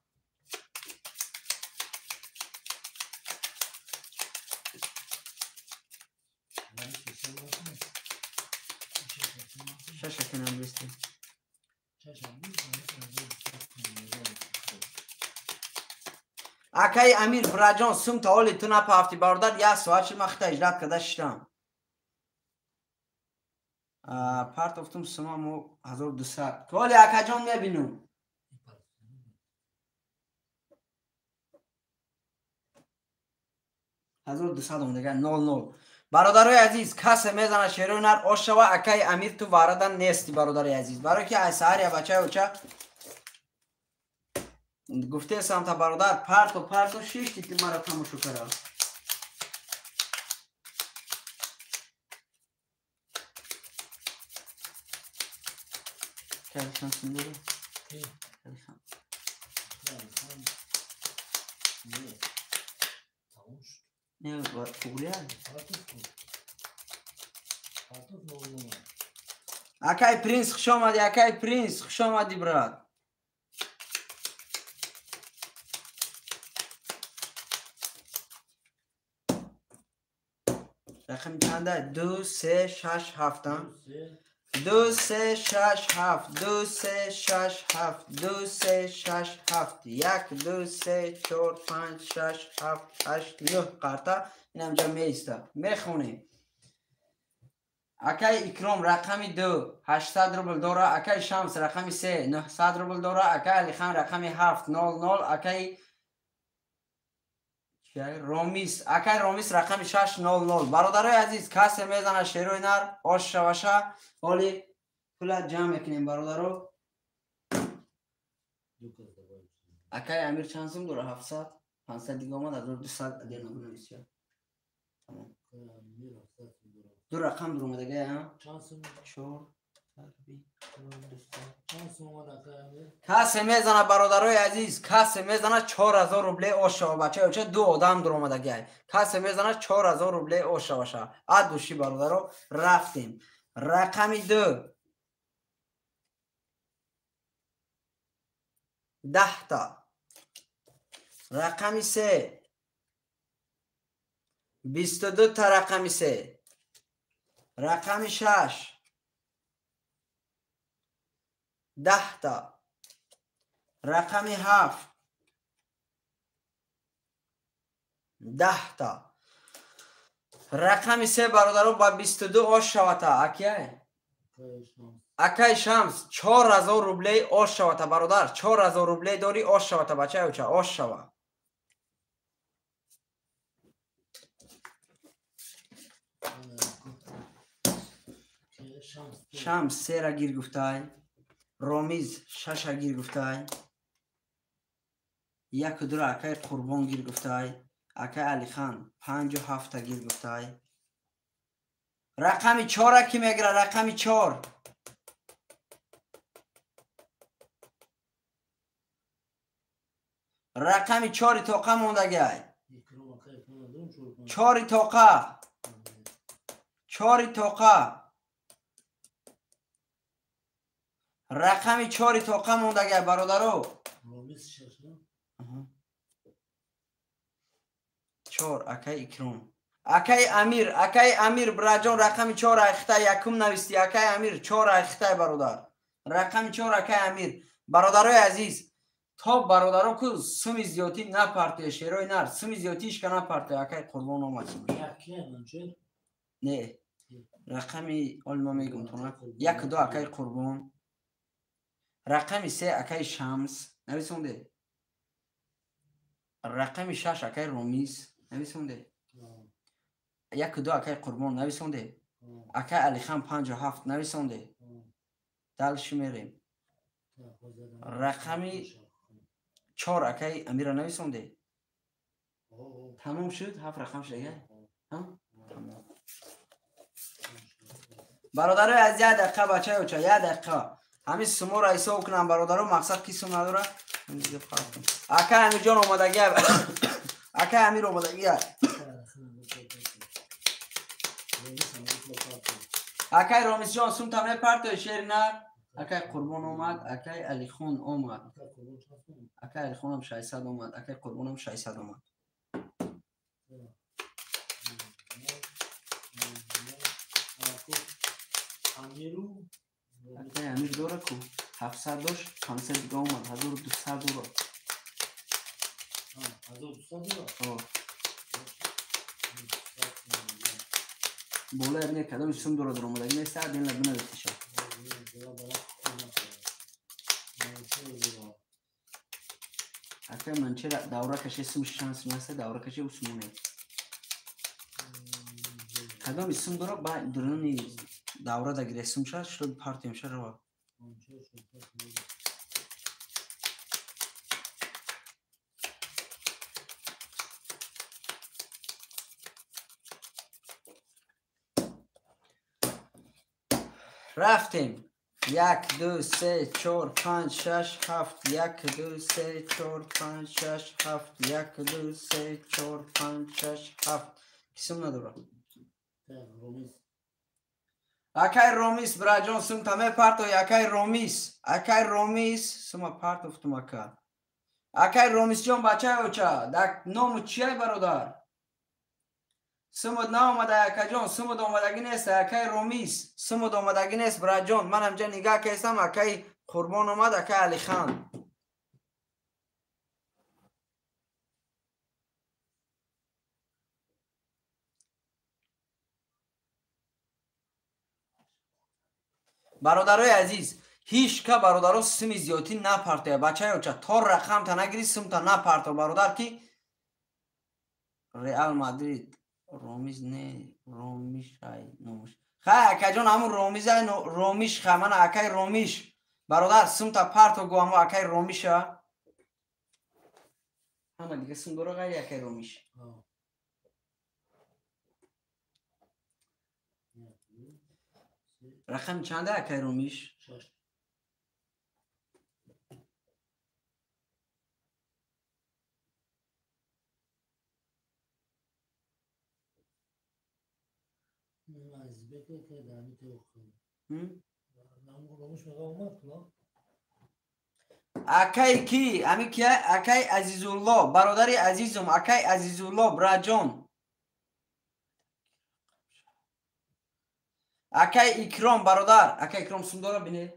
Акаи Амир бираҷон, сумта оли ту напафти бародар, як соат шуд ман хита иҷрат карда шиштам. Партофтум сума мо 1200. Оли акаҷон мебинум. 1200 омадага 00. Бародарои азиз, касе мезана шерои нар ош шава, акаи Амир ту варадан нести бародари азиз. Барои ки ай саҳар я бачаи оча гуфтесам та бародар, парто шишти ти мара тамошо кара. Калихан синдора? Калихан. Не, тугрия? Акай Принц, хуш омадӣ, акай Принц, хуш омадӣ, брат. Рақами чанда? 2 3 6 7. 2 3 6 7 2 3 6 7 2 3 6 7 1 2 3 4 5 6 7 8 9 қарта инамҷа меиста. Мехонем. Акай Икром рақами 2 800 рубл дора, акай Шамс рақами 3 900 рубл дора, акай Алихан рақами 7 00, акай Ромис, акай Ромис рақами 6 00. Бародарои азиз, касе мезана шерои нар ош шаваша, ҳоли пула ҷамъ мекунем бародаро. Акай Амир чанд сум дора? 700, 500 дига омад, 1200 адер набинависия. Тамом. Ду рақам дуромадагай, а? 4 касе мезана бародарои азиз, касе мезана 4000 рубле ош шава, бачаи оча, ду одам дуромадагай. Касе мезана 4000 рубле ош шаваша. Ад души бародаро, рафтем. Рақами 2 10 та. Рақами 3 22 та. Рақами 3. Рақами 6 10 та. Рақами 7 10 та. Рақами 3 бародаро ба 22 ош шавата. Акай Акай Шамс 4000 рублей ош шавата бародар, 4000 рублей дори ош шавата, бачаи оча, ош шава. Шамс сера гир гуфтай. Ромиз шаша гир гуфтай. Яку дура акай Қурбон гир гуфтай. Акай Алихан панҷу ҳафта гир гуфтай. Рақами чора ки мегира? Рақами чор. Рақами чори тоқа мондагай. Чори тоқа. Чори тоқа. Рақами чори тоқа мондагай, бародаро. Чор, акай Икром. Акай Амир, акай Амир, браҷон, рақами чор айхтай якум нависти. Акай Амир, чор айхтай, бародар. Рақами чор, акай Амир. Бародарои азиз, то бародаро ку суми зиёдӣ напартоя, шерои нар, суми зиёдӣ ишка напартоя. Акай Қурбон омад. Не, рақами оли ма мегум тона. Як ду акай Қурбон. Рақами се акай Шамс. Нависонде. Рақами шаш акай Ромиз. Нависонде. Яку ду акай Қурбон нависонде. Акай Алихан панҷу ҳафт нависонде. Дальше мерем. Рақами чор акай Амира нависонде. Тамом шуд? Ҳафт рақам шуд, тамом. Бародарои аз як дақиқа, бачаи оча, як дақиқа. Ҳамин суморо ҳисоб кунам, бародаро, мақсад ки сум надора. Акай Амирҷон омадагия. Акай Амир омадагия. Акай Ромисҷон сумта мепартои шери нар. Акай Қурбон омад, акай Алихон омад. Акай Алихонам 600 омад, акай Қурбонам 600 омад. Акай Амир дора ку 700 дошт, 500 дига омад, 1200 дора. 1200 дора? Боло ябне кадоми сум дора омадаги нест, ден ла бинависиша. Акай Манчера давра каше сум шанс наста, давра каше усмоне. Кадоми сум дора ба дуруни давра дагире сум ша, шуд партиям ша рава. Рафтем. Як, ду, се, чор, панҷ, шаш, ҳафт. Як, ду, се, чор, панҷ, шаш, ҳафт. Як, ду, се, чор, панҷ, шаш, ҳафт. Ки сум надора? Акай Ромис, браҷон, сумта мепартои. Акай Ромис, акай Ромис, сума партофтум ака. Акай Ромисҷон, бачаи оча, дак ному чиай, бародар? Сумуд наомада, акаҷон, сумуд омадагӣ нест, акай Ромис, сумуд омадагӣ нест, браҷон. Ман ҳамҷа нигаҳ кестам, акай Қурбон омад, акай Алихан. Бародарои азиз, ҳеҷ ка бародаро суми зиёдӣ напартоя, бачаи оча, то рақамта нагирӣ, сумта напарто, бародар, ки Реал Мадрид Ромиз не, Ромишай номуш. Хай акаҷон, ҳамун Ромизай, Ромиш, ха, мана акай Ромиш. Бародар, сумта парто гу ҳамун акай Ромиша. Ҳама дига сум дора ғайри акай Ромиш. Рақами чанда акай Ромиш? Акай ки? Ами ки? Акай Азизулло, бародари азизум, акай Азизулло, браҷон. Акай Икром, бародар. Акай Икром сум дора бине.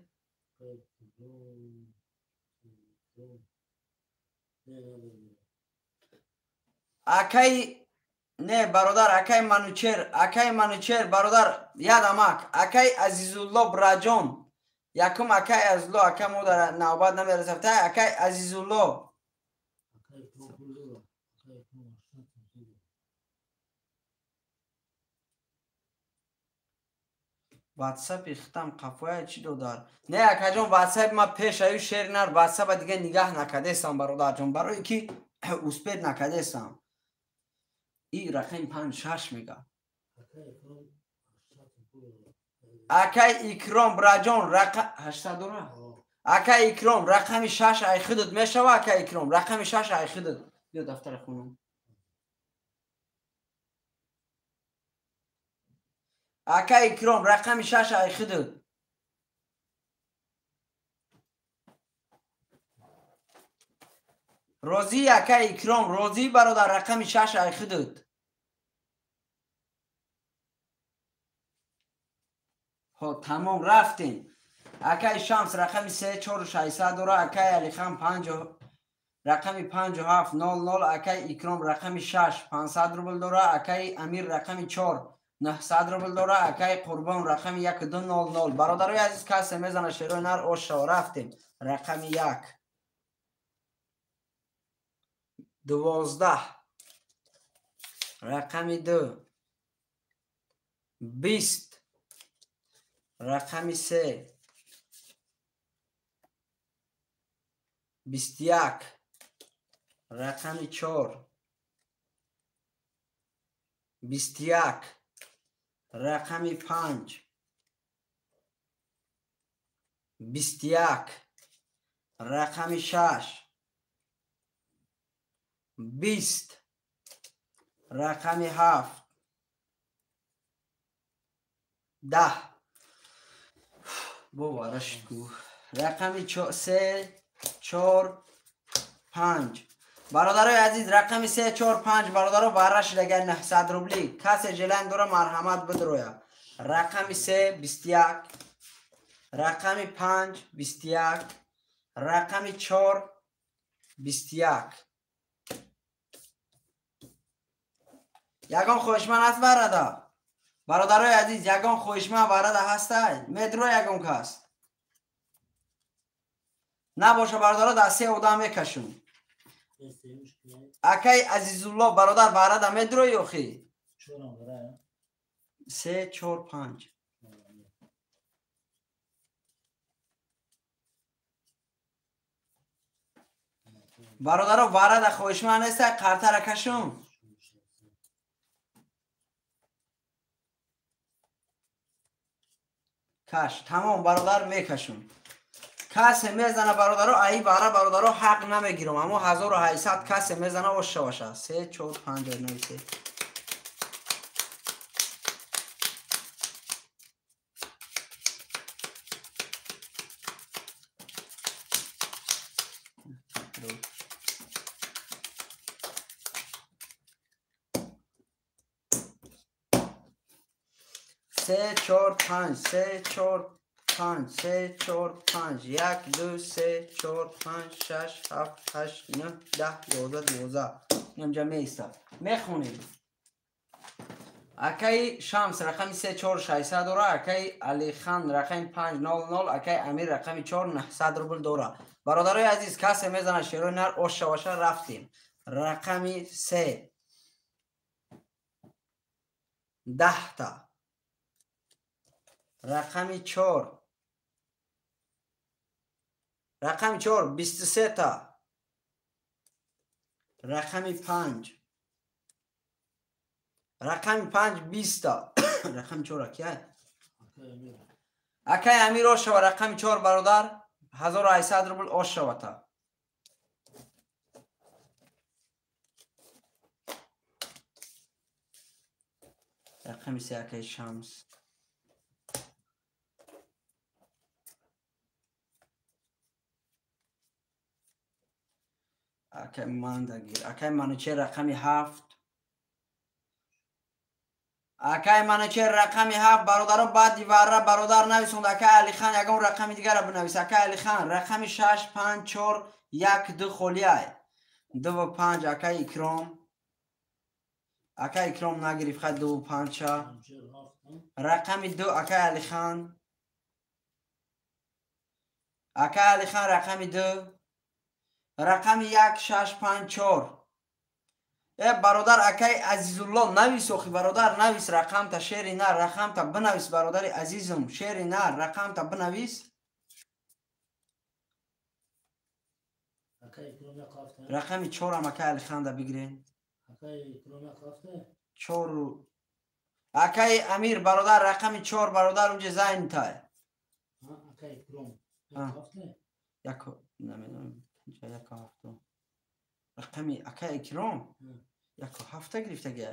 Акай не, бародар, акай Манучер, акай Манучер, бародар, ядамак, акай Азизулло, браҷон. Якум акай Азизулло, акай мо дар навбат намерасад. Акай Азизулло. Ватсапи хитам қафоя чӣ додар? Не, акаҷон, ватсапи ма пешаю шери нар ватсапа дига нигаҳ накардесам, бародарҷон, барое ки успеть накардесам. И рақами панҷ шаш мега. Акай Икром, браҷон, рақа 800 дора? Акай Икром, рақами шаш ай худат мешава, акай Икром, рақами шаш ай худат. Биё дафтари хонум. Акай Икром, рақами шаш ай худат. Розӣ, акай Икром, розӣ, бародар, рақами шаш ай худат. Ҳо, тамом, рафтем. Акай Шамс рақами се чору шашсад дора, акай Алихан панҷ рақами панҷу ҳафт нол нол, акай Икром рақами шаш 500 рубл дора, акай Амир рақами чор 900 рубл дора, акай Қурбон рақами як ду нол нол. Бародарои азиз, касе мезана шерои нар ошшава, рафтем. Рақами як 12, рақами ду 20, рақами се 21, рақами чор 21, рақами панҷ 21, рақами шаш 20, рақами ҳафт 10. Бовара шуд ку. Рақами се чор панҷ. Бародарои азиз, рақами се чор панҷ, бародаро, варра шуд агар 900 рубли. Касе желание дора, марҳамат бидроя. Рақами се 21, рақами панҷ 21, рақами чор 21. Ягон хоҳишманд ҳаст варрада? Бародарои азиз, ягон хоҳишманд варрада ҳастай? Медро ягон кас? Набоша, бародаро, дар се одам мекашум. Акай Азизулло, бародар, варрада медрои охи? Се чор панҷ. Бародаро, варрада хоҳишманд нестай, қартара кашум. Каш, тамом, бародар, мекашум. Касе мезана, бародаро, аи вара, бародаро, ҳақ намегирам, аммо 1800 касе мезана ошша баша. Се чор панҷ нависе. Се чор панҷ, се чор панҷ, се чор панҷ, як ду се чор панҷ шаш ҳафт ҳашт нӯҳ даҳ ёздаҳ дувоздаҳ. Инҷа меистад. Мехонем. Акаи Шамс рақами се чор шашсад дора, акаи Алихан рақами панҷ нол нол, акаи Амир рақами чор 900 рубл дора. Бародарои азиз, касе мезана шерои нар ошша баша, рафтем. Рақами се 10та, рақами чор, рақами чор 23та, рақами панҷ, рақами панҷ 20та, рақами чор акай? Акай Амир ошава, рақами чор, бародар, 1800 рубл ошавата. Рақами се акай Шамс. Акай Мандагир, акай Манучер рақами ҳафт. Акай Манучер рақами ҳафт, бародаро, баъди варра бародар нависонд. Акай Алихан ягон рақами дигара бинавис. Акай Алихан рақами шаш панҷ чор як ду холиай. Дуву панҷ акай Икром. Акай Икром нагирифт, хай дуву панҷа. Рақами ду акай Алихан. Акай Алихан рақами ду. Рақами як шаш панҷ чор. Бародар акай Азизулло навис, охи бародар навис рақамта, шери нар рақамта бинавис, бародари азизум, шери нар рақамта бинавис. Рақами чорам акай Алиханда бигирен. Чору акай Амир бародар рақами чор бародар уҷе зайнтай. Яко намедонам яко ҳафтум. Рақами акай Икром яко ҳафта гирифтагия.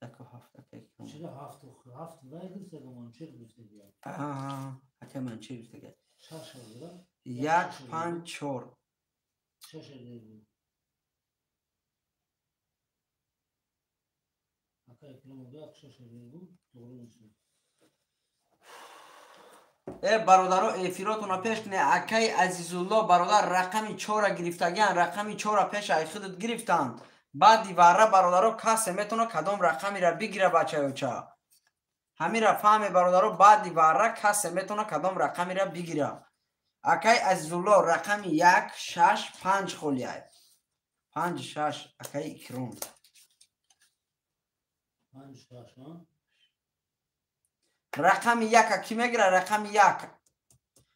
Яко ҳафт акай Икром. Чиро ҳафт ҳафт вай гирифтага, Манучер гирифтагия. Акай Манучер гирифтагия. Шаш ҳазор. 1 5 4. Шаш ҳазор. Акай Икром як шаш ҳазор буд, тоғри мешавад. Бародаро эфиротона пеш кунед. Акай Азизулло бародар рақами чора гирифтагиан, рақами чора пеш ай худат гирифтанд. Баъди варра бародаро касе метавона кадом рақамира бигира, бачаёча. Ҳамира фаҳме бародаро, баъди варра касе метавона кадом рақамира бигира. Акай Азизулло рақами 1 6 5 холиай. 5 6 акай Икром. 5 6 ҳа? Рақами яка ки мегира? Рақами як.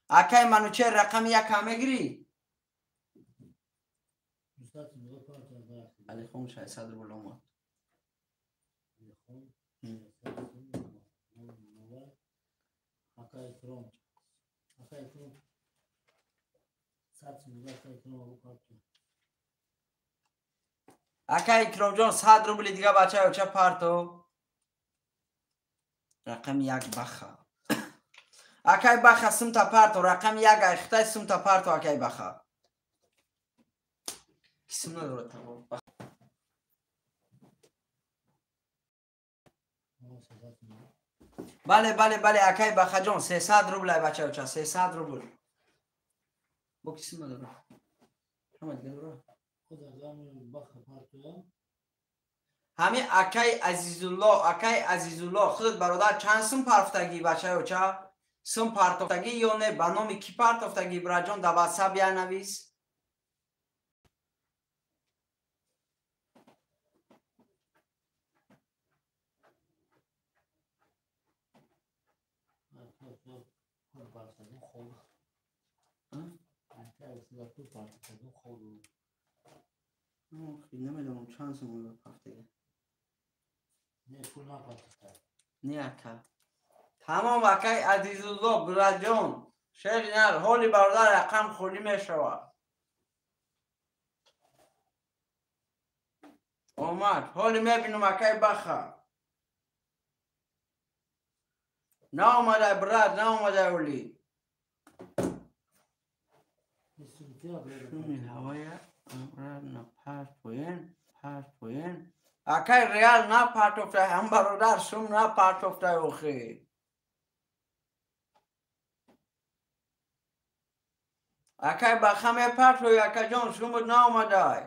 Акай Манучер рақами яка мегирӣ? Алихон 600 рубл омад. Акай Икромҷон 100 рубли дига бачаёча парто. Рақами як баха. Акай баха сумта парто, рақами як айхтай сумта парто акай баха. Ки сум надорад тамом. Бале, бале, бале, акай бахаҷон 300 рубл ай бачаёча, 300 рубл. Бо ки сум надорад? Ҳама дига дорад. Ҳами акай Азизулло, акай Азизулло, худат бародар чанд сум партофтагӣ бачаёча? Сум партофтагӣ ё не? Ба номи кӣ партофтагӣ бираҷон, дар ватсап я навис. Намедонам чанд сум партофтагӣ. Не ака. Тамом акай Азизулло бираҷон, шери нар, ҳоли бародар рақам холӣ мешавад. Омад, ҳоли мебинам акай баха. Наомадай брат, наомадай оли. Шуми ҳавая брат напартоен, партоен. Акай Реал напартофтай, ҳам бародар сум напартофтай охи. Акай баха мепартои, акаҷон, сумут наомадай.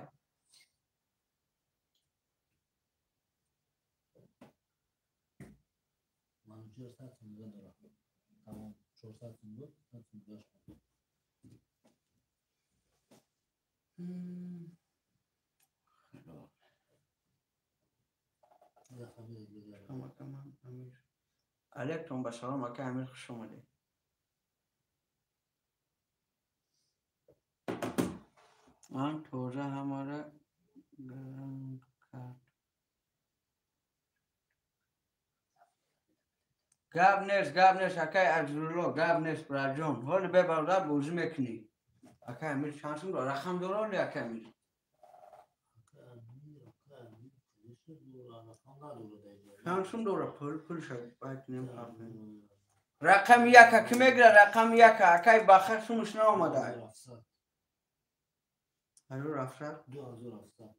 Алейкум ба салом, акай Амир, хуш омадед. Ман тоза ҳамаро гарм кард. Гап нест, гап нест, акай Азизулло, гап нест, бираҷон. Ҳоли бе бародар бозӣ мекунӣ. Акай Амир чанд сум дорад? Рақам дора оли акай Амир? Чанд сум дора? Пул, пул шад. Байт нем. Рақами яка ки мегира? Рақами яка. Акай баха сумуш наомада. 1700? 2700.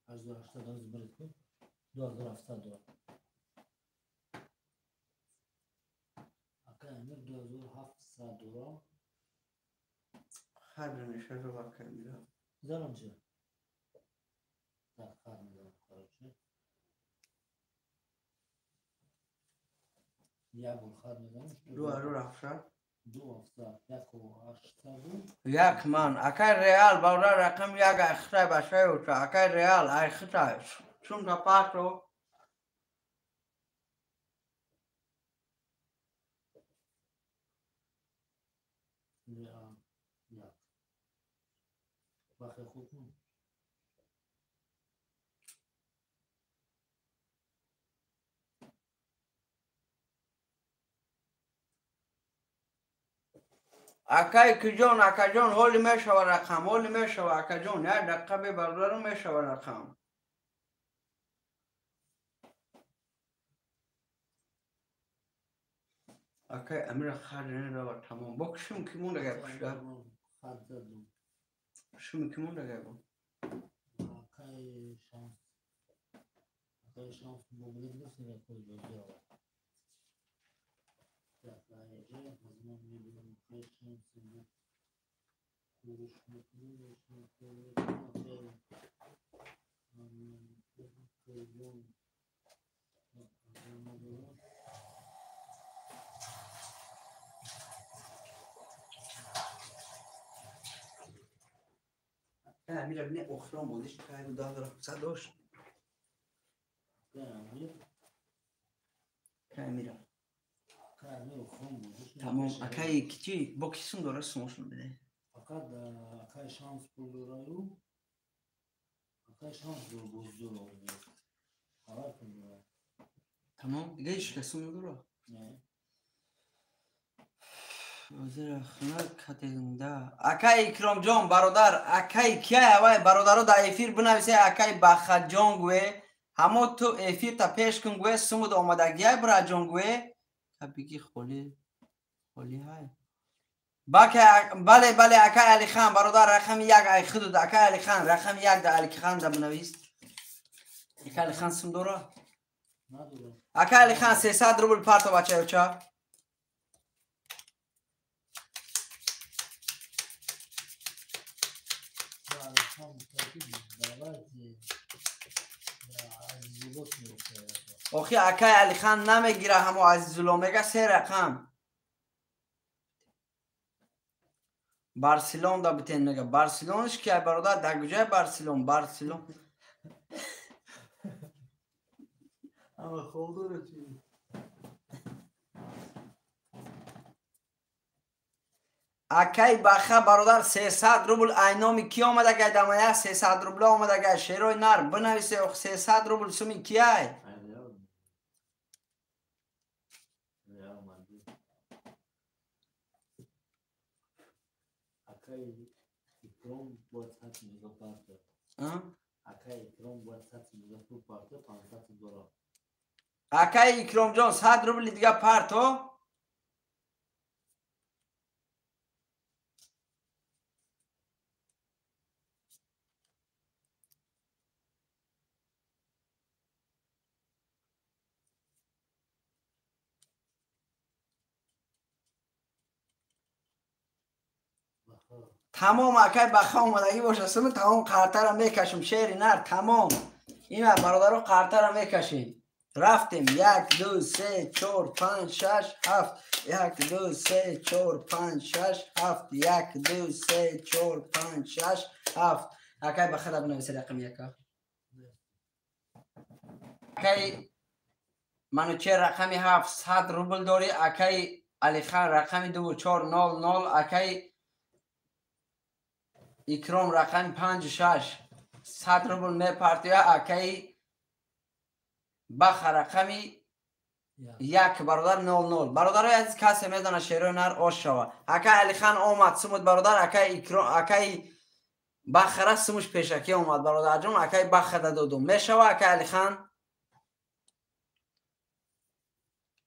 880 2700 дорад. Акай Амир 2700 дорад. Хар мешавад акай Амир. Занам чӣ? Так, хар мезанам, короче. Як бор хар мезанам. 2700? 2 7 1 800. Як ман. Акай Реал, бародар, рақами як айхитай башай оча. Акай Реал, айхитай. Чунта пато. Реал як. Бахе хуб. Акай киҷон, акаҷон, ҳоли мешава рақам, ҳоли мешава, акаҷон, як дақиқа бе бародару мешава рақам. Акай Амира хар рава тамом. Бо кишум ки монда гай пушта? Хат задум. Шуми ки монда гай бо? Акай Шамс. Акай Шамс бо билет гирифт, нигоҳ кун бозӣ. Так, аҷа, аз ман мебинам акай Шамс фурӯш мекунем, акай Қурбон надорам. Амира бine охирон бозиш кай буд 2700 дошт. Акай Амир, Кай Амира. акай Амир охирон бозиш. Тамом, акай кичи бо ки сум дора сумошон биде. Фақат акай Шамс пул дораю. Акай Шамс боз дора. Аввал пул дора. Тамом, дига ҳеч кас сум надора. Не. Ҳозир хона катенда. Акай Икромҷон, бародар, акай кияй авай бародаро дар эфир бинависе акай Бахаҷон гӯе. Ҳамо ту эфирта пеш кун гӯе сумуд омадагиай бираҷон гӯе. Та биги холи холи ҳай. Бака бале бале акай Алихан бародар рақами як ай худуд акай Алихан рақами як да Алихан да бинавис. Акай Алихан сум дора? Надорам. Акай Алихан 300 рубл парто бачаёча. Алихан давайте Азизулло меофтад. Охи акай Алихан намегира ҳамо Азизулло мега се рақам. Барселон да битен мега. Барселонш ки ай бародар дар куҷои Барселон? Барселон. Ама хол дора чи? Акай Баха бародар 300 рубл ай номи ки омадагай дамая 300 рубла омадагай шерои нар бинависе ох 300 рубл суми кияй? Ай Реал. Реал Мадрид. Акай Икром бояд 100 мега парта. А? Акай Икром бояд 100 мега пул парта, 500 дора. Акай Икромҷон 100 рубли дига парто. Баха. Тамом акай Баха омадагӣ боша суми тамом қартара мекашем шери нар тамом. Ина бародаро қартара мекашем. Рафтем 1 2 3 4 5 6 7 1 2 3 4 5 6 7 1 2 3 4 5 6 7 акай Баха да бинависе рақами яка. Акай Манучер рақами 7 100 рубл дорӣ акай Алихан рақами 2 4 0 0 акай Икром рақами 5 6 100 рубл мепартоя акай Баха рақами Як. 1 бародар 0 0 бародарои азиз касе медона шерои нар ош шава. Акай Алихан омад сумуд бародар акай Икром акай Бахара сумуш пешакӣ омад бародарҷон акай Баха да додум мешава акай Алихан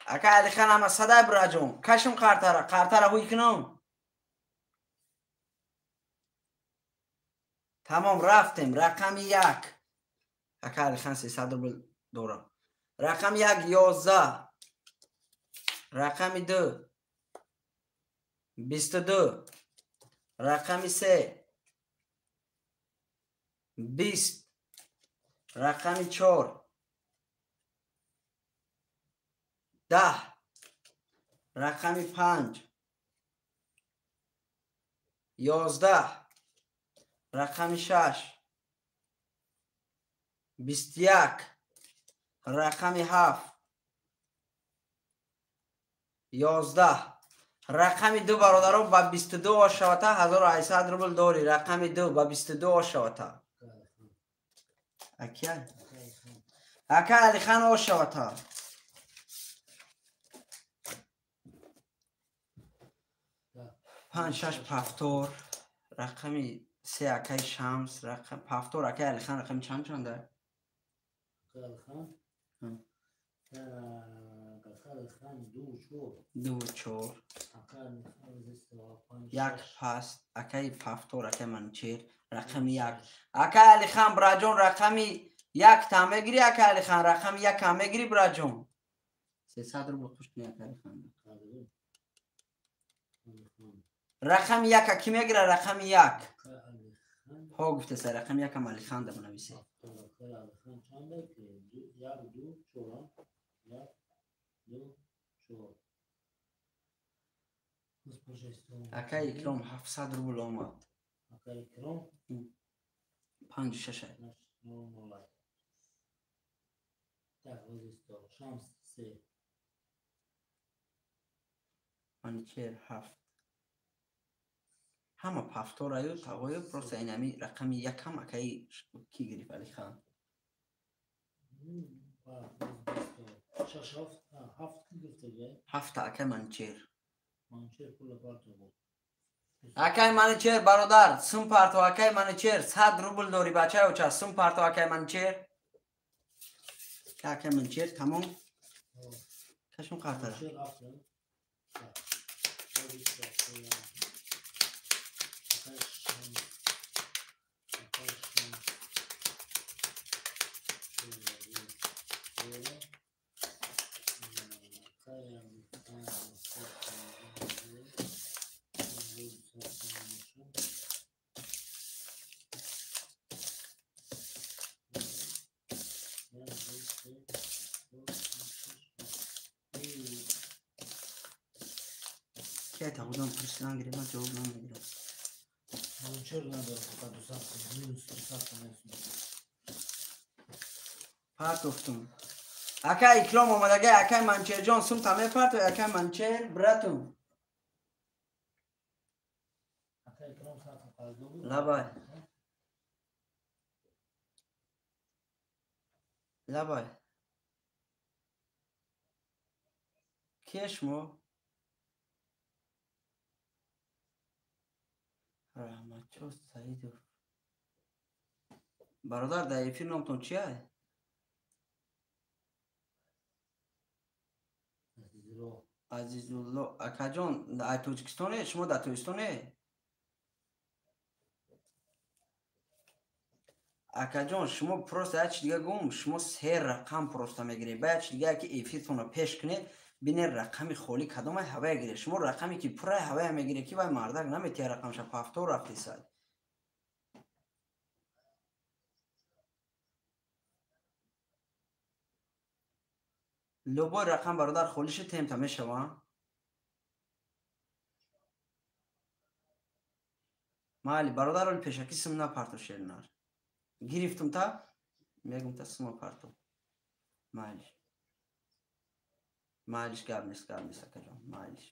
акай Алихан ама садай бираҷон кашм қартара қартара ҳуй кунам. Тамом рафтем рақами як акай Алихан 300 рубл дора. Рақами як 11 рақами 2 22 рақами 3 20 рақами 4 10 рақами 5 11 рақами 6 21 рақами 7 11 рақами 2 бародаро ба 22 ошавата 1800 рубл дори. Рақами 2 ба 22 ошавата. Ака Алихан ошавата. 5 6 пафтор рақами 3 акаи Шамс рақам пафтор акаи Алихан рақами чанд чанда? Алихан 2 4 2 4 1 паст акаи пафтор акаи Манучер рақами 1 акаи Алихан браҷон рақами 1 та мегири акаи Алихан рақами 1 та мегири браҷон 300 рубл хуш кунӣ акаи Алихан. Рақами 1 ки мегира? Рақами 1 ҳо гуфтеса рақами 1 ам Алихан да бинависе. Акаи Икром 700 рубл омад. 5 6 Манучер 7 ҳама пафтораю тағою просто инами рақами 1 акаи ки гирифт Алихан? 7 акаи Манучер. Акаи Манучер бародар сум парто акаи Манучер 100 рубл дори бачаи оча сум парто акаи Манучер. Акаи Манучер тамом кашум қартара. Тағудам пурсидан гирем, ман ҷавоб намегирам. Партофтум. Ака Икром омадага, акаи Манчерҷон сумта мепартои, акаи Манчер братум. Лабай. Лабай. Кие шумо? Раҳматшо Саидов. Бародар, дар эфир номтон чия? Азизулло. Акаҷон, дар Тоҷикистоне? Шумо дар Тоҷикистоне? Акаҷон, шумо просто як чи дига гум, шумо се рақам просто мегиред. Ба як чи дига ки эфиртонро пеш кунед, бинед рақами холӣ кадомай ҳавая гиред. Шумо рақаме ки пуррай ҳавая мегиред, ки вай мардак наметиҳад рақамша пафтор рафтесад. Любой рақам бародар холиша темта мешава. Майли бародар, оли пешакӣ сум напарто шернар. Гирифтум та мегум та сума парто. Майли. Майлиш гап нест, гап нест акаҷон, майлиш.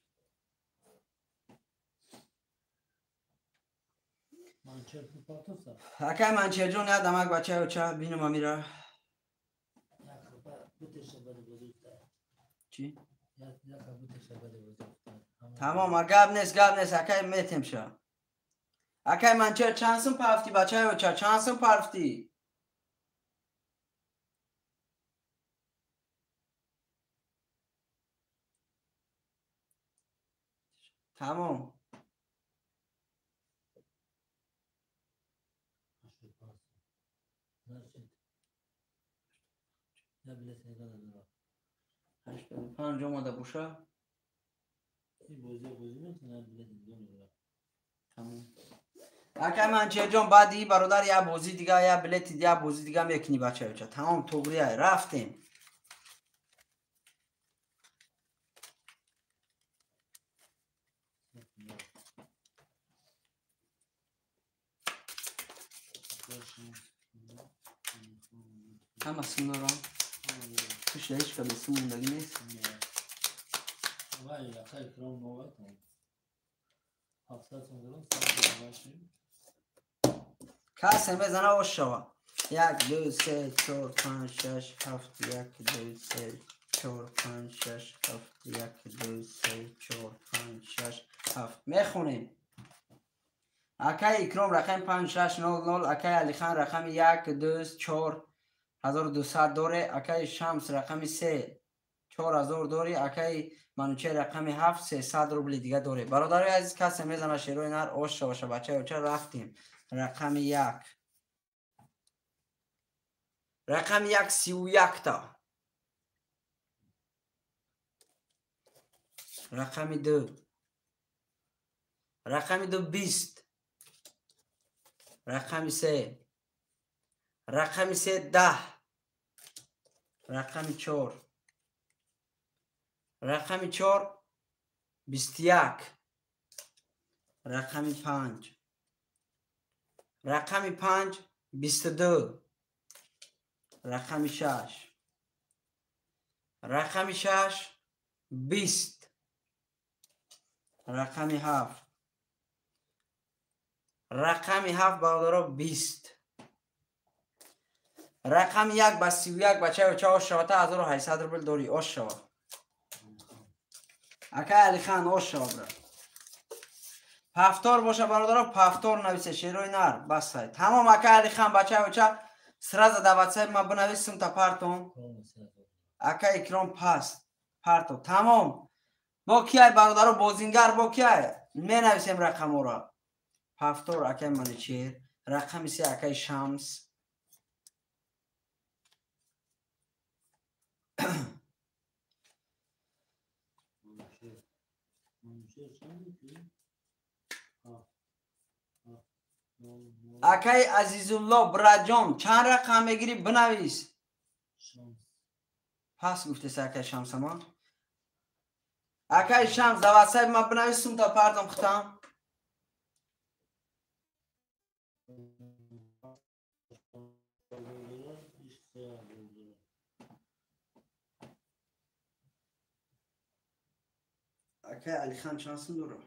Акай Манчерҷон, як дамак бачаи оча бинум амира. Чӣ? Тамом, гап нест, гап нест, акай метемша. Акай Манчер чанд сум пафтӣ бачаи оча, чанд сум пафтӣ? Тамом. 85 омада боша. Тамом. Акай Манчерҷон, баъди бародар як бозӣ дига, як билети, як бозӣ дига мекунӣ бачаи оча. Тамом, туғрия, рафтем. Ҳама сум дорам. Пушта ҳеч ка бесум мондагӣ нест. Вай, акай Икром новай там. 700 сум дорам, 100 сум. Касе мезана ош шава. 1 2 3 4 5 6 7 1 2 3 4 5 6 7 1 2 3 4 5 6 7. Мехонем. Акай Икром рақами 5600, акай Алихан рақами 1 2 4 1200 доре, акай Шамс рақами 3 4000 дори, акай Манучер рақами 7 300 рубли дига доре. Бародарои азиз, касе мезана шерои нар ош шаваша. Бачаи оча рафтем. Рақами 1. Рақами 1 31 та. Рақами 2. Рақами 2 20. Рақами 3. Рақами 3 10. Рақами 4. Рақами 4 21. Рақами 5. Рақами 5 22. Рақами 6. Рақами 6 20. Рақами 7. Рақами 7 бародаро 20. Рақами 1 ба 31 бачаи оча ош шава, та 1800 рубл дорӣ, ош шава. Акай Алихан ош шава, брат. Пафтор боша бародаро, пафтор нависе, шерои нар, басай. Тамом, акай Алихан бачаи оча, сразу да ватсап ма бинавис, сумта партон. Акай Икром паст, парто. Тамом. Бо кияй бародаро, бозингар бо кияй? Менависем рақамора. Пафтор акай Манучер, рақами 3 акай Шамс. Акай Азизулло браҷон, чанд рақам мегирӣ бинавис. Пас гуфтеса акай Шамсама. Акай Шамс, да ватсап ма бинавис, сумта партом хитам. Акай Алихан чанд сум дора?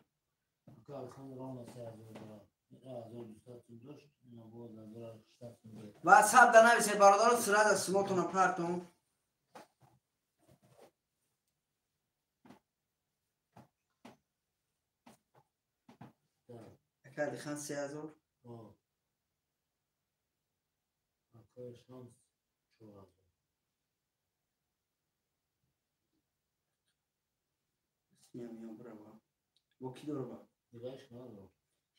Акай Алихан ровно 3000 дора. 1200 сум дошт, ина боз 1600 сум дошт. Ватсап да нависе бародаро, сразу сумотона партом. Акай Алихан 3000. Акай Шамс 4000. Миям брава. Бо ки дора ба? Дигааш надорам.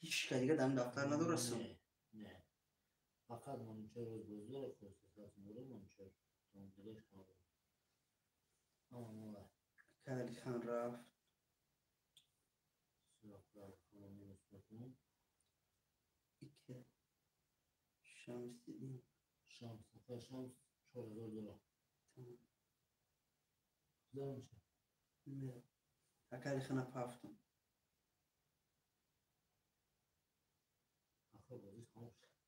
Ҳеч ка дига дар дафтар надора сум? Не, не. Фақат Манучер рӯз боз дора, 300 сум дора Манучер. Дигааш надорам. Ҳама мола. Акай Алихан рафт. Икки. Шамс дидим. Шамс, акай Шамс 4000 дора. Тамом. Куда меша? Не. Акай Алихана пафтум. Аха бозӣ тамом шуд.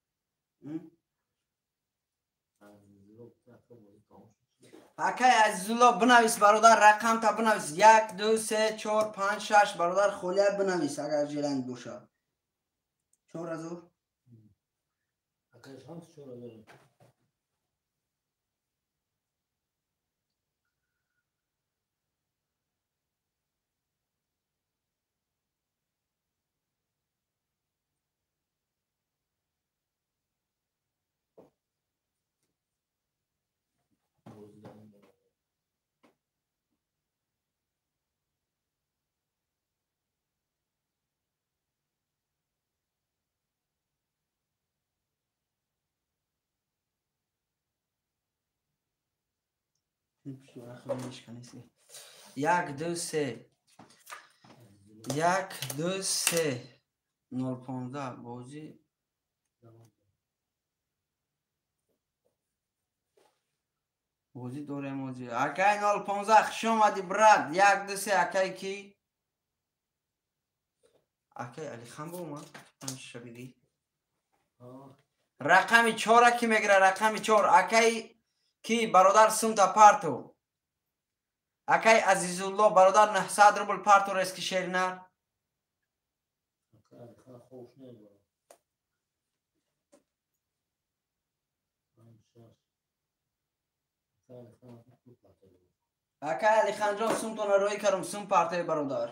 Акай Азизулло бинавис бародар, рақамта бинавис. 1 2 3 4 5 6 бародар, холия бинавис агар желанд боша. 4000. Акай Шамс 4000. 1 2 3 1 2 3 0 15 бозӣ. Бозӣ дорем озӣ. Акай 0 15, хуш омадӣ, брат. 1 2 3 акай ки? Акай Алихан бо омад. Панҷша бигӣ. Рақами 4 ки мегира? Рақами 4. Акай ки бародар сумта парту. Акай Азизулло бародар 900 рубл парту рески шеринар. Акай Алиханҷон сумтона роӣ кардам, сум партои бародар.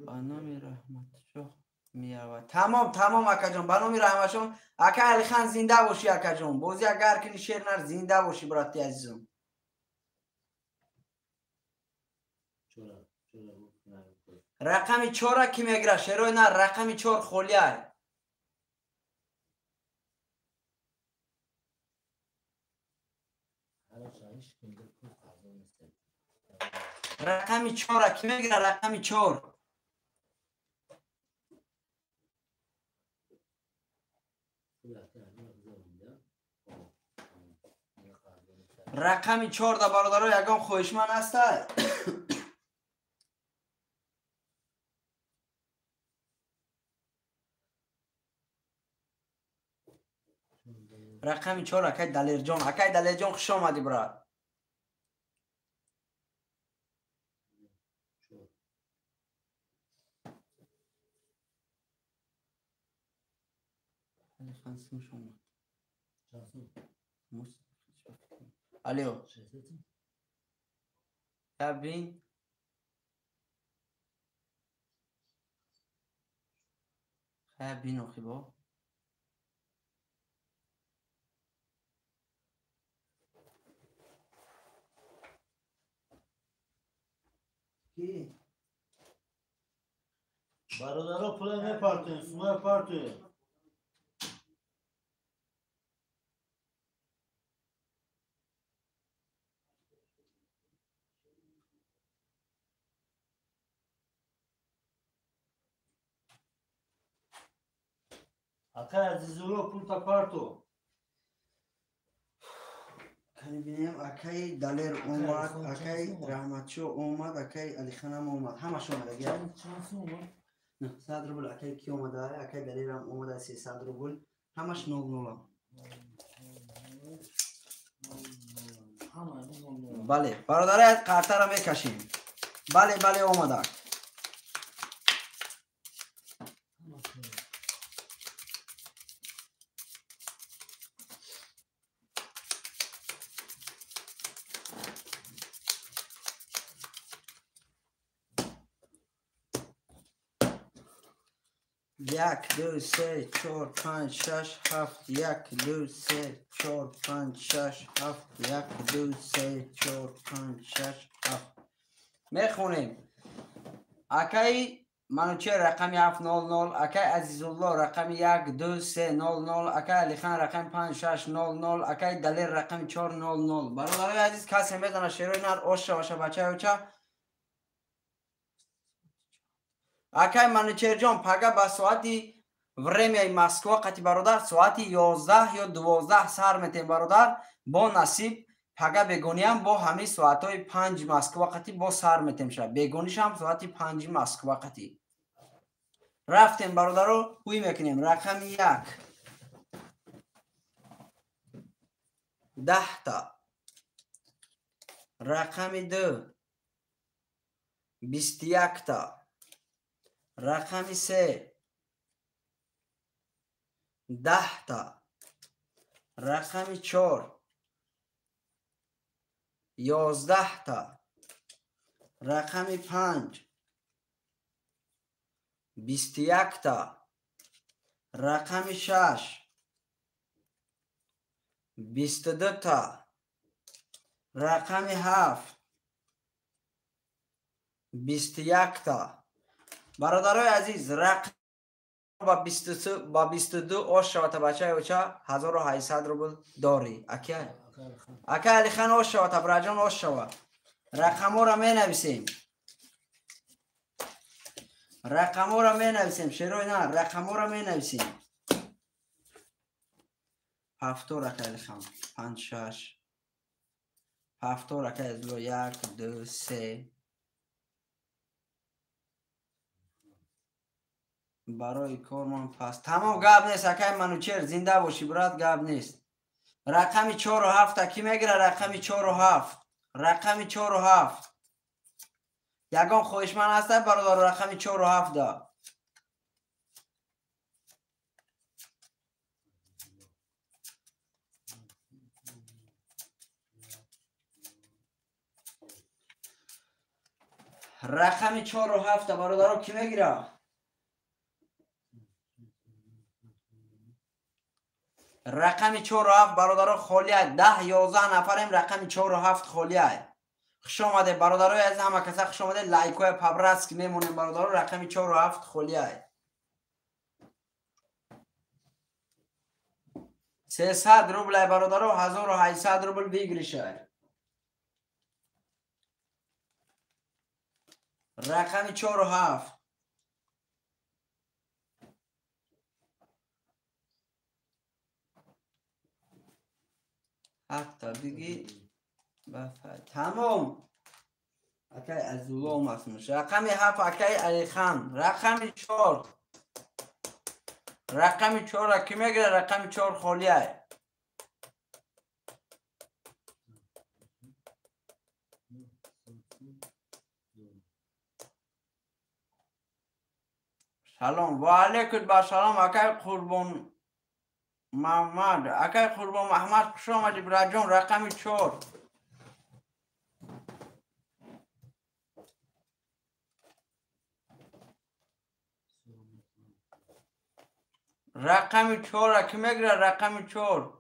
Ба номи Раҳматшоҳ меравад. Тамом, тамом акаҷон, ба номи Раҳматшоҳ. Акай Алихан зинда бошӣ акаҷон. Бозӣ агар кини шернар зинда бошӣ брати азизум. Рақами 4 ки мегира? Шерои нар рақами 4 холиай. Рақами 4 ки мегира? Рақами 4. Рақами 4 да бародаро ягон хоҳишманд ҳастад? Рақами 4 акай Далерҷон. Акай Далерҷон хуш омадӣ брат. Алло. Я бин. Хая бин охи бо. Ки? Бародаро пула мепартоем, сума партоем. Акай Азизулло пулта парто. Кани бинем, акай Далер омад, акай Раҳматшоҳ омад, акай Алиханам омад. Ҳамаш омада. 900 рубл акай ки омада, акай Далерам омада 300 рубл. Ҳамаш 00. Бале, бародарай қартара мекашем. Бале, бале омада. Як, ду, се, чор, панҷ, шаш, ҳафт, як, ду, се, чор, панҷ, шаш, ҳафт, як, ду, се, чор, панҷ, шаш, ҳафт. Мехонем. Акай Манучер рақами 700, акай Азизулло рақами 1, 2, 3, 00, акай Алихан рақами 5, 6, 00, акай Далер рақами 4, 00. Бародарои азиз, касе медона шерои нар ош шаваша бачаи оча. Акай Манучерҷон, пага ба соати времяи Москва қати бародар соати 11 ё 12 сар метем бародар, бо насиб пага бегониам бо ҳамин соатҳои 5 Москва қати бо сар метем ша. Бегонишам соати 5 Москва қати. Рафтем бародаро, ҳуй мекунем. Рақами 1 10та, рақами 2 21та, рақами 3 10та, рақами 4 11та, рақами 5 21та, рақами 6 22та, рақами 7 21та. Бародарои азиз, рақам ба 22 ош шавата бачаи оча 1800 рубл дорӣ. Акай Алихан ош шавата, браҷон ош шава. Рақамҳоро менависем. Рақамҳоро менависем, шерои на, рақамҳоро менависем. 7 акай Алихан, 5 6 7 акай Азизулло, 1 2 3 Барои кормон пас. Тамом, гап нест, акай Манучер, зинда бошӣ, брат, гап нест. Рақами 4 7 ки мегира? Рақами 4 7. Рақами 4 7. Ягон хоҳишманд ҳаста, бародар, рақами 4 7 да? Рақами 4 7 бародаро ки мегира? Рақами 4 7 бародаро холия. 10 11 нафарем, рақами 4 7 холия. Хуш омаде бародарои азиз, ҳама каса хуш омаде. Лайкҳоя по-братски мемонем, бародаро. Рақами 4 7 холия. 300 рубл бародаро, 1800 рубл выигрыш ай. Рақами 4 7. Ҳафта биги тамом. Акай Азулло омадмуш. Рақами 7 акай Алихан. Рақами 4. Рақами 4 ки мегира? Рақами 4 холия. Салом ва алайкум ба салом, акай Қурбон Муҳаммад. Акай Қурбон Муҳаммад, хуш омадӣ, бираҷон. Рақами 4. Рақами 4 ки мегира? Рақами 4.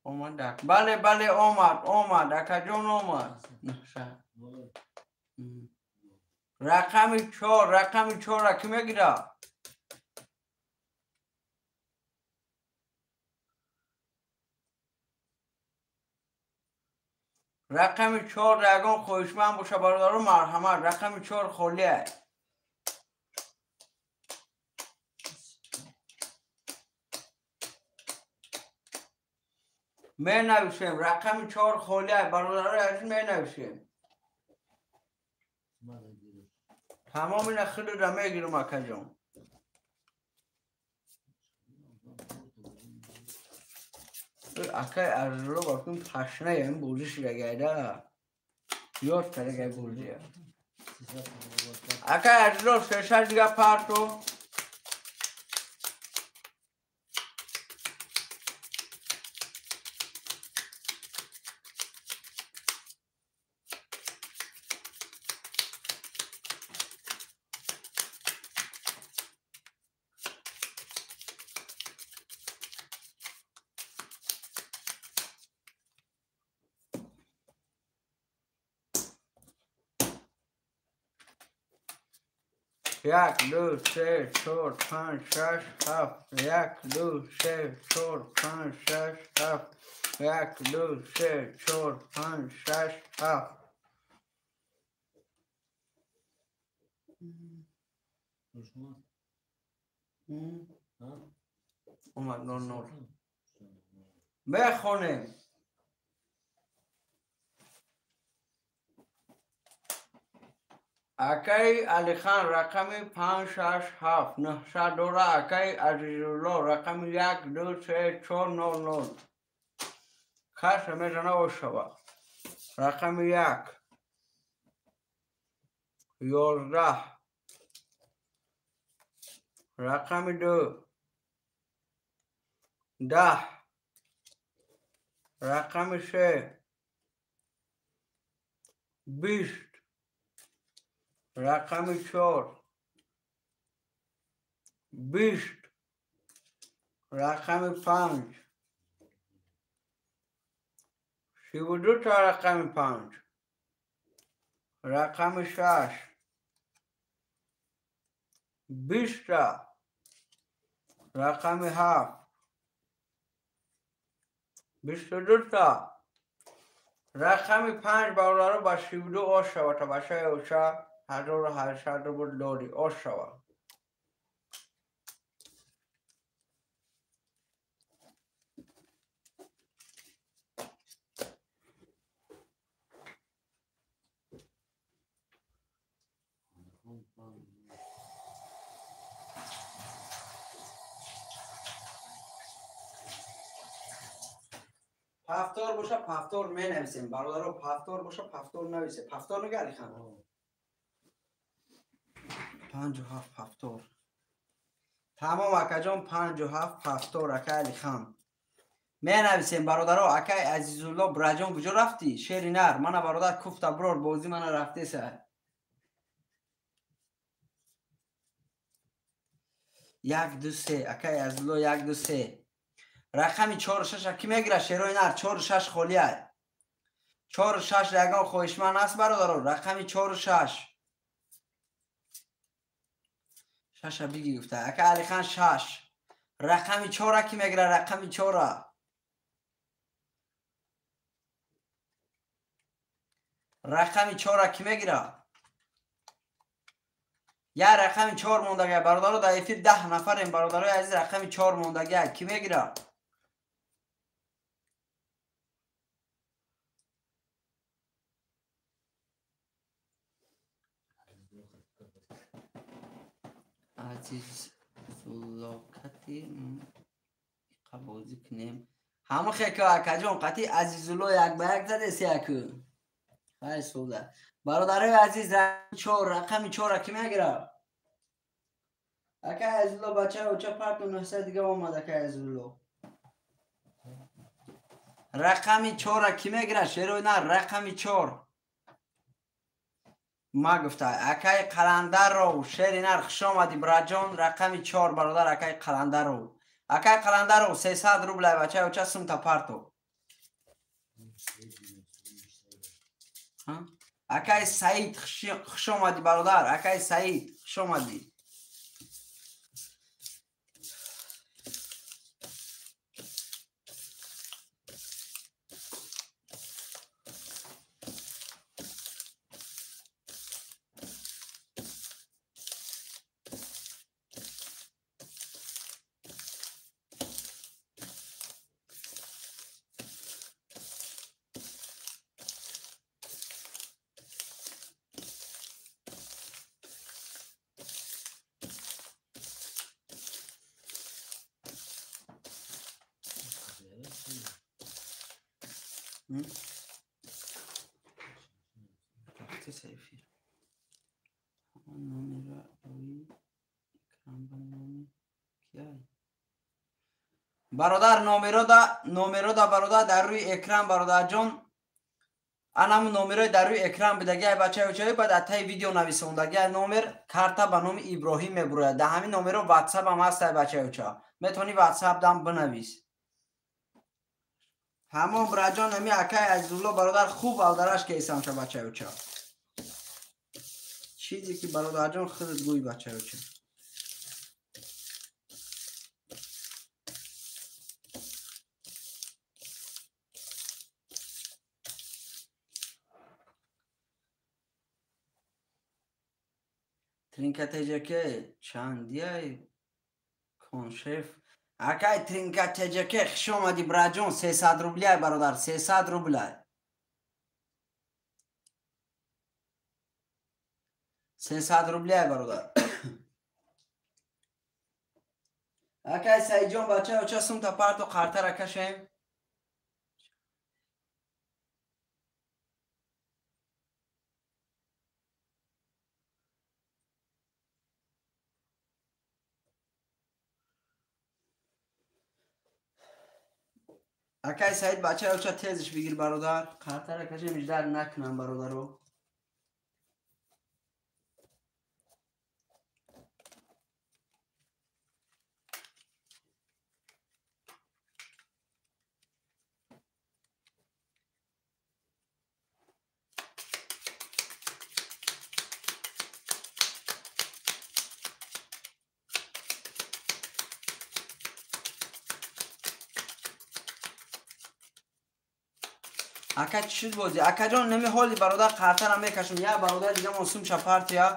Омадак. Бале, бале, омад, омад, акаҷон омад. Рақами 4, рақами 4 ки мегира? Рақами 4 ягон хоҳишманд боша, бародаро, марҳамат. Рақами 4 холия. Менависем, рақами 4 холия, бародарои азиз, менависем. Тамом, ина худро мегирам, акаҷон. Акай Азулло бакун ташнаям бозӣ шидагайда. Ёд кардагай бозия. Акай Азулло, сеша дига парто. Як, ду, се, чор, панҷ, шаш, ҳафт. Як, ду, се, чор, панҷ, шаш, ҳафт. Як, ду, се, чор, панҷ, шаш, ҳафт. Омад 0-0. Мехонем. Акай Алихан рақами 5 6 7 9 дора. Акай Азизулло рақами 1 2 3 4 0 0. Каса мезана ошава. Рақами 1 11. Рақами 2 10. Рақами 3 20. Рақами 4 20. Рақами 5 32 та. Рақами 5. Рақами 6 20 та. Рақами 7 22 та. Рақами 5 бародаро ба 32 ошава та башаи оша 1800 рубл дори ошава. Пафтор боша, пафтор менависем. Бародаро, пафтор боша, пафтор нависем. Пафтор мега Алихан? 57 пафтор. Тамом акаҷон, 57 пафтор акай Алихан. Менависем бародаро, акай Азизулло браҷон куҷо рафтӣ? Шери нар, мана бародар куфта брор, бозӣ мана рафтеса. 1 2 3 акай Азизулло 1 2 3. Рақами 4 6 ки мегира шерои нар? 4 6 холия. 4 6 ягон хоҳишманд аст бародаро? Рақами 4 6. 6 биги гуфта. Ака Алихан 6. Рақами 4 ки мегира? Рақами 4. Рақами 4 ки мегира? Я рақами 4 мондага бародаро, дар эфир 10 нафарем бародарои азиз, рақами 4 мондага ки мегира? Азизулло кати иқа бозӣ кунем. Ҳама хеко акаҷон, қати Азизулло як ба як задеси аку. Хай суда. Бародарои азиз, 4 рақами 4 ки мегира? Акай Азизулло бача оча парту 900 дига омад акай Азизулло. Рақами 4 ки мегира? Шерои нар, рақами 4. Ма гуфта акай Қаландаров, шери нар, хуш омадӣ браҷон, рақами 4 бародар акай Қаландаров. Акай Қаландаров 300 рублай бача оча сумта парто. Акай Саид хуш омадӣ бародар, акай Саид хуш омадӣ. Бародар номерода бародар дар рӯи экран бародарҷон, анам номерои дар рӯи экран бидагиай бачаи баъд аз таи видео нависондагиай номер карта ба номи Иброҳим мебурояд. Дар ҳамин номеро ватсап ҳам ҳастай бачаюча, метавонӣ ватсап дам бинавис. Ҳамон браҷон ами акай Азизулло бародар хуб алдараш кесамша бачаюча. Чизе ки бародарҷон худат гӯй бачаюча. Тринка ТЖК чандияй коншеф. Акай Тринка ТЖК хуш омадӣ браҷон, 300 рублай бародар, 300 рублай. 300 рублай бародар. Акай Саидҷон бача оча сумта парту қартара кашем. Акай Саид бача оча тезиш бигир бародар, қартара кашем, иждар накунам бародаро. Ака чӣ шуд бозӣ? Акаҷон неми ҳоли бародар қартара мекашум. Я бародар дигамон сумча партия.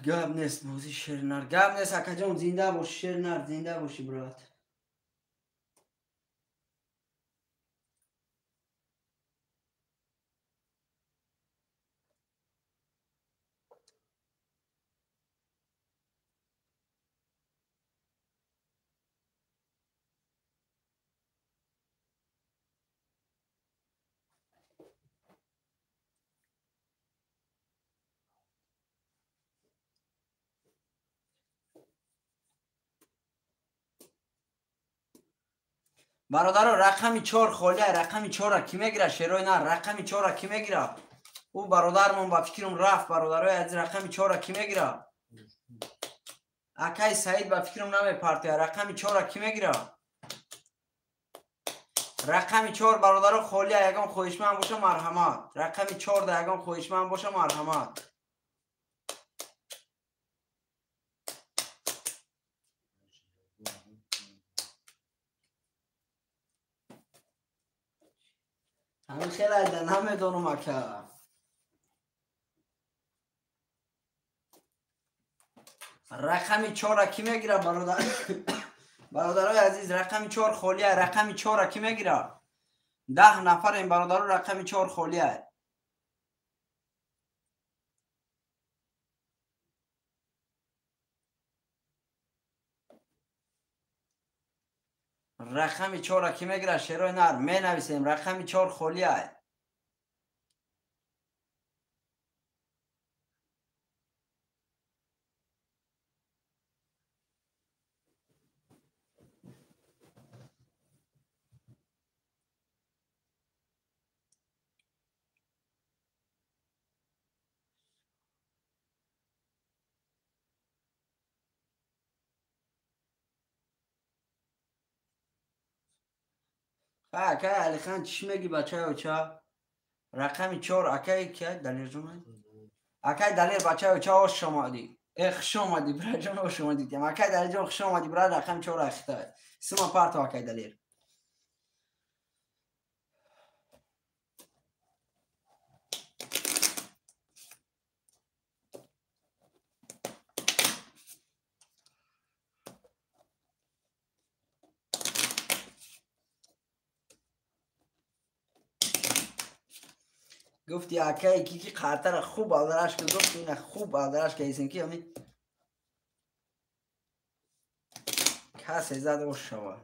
Гап нест, бозӣ шернар. Гап нест, акаҷон, зинда боши, шернар, зинда боши, брат. Бародаро, рақами 4 холия, рақами 4-ра кӣ мегира? Шерои нар, рақами 4-ра кӣ мегира? Ӯ бародармон ба фикрам рафт, бародарои азиз, рақами 4-ра кӣ мегира? Акай Саид ба фикрам намепартояд. Рақами 4-ра кӣ мегира? Рақами 4 бародаро холия, ягон хоҳишманд боша марҳамат. Рақами 4 да ягон хоҳишманд боша марҳамат. Ҳамин хеле айда намедонам ака. Рақами 4-ра кӣ мегира бародар? Бародарои азиз, рақами 4 холия, рақами 4-ра кӣ мегира? 10 нафарем бародаро, рақами 4 холия. Рақами 4-ра кӣ мегира? Шерои нар менависем, рақами 4 холия. Акай Алихан, чӣ меги бачаи оча? Рақами 4 акай ки Далерҷон? Акай Далер бачаи оча, ош омадӣ. Хуш омадӣ браҷон, ош омадӣ. Акай Далерҷон, хуш омадӣ брат, рақами 4 ахита. Сима парто акай Далер. Гуфти акай ки қартара хуб алдараш ки гуфт, ина хуб алдараш ки исен ки ами касе зад ош шава.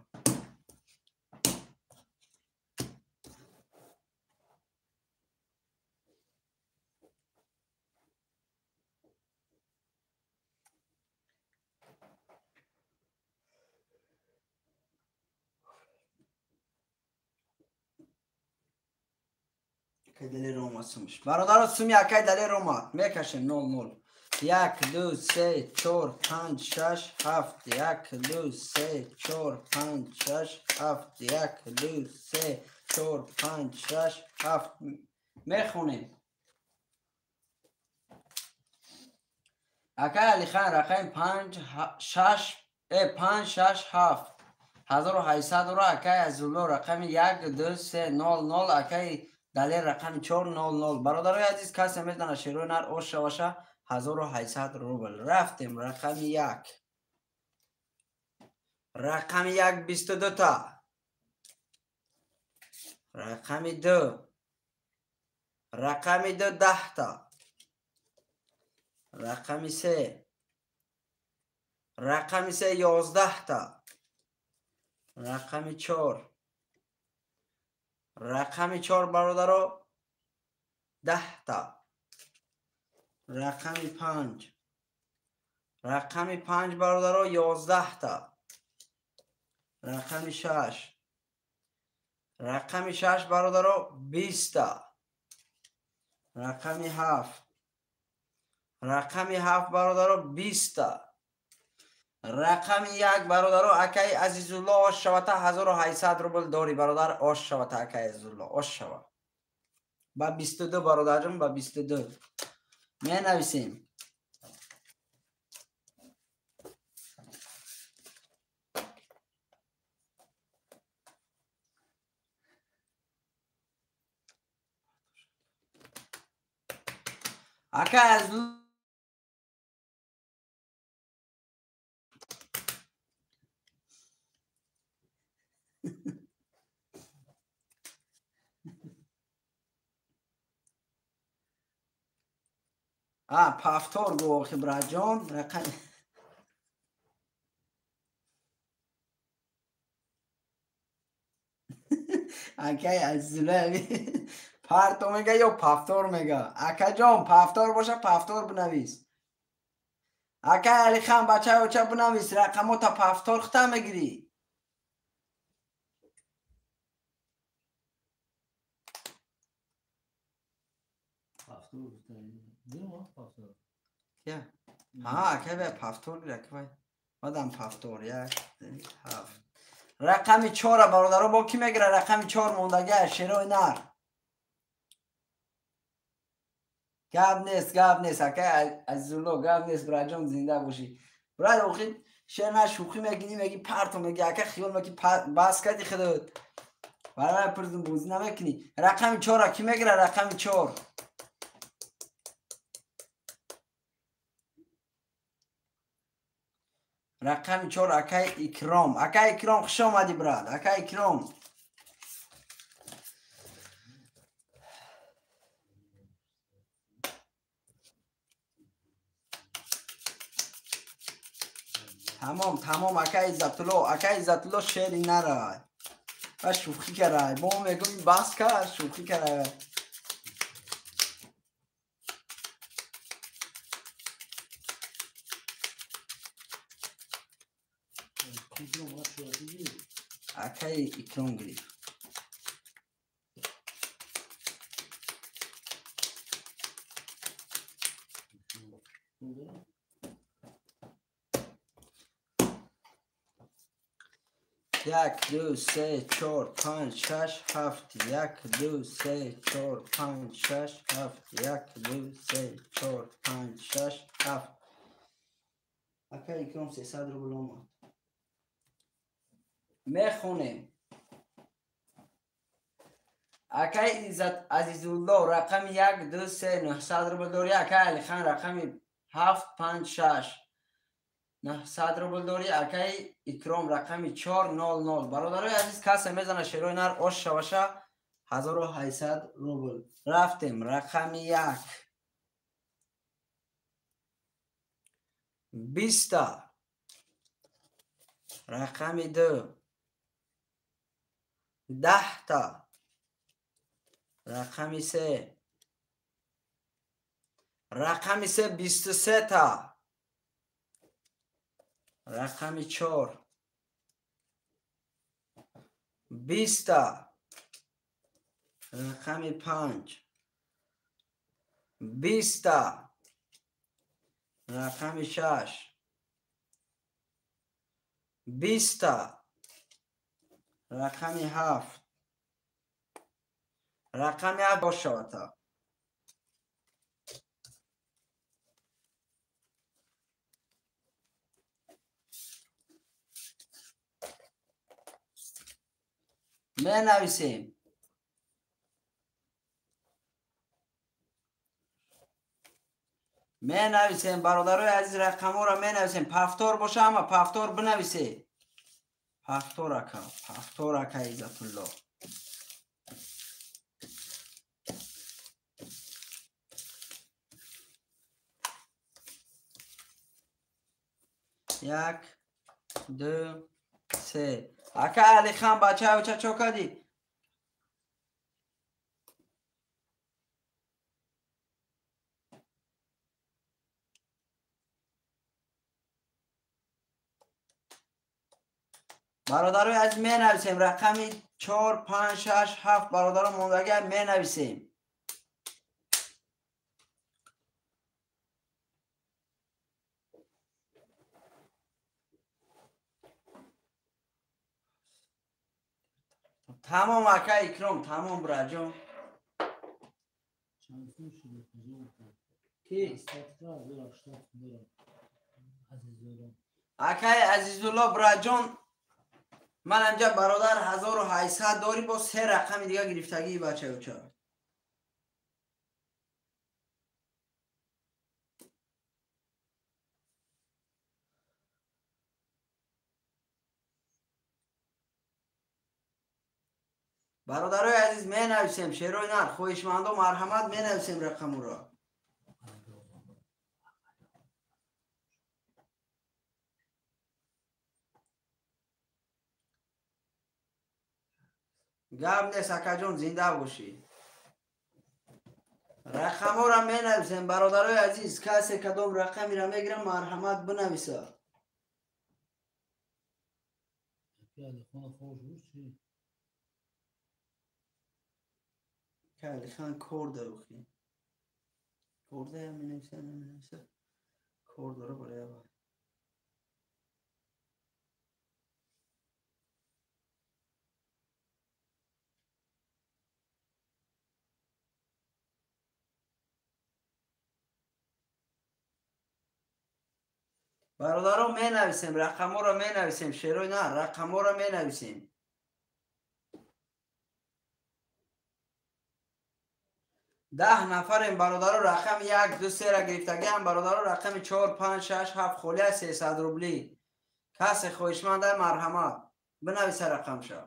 Акай Далер омад сумш. Бародаро, суми акай Далер омад. Мекашем 0-0. 1 2 3 4 5 6 7 1 2 3 4 5 6 7 1 2 3 4 5 6 7 мехонем. Акай Алихан рақами 5 6 5 6 7 1800 ро акай Азизулло рақами 1 2 3 0 0 акай Далер рақами 400. Бародарои азиз, касе медона шерои нар ош шаваша 1800 рубл. Рафтем рақами 1. Рақами 1 22 та. Рақами 2. Рақами 2 10 та. Рақами 3. Рақами 3 11 та. Рақами 4. Рақами 4 бародаро 10 та. Рақами 5. Рақами 5 бародаро 11 та. Рақами 6. Рақами 6 бародаро 20 та. Рақами 7. Рақами 7 бародаро 20 та. Рақами 1 бародаро акай Азизулло ош шавата 1800 рубл дори бародар, ош шавата акай Азизулло, ош шава. Ба 22 бародарҷон, ба 22 менависем. Акай Азизулло Повтор гу охи братҷон. Рақами акай Азизулло парто мега ё повтор мега? Акаҷон, повтор боша, повтор бинавис. Акай Алихан, бачаи оча, бинавис рақамота, повтор хита мегирӣ. Акай бая повтор гир, акай мадам повтор. Як, ҳафт, рақами чора, бародаро, бо кӣ мегира? Рақами чор мондагия, шерои нар. Гап нест, гап нест, акай Азизулло, гап нест, братҷон, зинда бошӣ, брат. Охи шер на шӯхӣ мегини, меги парто меги, ака, хиёл меки бас кади худот. Барои пурзум бозӣ намекунӣ. Рақами чора кӣ мегира? Рақами чор. Рақами чор, акай Икром. Акай Икром, хуш омадӣ, брат. Акай Икром. Тамом, тамом, акай Иззатулло, акай Иззатулло, шери нарай. Ба шӯхӣ карай. Бо мегӯм, бас кард, шӯхӣ карай. Акай Икром гирифт. Як, ду, се, чор, панҷ, шаш, ҳафт. Як, ду, се, чор, панҷ, шаш, ҳафт. Як, ду, се, чор, панҷ, шаш, ҳафт. Акай Икром 300 рубл омад. Мехонем. Акай Азизулло, рақами як, ду, се, 900 рубл дорӣ. Акай Алихан, рақами ҳафт, панҷ, шаш, 900 рубл дорӣ. Акай Икром, рақами чор, нол, нол. Бародарои азиз, касе мезана шерои нар ош шаваша, 1800 рубл. Рафтем. Рақами як, 20-та. Рақами ду, 10-та. Рақами се, рақами се, 23-та. Рақами чор, 20-та. Рақами панҷ, 20-та. Рақами шаш, 20-та. Рақами ҳафт, рақами ҳафт бош шавата. Менависем. Менависем, бародарои азиз, рақамҳоро менависем. Повтор боша, ҳама повтор бинависе. Повтор, ака, повтор, ака Иззатулло. Як, ду, се. Ака Алихан, бачаи оча, чо кардӣ? Бародарои азиз, менависем рақами чор, панҷ, шаш, ҳафт. Бародаро, мондагия менависем. Тамом, ака Икром, тамом, братҷон. Ки? Акай Азизулло, братҷон, ман инҷа, бародар, 1800 дорӣ, бо се рақами дига гирифтагии, бачаи оча. Бародарои азиз, менависем шерои нар, хоҳишмандо, марҳамат, менависем рақамуро. Гап нест, акаҷон, зинда бошӣ. Рақамҳоро менависем, бародарои азиз. Касе кадом рақамеро мегирам, марҳамат бинависа. Алихан кор дора, кор дора, менависа, наменависа, кор дора барои аввал. Бародаро, менависем, рақамҳоро менависем, шерои на, рақамҳоро менависем. 10 нафарем, бародаро, рақами 1, 2, 3-ра гирифтагиам, бародаро, рақами 4, 5, 6, 7 холия 300 рубли. Касе хоҳишманда, марҳамат бинависа рақамша.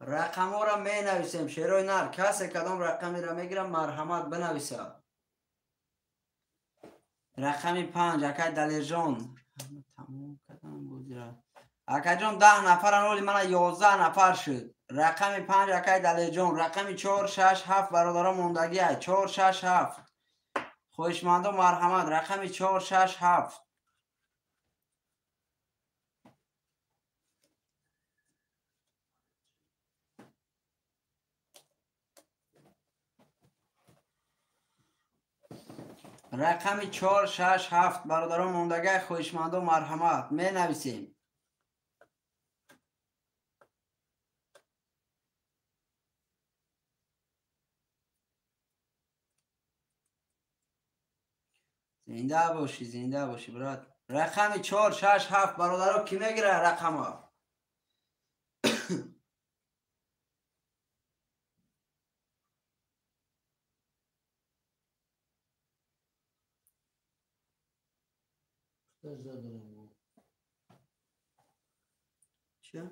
Рақамҳоро менависем, шерои нар. Касе кадом рақамеро мегирам, марҳамат бинависа. Рақами 5, акай Далержон. Тамом кардам бозира. Акаҷон, 10 нафаран, оли мана 11 нафар шуд. Рақами 5, акай Далержон. Рақами 4, 6, 7 бародаро мондагиай. 4, 6, 7. Хоҳишмандо, марҳамат. Рақами 4, 6, 7. Рақами 4, 6, 7 бародарон мондагай, хоҳишмандо, марҳамат менависем. Зинда бошӣ, зинда бошӣ, брат. Рақами 4, 6, 7 бародаро, ки мегира рақама? Чия?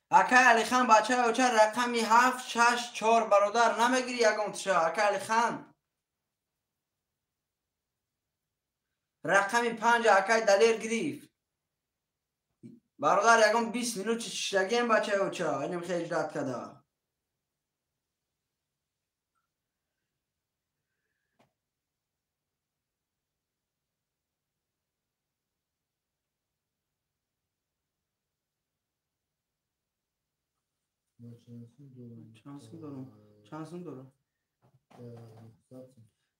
Акай Алихан, бачаи оча, рақами 7, 6, 4 бародар намегири ягон тиша, акай Алихан. Рақами 5 акай Далер гирифт. Бародар, ягон 20 минут чиштагием, бачаи оча, инем хеле ждат када. Чанд сум дорам?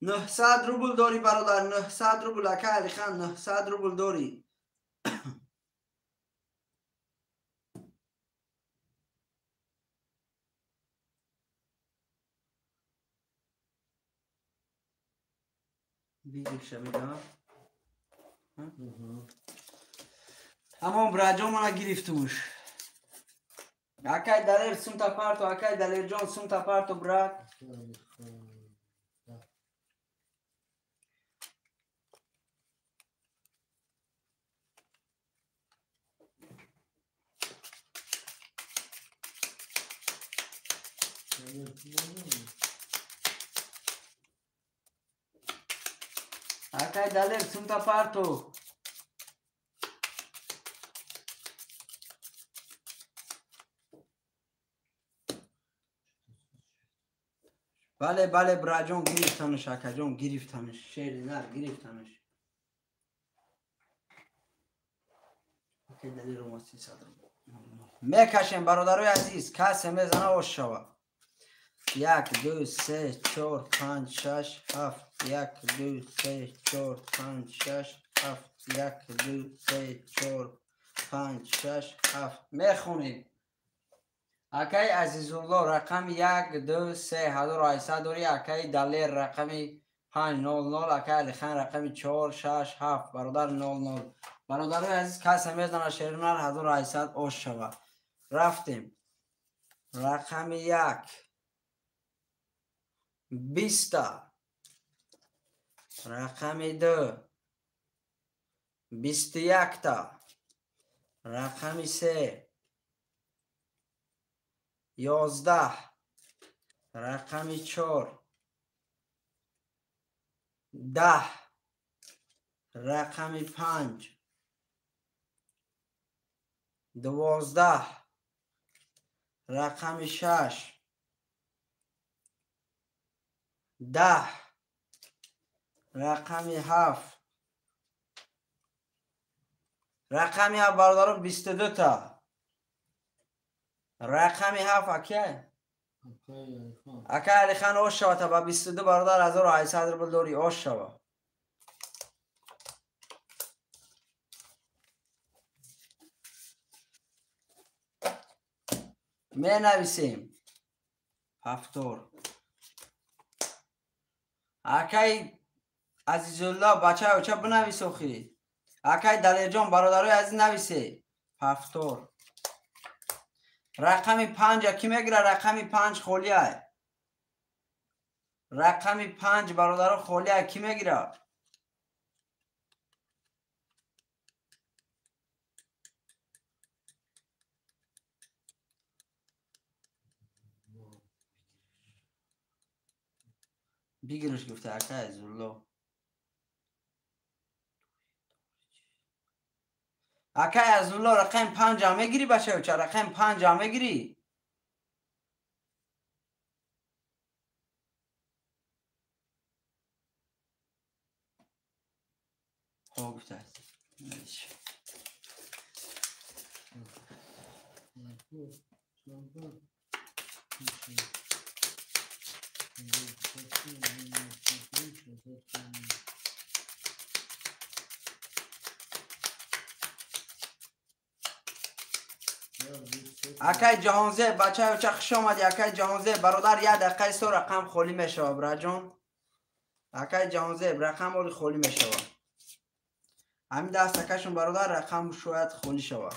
900 рубл дорӣ, бародар, 900 рубл, ака Алихан, 900 рубл дорӣ. Визикша медам. Тамом, браҷон, мана гирифтумуш. Акай Далер, сумта парто, акай Далерҷон, сумта парто, брат. Акай Далер, сумта парто. Бале, бале, браҷон, гирифтамш, акаҷон, гирифтамш, шери нар, гирифтамш. Мекашем, бародарои азиз, касе мезана, ош шава. 1, 2, 3, 4, 5, 6, 7, 1, 2, 3, 4, 5, 6, 7, 1, 2, 3, 4, 5, 6, 7. Мехонем. Акай Азизулло, рақами 1, 2, 3, 1800 дорӣ. Акай Далер, рақами 5, 0, 0. Акай Алихан, рақами 4, 6, 7, бародар, 0, 0. Бародарои азиз, касе мезана, шеринар, 1800 ош шава. Рафтем. Рақами 1, 20, рақами 2, 21, рақами 3, 11, рақами 4, 10, Рақами 5. 12. Рақами 6. 10. Рақами 7. Рақами 7 бародарон 22 та. Рақами 7 акай. Акай Алихан ош шава та ба 22 бародар 1800 рубл дори ош шава. Менависем. Повтор. Акай Азизулло бача оча бинавис охи. Акай Далерҷон бародарои азиз нависе. Повтор. Рақами 5 ки мегира? Рақами 5 холия. Рақами 5 бародаро холия ки мегира? Бигираш гуфта акай Азизулло. Акай Азизулло рақами 5 мегирӣ бачаюча? Рақами 5 мегирӣ? Хо гуфта. Акай Ҷаҳонзеб бачаюча хуш омадӣ. Акай Ҷаҳонзеб бародар як дақиқаи со рақам холӣ мешава браҷон. Акай Ҷаҳонзеб рақам оли холӣ мешава. Ҳамин даст акашон бародар рақам шояд холӣ шава.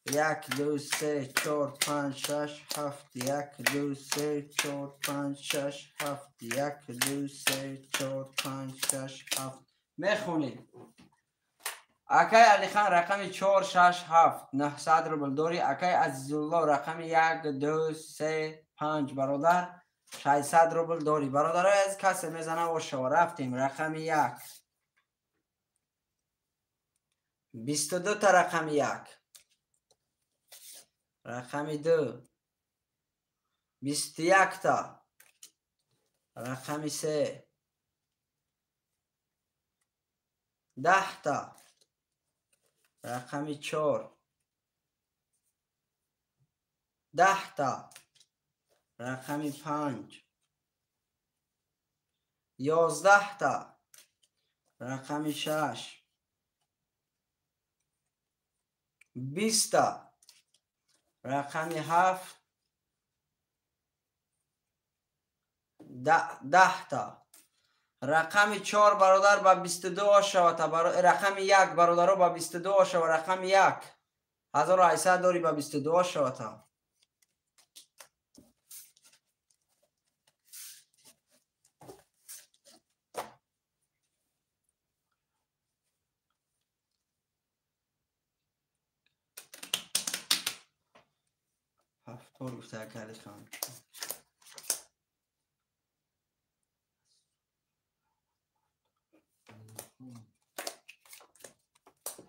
1 2 3 4 5 6 7 1 2 3 4 5 6 7 1 2 3 4 5 6 7 мехонед. Акай Алихан рақами 4 6 7 900 рубл дори. Акай Азизулло рақами 1 2 3 5 бародар 600 рубл дори. Бародарои азиз касе мезана ошава. Рафтем. Рақами 1. 22 та рақами 1. Рақами 2. 21 та. Рақами 3. 10 та. Рақами 4. 10 та. Рақами 5. 11 та. Рақами 6. 20 та. Рақами 7. 10 та. Рақами 4 бародар ба 22 шава. Рақами 1 бародаро ба 22 шава. Рақами 1 1800 дори ба 22 шава. Ҳафтор гуфта акай Алихан.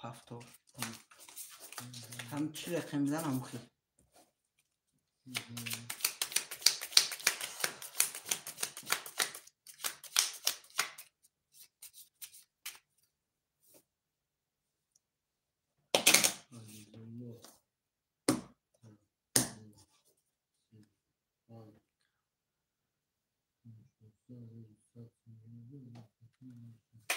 Повтор. Ҳам чӣ рақам мезанам охи?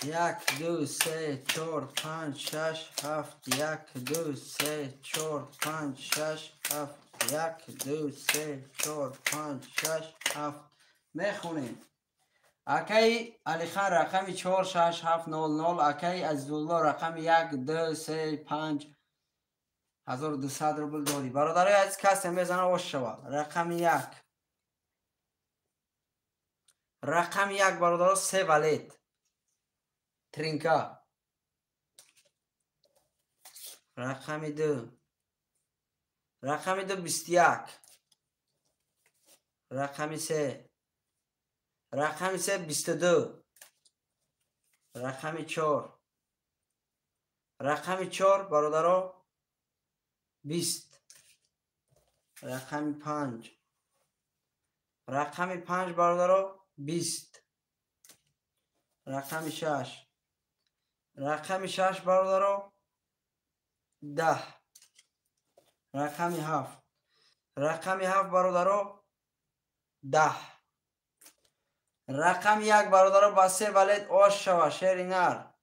Як, ду, се, чор, панҷ, шаш, ҳафт. Як, ду, се, чор, панҷ, шаш, ҳафт. Як, ду, се, чор, панҷ, шаш, ҳафт. Мехонем. Акай Алихан рақами 4 6 7 0 0. Акай Азизулло рақами 1 2 3 5 1200 рубл дорӣ. Бародарои азиз касе мезана ош шава. Рақами 1. Рақами 1 бародаро 3 валет. Тринка. Рақами 2. Рақами 2 21. Рақами 3. Рақами 3 22. Рақами 4. Рақами 4 бародаро 20. Рақами 5. Рақами 5 бародаро 20. Рақами 6. Рақами 6 бародаро 10. Рақами 7. Рақами 7 бародаро 10. Рақами 1 бародаро ба 3 валет ош шава, шери нар.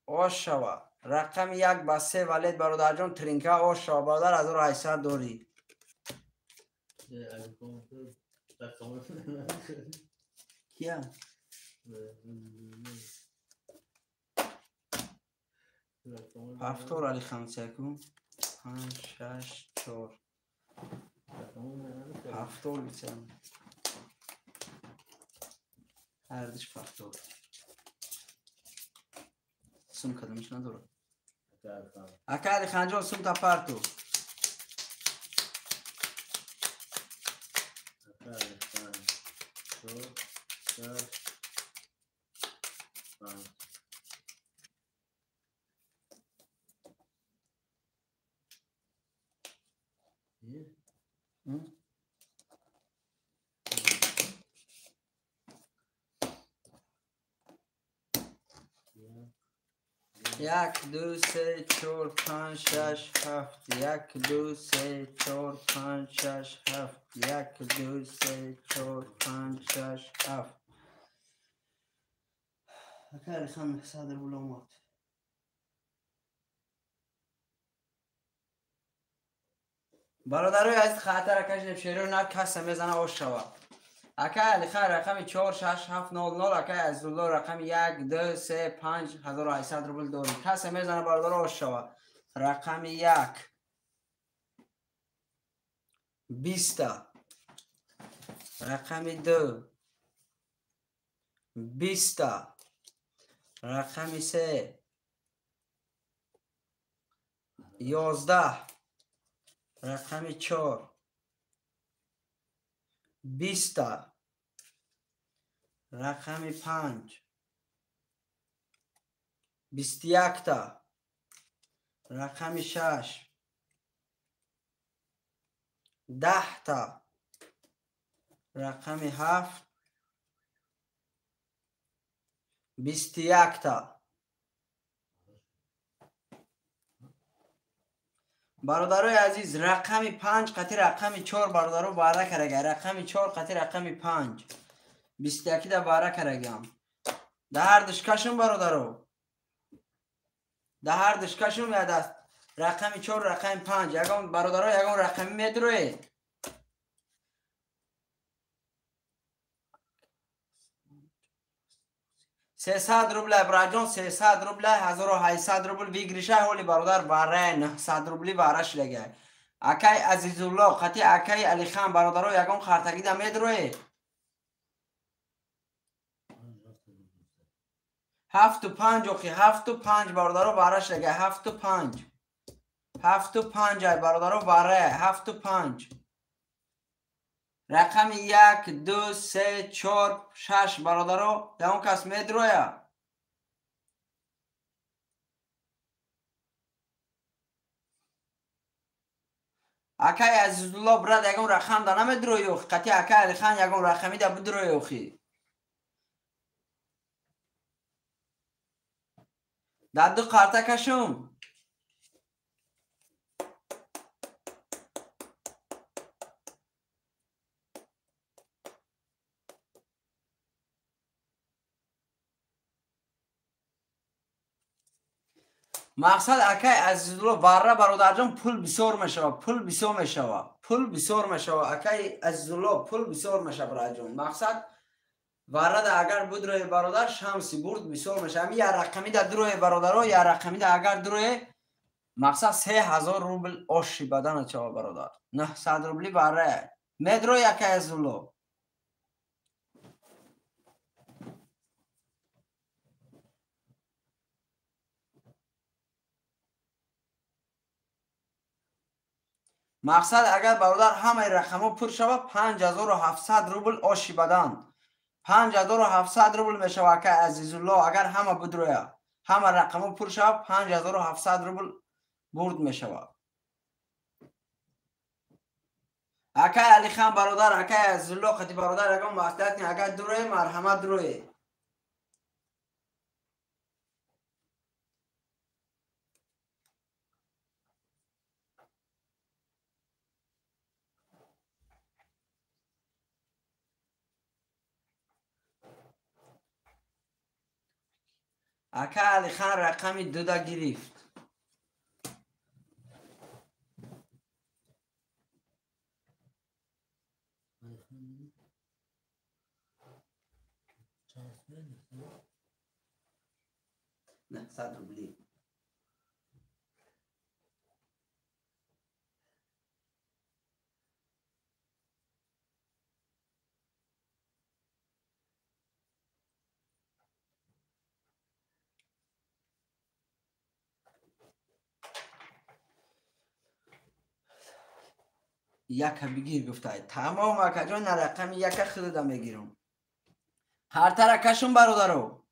Ош шава. Рақами 1 ба 3 валет бародарҷон тринка ош шава, бародар 1800 дорӣ. Кия? Ҳафтор али хамсяку. 5 6 4. Ҳафтор бисам. Ҳардиш ҳафтор. Сум кадомиш надорад. Ака Алиханҷон сум тапарту. Як, ду, се, чор, панҷ, шаш, ҳафт. Як, ду, се, чор, панҷ, шаш, ҳафт. Як, ду, се, чор, панҷ, шаш, ҳафт. Ака Алихан 900 рубл омад. Бародарои азиз, хатара кашидем, шеро на каса мезана ош шава. Ака Алихан рақами 4 6 7 0 0, акай Азизулло рақами 1 2 3 5 1800 рубл дорӣ. Каса мезана бародаро ош шава. Рақами 1 20, рақами 2 20, рақами 3 11, рақами 4 20, рақами 5 21, рақами 6 10, рақами 7 21. Бародарои азиз, рақами 5 қати рақами 4 бародаро баъра карага. Рақами 4 қати рақами 5 21 да баъра карагам. Да ҳар душкашум бародаро, да ҳар душкашум я даст рақами 4 рақами 5. Ягон бародаро ягон рақами медроед? 300 рубля браҷон, 300 рубля, 1800 рубл выигрыша ҳоли бародар барай 900 рубли бара шудагай. Акай Азизулло қати акай Алихан бародаро ягон хартагида медроед? 7 5 охи 7 5 бародаро бара шудагай. 7 5 7 5 ай бародаро барай 7 5. Рақами 1 2 3 4 6 бародаро ягон кас медроя? Акай Азизулло брат ягон рақам да намедрои охи? Қати акай Алихан ягон рақами да бидрои охи? Дар ду қарта кашум. Мақсад акай Азизулло варра бародарҷон пул бисёр мешава, пул бисёр мешава, пул бисёр мешава. Акай Азизулло пул бисёр мешава бародарҷон. Мақсад варрада агар будрои бародар шамси бурд бисёр мешава. Ами я рақами да дурои бародаро, я рақами да агар дурои мақсад 3000 рубл оши бадана чава бародар. 900 рубли варра. Медрои акай Азизулло? Мақсад агар бародар ҳамаи рақамҳо пур шава 5700 рубл оши бадан. 5700 рубл мешава акай Азизулло. Агар ҳама бидроя, ҳама рақамо пур шава, 5700 рубл бурд мешава. Акай Алихан бародар, акай Азизулло қати бародар, ягон маслиҳат не, агар дурое, марҳамат дурое. Ака Алихан рақами дуда гирифт. 900 рубли. Яка бигир гуфтай. Тамом акаҷон, на рақами яка худуда мегирам. Қартара кашум бародаро.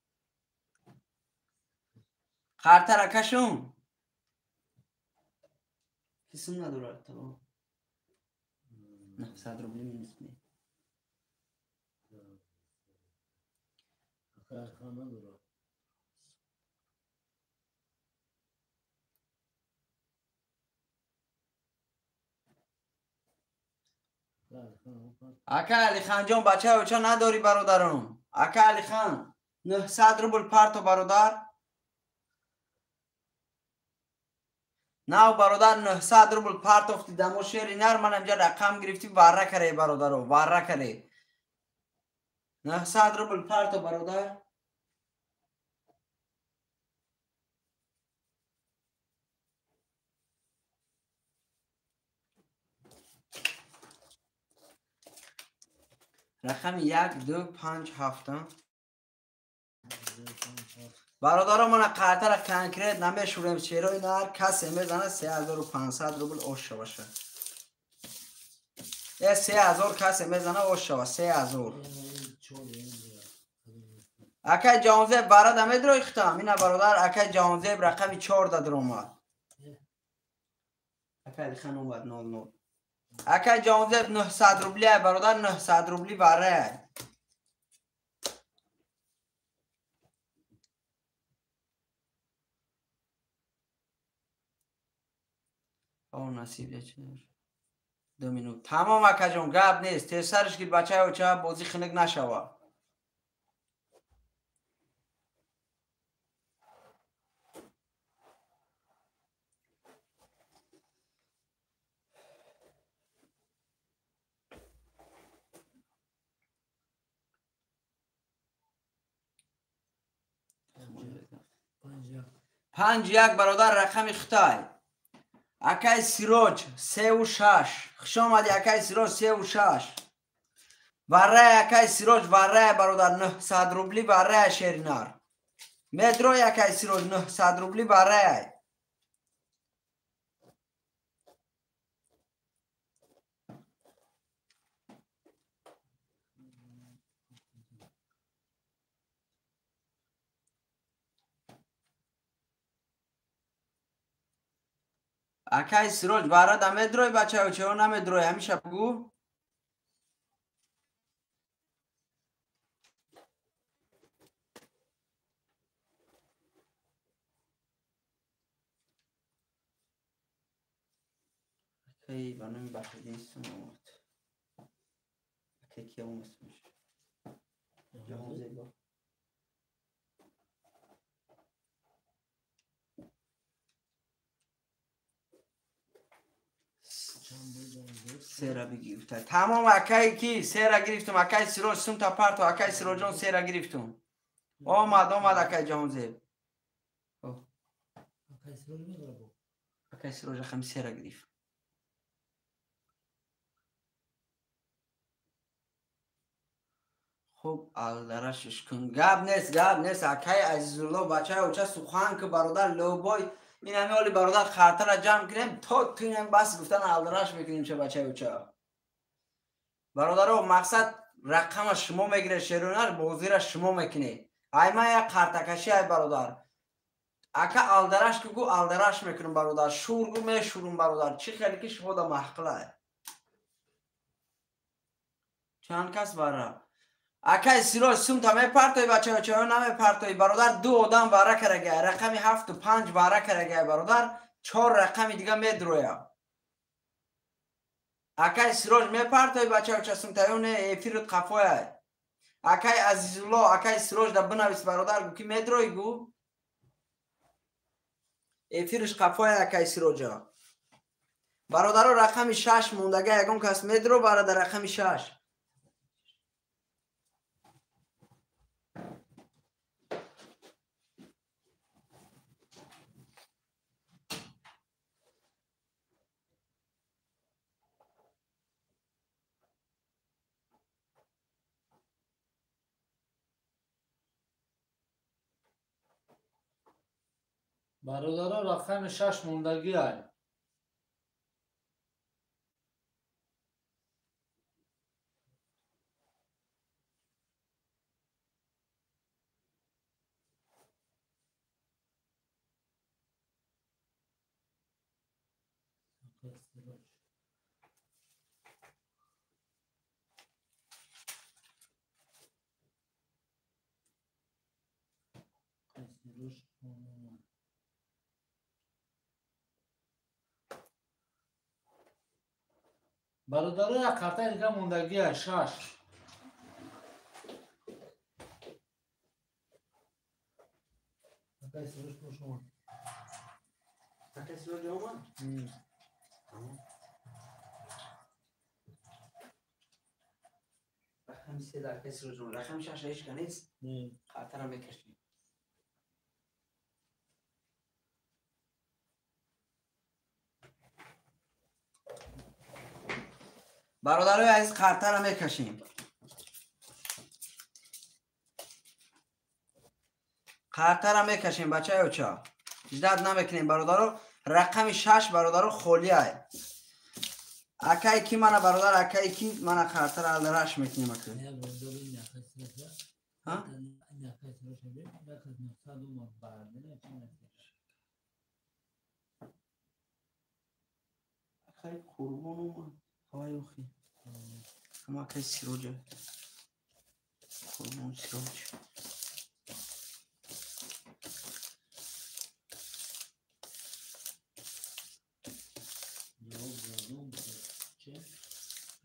Қартара кашум. Кисм надорад то. 900 рубли минус ми. Ака Алиханҷон, бачаи оча надорӣ бародарам. Ака Алихан, 900 рубл парто бародар. Нав бародар, 900 рубл партофти дамо шери нар, ман инҷа рақам гирифтӣ, варра каре бародаро, варра каре. 900 рубл парто бародар. Рақами 1, 2, 5, 7. Бародаро, мана қартара конкрет намешурем, шерои нар касе мезана 3500 рубл ош шаваша. 3000 касе мезана ош шава, 3000. Акай Ҷаҳонзеб барада медрои хутам. Ина бародар, акай Ҷаҳонзеб рақами 4 да даромад. Акай Алихан омад 00. Акай Ҷаҳонзеб 900 рубли ай бародар, 900 рубли барай. О, насиб дечер. 2 минут. Тамом акаҷон, гап нест. Тезсариш ки бачаи оча бозӣ хунук нашава. Панҷ як бародар, рақами Хитай. Акай Сироҷ 3 6. Хуш омадӣ акай Сироҷ 3 6. Варрай акай Сироҷ, варрай бародар, 900 рубли варрай шеринар. Медрой акай Сироҷ 900 рубли варрай. Акай Сироҷ варрада медрой бачаё, чео намедрой, ҳамиша бугӯ. Акай ба номи Баҳриддин сум омад. Акай кия омад сумш? Ҷаҳонзебо. Сера бигирифта. Тамом акай ки сера гирифтум, акай Сироҷ сумта парто, акай Сироҷон сера гирифтум. Омад, омад акай Ҷаҳонзеб. Акай Сироҷ рақами сера гирифт. Хуб, алдарашиш кун. Гап нест, гап нест. Акай Азизулло, бачаи оча сухан ки бародар лобой. Ин ҳами оли бародар хартара ҷамъ кунем, то тунем бас гуфтан алдараш мекунем ча бачаи оча. Бародаро, мақсад Рақама шумо мегиред, шерунар бозира шумо мекунед. Ай ман як қартакашӣ ай бародар. Ака алдараш ки гу алдараш мекунам бародар. Шур гу мешурум бародар. Чӣ хеле ки шумо да маҳқилай. Чанд кас бара? Акай Сироҷ сумта мепартои бачаё чаё намепартои бародар. Ду одам бара карагай. Рақами 7 5 бара карагай бародар. 4 рақами дига медроя. Акай Сироҷ мепартои бачаё ча сумтаё не эфирут қафояй. Акай Азизулло, акай Сироҷ да бинавис бародар, гу ки медрои гу. Эфирш қафояй акай Сироҷа. Бародаро рақами 6 мондага ягон кас медро бародар рақами 6. Бародаро рақами 6 мондагӣ ай. Бародаро як картаи дига мондагӣ ай 6. Акай Сироҷ хуш омад. Акай Сироҷ омад? Рақами 3 акай Сироҷ омад. Рақами 6 ҳеҷ ка нест? Картара мекашем. Бародарои азиз қартара мекашем. Қартара мекашем бачаё ча. Ждат намекунем бародаро. Рақами 6 бародаро холӣ ай. Акай ки мана бародар, акай ки мана қартара алдараш мекунем ака. Ҳа? Акай Қурбон омад. Ҳавай охи. Ама акай Сироҷа. Қурбон Сироҷ.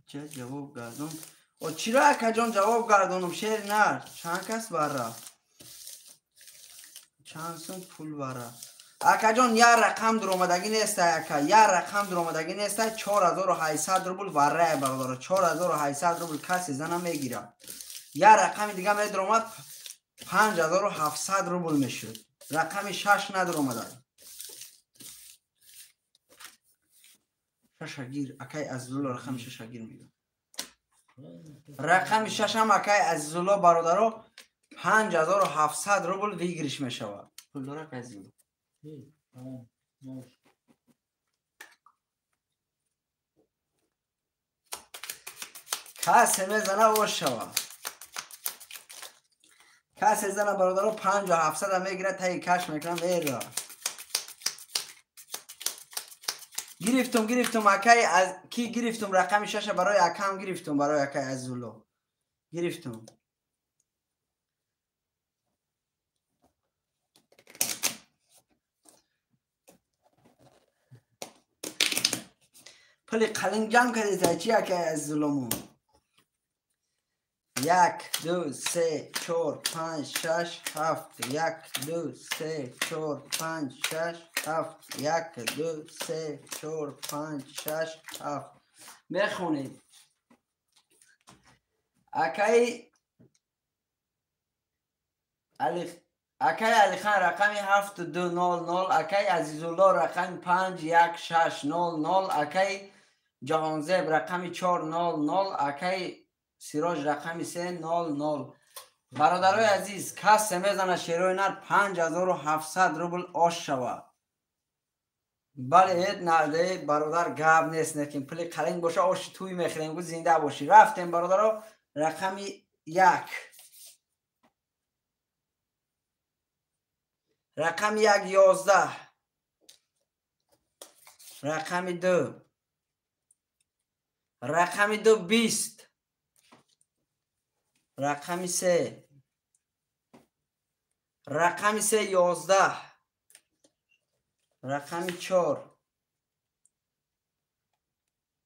Ча ҷавоб гардон? О чиро акаҷон ҷавоб гардонум шер нар? Чанд кас бара? Чанд сум пул бара? Акаҷон як рақам дуромадагӣ нестай ака, як рақам дуромадагӣ нестай. 4800 рубл варрая бародаро. 4800 рубл касе зана мегирад. Як рақами дига медуромад 5700 рубл мешуд. Рақами 6 надуромада. Шашагир акай Азизулло рақами шашагир мегӯяд. Рақами 6 ҳам акай Азизулло бародаро 5700 рубл выигрыш мешавад. Пул дора акай Азизулло? Касе мезана ош шава. Касе зана бародаро 5700 мегирад, таи каш мекунам эра. Гирифтум, гирифтум акай аз ки гирифтум рақами 6 барои акам гирифтум, барои акай Азизулло. Гирифтум. Пули қалин ҷамъ кардед чи акай Азизулломон? 1 2 3 4 5 6 7 1 2 3 4 5 6 7 1 2 3 4 5 6 7 мехонед. Акай Акай Алихан рақами 7200, акай Азизулло рақами 51600, акай Ҷаҳонзеб рақами 400, акай Сироҷ рақами 300. Бародарои азиз, касе мезана шерои нар 5700 рубл ош шава. Бале, ҳеҷ наде бародар гап нест, некин пули қалин боша оши туй мехӯрем, гу зинда бошӣ. Рафтем бародаро, Рақами 1. Рақами 1 11. Рақами 2. Рақами 2 20. Рақами 3. Рақами 3 11. Рақами 4.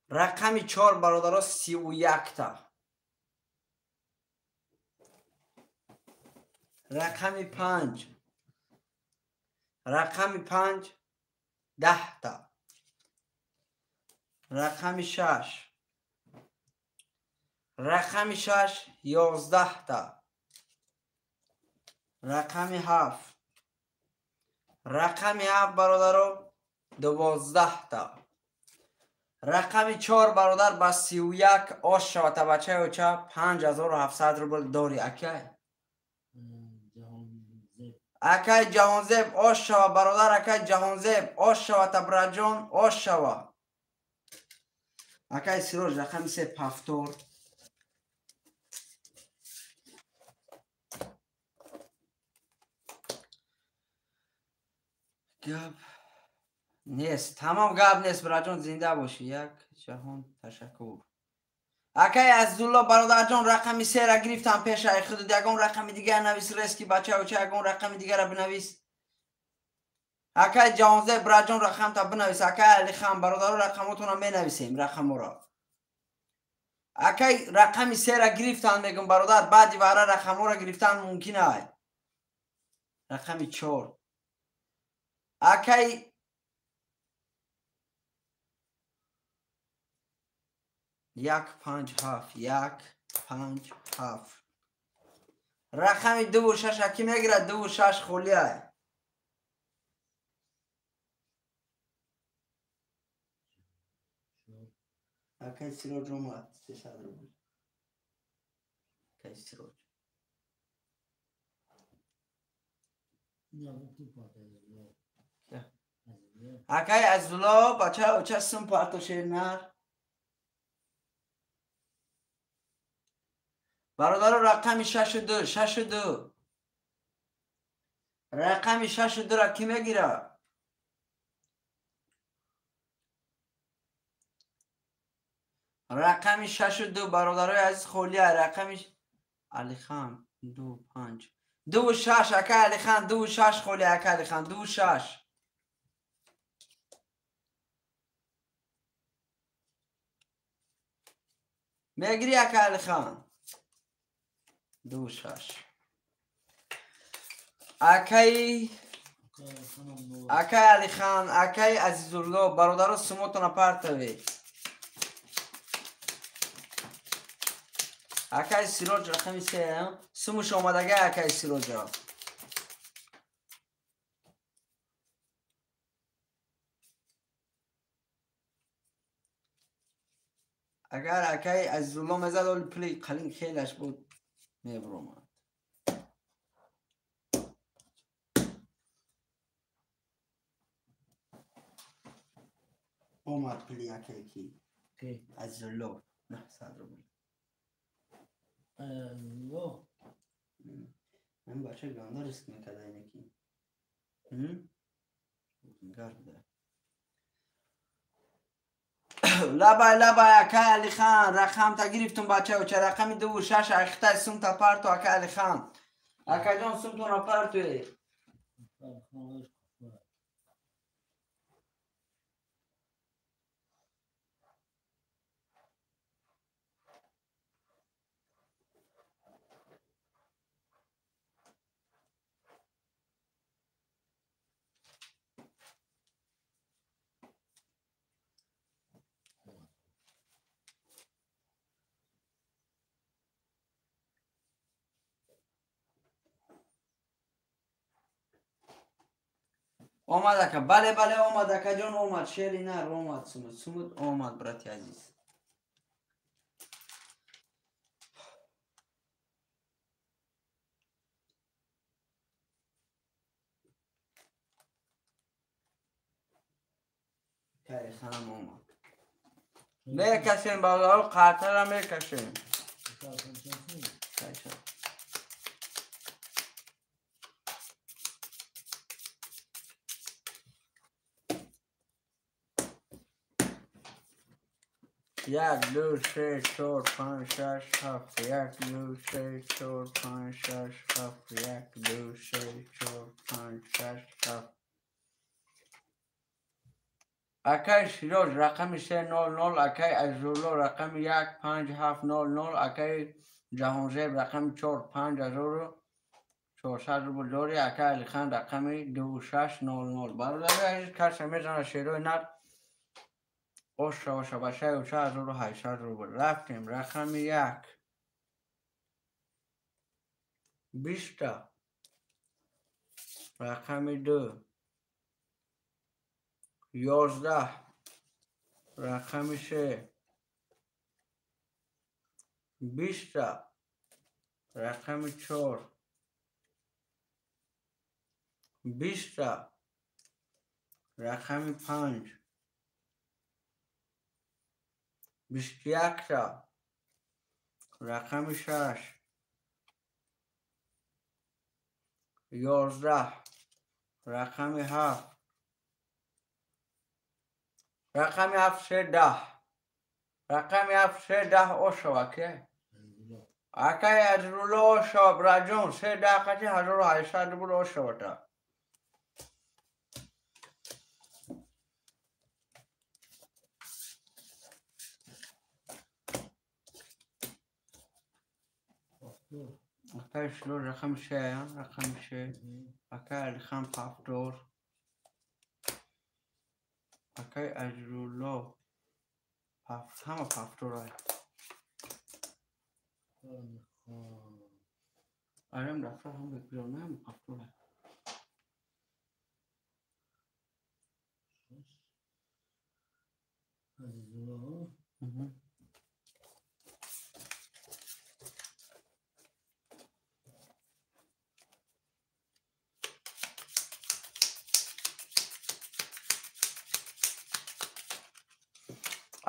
Рақами 4 бародаро 31 та. Рақами 5. Рақами 5 10 та. Рақами 6. Рақами 6 11 та. Рақами 7. Рақами 7 бародаро 12 та. Рақами 4 бародар ба 31 ош шавата бачаи оча 5700 рубл дори акай. Акай Ҷаҳонзеб ош шава бародар, акай Ҷаҳонзеб ош шавата браҷон ош шава. Акай Сироҷ рақами 3 пафтор. Гап нест, тамом гап нест браҷон, зинда бошӣ. Як ҷаҳон ташаккур. Акай Азизулло бародарҷон рақами 3-ра гирифтам пешаи худат, ягон рақами дигар навис, резки бача оча ягон рақами дигара бинавис. Акай Ҷаҳонзеб браҷон рақамта бинавис. Акай Алихан бародаро рақамотонро менависем, рақаморо. Акай рақами 3-ра гирифтан мегум бародар, баъди вара рақаморо гирифтан мумкин ай. Рақами 4. Акай 1 5 7 1 5 7. Рақами 2 6 аки мегирад, 2 6 холӣ ай. Акай Сироҷ омад 300 рубл. Акай Сироҷ. Акай Азизулло бача оча сум парто шернар. Бародаро рақами 6 2 6 2. Рақами 6 2 ра ки мегирад? Рақами 6 2 бародарои азиз холӣ ай. Рақами Алихан 2 5 2 6. Акай Алихан 2 6 холӣ. Акай Алихан 2 6. Мегири акай Алихан 2 6. Акай Алихан, акай Азизулло бародаро сумотона партавед. Акай Сироҷ рақами 3 сумуш омадага акай Сироҷа. Агар акай Азизулло мезад, оли пули қалин хелаш буд мебуромад. Омад пули акай ки Азизулло 900 рубл. Ман бача ганда риск мекарда инаки. Гарда. Лабай лабай акай Алихан рақамта гирифтум бача оча рақами 2 6 ахтай сумта парту акай Алихан. Акайҷон сумтона партуе. Омад ака, бале бале омад акаҷон омад, шери нар омад, сумуд сумуд омад брати азиз. Кариханам омад. Мекашем бародаро, қартара мекашем. Як, ду, се, чор, панҷ, шаш, ҳафт. Як, ду, се, чор, панҷ, шаш, ҳафт. Як, ду, се, чор, панҷ, шаш, ҳафт. Акай Сироҷ рақами 300, акай Азизулло рақами 15700, акай Ҷаҳонзеб рақами 4 5400 рубл дорӣ, акай Алихан рақами 2600. Бародари азиз, касе мезана шерои нар оша оша бачаи оча 1800 рубл. Рафтем рақами 1 20, рақами 2 11, рақами 3 20, рақами 4 20, рақами 5 21, рақами 6 11, рақами 7, рақами 7 3 10, рақами 7 3 10 ошава ке акай Азрулло ошава браҷон 3 10 қати 1800 рубл ошавата. Акай Шило рақами 6, рақами 6, акай Алихан пафтор, акай Азрулло ҳама пафторай. Арем дафтар ҳам бекбирона ҳама пафторай. Азизулло.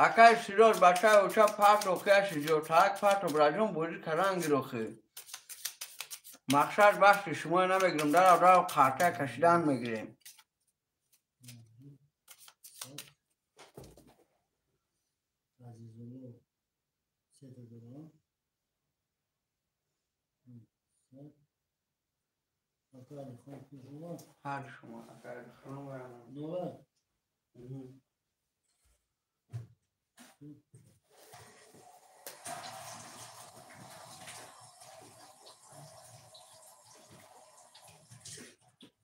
Акай Сироҷ бачаи оча парто хияши ҷотарак парто браҷон бозӣ кардан гирохи. Мақсад бахши шумо намегирем, дарав дарав қарта кашидан мегирем. Ҳар шумо акай Алихан.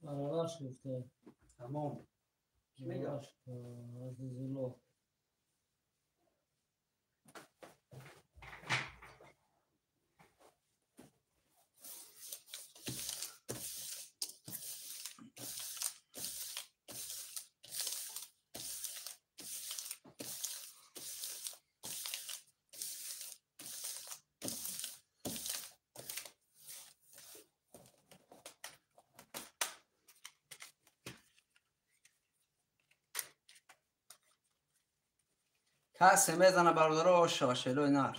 Баробар шуфта. Тамом. Ки мегӯяд? Азизулло. Касе мезана бародаро ошава шелои нар.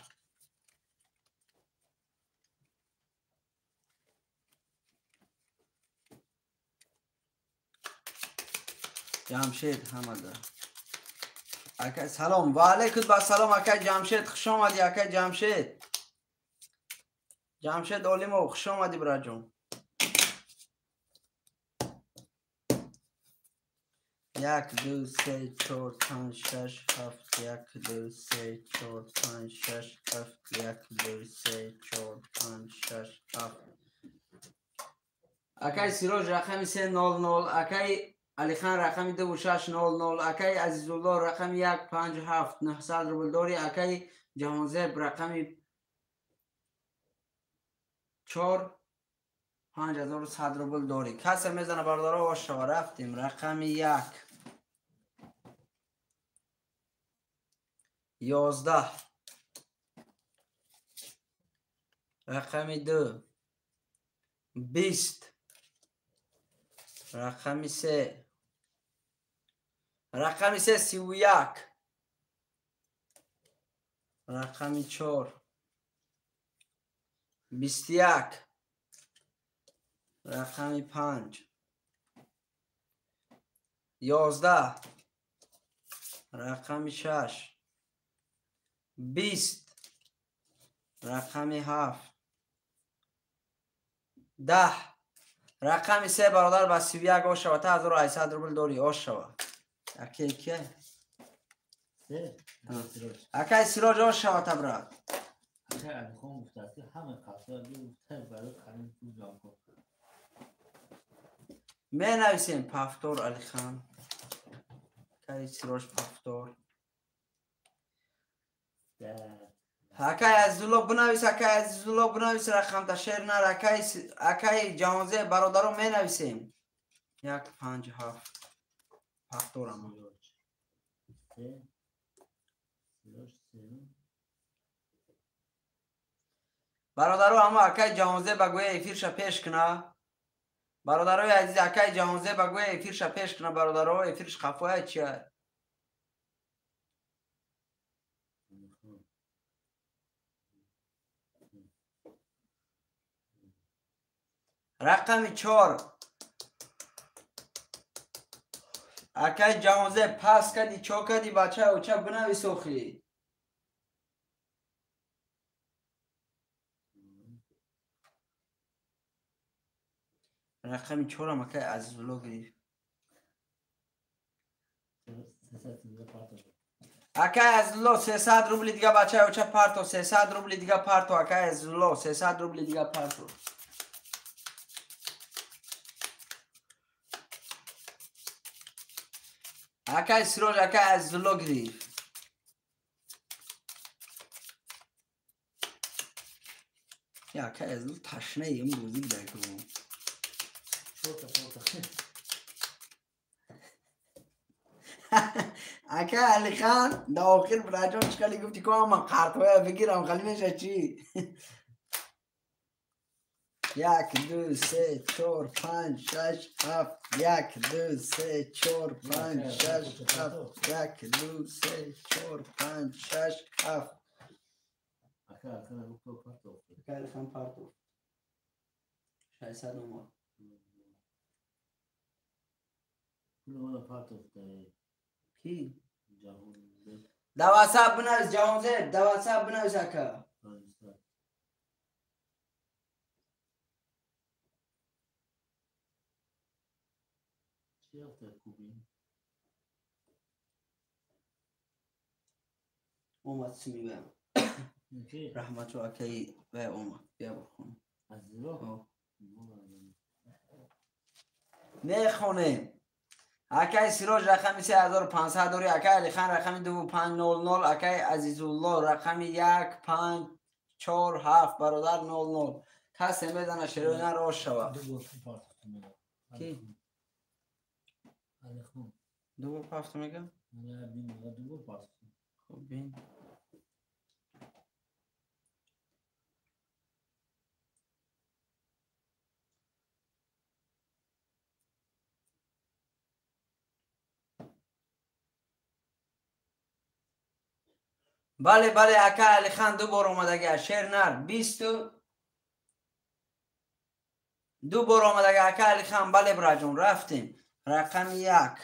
Ҷамшед ҳамада. Акай салом. Ва алайкум ассалом акай Ҷамшед, хуш омадӣ акай Ҷамшед. Ҷамшед Олимов, хуш омадӣ браҷон. 1 2 3 4 5 6 7 1 2 3 4 5 6 7 1 2 3 4 5 6 7. Акай Сироҷ рақами 300, акай Алихан рақами 2600, акай Азизулло рақами 157 900 рубл дорӣ, акай Ҷаҳонзеб рақами 4 5100 рубл дорӣ. Касе мезана бародаро ошава. Рафтем рақами 1 11, рақами 2 20, рақами 3, рақами 3 31, рақами 4 21 рақами 5 11 рақами 6 20 рақами 7 10 рақами 3 бародар ба 31 ошава та 1800 рубл дорӣ ошава. Акай ки? Акай Сироҷ ошава та брат. Акай Алихон гуфтааст ки ҳама қафса гуфта барои қарин пул ҷамъ кун. Менависем Пафтор Алихан. Акай Сироҷ Пафтор. Акай Азизулло бинавис, акай Азизулло бинавис рақамта шер нар, акай Ҷаҳонзеб бародаро менависем. 1 5 7 Пафторам. Бародаро ҳама акай Ҷаҳонзеб ба гӯя эфирша пеш куна. Бародарои азиз, акай Ҷаҳонзеб ба гӯя эфирша пеш куна. Бародаро, эфирш қафоя чия? Рақами 4 акай Ҷаҳонзеб пас кади, чо кади, бача оча бинавис охи. Рақами 4 акай Азизулло гирифт. Акай Азизулло 300 рубли дига бача оча парто, 300 рубли дига парто, акай Азизулло 300 рубли дига парто. Акай Сироҷ, акай Азизулло гирифт. Я акай Азизулло ташнаи ин бозӣ буда ку. Акай Алихан дар охир браҷон чӣ хеле гуфти ку ман қартҳоя бигирам, хали меша чӣ? 1 2 3 4 5 6 7 1 2 3 4 5 6 7 1 2 3 4 5 6 7. Акай Алихан партов. 600 омад. Ки? Дар ватсап бинавис Ҷаҳонзеб, дар ватсап бинавис ака. Омад симибаям. Раҳматшо акаи вай омад. Бия бихон. Мехонем. Акай Сироҷ рақами 3500 дорӣ, акай Алихан рақами 2500, акай Азизулло рақами 1 5 4 7 бародар 00. Касе медана шерои нар ош шава. Ки? Ду бор пафт мегам? Хуб бин. Бале, бале, акай Алихан ду бор омадага, шер нар 22 бор омадага, акай Алихан, бале браҷон, рафтем. Рақами 1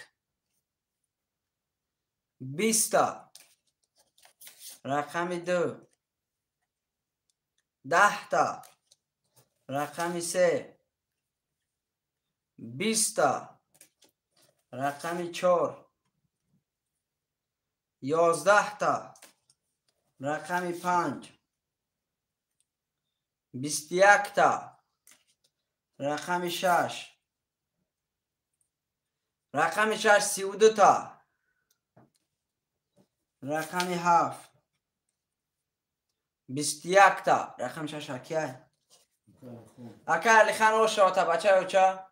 20 рақами 2 10 рақами 3 20 рақами 4 11 рақами 5 21 рақами 6 рақами 6 32 рақами 7 21 рақами 6 акай акай Алихан ошава та бача оча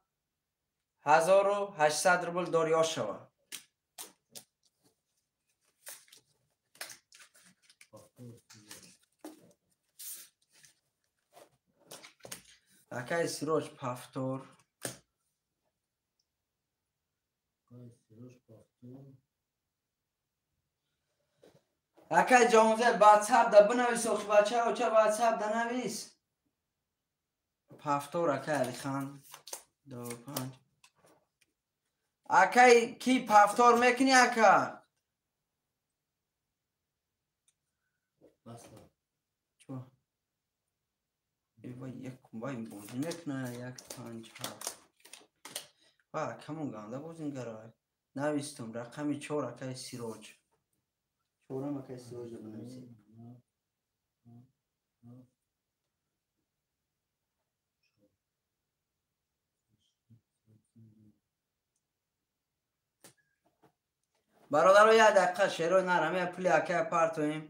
1800 рубл дори ошава. Акай Сироҷ Пафтор. Акай Ҷаҳонзеб ватсап да бинавис охи бача оча ватсап да навис. Повтор акай Алихан. 2 5. Акай ки повтор мекунӣ ака? Чо? Эй як вай бозӣ мекуна 1 5 7. Ва камон ганда бозингара. Навистум рақами 4 акай Сироҷ. 4 акай Сироҷ бинависед. Бародаро як дақиқа шерои нараме пули акай партоем.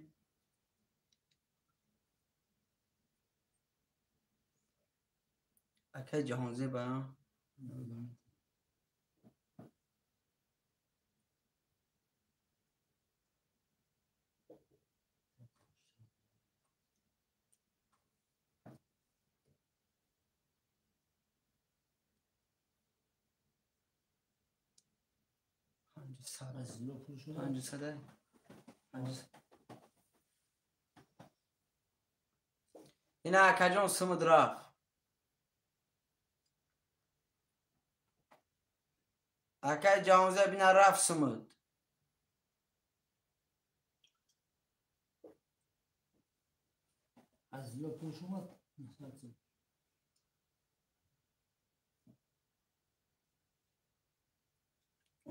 Акай Ҷаҳонзеб а? Ина акаҷон сумуд рафт. Акай Ҷаҳонзеб ина рафт сумуд.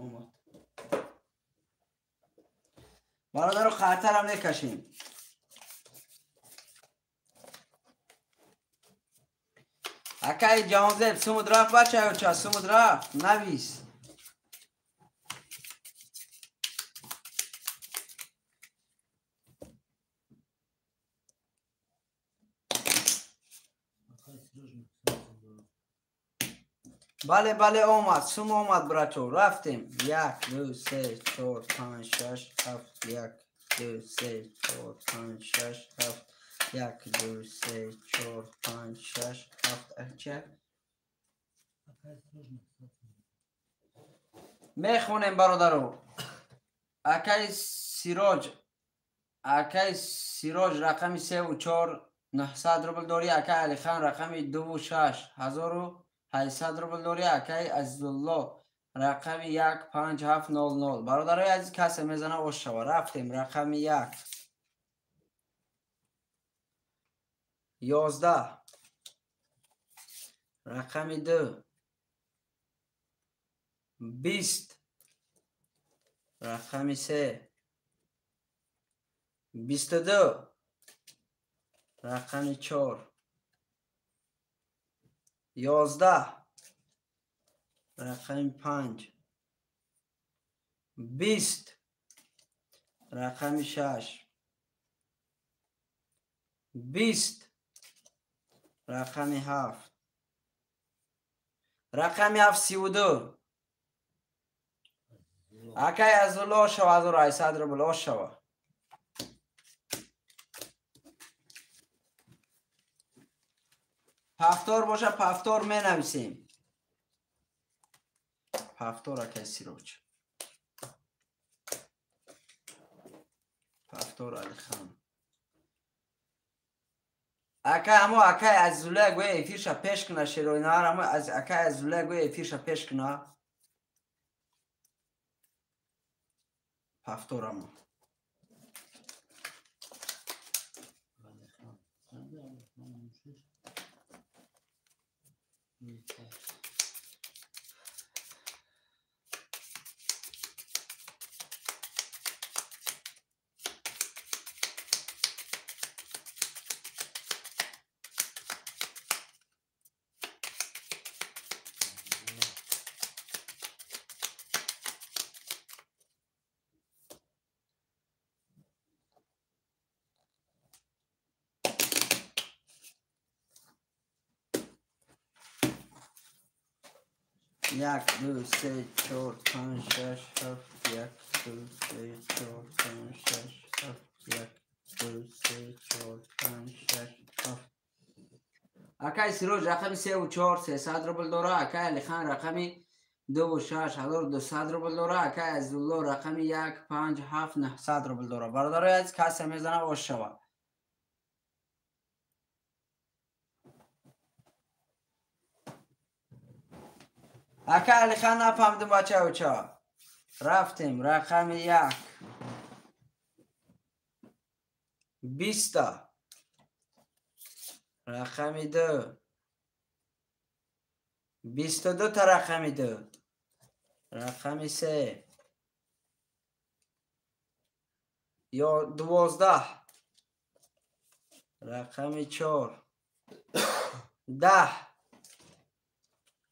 Омад. Бародаро хатарам мекашем. Акай Ҷаҳонзеб сумуд рафт бачаёча, сумуд рафт, навис. Бале, бале, омад, сум омад, брачо, рафтем. 1 2 3 4 5 6 7 1 2 3 4 5 6 7 1 2 3 4 5 6 7 8. Мехонем бародаро. Акай Сироҷ, акай Сироҷ рақами 3 ва 4 900 рубл дорӣ. Акай Алихан рақами 2 ва 6 1800 рубл дорӣ. Акай Азизулло рақами 1 5 7 0 0. Бародарои азиз, касе мезана ош шава. Рафтем рақами 1 11, рақами 2 20, рақами 3 22, рақами 4 11, рақами 5 20, рақами 6 20, рақами 7, рақами 7 32. Акай Азулло шава, 1800 рубл ош шава. Повтор боша, повтор менависем. Повтор акай Сироҷ. Повтор Алихан. Акай амо акай Азизулло гӯя эфирша пеш куна шероинар, амо акай Азизулло гӯя эфирша пеш куна. Повтор амо. 1 2 3 4 5 6 7 1 2 3 4 5 6 7 1 2 3 4 5 6 7. Акай Сироҷ рақами 3 ва 4 300 рубл дора. Акай Алихан рақами 2 ва 6 1200 рубл дора. Акай Азизулло рақами 1 5 7 900 рубл дора. Бародарои азиз, касе мезана ош шава. Ака Алихан нафаҳмидим бачаюча. Рафтем рақами 1. 20. Рақами 2. 22 та рақами 2. Рақами 3. Ё 12. Рақами 4. 10.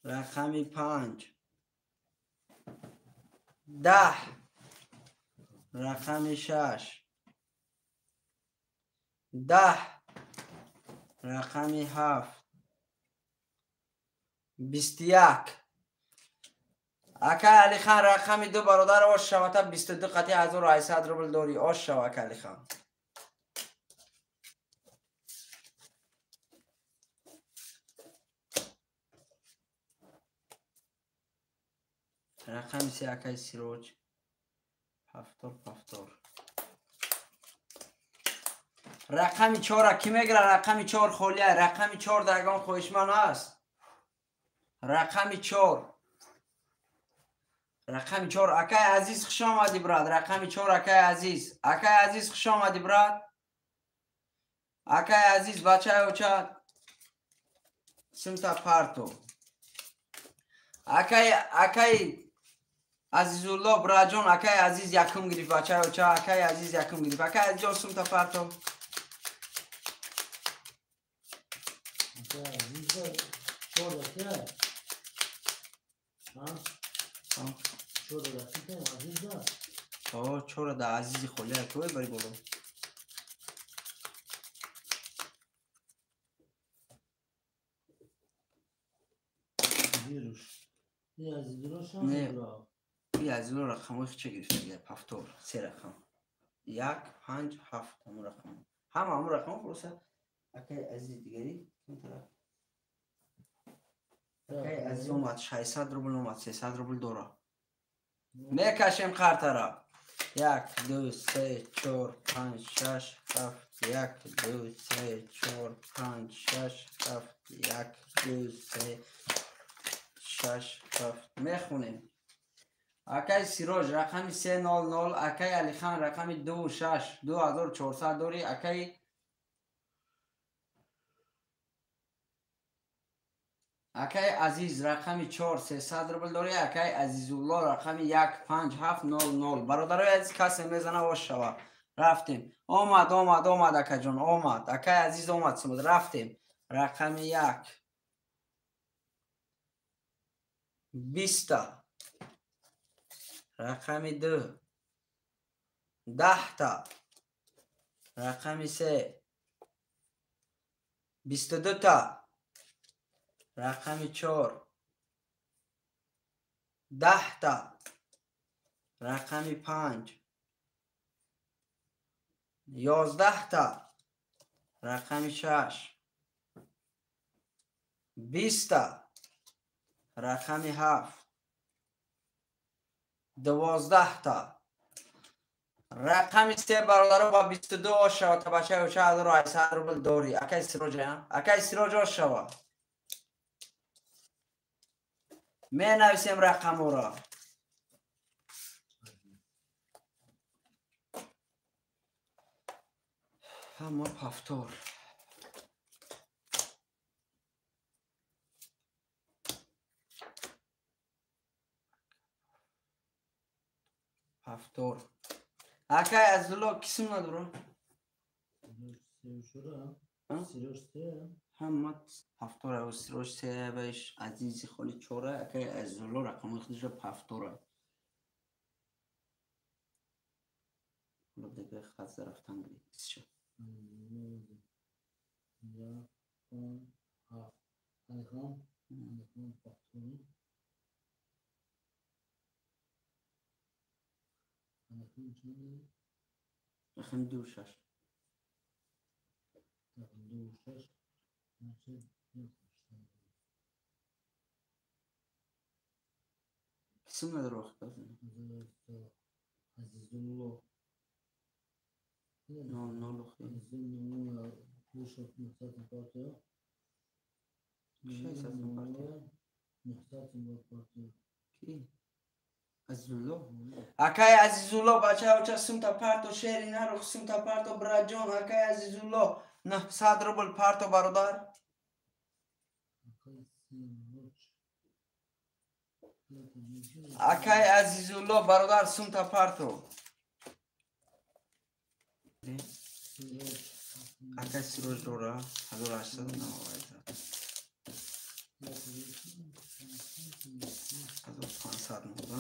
Рақами 5. 10. Рақами 6. 10. Рақами 7. 21. Ака Алихан рақами 2 бародар ош шавата 22 қати 1800 рубл дорӣ. Ош шав ака Алихан. Рақами 3 акаи Сироҷ. Пафтор. Рақами 4 ки мегира? Рақами 4 холия. Рақами 4 дар ягон хоҳишманд ҳаст? Рақами 4. Рақами 4. Акаи Азиз хуш омадӣ брат. Рақами 4 акаи Азиз. Акаи Азиз хуш омадӣ брат. Акаи Азиз бачаи очат. Симта парто. Акаи Азизулло браҷон, акаи Азиз якум гирифт бачаи оча. Акаи Азиз якум гирифт. Акаи Азизҷон симта парто. Акаи Азиз 4 дақиқа. Ҳа? 4 дақиқа Азиза. О, 4 да Азизи холия кой бари боло. Вируш. И Азизулло шанс Не. брав. И Азизулло рақамҳои хича гирифта, пафтор, се рақам. 1, 5, 7 ҳамон рақам. Ҳама ҳамон рақам хулоса. Акаи Азизи дигари кун тараф. Акаи Азиз омад 600 рубл омад, 300 рубл дора. Мекашем қартара. 1, 2, 3, 4, 5, 6, 7, 1, 2, 3, 4, 5, 6, 7, 1, 2, 3, 6, 7. Мехонем. Акаи Сироҷ рақами 300, акаи Алихан рақами 26, 2400 дорӣ, акаи Азиз рақами 4, 300 рубл дорӣ, акаи Азизулло рақами 1, 5, 7, 0, 0. Бародарои азиз касе мезана ош шава. Рафтем. Омад, омад, омад акаҷон, омад. Акаи Азиз омад, сумад. Рафтем. Рақами 1. 20. Рақами 2. 10. Рақами 3. 22. Рақами 4. 10. Рақами 5. 11. Рақами 6. 20. Рақами 7. 12. Рақами 3 бародаро ба 22 ош шава. Табачаи оча 1800 рубл дорӣ. Акаи Сироҷ, акаи Сироҷ ош шава. Менависем рақамҳоро. Ҳама пафтор. Пафтор. Акаи Азизулло кисм надоро? Сироҷ се. Ҳама пафтора. Сироҷ се, баиш Азизи холи 4. Акаи Азизулло рақамҳои худашро пафтора. Ҳоло дига хат зарафтан гирифт. 1, 5, 7. Алихан, Алихан пафтори. Алихан чанд? Рақами 2, 6. Рақами 2, 6. Значит, Кисм надоро охи? Азизулло. 0, 0 охи. Азизулло 0, 6, 900 партия. 600 партия. Ки? Азизулло. Акай Азизулло бача сумта парто шери нарух сумта парто браҷон акай Азизулло 900 рубл парто бародар. Акай Азизулло бародар сумта парто. Акай Сироҷ дора 1890. 1500 муда.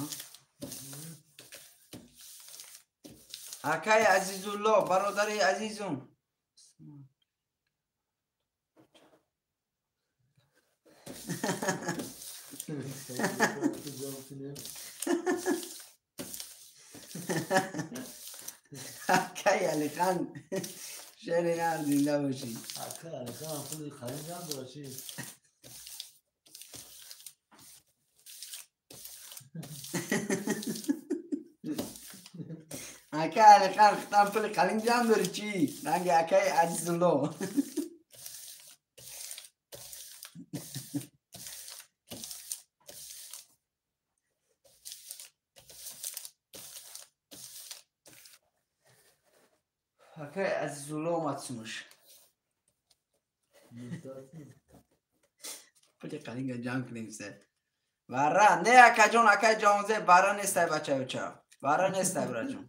Акай Азизулло бародари азизум. Акай Алихан шери нар зинда бошӣ. Акай Алихан пули харид надора чӣ? Акай Алихан хитам пули қалин ҷамъ дорӣ чӣ? Ранги акай Азизулло. Акай Азизулло омад сумуш. Пули қалинга ҷамъ кунем се. Вара не акаҷон, акай ҷонзе бара нестай бачаюча. Бара нестай браҷон.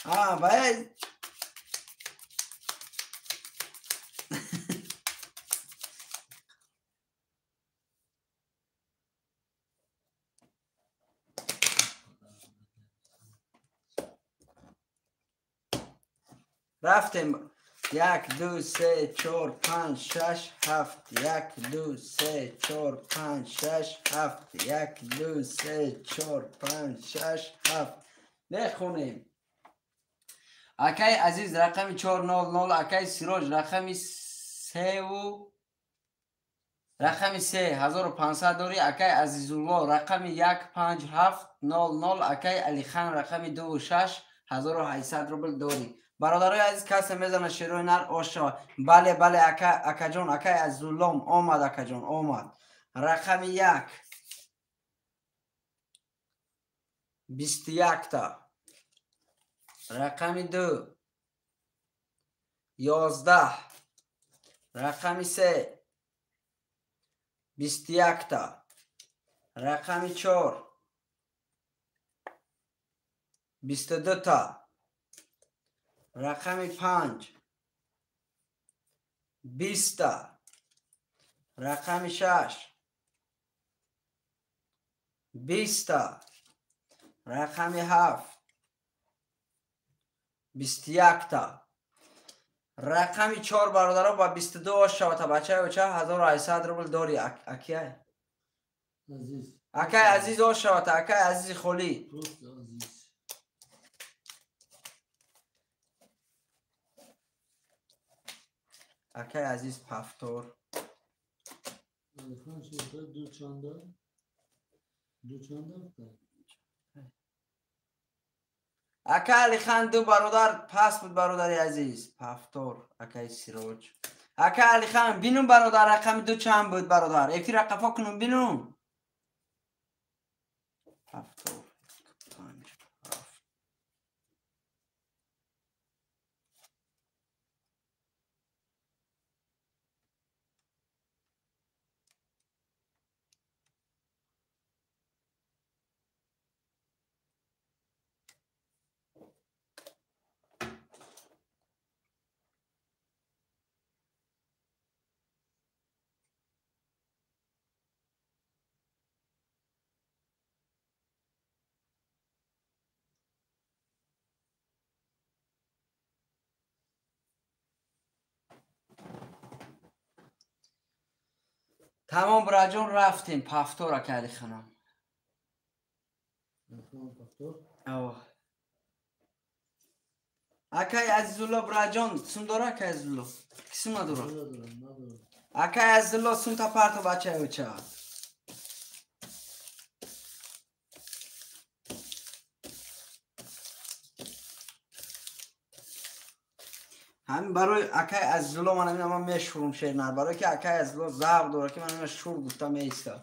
А, бая рафтем. 1 2 3 4 5 6 7 1 2 3 4 5 6 7 1 2 3 4 5 6 7 мехонем. Акай Азиз рақами 400, акай Сироҷ рақами 3 рақами 3 1500 дорӣ, акай Азизулло рақами 1 5 7 0 0, акай Алихан рақами 2 6 1800 рубл дорӣ. Бародарои азиз, касе мезана шерои нар ош шава. Бале, бале, ака, акаҷон, акай Азизуллом омад, акаҷон омад. Рақами 1 21 та. Рақами 2 11. Рақами 3 21 та. Рақами 4 22 та. Рақами 5 20 та. Рақами 6 20 та. Рақами 7 21 та. Рақами 4 бародаро ба 22 ош шавата бачаи оча 1800 рубл дорӣ. Акай Азиз. Акай Азиз ош шавата, акай Азизи холӣ. Акай Азиз пафтор. Алихан шеха ду чанда? Ду чанда? Акай Алихан ду бародар пас буд бародари азиз. Пафтор, акай Сироҷ. Акай Алихан бинум бародар рақами 2 чанд буд бародар. Эфира қафо кунум бинум. Пафтор 5 7. Тамом браҷон рафтем пафтор акай Алиханам. Акай Азизулло браҷон сум дора акай Азизулло? Ки сум надора? Акай Азизулло сумта парто бачаи оча. Ҳамин барои акай Азизулло ман ҳамин ман мешурум шернар, барои ки акай Азизулло завқ дорад ки ман ҳамин шур гуфта меиста.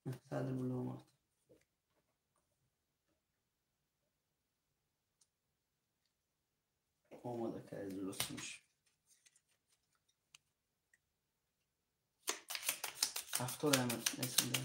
900 рубл омад. Омад акай Азизулло сумш. Ҳафтор ҳамин несонда.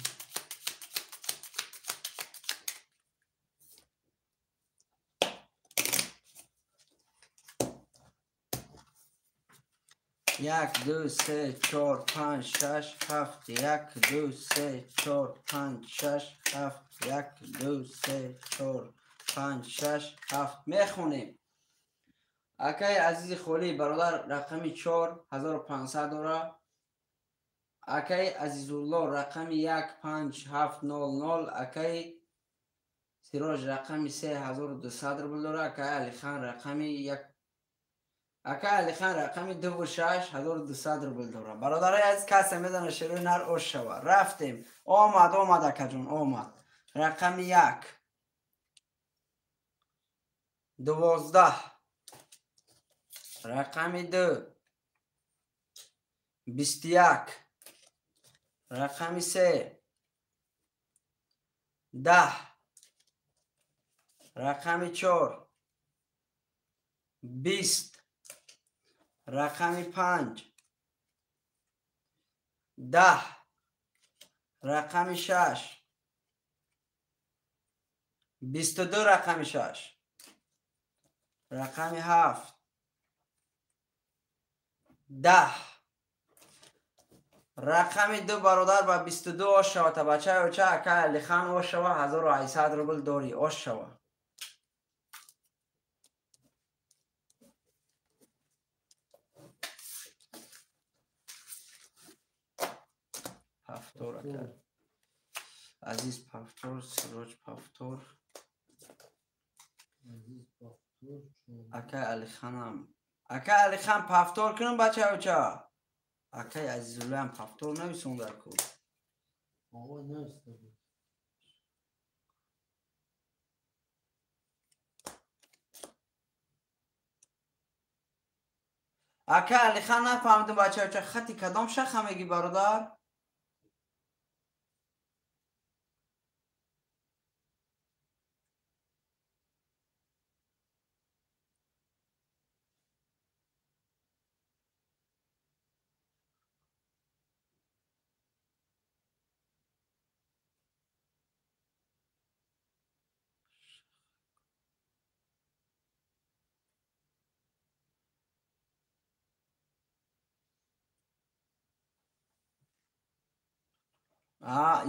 Як, ду, се, чор, панҷ, шаш, ҳафт. Як, ду, се, чор, панҷ, шаш, ҳафт. Як, ду, се, чор, панҷ, шаш, ҳафт. Мехонем. Акаи Азизи Холӣ бародар рақами 4 1500 дора. Акаи Азизулло рақами 1 5 7 0 0. Акаи Сироҷ рақами 3 1200 рубл дора. Акаи Алихан рақами 1 Ака Алихан рақами 2 6 1200 рубл дора. Бародарои азиз, касе медона шерои нар ош шава. Рафтем. Омад, омад акаҷон, омад. Рақами 1 12, рақами 2 21, рақами 3 10, рақами 4 20, рақами 5 10, рақами 6 22, рақами 6, рақами 7 10, рақами 2 бародар ба 22 ош шава. Та бачаи оча акай Алихан ош шава, 1800 рубл дорӣ, ош шава. Пафтор ака. Азиз Пафтор, Сироҷ Пафтор. Акай Алиханам. Акай Алихан Пафтор кунам бачаи оча. Акай Азизуллоам Пафтор нависон дар кор. Оғои нависта буд. Акай Алихан нафаҳмидам бачаи оча, хати кадом шаха мегӣ бародар?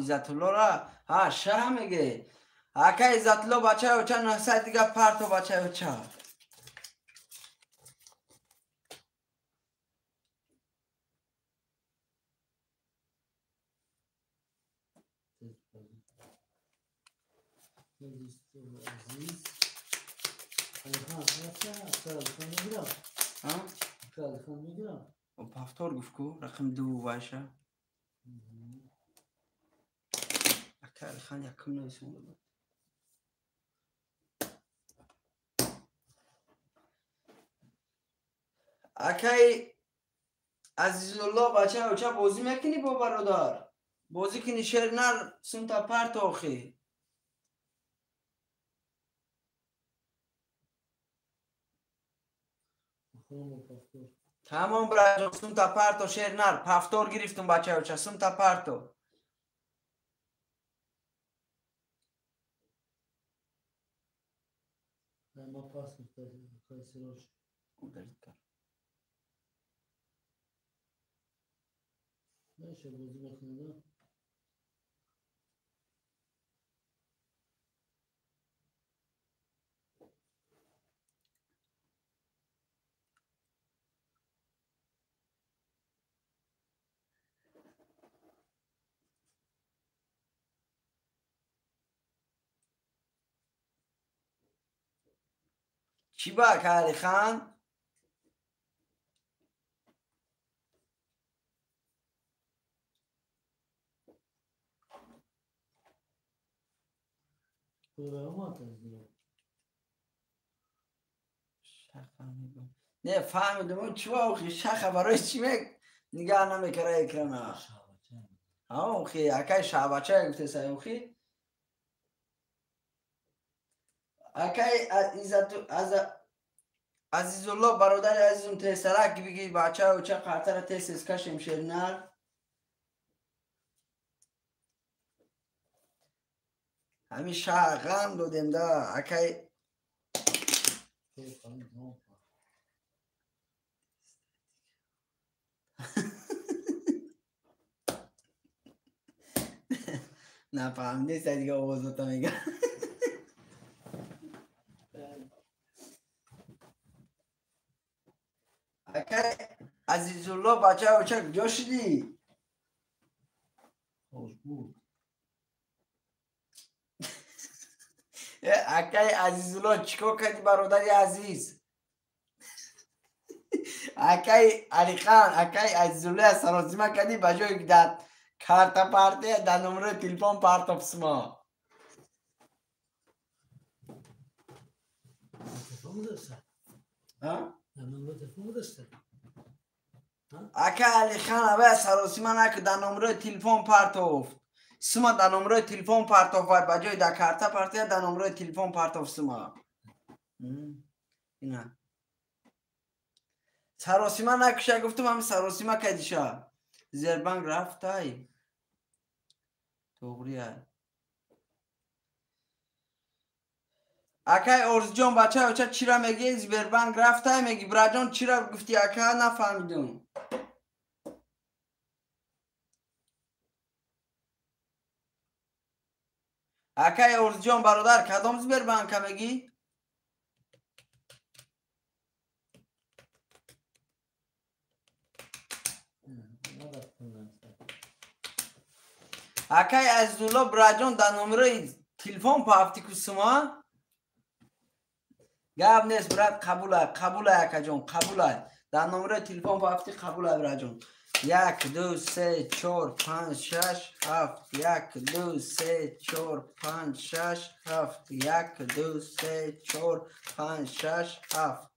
Иззатуллора ша меге. Ака Иззатулло бачаи оча 900 дига парто бачаи оча. Пафтор гуфт ку рақами 2 вайша. Алихан якум нависонда буд. Акай Азизулло бачаи оча бозӣ мекунӣ бо бародар? Бозӣ кунӣ шер нар сумта парто охи. Тамом браҷон, сумта парто шер нар. Пафтор гирифтум бачаи оча, сумта парто. Чӣ ба Алихан? Шаха мегӯм. Не, фаҳмидум, чӣ охи шаха барои чӣ мег нигаҳ намекара экрана. Охи, акай шаҳбача гуфтесай охи. Акай Азизулло бародари азизум тезтарак биги бача оча қартара тез тез кашем шернар. Ҳамин шаҳ ғам додем да акай. Нафаҳмидеста дига овозота мега. Акай Азизулло бача оча куҷо шудӣ? Акай Азизулло чӣ кор кардӣ бародари азиз? Акай Алихан, акай Азизулло саросима кардӣ ба ҷое ки дар карта партия дар номерои телефон партофсма. Акай Алихан авай саросима накард, дар номерои телефон партофт. Сума дар номерои телефон партоф, вай ба ҷои дар карта партия дар номерои телефон партоф сума. Ина. Саросима накуша гуфтум, ҳами саросима кардиша. Зербанк рафтай. Тоғрия. Акай Орзуҷон бача оча чира мегӣ? Сбербанк рафтай мегӣ? Браҷон чира гуфти ака нафаҳмидум. Акай Орзуҷон бародар кадом Сбербанка мегӣ? Акай Азизулло браҷон дар номерои телефон пафти кусума? Гап нест брат, қабулай, қабулай акаҷон, қабулай. Дар номерои телефон пафти қабулай браҷон. 1 2 3 4 5 6 7 1 2 3 4 5 6 7 1 2 3 4 5 6 7.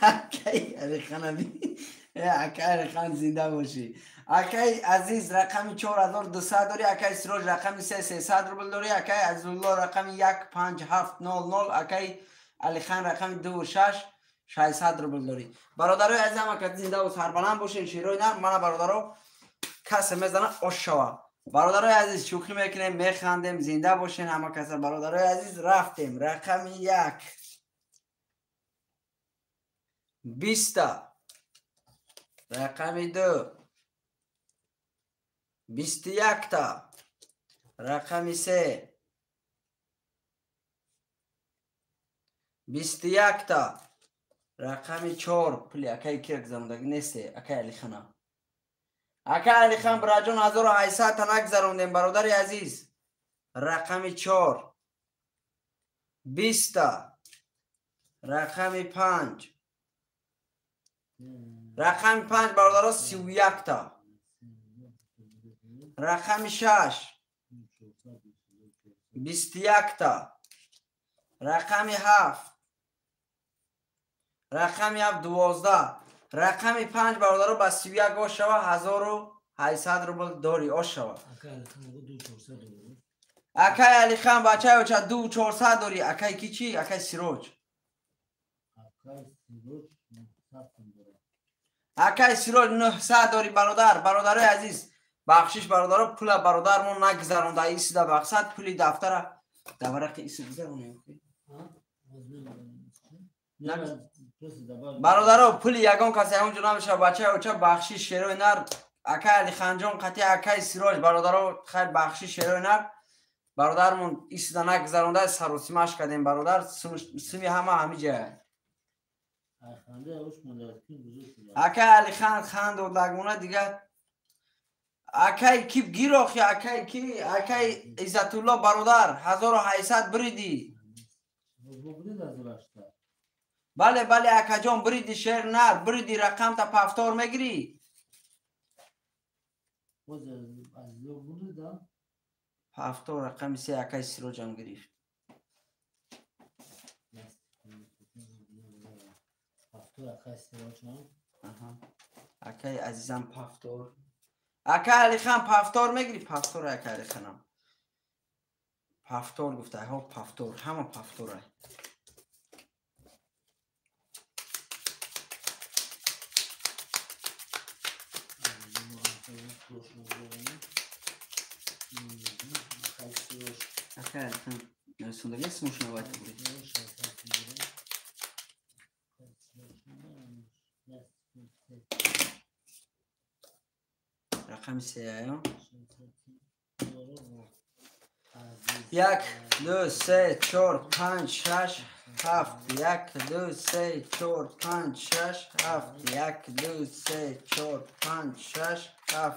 Акай Алиханаби, акай Алихан зинда бошӣ. Акай Азиз рақами 4200 дорӣ, акай Сироҷ рақами 3300 рубл дорӣ, акай Азизулло рақами 15700, акай Алихан рақами 26 600 рубл дорӣ. Бародарои азиз ҳама кас зиндаву сарбаланд бошен, шерои нарм мана бародаро касе мезана ош шава. Бародарои азиз шӯхӣ мекунем, механдем, зинда бошен ҳама каса. Бародарои азиз рафтем рақами 1 20, рақами 2 21, рақами 3 21, рақами 4. Пули акай кира гузарондагӣ несте, акай Алихана. Акай Алихан бираҷон 1800 та нагузарондем бародари азиз. Рақами 4 20, рақами 5 рақами 5 бародаро 31 та, рақами 6 21 та, рақами 7 рақами 7 12, рақами 5 бародаро ба 31 ош шава 1800 рубл дорӣ ош шава. Акай Алихан бачаи оча 2400 дорӣ. Акай ки чӣ? Акай Сироҷ. Акай Сироҷ 900 дорӣ бародар. Бародарои азиз бахшиш бародаро, пула бародармон нагузаронда исида мақсад пули дафтара дар варақи иси гузаронем. Бародаро пули ягон кас ягон ҷо намешава бачаи оча бахшиш шерои нар. Акай Алиханҷон қатъи акай Сироҷ бародаро хайр бахшиш шерои нар. Бародармон исида нагузаронда саросимаш кардем бародар, суми ҳама ҳами ҷая. Акай Алихан хан додагмона дига. Акай ки гир охи, акай ки, акай Иззатулло бародар 1800 биридӣ. Бале бале акаҷон биридӣ шер нар, биридӣ рақамта пафтор мегирӣ. Повтор рақами се акай Сироҷам гирифт. Акай азизам повтор. Акай Алихан повтор мегири? Повтор акай Алиханам. Повтор гуфта, ҳо повтор, ҳама повторай. Акай Алихан, сундагӣ сумушнавайта бури. Рақами сеаё. 1, 2, 3, 4, 5, 6, 7. 1, 2, 3, 4, 5, 6, 7. 1, 2, 3, 4, 5, 6, 7.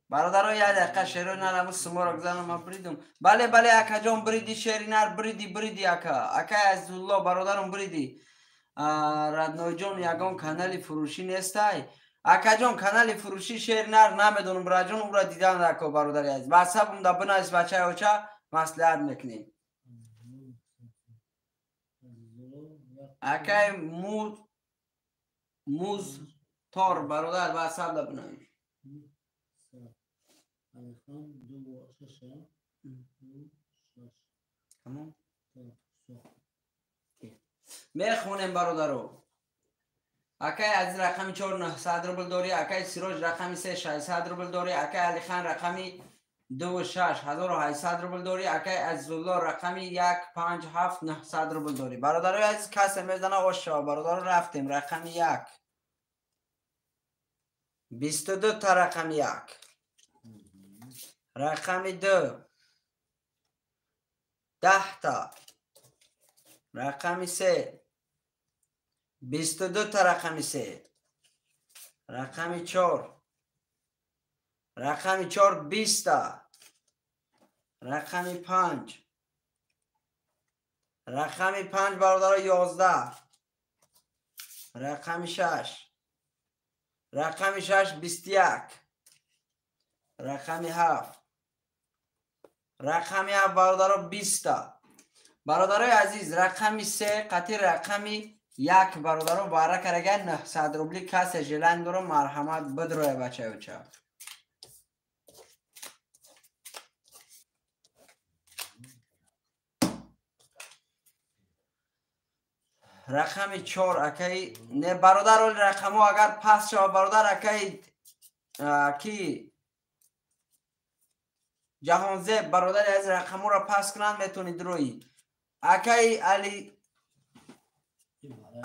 Бародаро, як дақиқа шерои нар суморо гузарам, ман бридум. Бале, бале, акаҷон, бриди шери нар, бриди, бриди, ака. Акай Азизулло, бародарум, бриди. Радноҷон, ягон канали фурӯшӣ нестай? Акаҷон, канали фурӯшӣ шери нар намедонам, бираҷон, ура дидан рако, бародари азиз. Ватсапум да бинавис, бачаи оча, маслиҳат мекунем. Акай муз тор, бародар, ватсап да бинавис. Мехонем, бародаро. Акай Азиз рақами 4 900 рубл дорӣ, акай Сироҷ рақами 3 600 рубл дорӣ, акай Алихан рақами 2 6 1800 рубл дорӣ, акай Азизулло рақами 1 5 7 900 рубл дорӣ. Бародарои азиз, касе мезана ош шава. Бародаро, рафтем. Рақами 1 22 та рақами 1, рақами 2 10 та, рақами 3 22 та рақами 3, рақами 4, рақами 4 20 та, рақами 5, рақами 5 бародаро 11, рақами 6, рақами 6 21, рақами 7, рақами 7 бародаро 20 та. Бародарои азиз, рақами 3 қатъи рақами 1 бародаро бара карага 900 рубли касе желан дорам, марҳамат бидроя бачаюча. Рақами 4 акай не бародар, оли рақамо агар пас шава бародар, акай ки Ҷаҳонзеб бародари аз рақаморо пас кунанд, метавонед рӯи. Акай Али,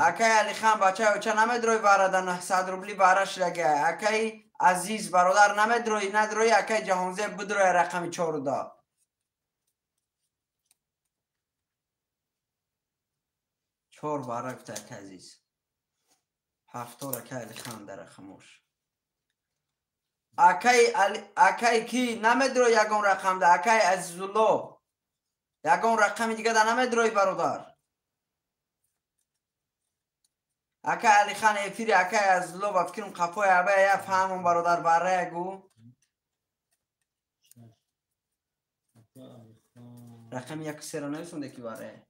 акай Алихан бачаи оча намедрои барада 900 рубли бара шидага. Акай Азиз бародар намедрои, надрои, акай Ҷаҳонзеб бидрои рақами 4 да. 4 бара гуфта акай Азиз. 7 акай Алихан дар рақамош. Акай акай ки намедрои ягон рақам да, акай Азизулло. Ягон рақами дига да намедрои бародар. Акай Алихан эфири акай Азизулло ба фикрам қафои абая я фаҳмон бародар барая гу. Рақами 1 3 нависонде ки барая.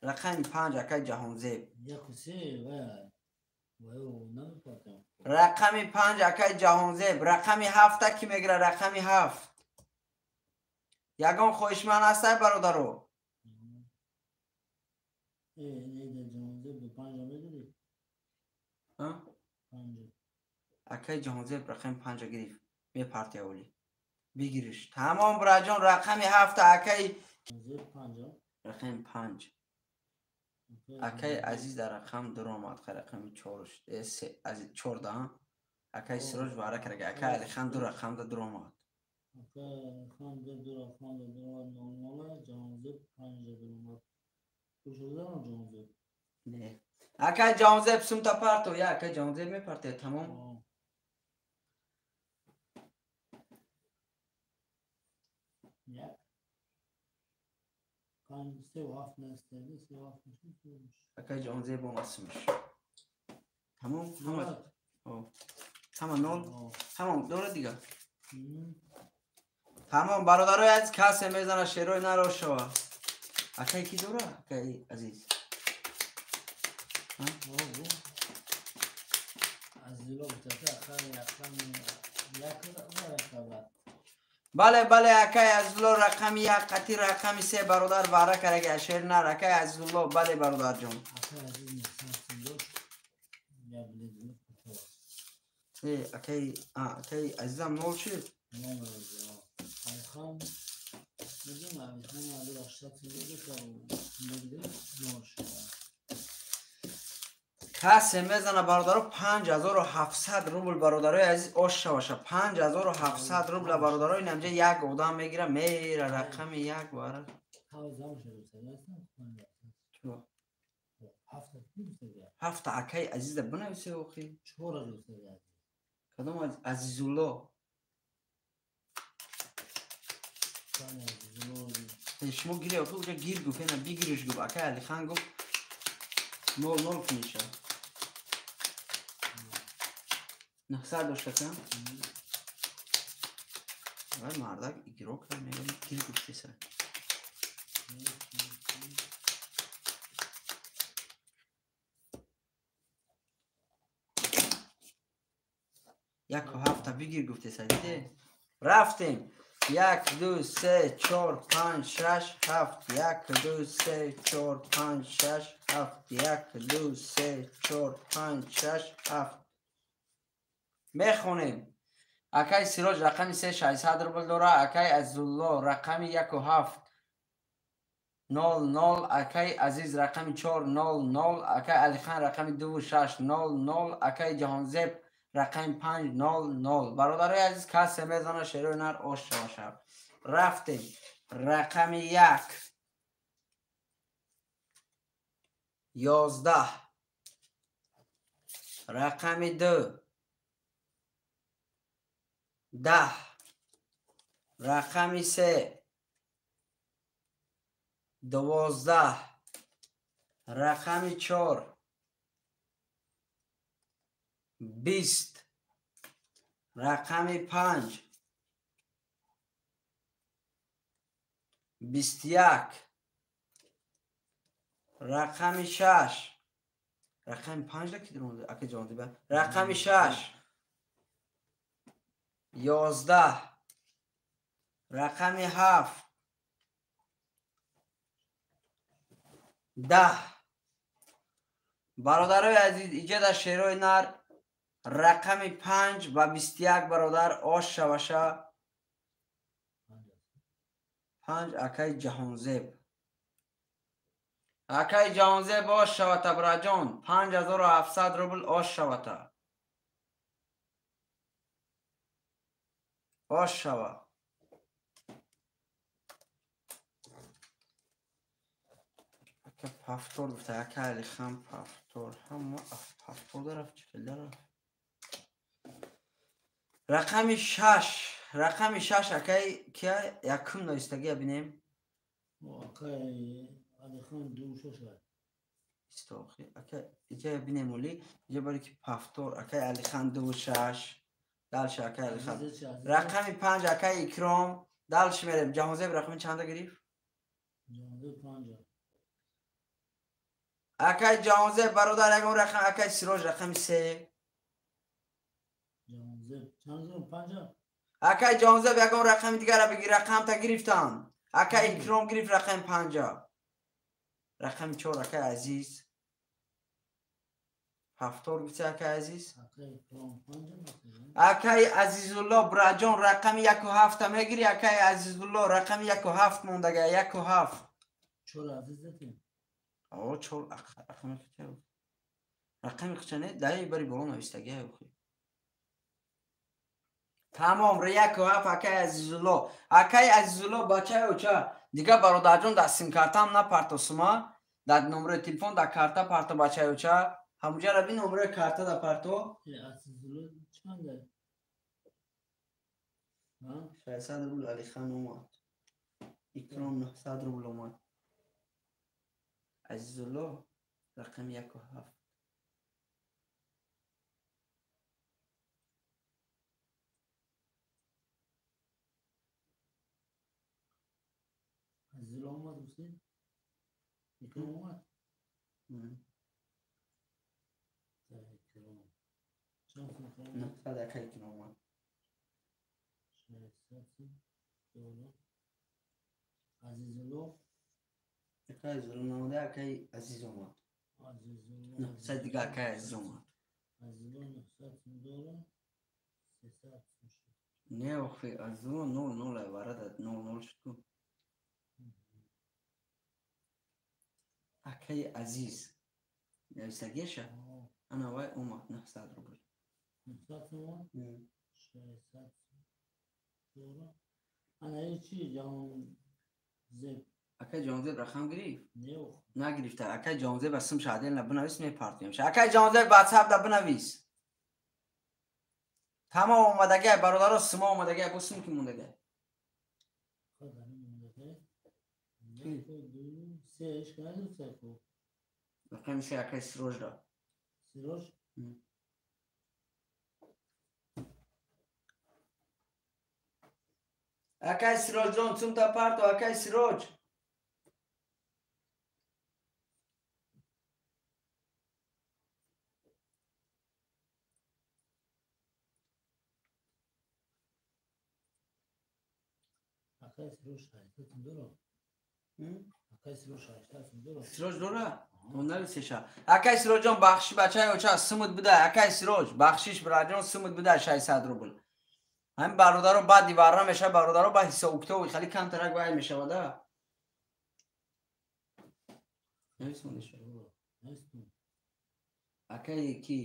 Рақами 5 акай Ҷаҳонзеб. Рақами 5 акай Ҷаҳонзеб. Рақами 7 ки мегира? Рақами 7. Ягон хоҳишманд ҳастай бародаро? Акай Ҷаҳонзеб рақами 5 гирифт. Мепарти аввали. Бигириш. Тамом бираҷон, рақами 7 акай рақами 5. Акай Азиз дар рақам дуромад, рақами 4 3 4 да. Акай Сироҷ бара карага. Акай Алихан ду рақам да дуромад. Акай Алихан ду рақам да дуромад 00, Ҷаҳонзеб 5 да дуромад. Ҷаҳонзеб? Не. Акай Ҷаҳонзеб сумта парто, я акай Ҷаҳонзеб мепарте, тамом. Як. 5 3 7 настаги 3 7. Акай Ҷонзеб омад сумаш. Тамом? Ҳама. Ҳама нол? Тамом, дора дига. Тамом, бародарои азиз, касе мезана шерои наро шава. Акай ки дора? Акай азиз. Бале, бале, акай Азизулло рақами як, қатӣ рақами се бародар ваъра кардаги шер нар. Акай Азизулло, бале бародарҷон. Акай, акай азизам нол шуд? Касе мезана бародаро 5700 рубл бародарои азиз ош шаваша. 5700 рубла бародаро инамҷа як одам мегира мера рақами як вара. Ҳафта акай азиза бинависе охи. Кадом Азизулло? Шумо гире охи уҷа гир гуфт, ена бигириш гуфт. Акай Алихан гуфт 0-0 куниша. 900 дошта кам? Вай мардак игрок мегӯяд гир гуфтеса. Яку ҳафта бигир гуфтеса, диде? Рафтем. 1 2 3 4 5 6 7 1 2 3 4 5 6 7 1 2 3 4 5 6 7. Мехонем. Акай Сироҷ рақами се 600 рубл дора, акай Азизулло рақами 1 7 0 0, акай Азиз рақами 4 0 0, акай Алихан рақами 2 6 0 0, акай Ҷаҳонзеб рақами 5 0 0. Бародарои азиз, касе мезана шерои нар ош шаваша. Рафтем. Рақами 1 11, рақами 2 10, рақами 3 12, рақами 4 20, рақами 5 21, рақами 6, рақами 5 ки дурмонда ака ҷон рақами 6 11, рақами 7 10. Бародарои азиз, иҷа дар шерои нар рақами 5 ва 21 бародар ош шаваша. 5 акай Ҷаҳонзеб. Акай Ҷаҳонзеб ош шавата браҷон. 5700 рубл ош шавата. Ош шава. Ака пафтор гуфта, ака Алихан пафтор. Ҳама пафтор дарафт, чӣ хел дарафт? Рақами 6, рақами 6 акай кия якум навистагия бинем. Акай Алихан 2 6. Истохи, ака иҷа бинем оли, иҷа бари ки пафтор, акай Алихан 2 6. Дальше акай Алихан. Рақами 5 акай Икром. Дальше мерем. Ҷаҳонзеб рақами чанда гирифт? Ҷаҳонзеб 5. Акай Ҷаҳонзеб бародар ягон рақам, акай Сироҷ рақами 3. Акай Ҷаҳонзеб ягон рақами дигара бигир, рақамта гирифтанд. Акай Икром гирифт рақами 5. Рақами 4 акай Азиз. Ҳафтор гуфти акай Азиз? Акай Азизулло браҷон рақами 1 7 мегири, акай Азизулло рақами 1 7 мондага, 1 7. 4 Азиз датем. О, 4 рақами хича. Рақами хича не, даи бари боло навистагия охи. Тамом, 1 7 акай Азизулло. Акай Азизулло бачаи оча. Дига бародарҷон дар симкартам напартосума, дар номерои телефон дар карта парто бачаи оча. Ҳамуҷара би номерои карта да парто. Азизулло чанда? 600 рубл Алихан омад. Икром 900 рубл омад. Азизулло рақами 1 ва 7. Азизулло омад гуфтӣ? Икром омад? Икром. Чанд сум Икром омад? 900 акай Икром омад. 600 сум. Доллар. Азизулло? Акай Азизулло наомада, акай Азиз омад. Азизулло. 900 дига акай Азиз омад. Азизулло 900 сум доллар. 300 сум шуд. Не, охи, Азизулло 0-0 варада 0-0 шуд ку. Акай Азиз. Нависагеша? Ана вай омад 900 рубл. 900 сум омад? 600 сум доллар. Ана ин чи Ҷаҳонзеб? Акай Ҷаҳонзеб рақам гирифт? Не, охи. Нагирифта. Акай Ҷаҳонзеб аз сумша отдельно бинавис, мепартоем. Акай Ҷаҳонзеб WhatsApp да бинавис. Тамом омадагай, бародаро, сума омадагай, бо сум ки мондагай? Рақами 3 акай Сирожра. Сирож? Акай Сироҷон, сумта парто, акай Сироҷ. Акай Сироҷ 600 сум дора? Акай Сироҷ 600 сум дора? Сироҷ дора? Он нависеша. Акай Сироҷон, бахшиш бачаи оча, сумут буда. Акай Сироҷ, бахшиш бираҷон, сумут буда 600 рубл. Ҳамин бародаро баъди варра мешава, бародаро ба ҳисобкитоби хеле камтарак вай мешавада. Нависондеша. Акай ки?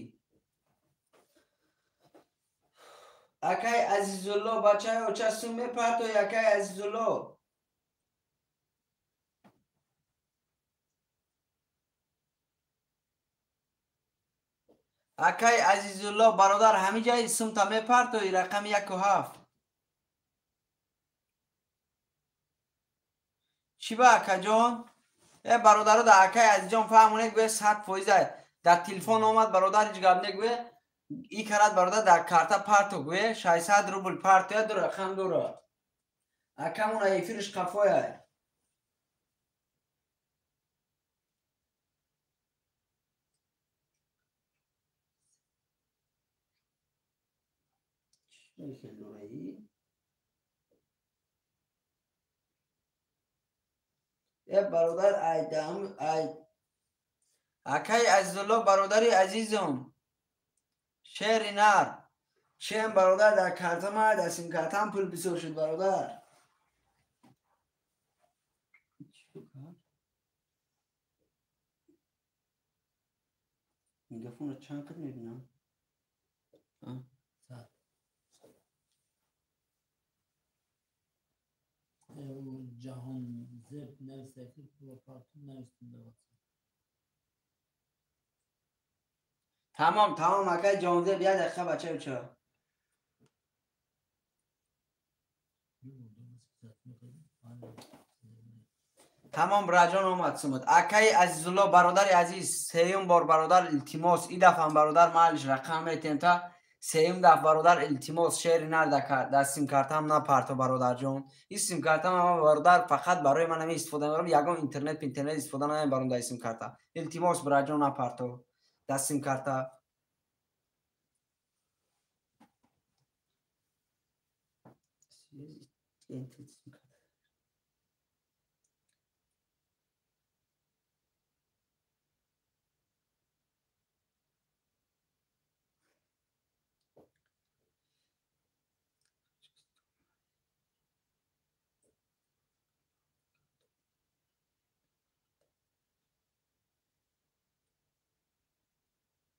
Акай Азизулло, бачаи оча, сум мепартои, акай Азизулло. Акай Азизулло, бародар, ҳамин ҷаи сумта мепартои, рақами 1 ва 7. Чӣ ба акаҷон? Э бародаро, да акай Азизҷон фаҳмонед, гӯе 100% дар телефон омад, бародар ҳеҷ гап негӯе. И карат бародар дар карта парто гӯе 600 рубл партоя, ду рақам дора. Акамона эфириш қафоя. Э бародар, айдам ай акай Азизулло, бародари азизум, шери нар чем бародар, дар карта ма дар симкартам пул бисёр шуд бародар. Мегафонро чанд қад мебинам? Ҷаҳонзеб нависта ки пулро партум, навистум дар WhatsApp. Тамом, тамом, акай Ҷаҳонзеб, як дақиқа бача уча. Тамом, раҷон омад сумад. Акай Азизулло, бародари азиз, сеюм бор бародар илтимос, и дафъам бародар маалиш рақам метем та сеюм дафъ бародар илтимос, шери нар дар симкартам напарто бародарҷон. Ин симкартам ама бародар фақат барои ман ҳамин истифода мебарам, ягон интернет пинтернет истифода намебарам дар симкарта. Илтимос бираҷон, напарто дар симкарта.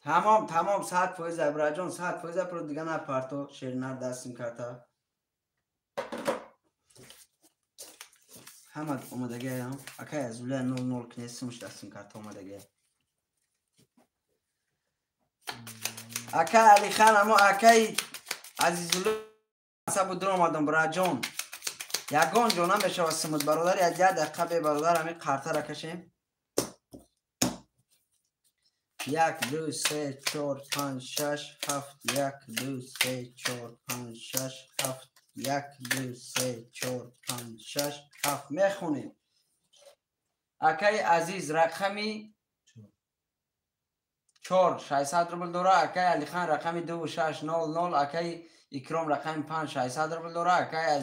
Тамом, тамом, 100% абраҷон, 100% про дига напарто, шернар дар симкарта. Ҳама омадагиам. Акай Азулия 00 кне сумш дар симкарта омадагия. Акай Алихан, амо акай Азизулло сабу дур омадам, браҷон. Ягон ҷо намешава сумут бародар, як дақиқа бе бародар ҳамин қартара кашем. 1 2 3 4 5 6 7 1 2 3 4 5 6 7 1 2 3 4 5 6 7 мехонем. Акаи Азиз рақами 4 600 рубл дора. Акаи Алихан рақами 2 6 0 0. Акаи Икром рақами 5 600 рубл дора. Акаи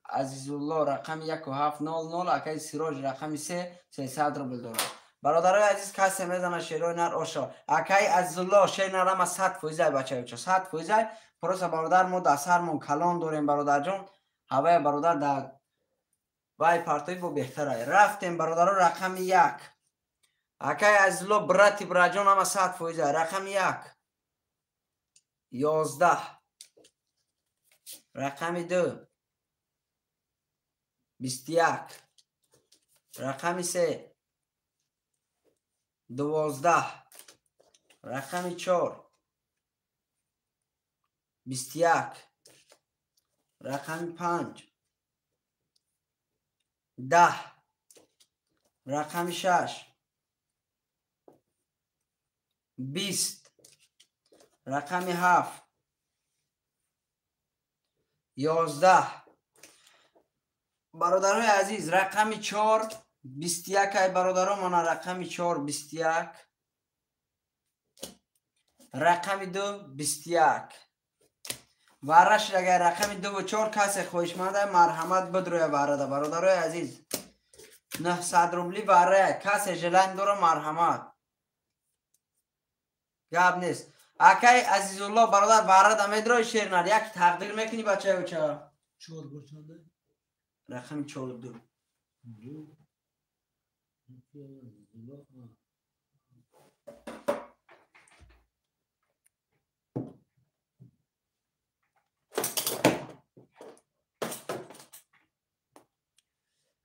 Азизулло рақами 1 7 0 0. Акаи Сироҷ рақами 3 300 рубл дора. Бародарои азиз, касе мезана шерои нар ошо. Акаи Азизулло шер нарама 100% бачаюча 100%. Просто бародар мо дар сармон калон дорем бародарҷон. Ҳавая бародар дар вай партои бо беҳтарай. Рафтем бародаро рақами 1. Акаи Азизулло брати браҷон ҳама 100%. Рақами 1 11. Рақами 2 21. Рақами 3 12. Рақами 4 21. Рақами 5 10. Рақами 6 20. Рақами 7 11. Бародарои азиз, рақами 4 21 ай бародаро, мана рақами 4 21. Рақами 2 21. Вараш агар рақами 2 ва 4 касе хоҳишманда марҳамат бидроя варада бародарои азиз. 900 рубли вара касе желание дора марҳамат. Гап нест. Акаи Азизулло бародар варада медрои шернар як тақдир мекунӣ бачаюча. 4 бошанда? Рақами 4 2. 2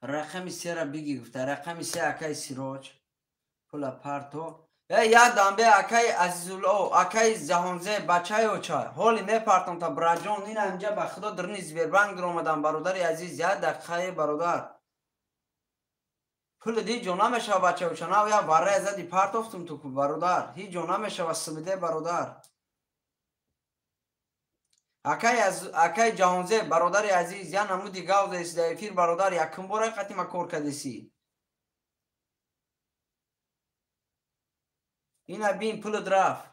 Рақами 3-ра биги гуфта. Рақами 3 акаи Сироҷ. Пула парто. Як дамбе акаи Азизулло, акаи Ҷаҳонзеб бачаёча. Ҳоли мепартом та браҷон ина инҷа ба худо дирни Сбербанк омадам бародари азиз. Як дақиқае бародар. Пули ҳеҷ ҷо намешава бачаёча. Нав як варрая зади партофтум ту бародар. Ҳеҷ ҷо намешава симиде бародар. Акаи Ҷаҳонзеб бародари азиз, я намуди гав заиси дар эфир бародар, якум бора қатима кор кардеси. Ина бин пулат рафт.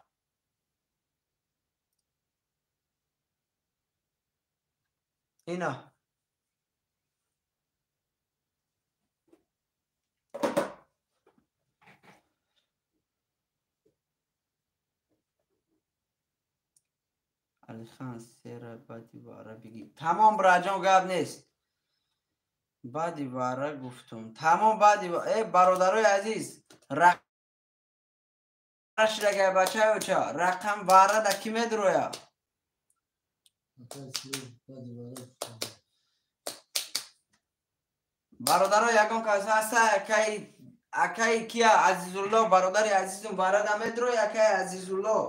Ина. Алихан сера баъди вара биги. Тамом браҷон гап нест. Баъди вара гуфтум. Тамом баъди бародарои азиз, рақам бачаюча, рақам вара да ки медроя? Бародаро ягон кас ҳаста акаи кия Азизулло бародари азизум вара да медроя акаи Азизулло?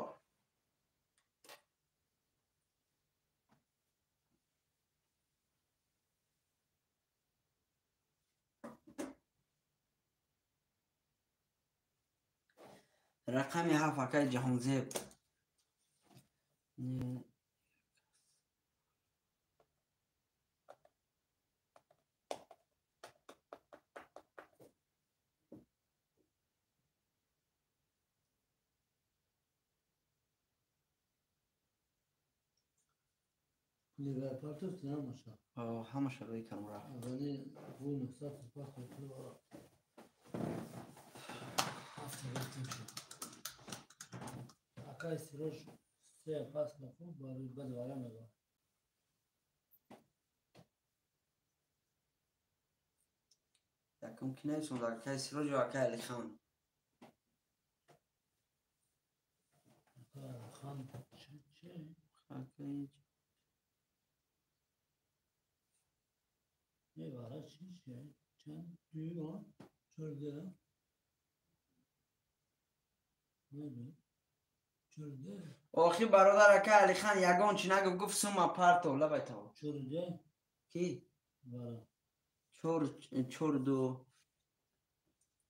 Рақами 7 акаи Ҷаҳонзеб. Ҳамаша рӯи кам рафт. Акаи Сироҷ се пас мекун, барои баъд вара мебарад. Якум ки нависонда акаи Сироҷ ё акаи Алихан? Акаи Алихан чӣ? Не вара чӣ? Чанд? Ду, чор, ду? Охи бародар ака Алихан ягон чӣ нагуфт, гуфт сума парто лабай таво. Ки? 4 2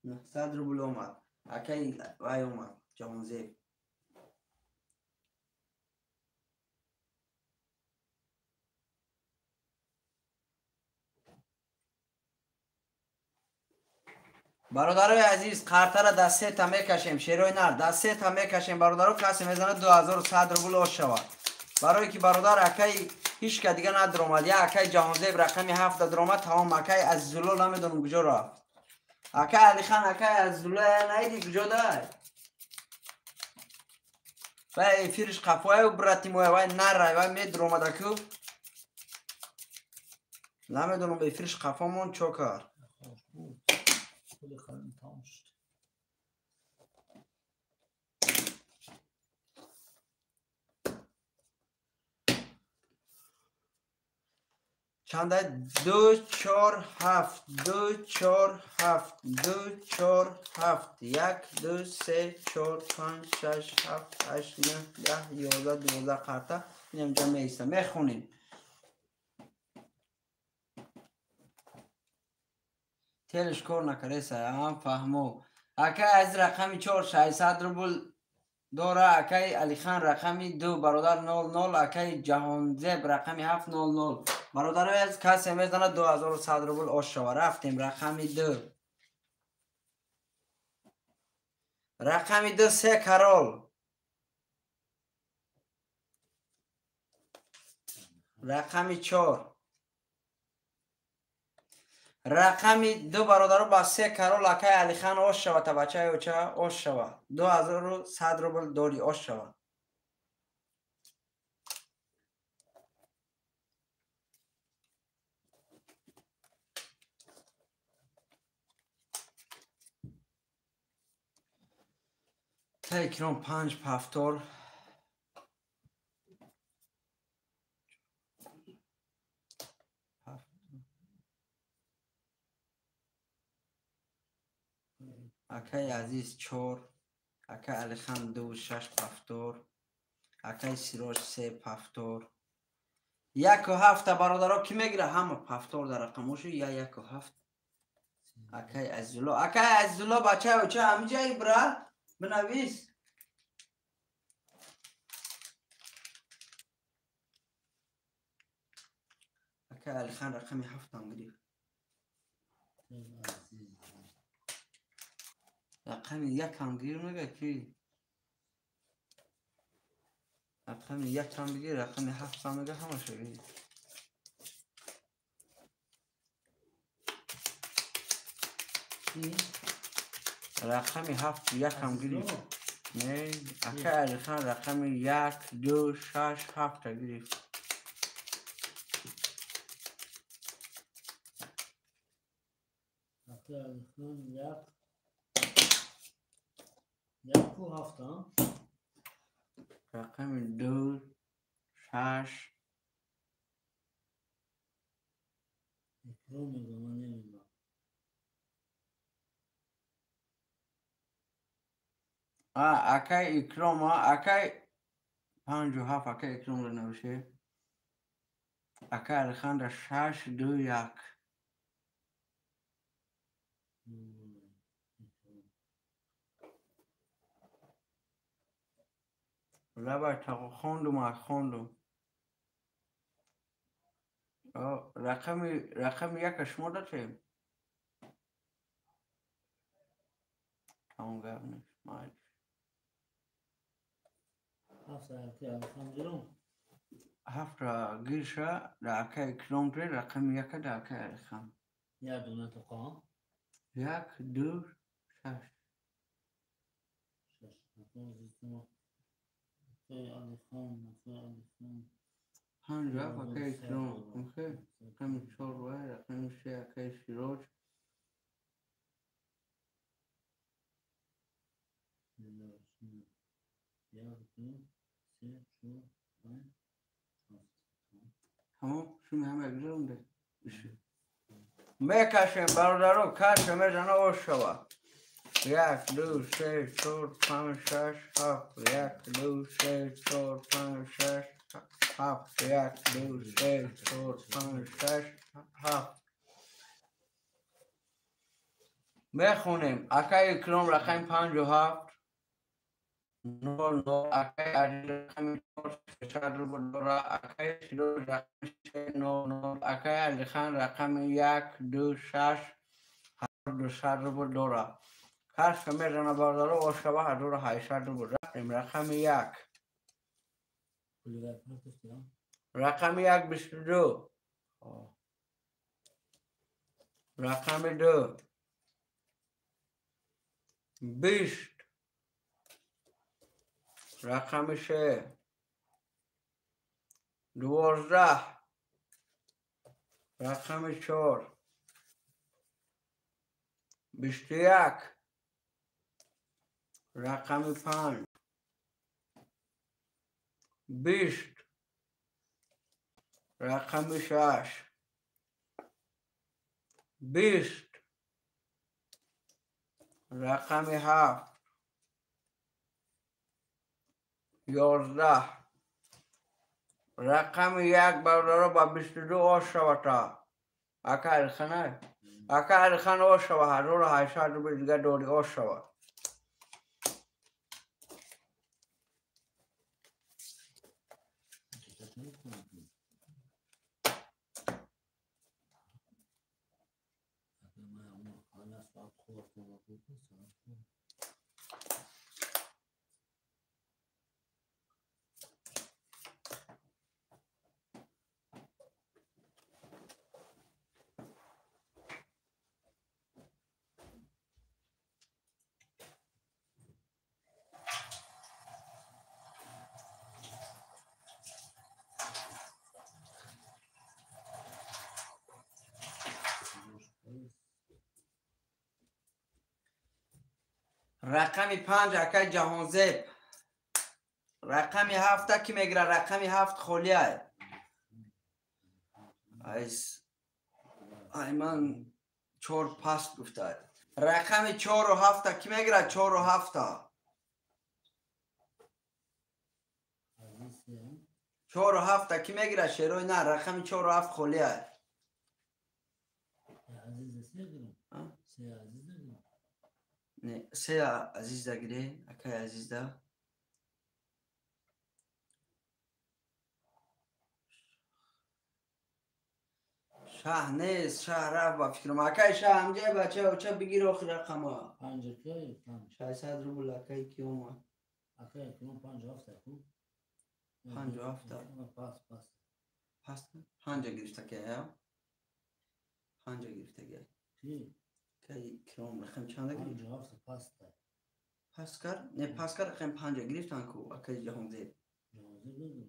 900 рубл омад. Акаи вай омад. Ҷаҳонзеб. Бародарои азиз, қартара дар сета мекашем, шерои нар дар сета мекашем. Бародаро, касе мезанад 2100 рубл ош шавад. Барое ки бародар акай ҳеч ка дига надромад. Я акай Ҷаҳонзеб рақами 7 дромад, тамом. Акай Азизулло намедонам куҷо рафт. Акай Алихан, акай Азизулло наиди куҷо дай? Вай эфириш қафояю брати моя, вай нарай, вай медромадаку. Намедонам эфириш қафомон чо кард. Чанда? 2 4 7 2 4 7 2 4 7 1 2 3 4 5 6 7 8 9 10 11 12 қарта инамҷа меиста. Мехонем. Телеш кор накареса, ам фаҳмо. Акай аз рақами 4 600 рубл дора, акай Алихан рақами 2 бародар 00, акай Ҷаҳонзеб рақами 7 00. Бародарои аз касе мезанад 2100 рубл ош шава. Рафтем рақами 2. Рақами 2 се карол. Рақами 4. Рақами 2 бародаро ба се карол акай Алихан ош шава, та бачаи оча ош шава. 2100 рубл дори ош шава. Та икром 5 пафтор. Акай Азиз 4, акай Алихан 2 6 пафтор, акай Сироҷ 3 пафтор. 1 7 бародаро ки мегира ҳама пафтор дар рақамоши я 1 7. Акай Азизулло, акай Азизулло бачаи оча ҳамиҷаи бра бинавис. Акай Алихан рақами 7 ҳам гирифт. Рақами 1 ҳам гир мега ки? Рақами 1 ҳам бигир, рақами 7 ҳам мега, ҳамаша гир. Рақами 7 1 ҳам гирифт. Не, акай Алихан рақами 1 2 6 7 гирифт. Акай Алихан 1 1 7. Рақами 2 6 Икром мегӯям, ман намедонам. Акай Икром, акай 5 7 акай Икромро навише. Акай Алихан 6 2 1. Лаба хондум, хондум. Рақами 1 шумо датем? Тамом гап нест. Майли. 7 акай Алихан гирум. 7 гирша дар акай Икром ре, рақами 1 дар акай Алихан. Як дона тоқа? 1 2 6. 6. Акай Алихан, акай Алихан. 5 7 акай Икром. Окей. Рақами 4 вай, рақами 3 акай Сироҷ. 1 2 3 4 5 7. Тамом, шуми ҳама гузаронде. Мекашем бародаро, каше мезана ош шава. 1 2 3 4 5 6 7 1 2 3 4 5 6 7 1 2 3 4 5 6 7. Мехонем. Акай Икром рақами 5 7. 0 0 акай Али рақами 4 600 рубл дора. Акай Сироҷ рақами 3 0 0. Акай Алихан рақами 1 2 6 1200 рубл дора. Каш мезана бародаро ошава 1800 рубл. Рафтем рақами 1. Рақами 1 22. Рақами 2 20. Рақами 3 12. Рақами 4 21. Рақами 5 20. Рақами 6 20. Рақами 7 11. Рақами 1 бародаро ба 22 ошавата. Ака Алихана? Ака Алихан ошава 1800 рубл дига дори ошава. Рақами 5 акай Ҷаҳонзеб. Рақами 7 ки мегира? Рақами 7 холия. Айс айман 4 паст гуфта. Рақами 4 ва 7 ки мегира? 4 ва 7. 4 ва 7 ки мегира? Шерои на, рақами 4 ва 7 холия. Не, се Азиз да гире, акай Азиз да. Шаҳ нест, шаҳ рафт ба фикрам. Акай шаҳ ҳамҷай бача, оча бигир охир рақама. 5 кай 5. 600 рубл акай ки омад. Акай ки 5 7 ку. 5 7. Пас пас. Пас 5 гирифта ки, я? 5 гирифта ки. Ки? Кай киром рақам чанда гирифт? 5 7 паста. Пас кар? Не пас кар рақам 5 гирифтан ку акай Ҷаҳонзеб. Ҷаҳонзеб.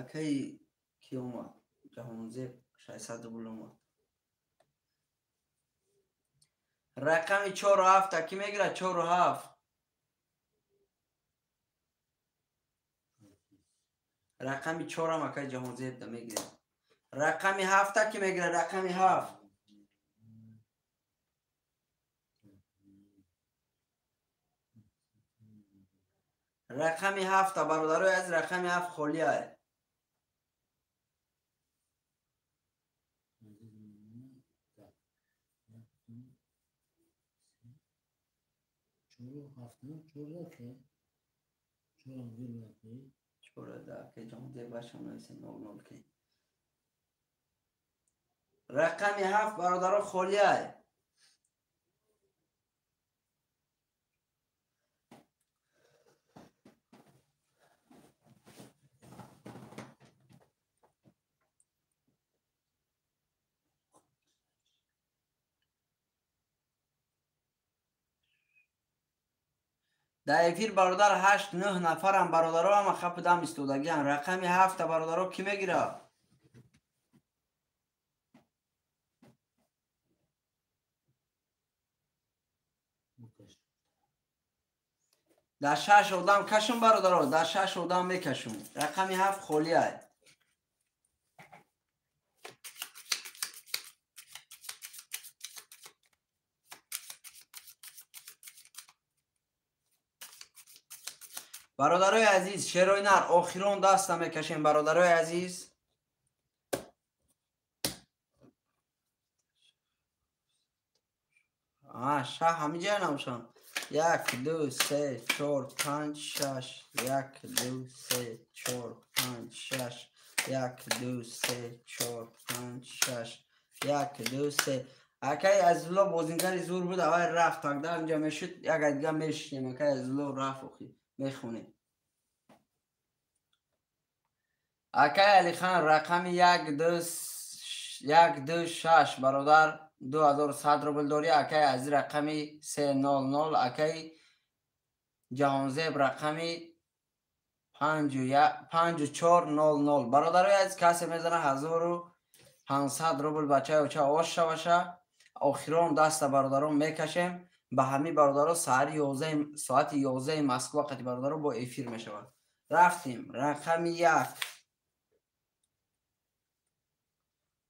Акай ки омад? Ҷаҳонзеб 600 рубл омад. Рақами 4 ва 7 ки мегирад? 4 ва 7. Рақами 4 ам акай Ҷаҳонзеб да мегирад. Рақами 7 ки мегирад? Рақами 7. Рақами 7 бародарои аз рақами 7 холия. Рақами 7 бародаро холия. Дар эфир бародар 8-9 нафарам бародаро ҳама хапу дам истодагиан. Рақами 7 бародаро ки мегирад? Дар 6 одам кашум бародаро, дар 6 одам мекашум. Рақами 7 холия. Бародарои азиз, шерои нар охирон даста мекашем бародарои азиз. Шаҳ ҳамиҷая набошам. 1 2 3 4 5 6 1 2 3 4 5 6 1 2 3 4 5 6 1 2 3. Акай Азизулло бозингари зур буд, аввал рафт, тогда инҷа мешуд, як дига мешинем. Акай Азизулло рафт, охи мехонем. Акай Алихан рақами 1 2 1 2 6 бародар 2100 рубл дорӣ. Акай Азиз рақами 3 0 0. Акай Ҷаҳонзеб рақами 5 4 0 0. Бародарои азиз, касе мезана 1500 рубл бачаи оча ош шаваша. Охирон даста бародарон мекашем. Ба ҳамин бародаро саҳари 11 соати 11 Москва қати бародаро бо эфир мешавад. Рафтем. Рақами 1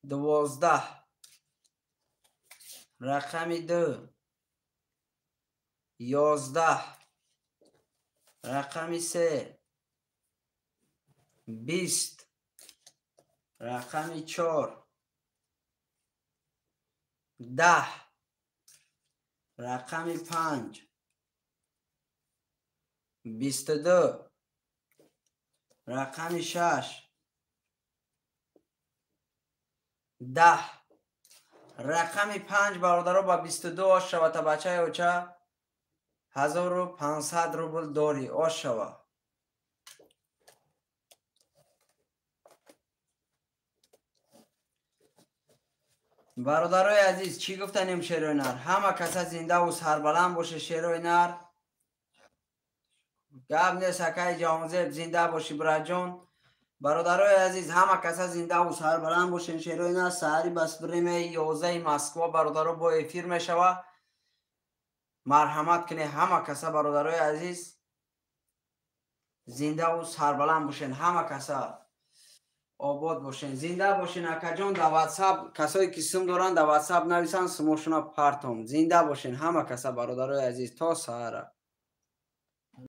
12, рақами 2 11, рақами 3 20, рақами 4 10, рақами 5 22, рақами 6 10, рақами 5 бародаро ба 22 ош шава. Та бачаи оча 1500 рубл дорӣ, ош шава. Бародарои азиз, чӣ гуфтанем шерои нар? Ҳама каса зиндаву сарбаланд боше шерои нар. Гап нест, акаи Ҷаҳонзеб, зинда бошӣ бираҷон. Бародарои азиз, ҳама каса зиндаву сарбаланд бошен шерои нар. Саҳари ба времяи 11 Москва бародаро бо эфир мешава. Марҳамат кунед ҳама каса бародарои азиз, зиндаву сарбаланд бошен, ҳама каса обод бошен, зинда бошен. Акаҷон, дар WhatsApp касое ки сум доранд, дар WhatsApp нависанд, сумошуна партом. Зинда бошен ҳама каса бародарои азиз, то саҳара.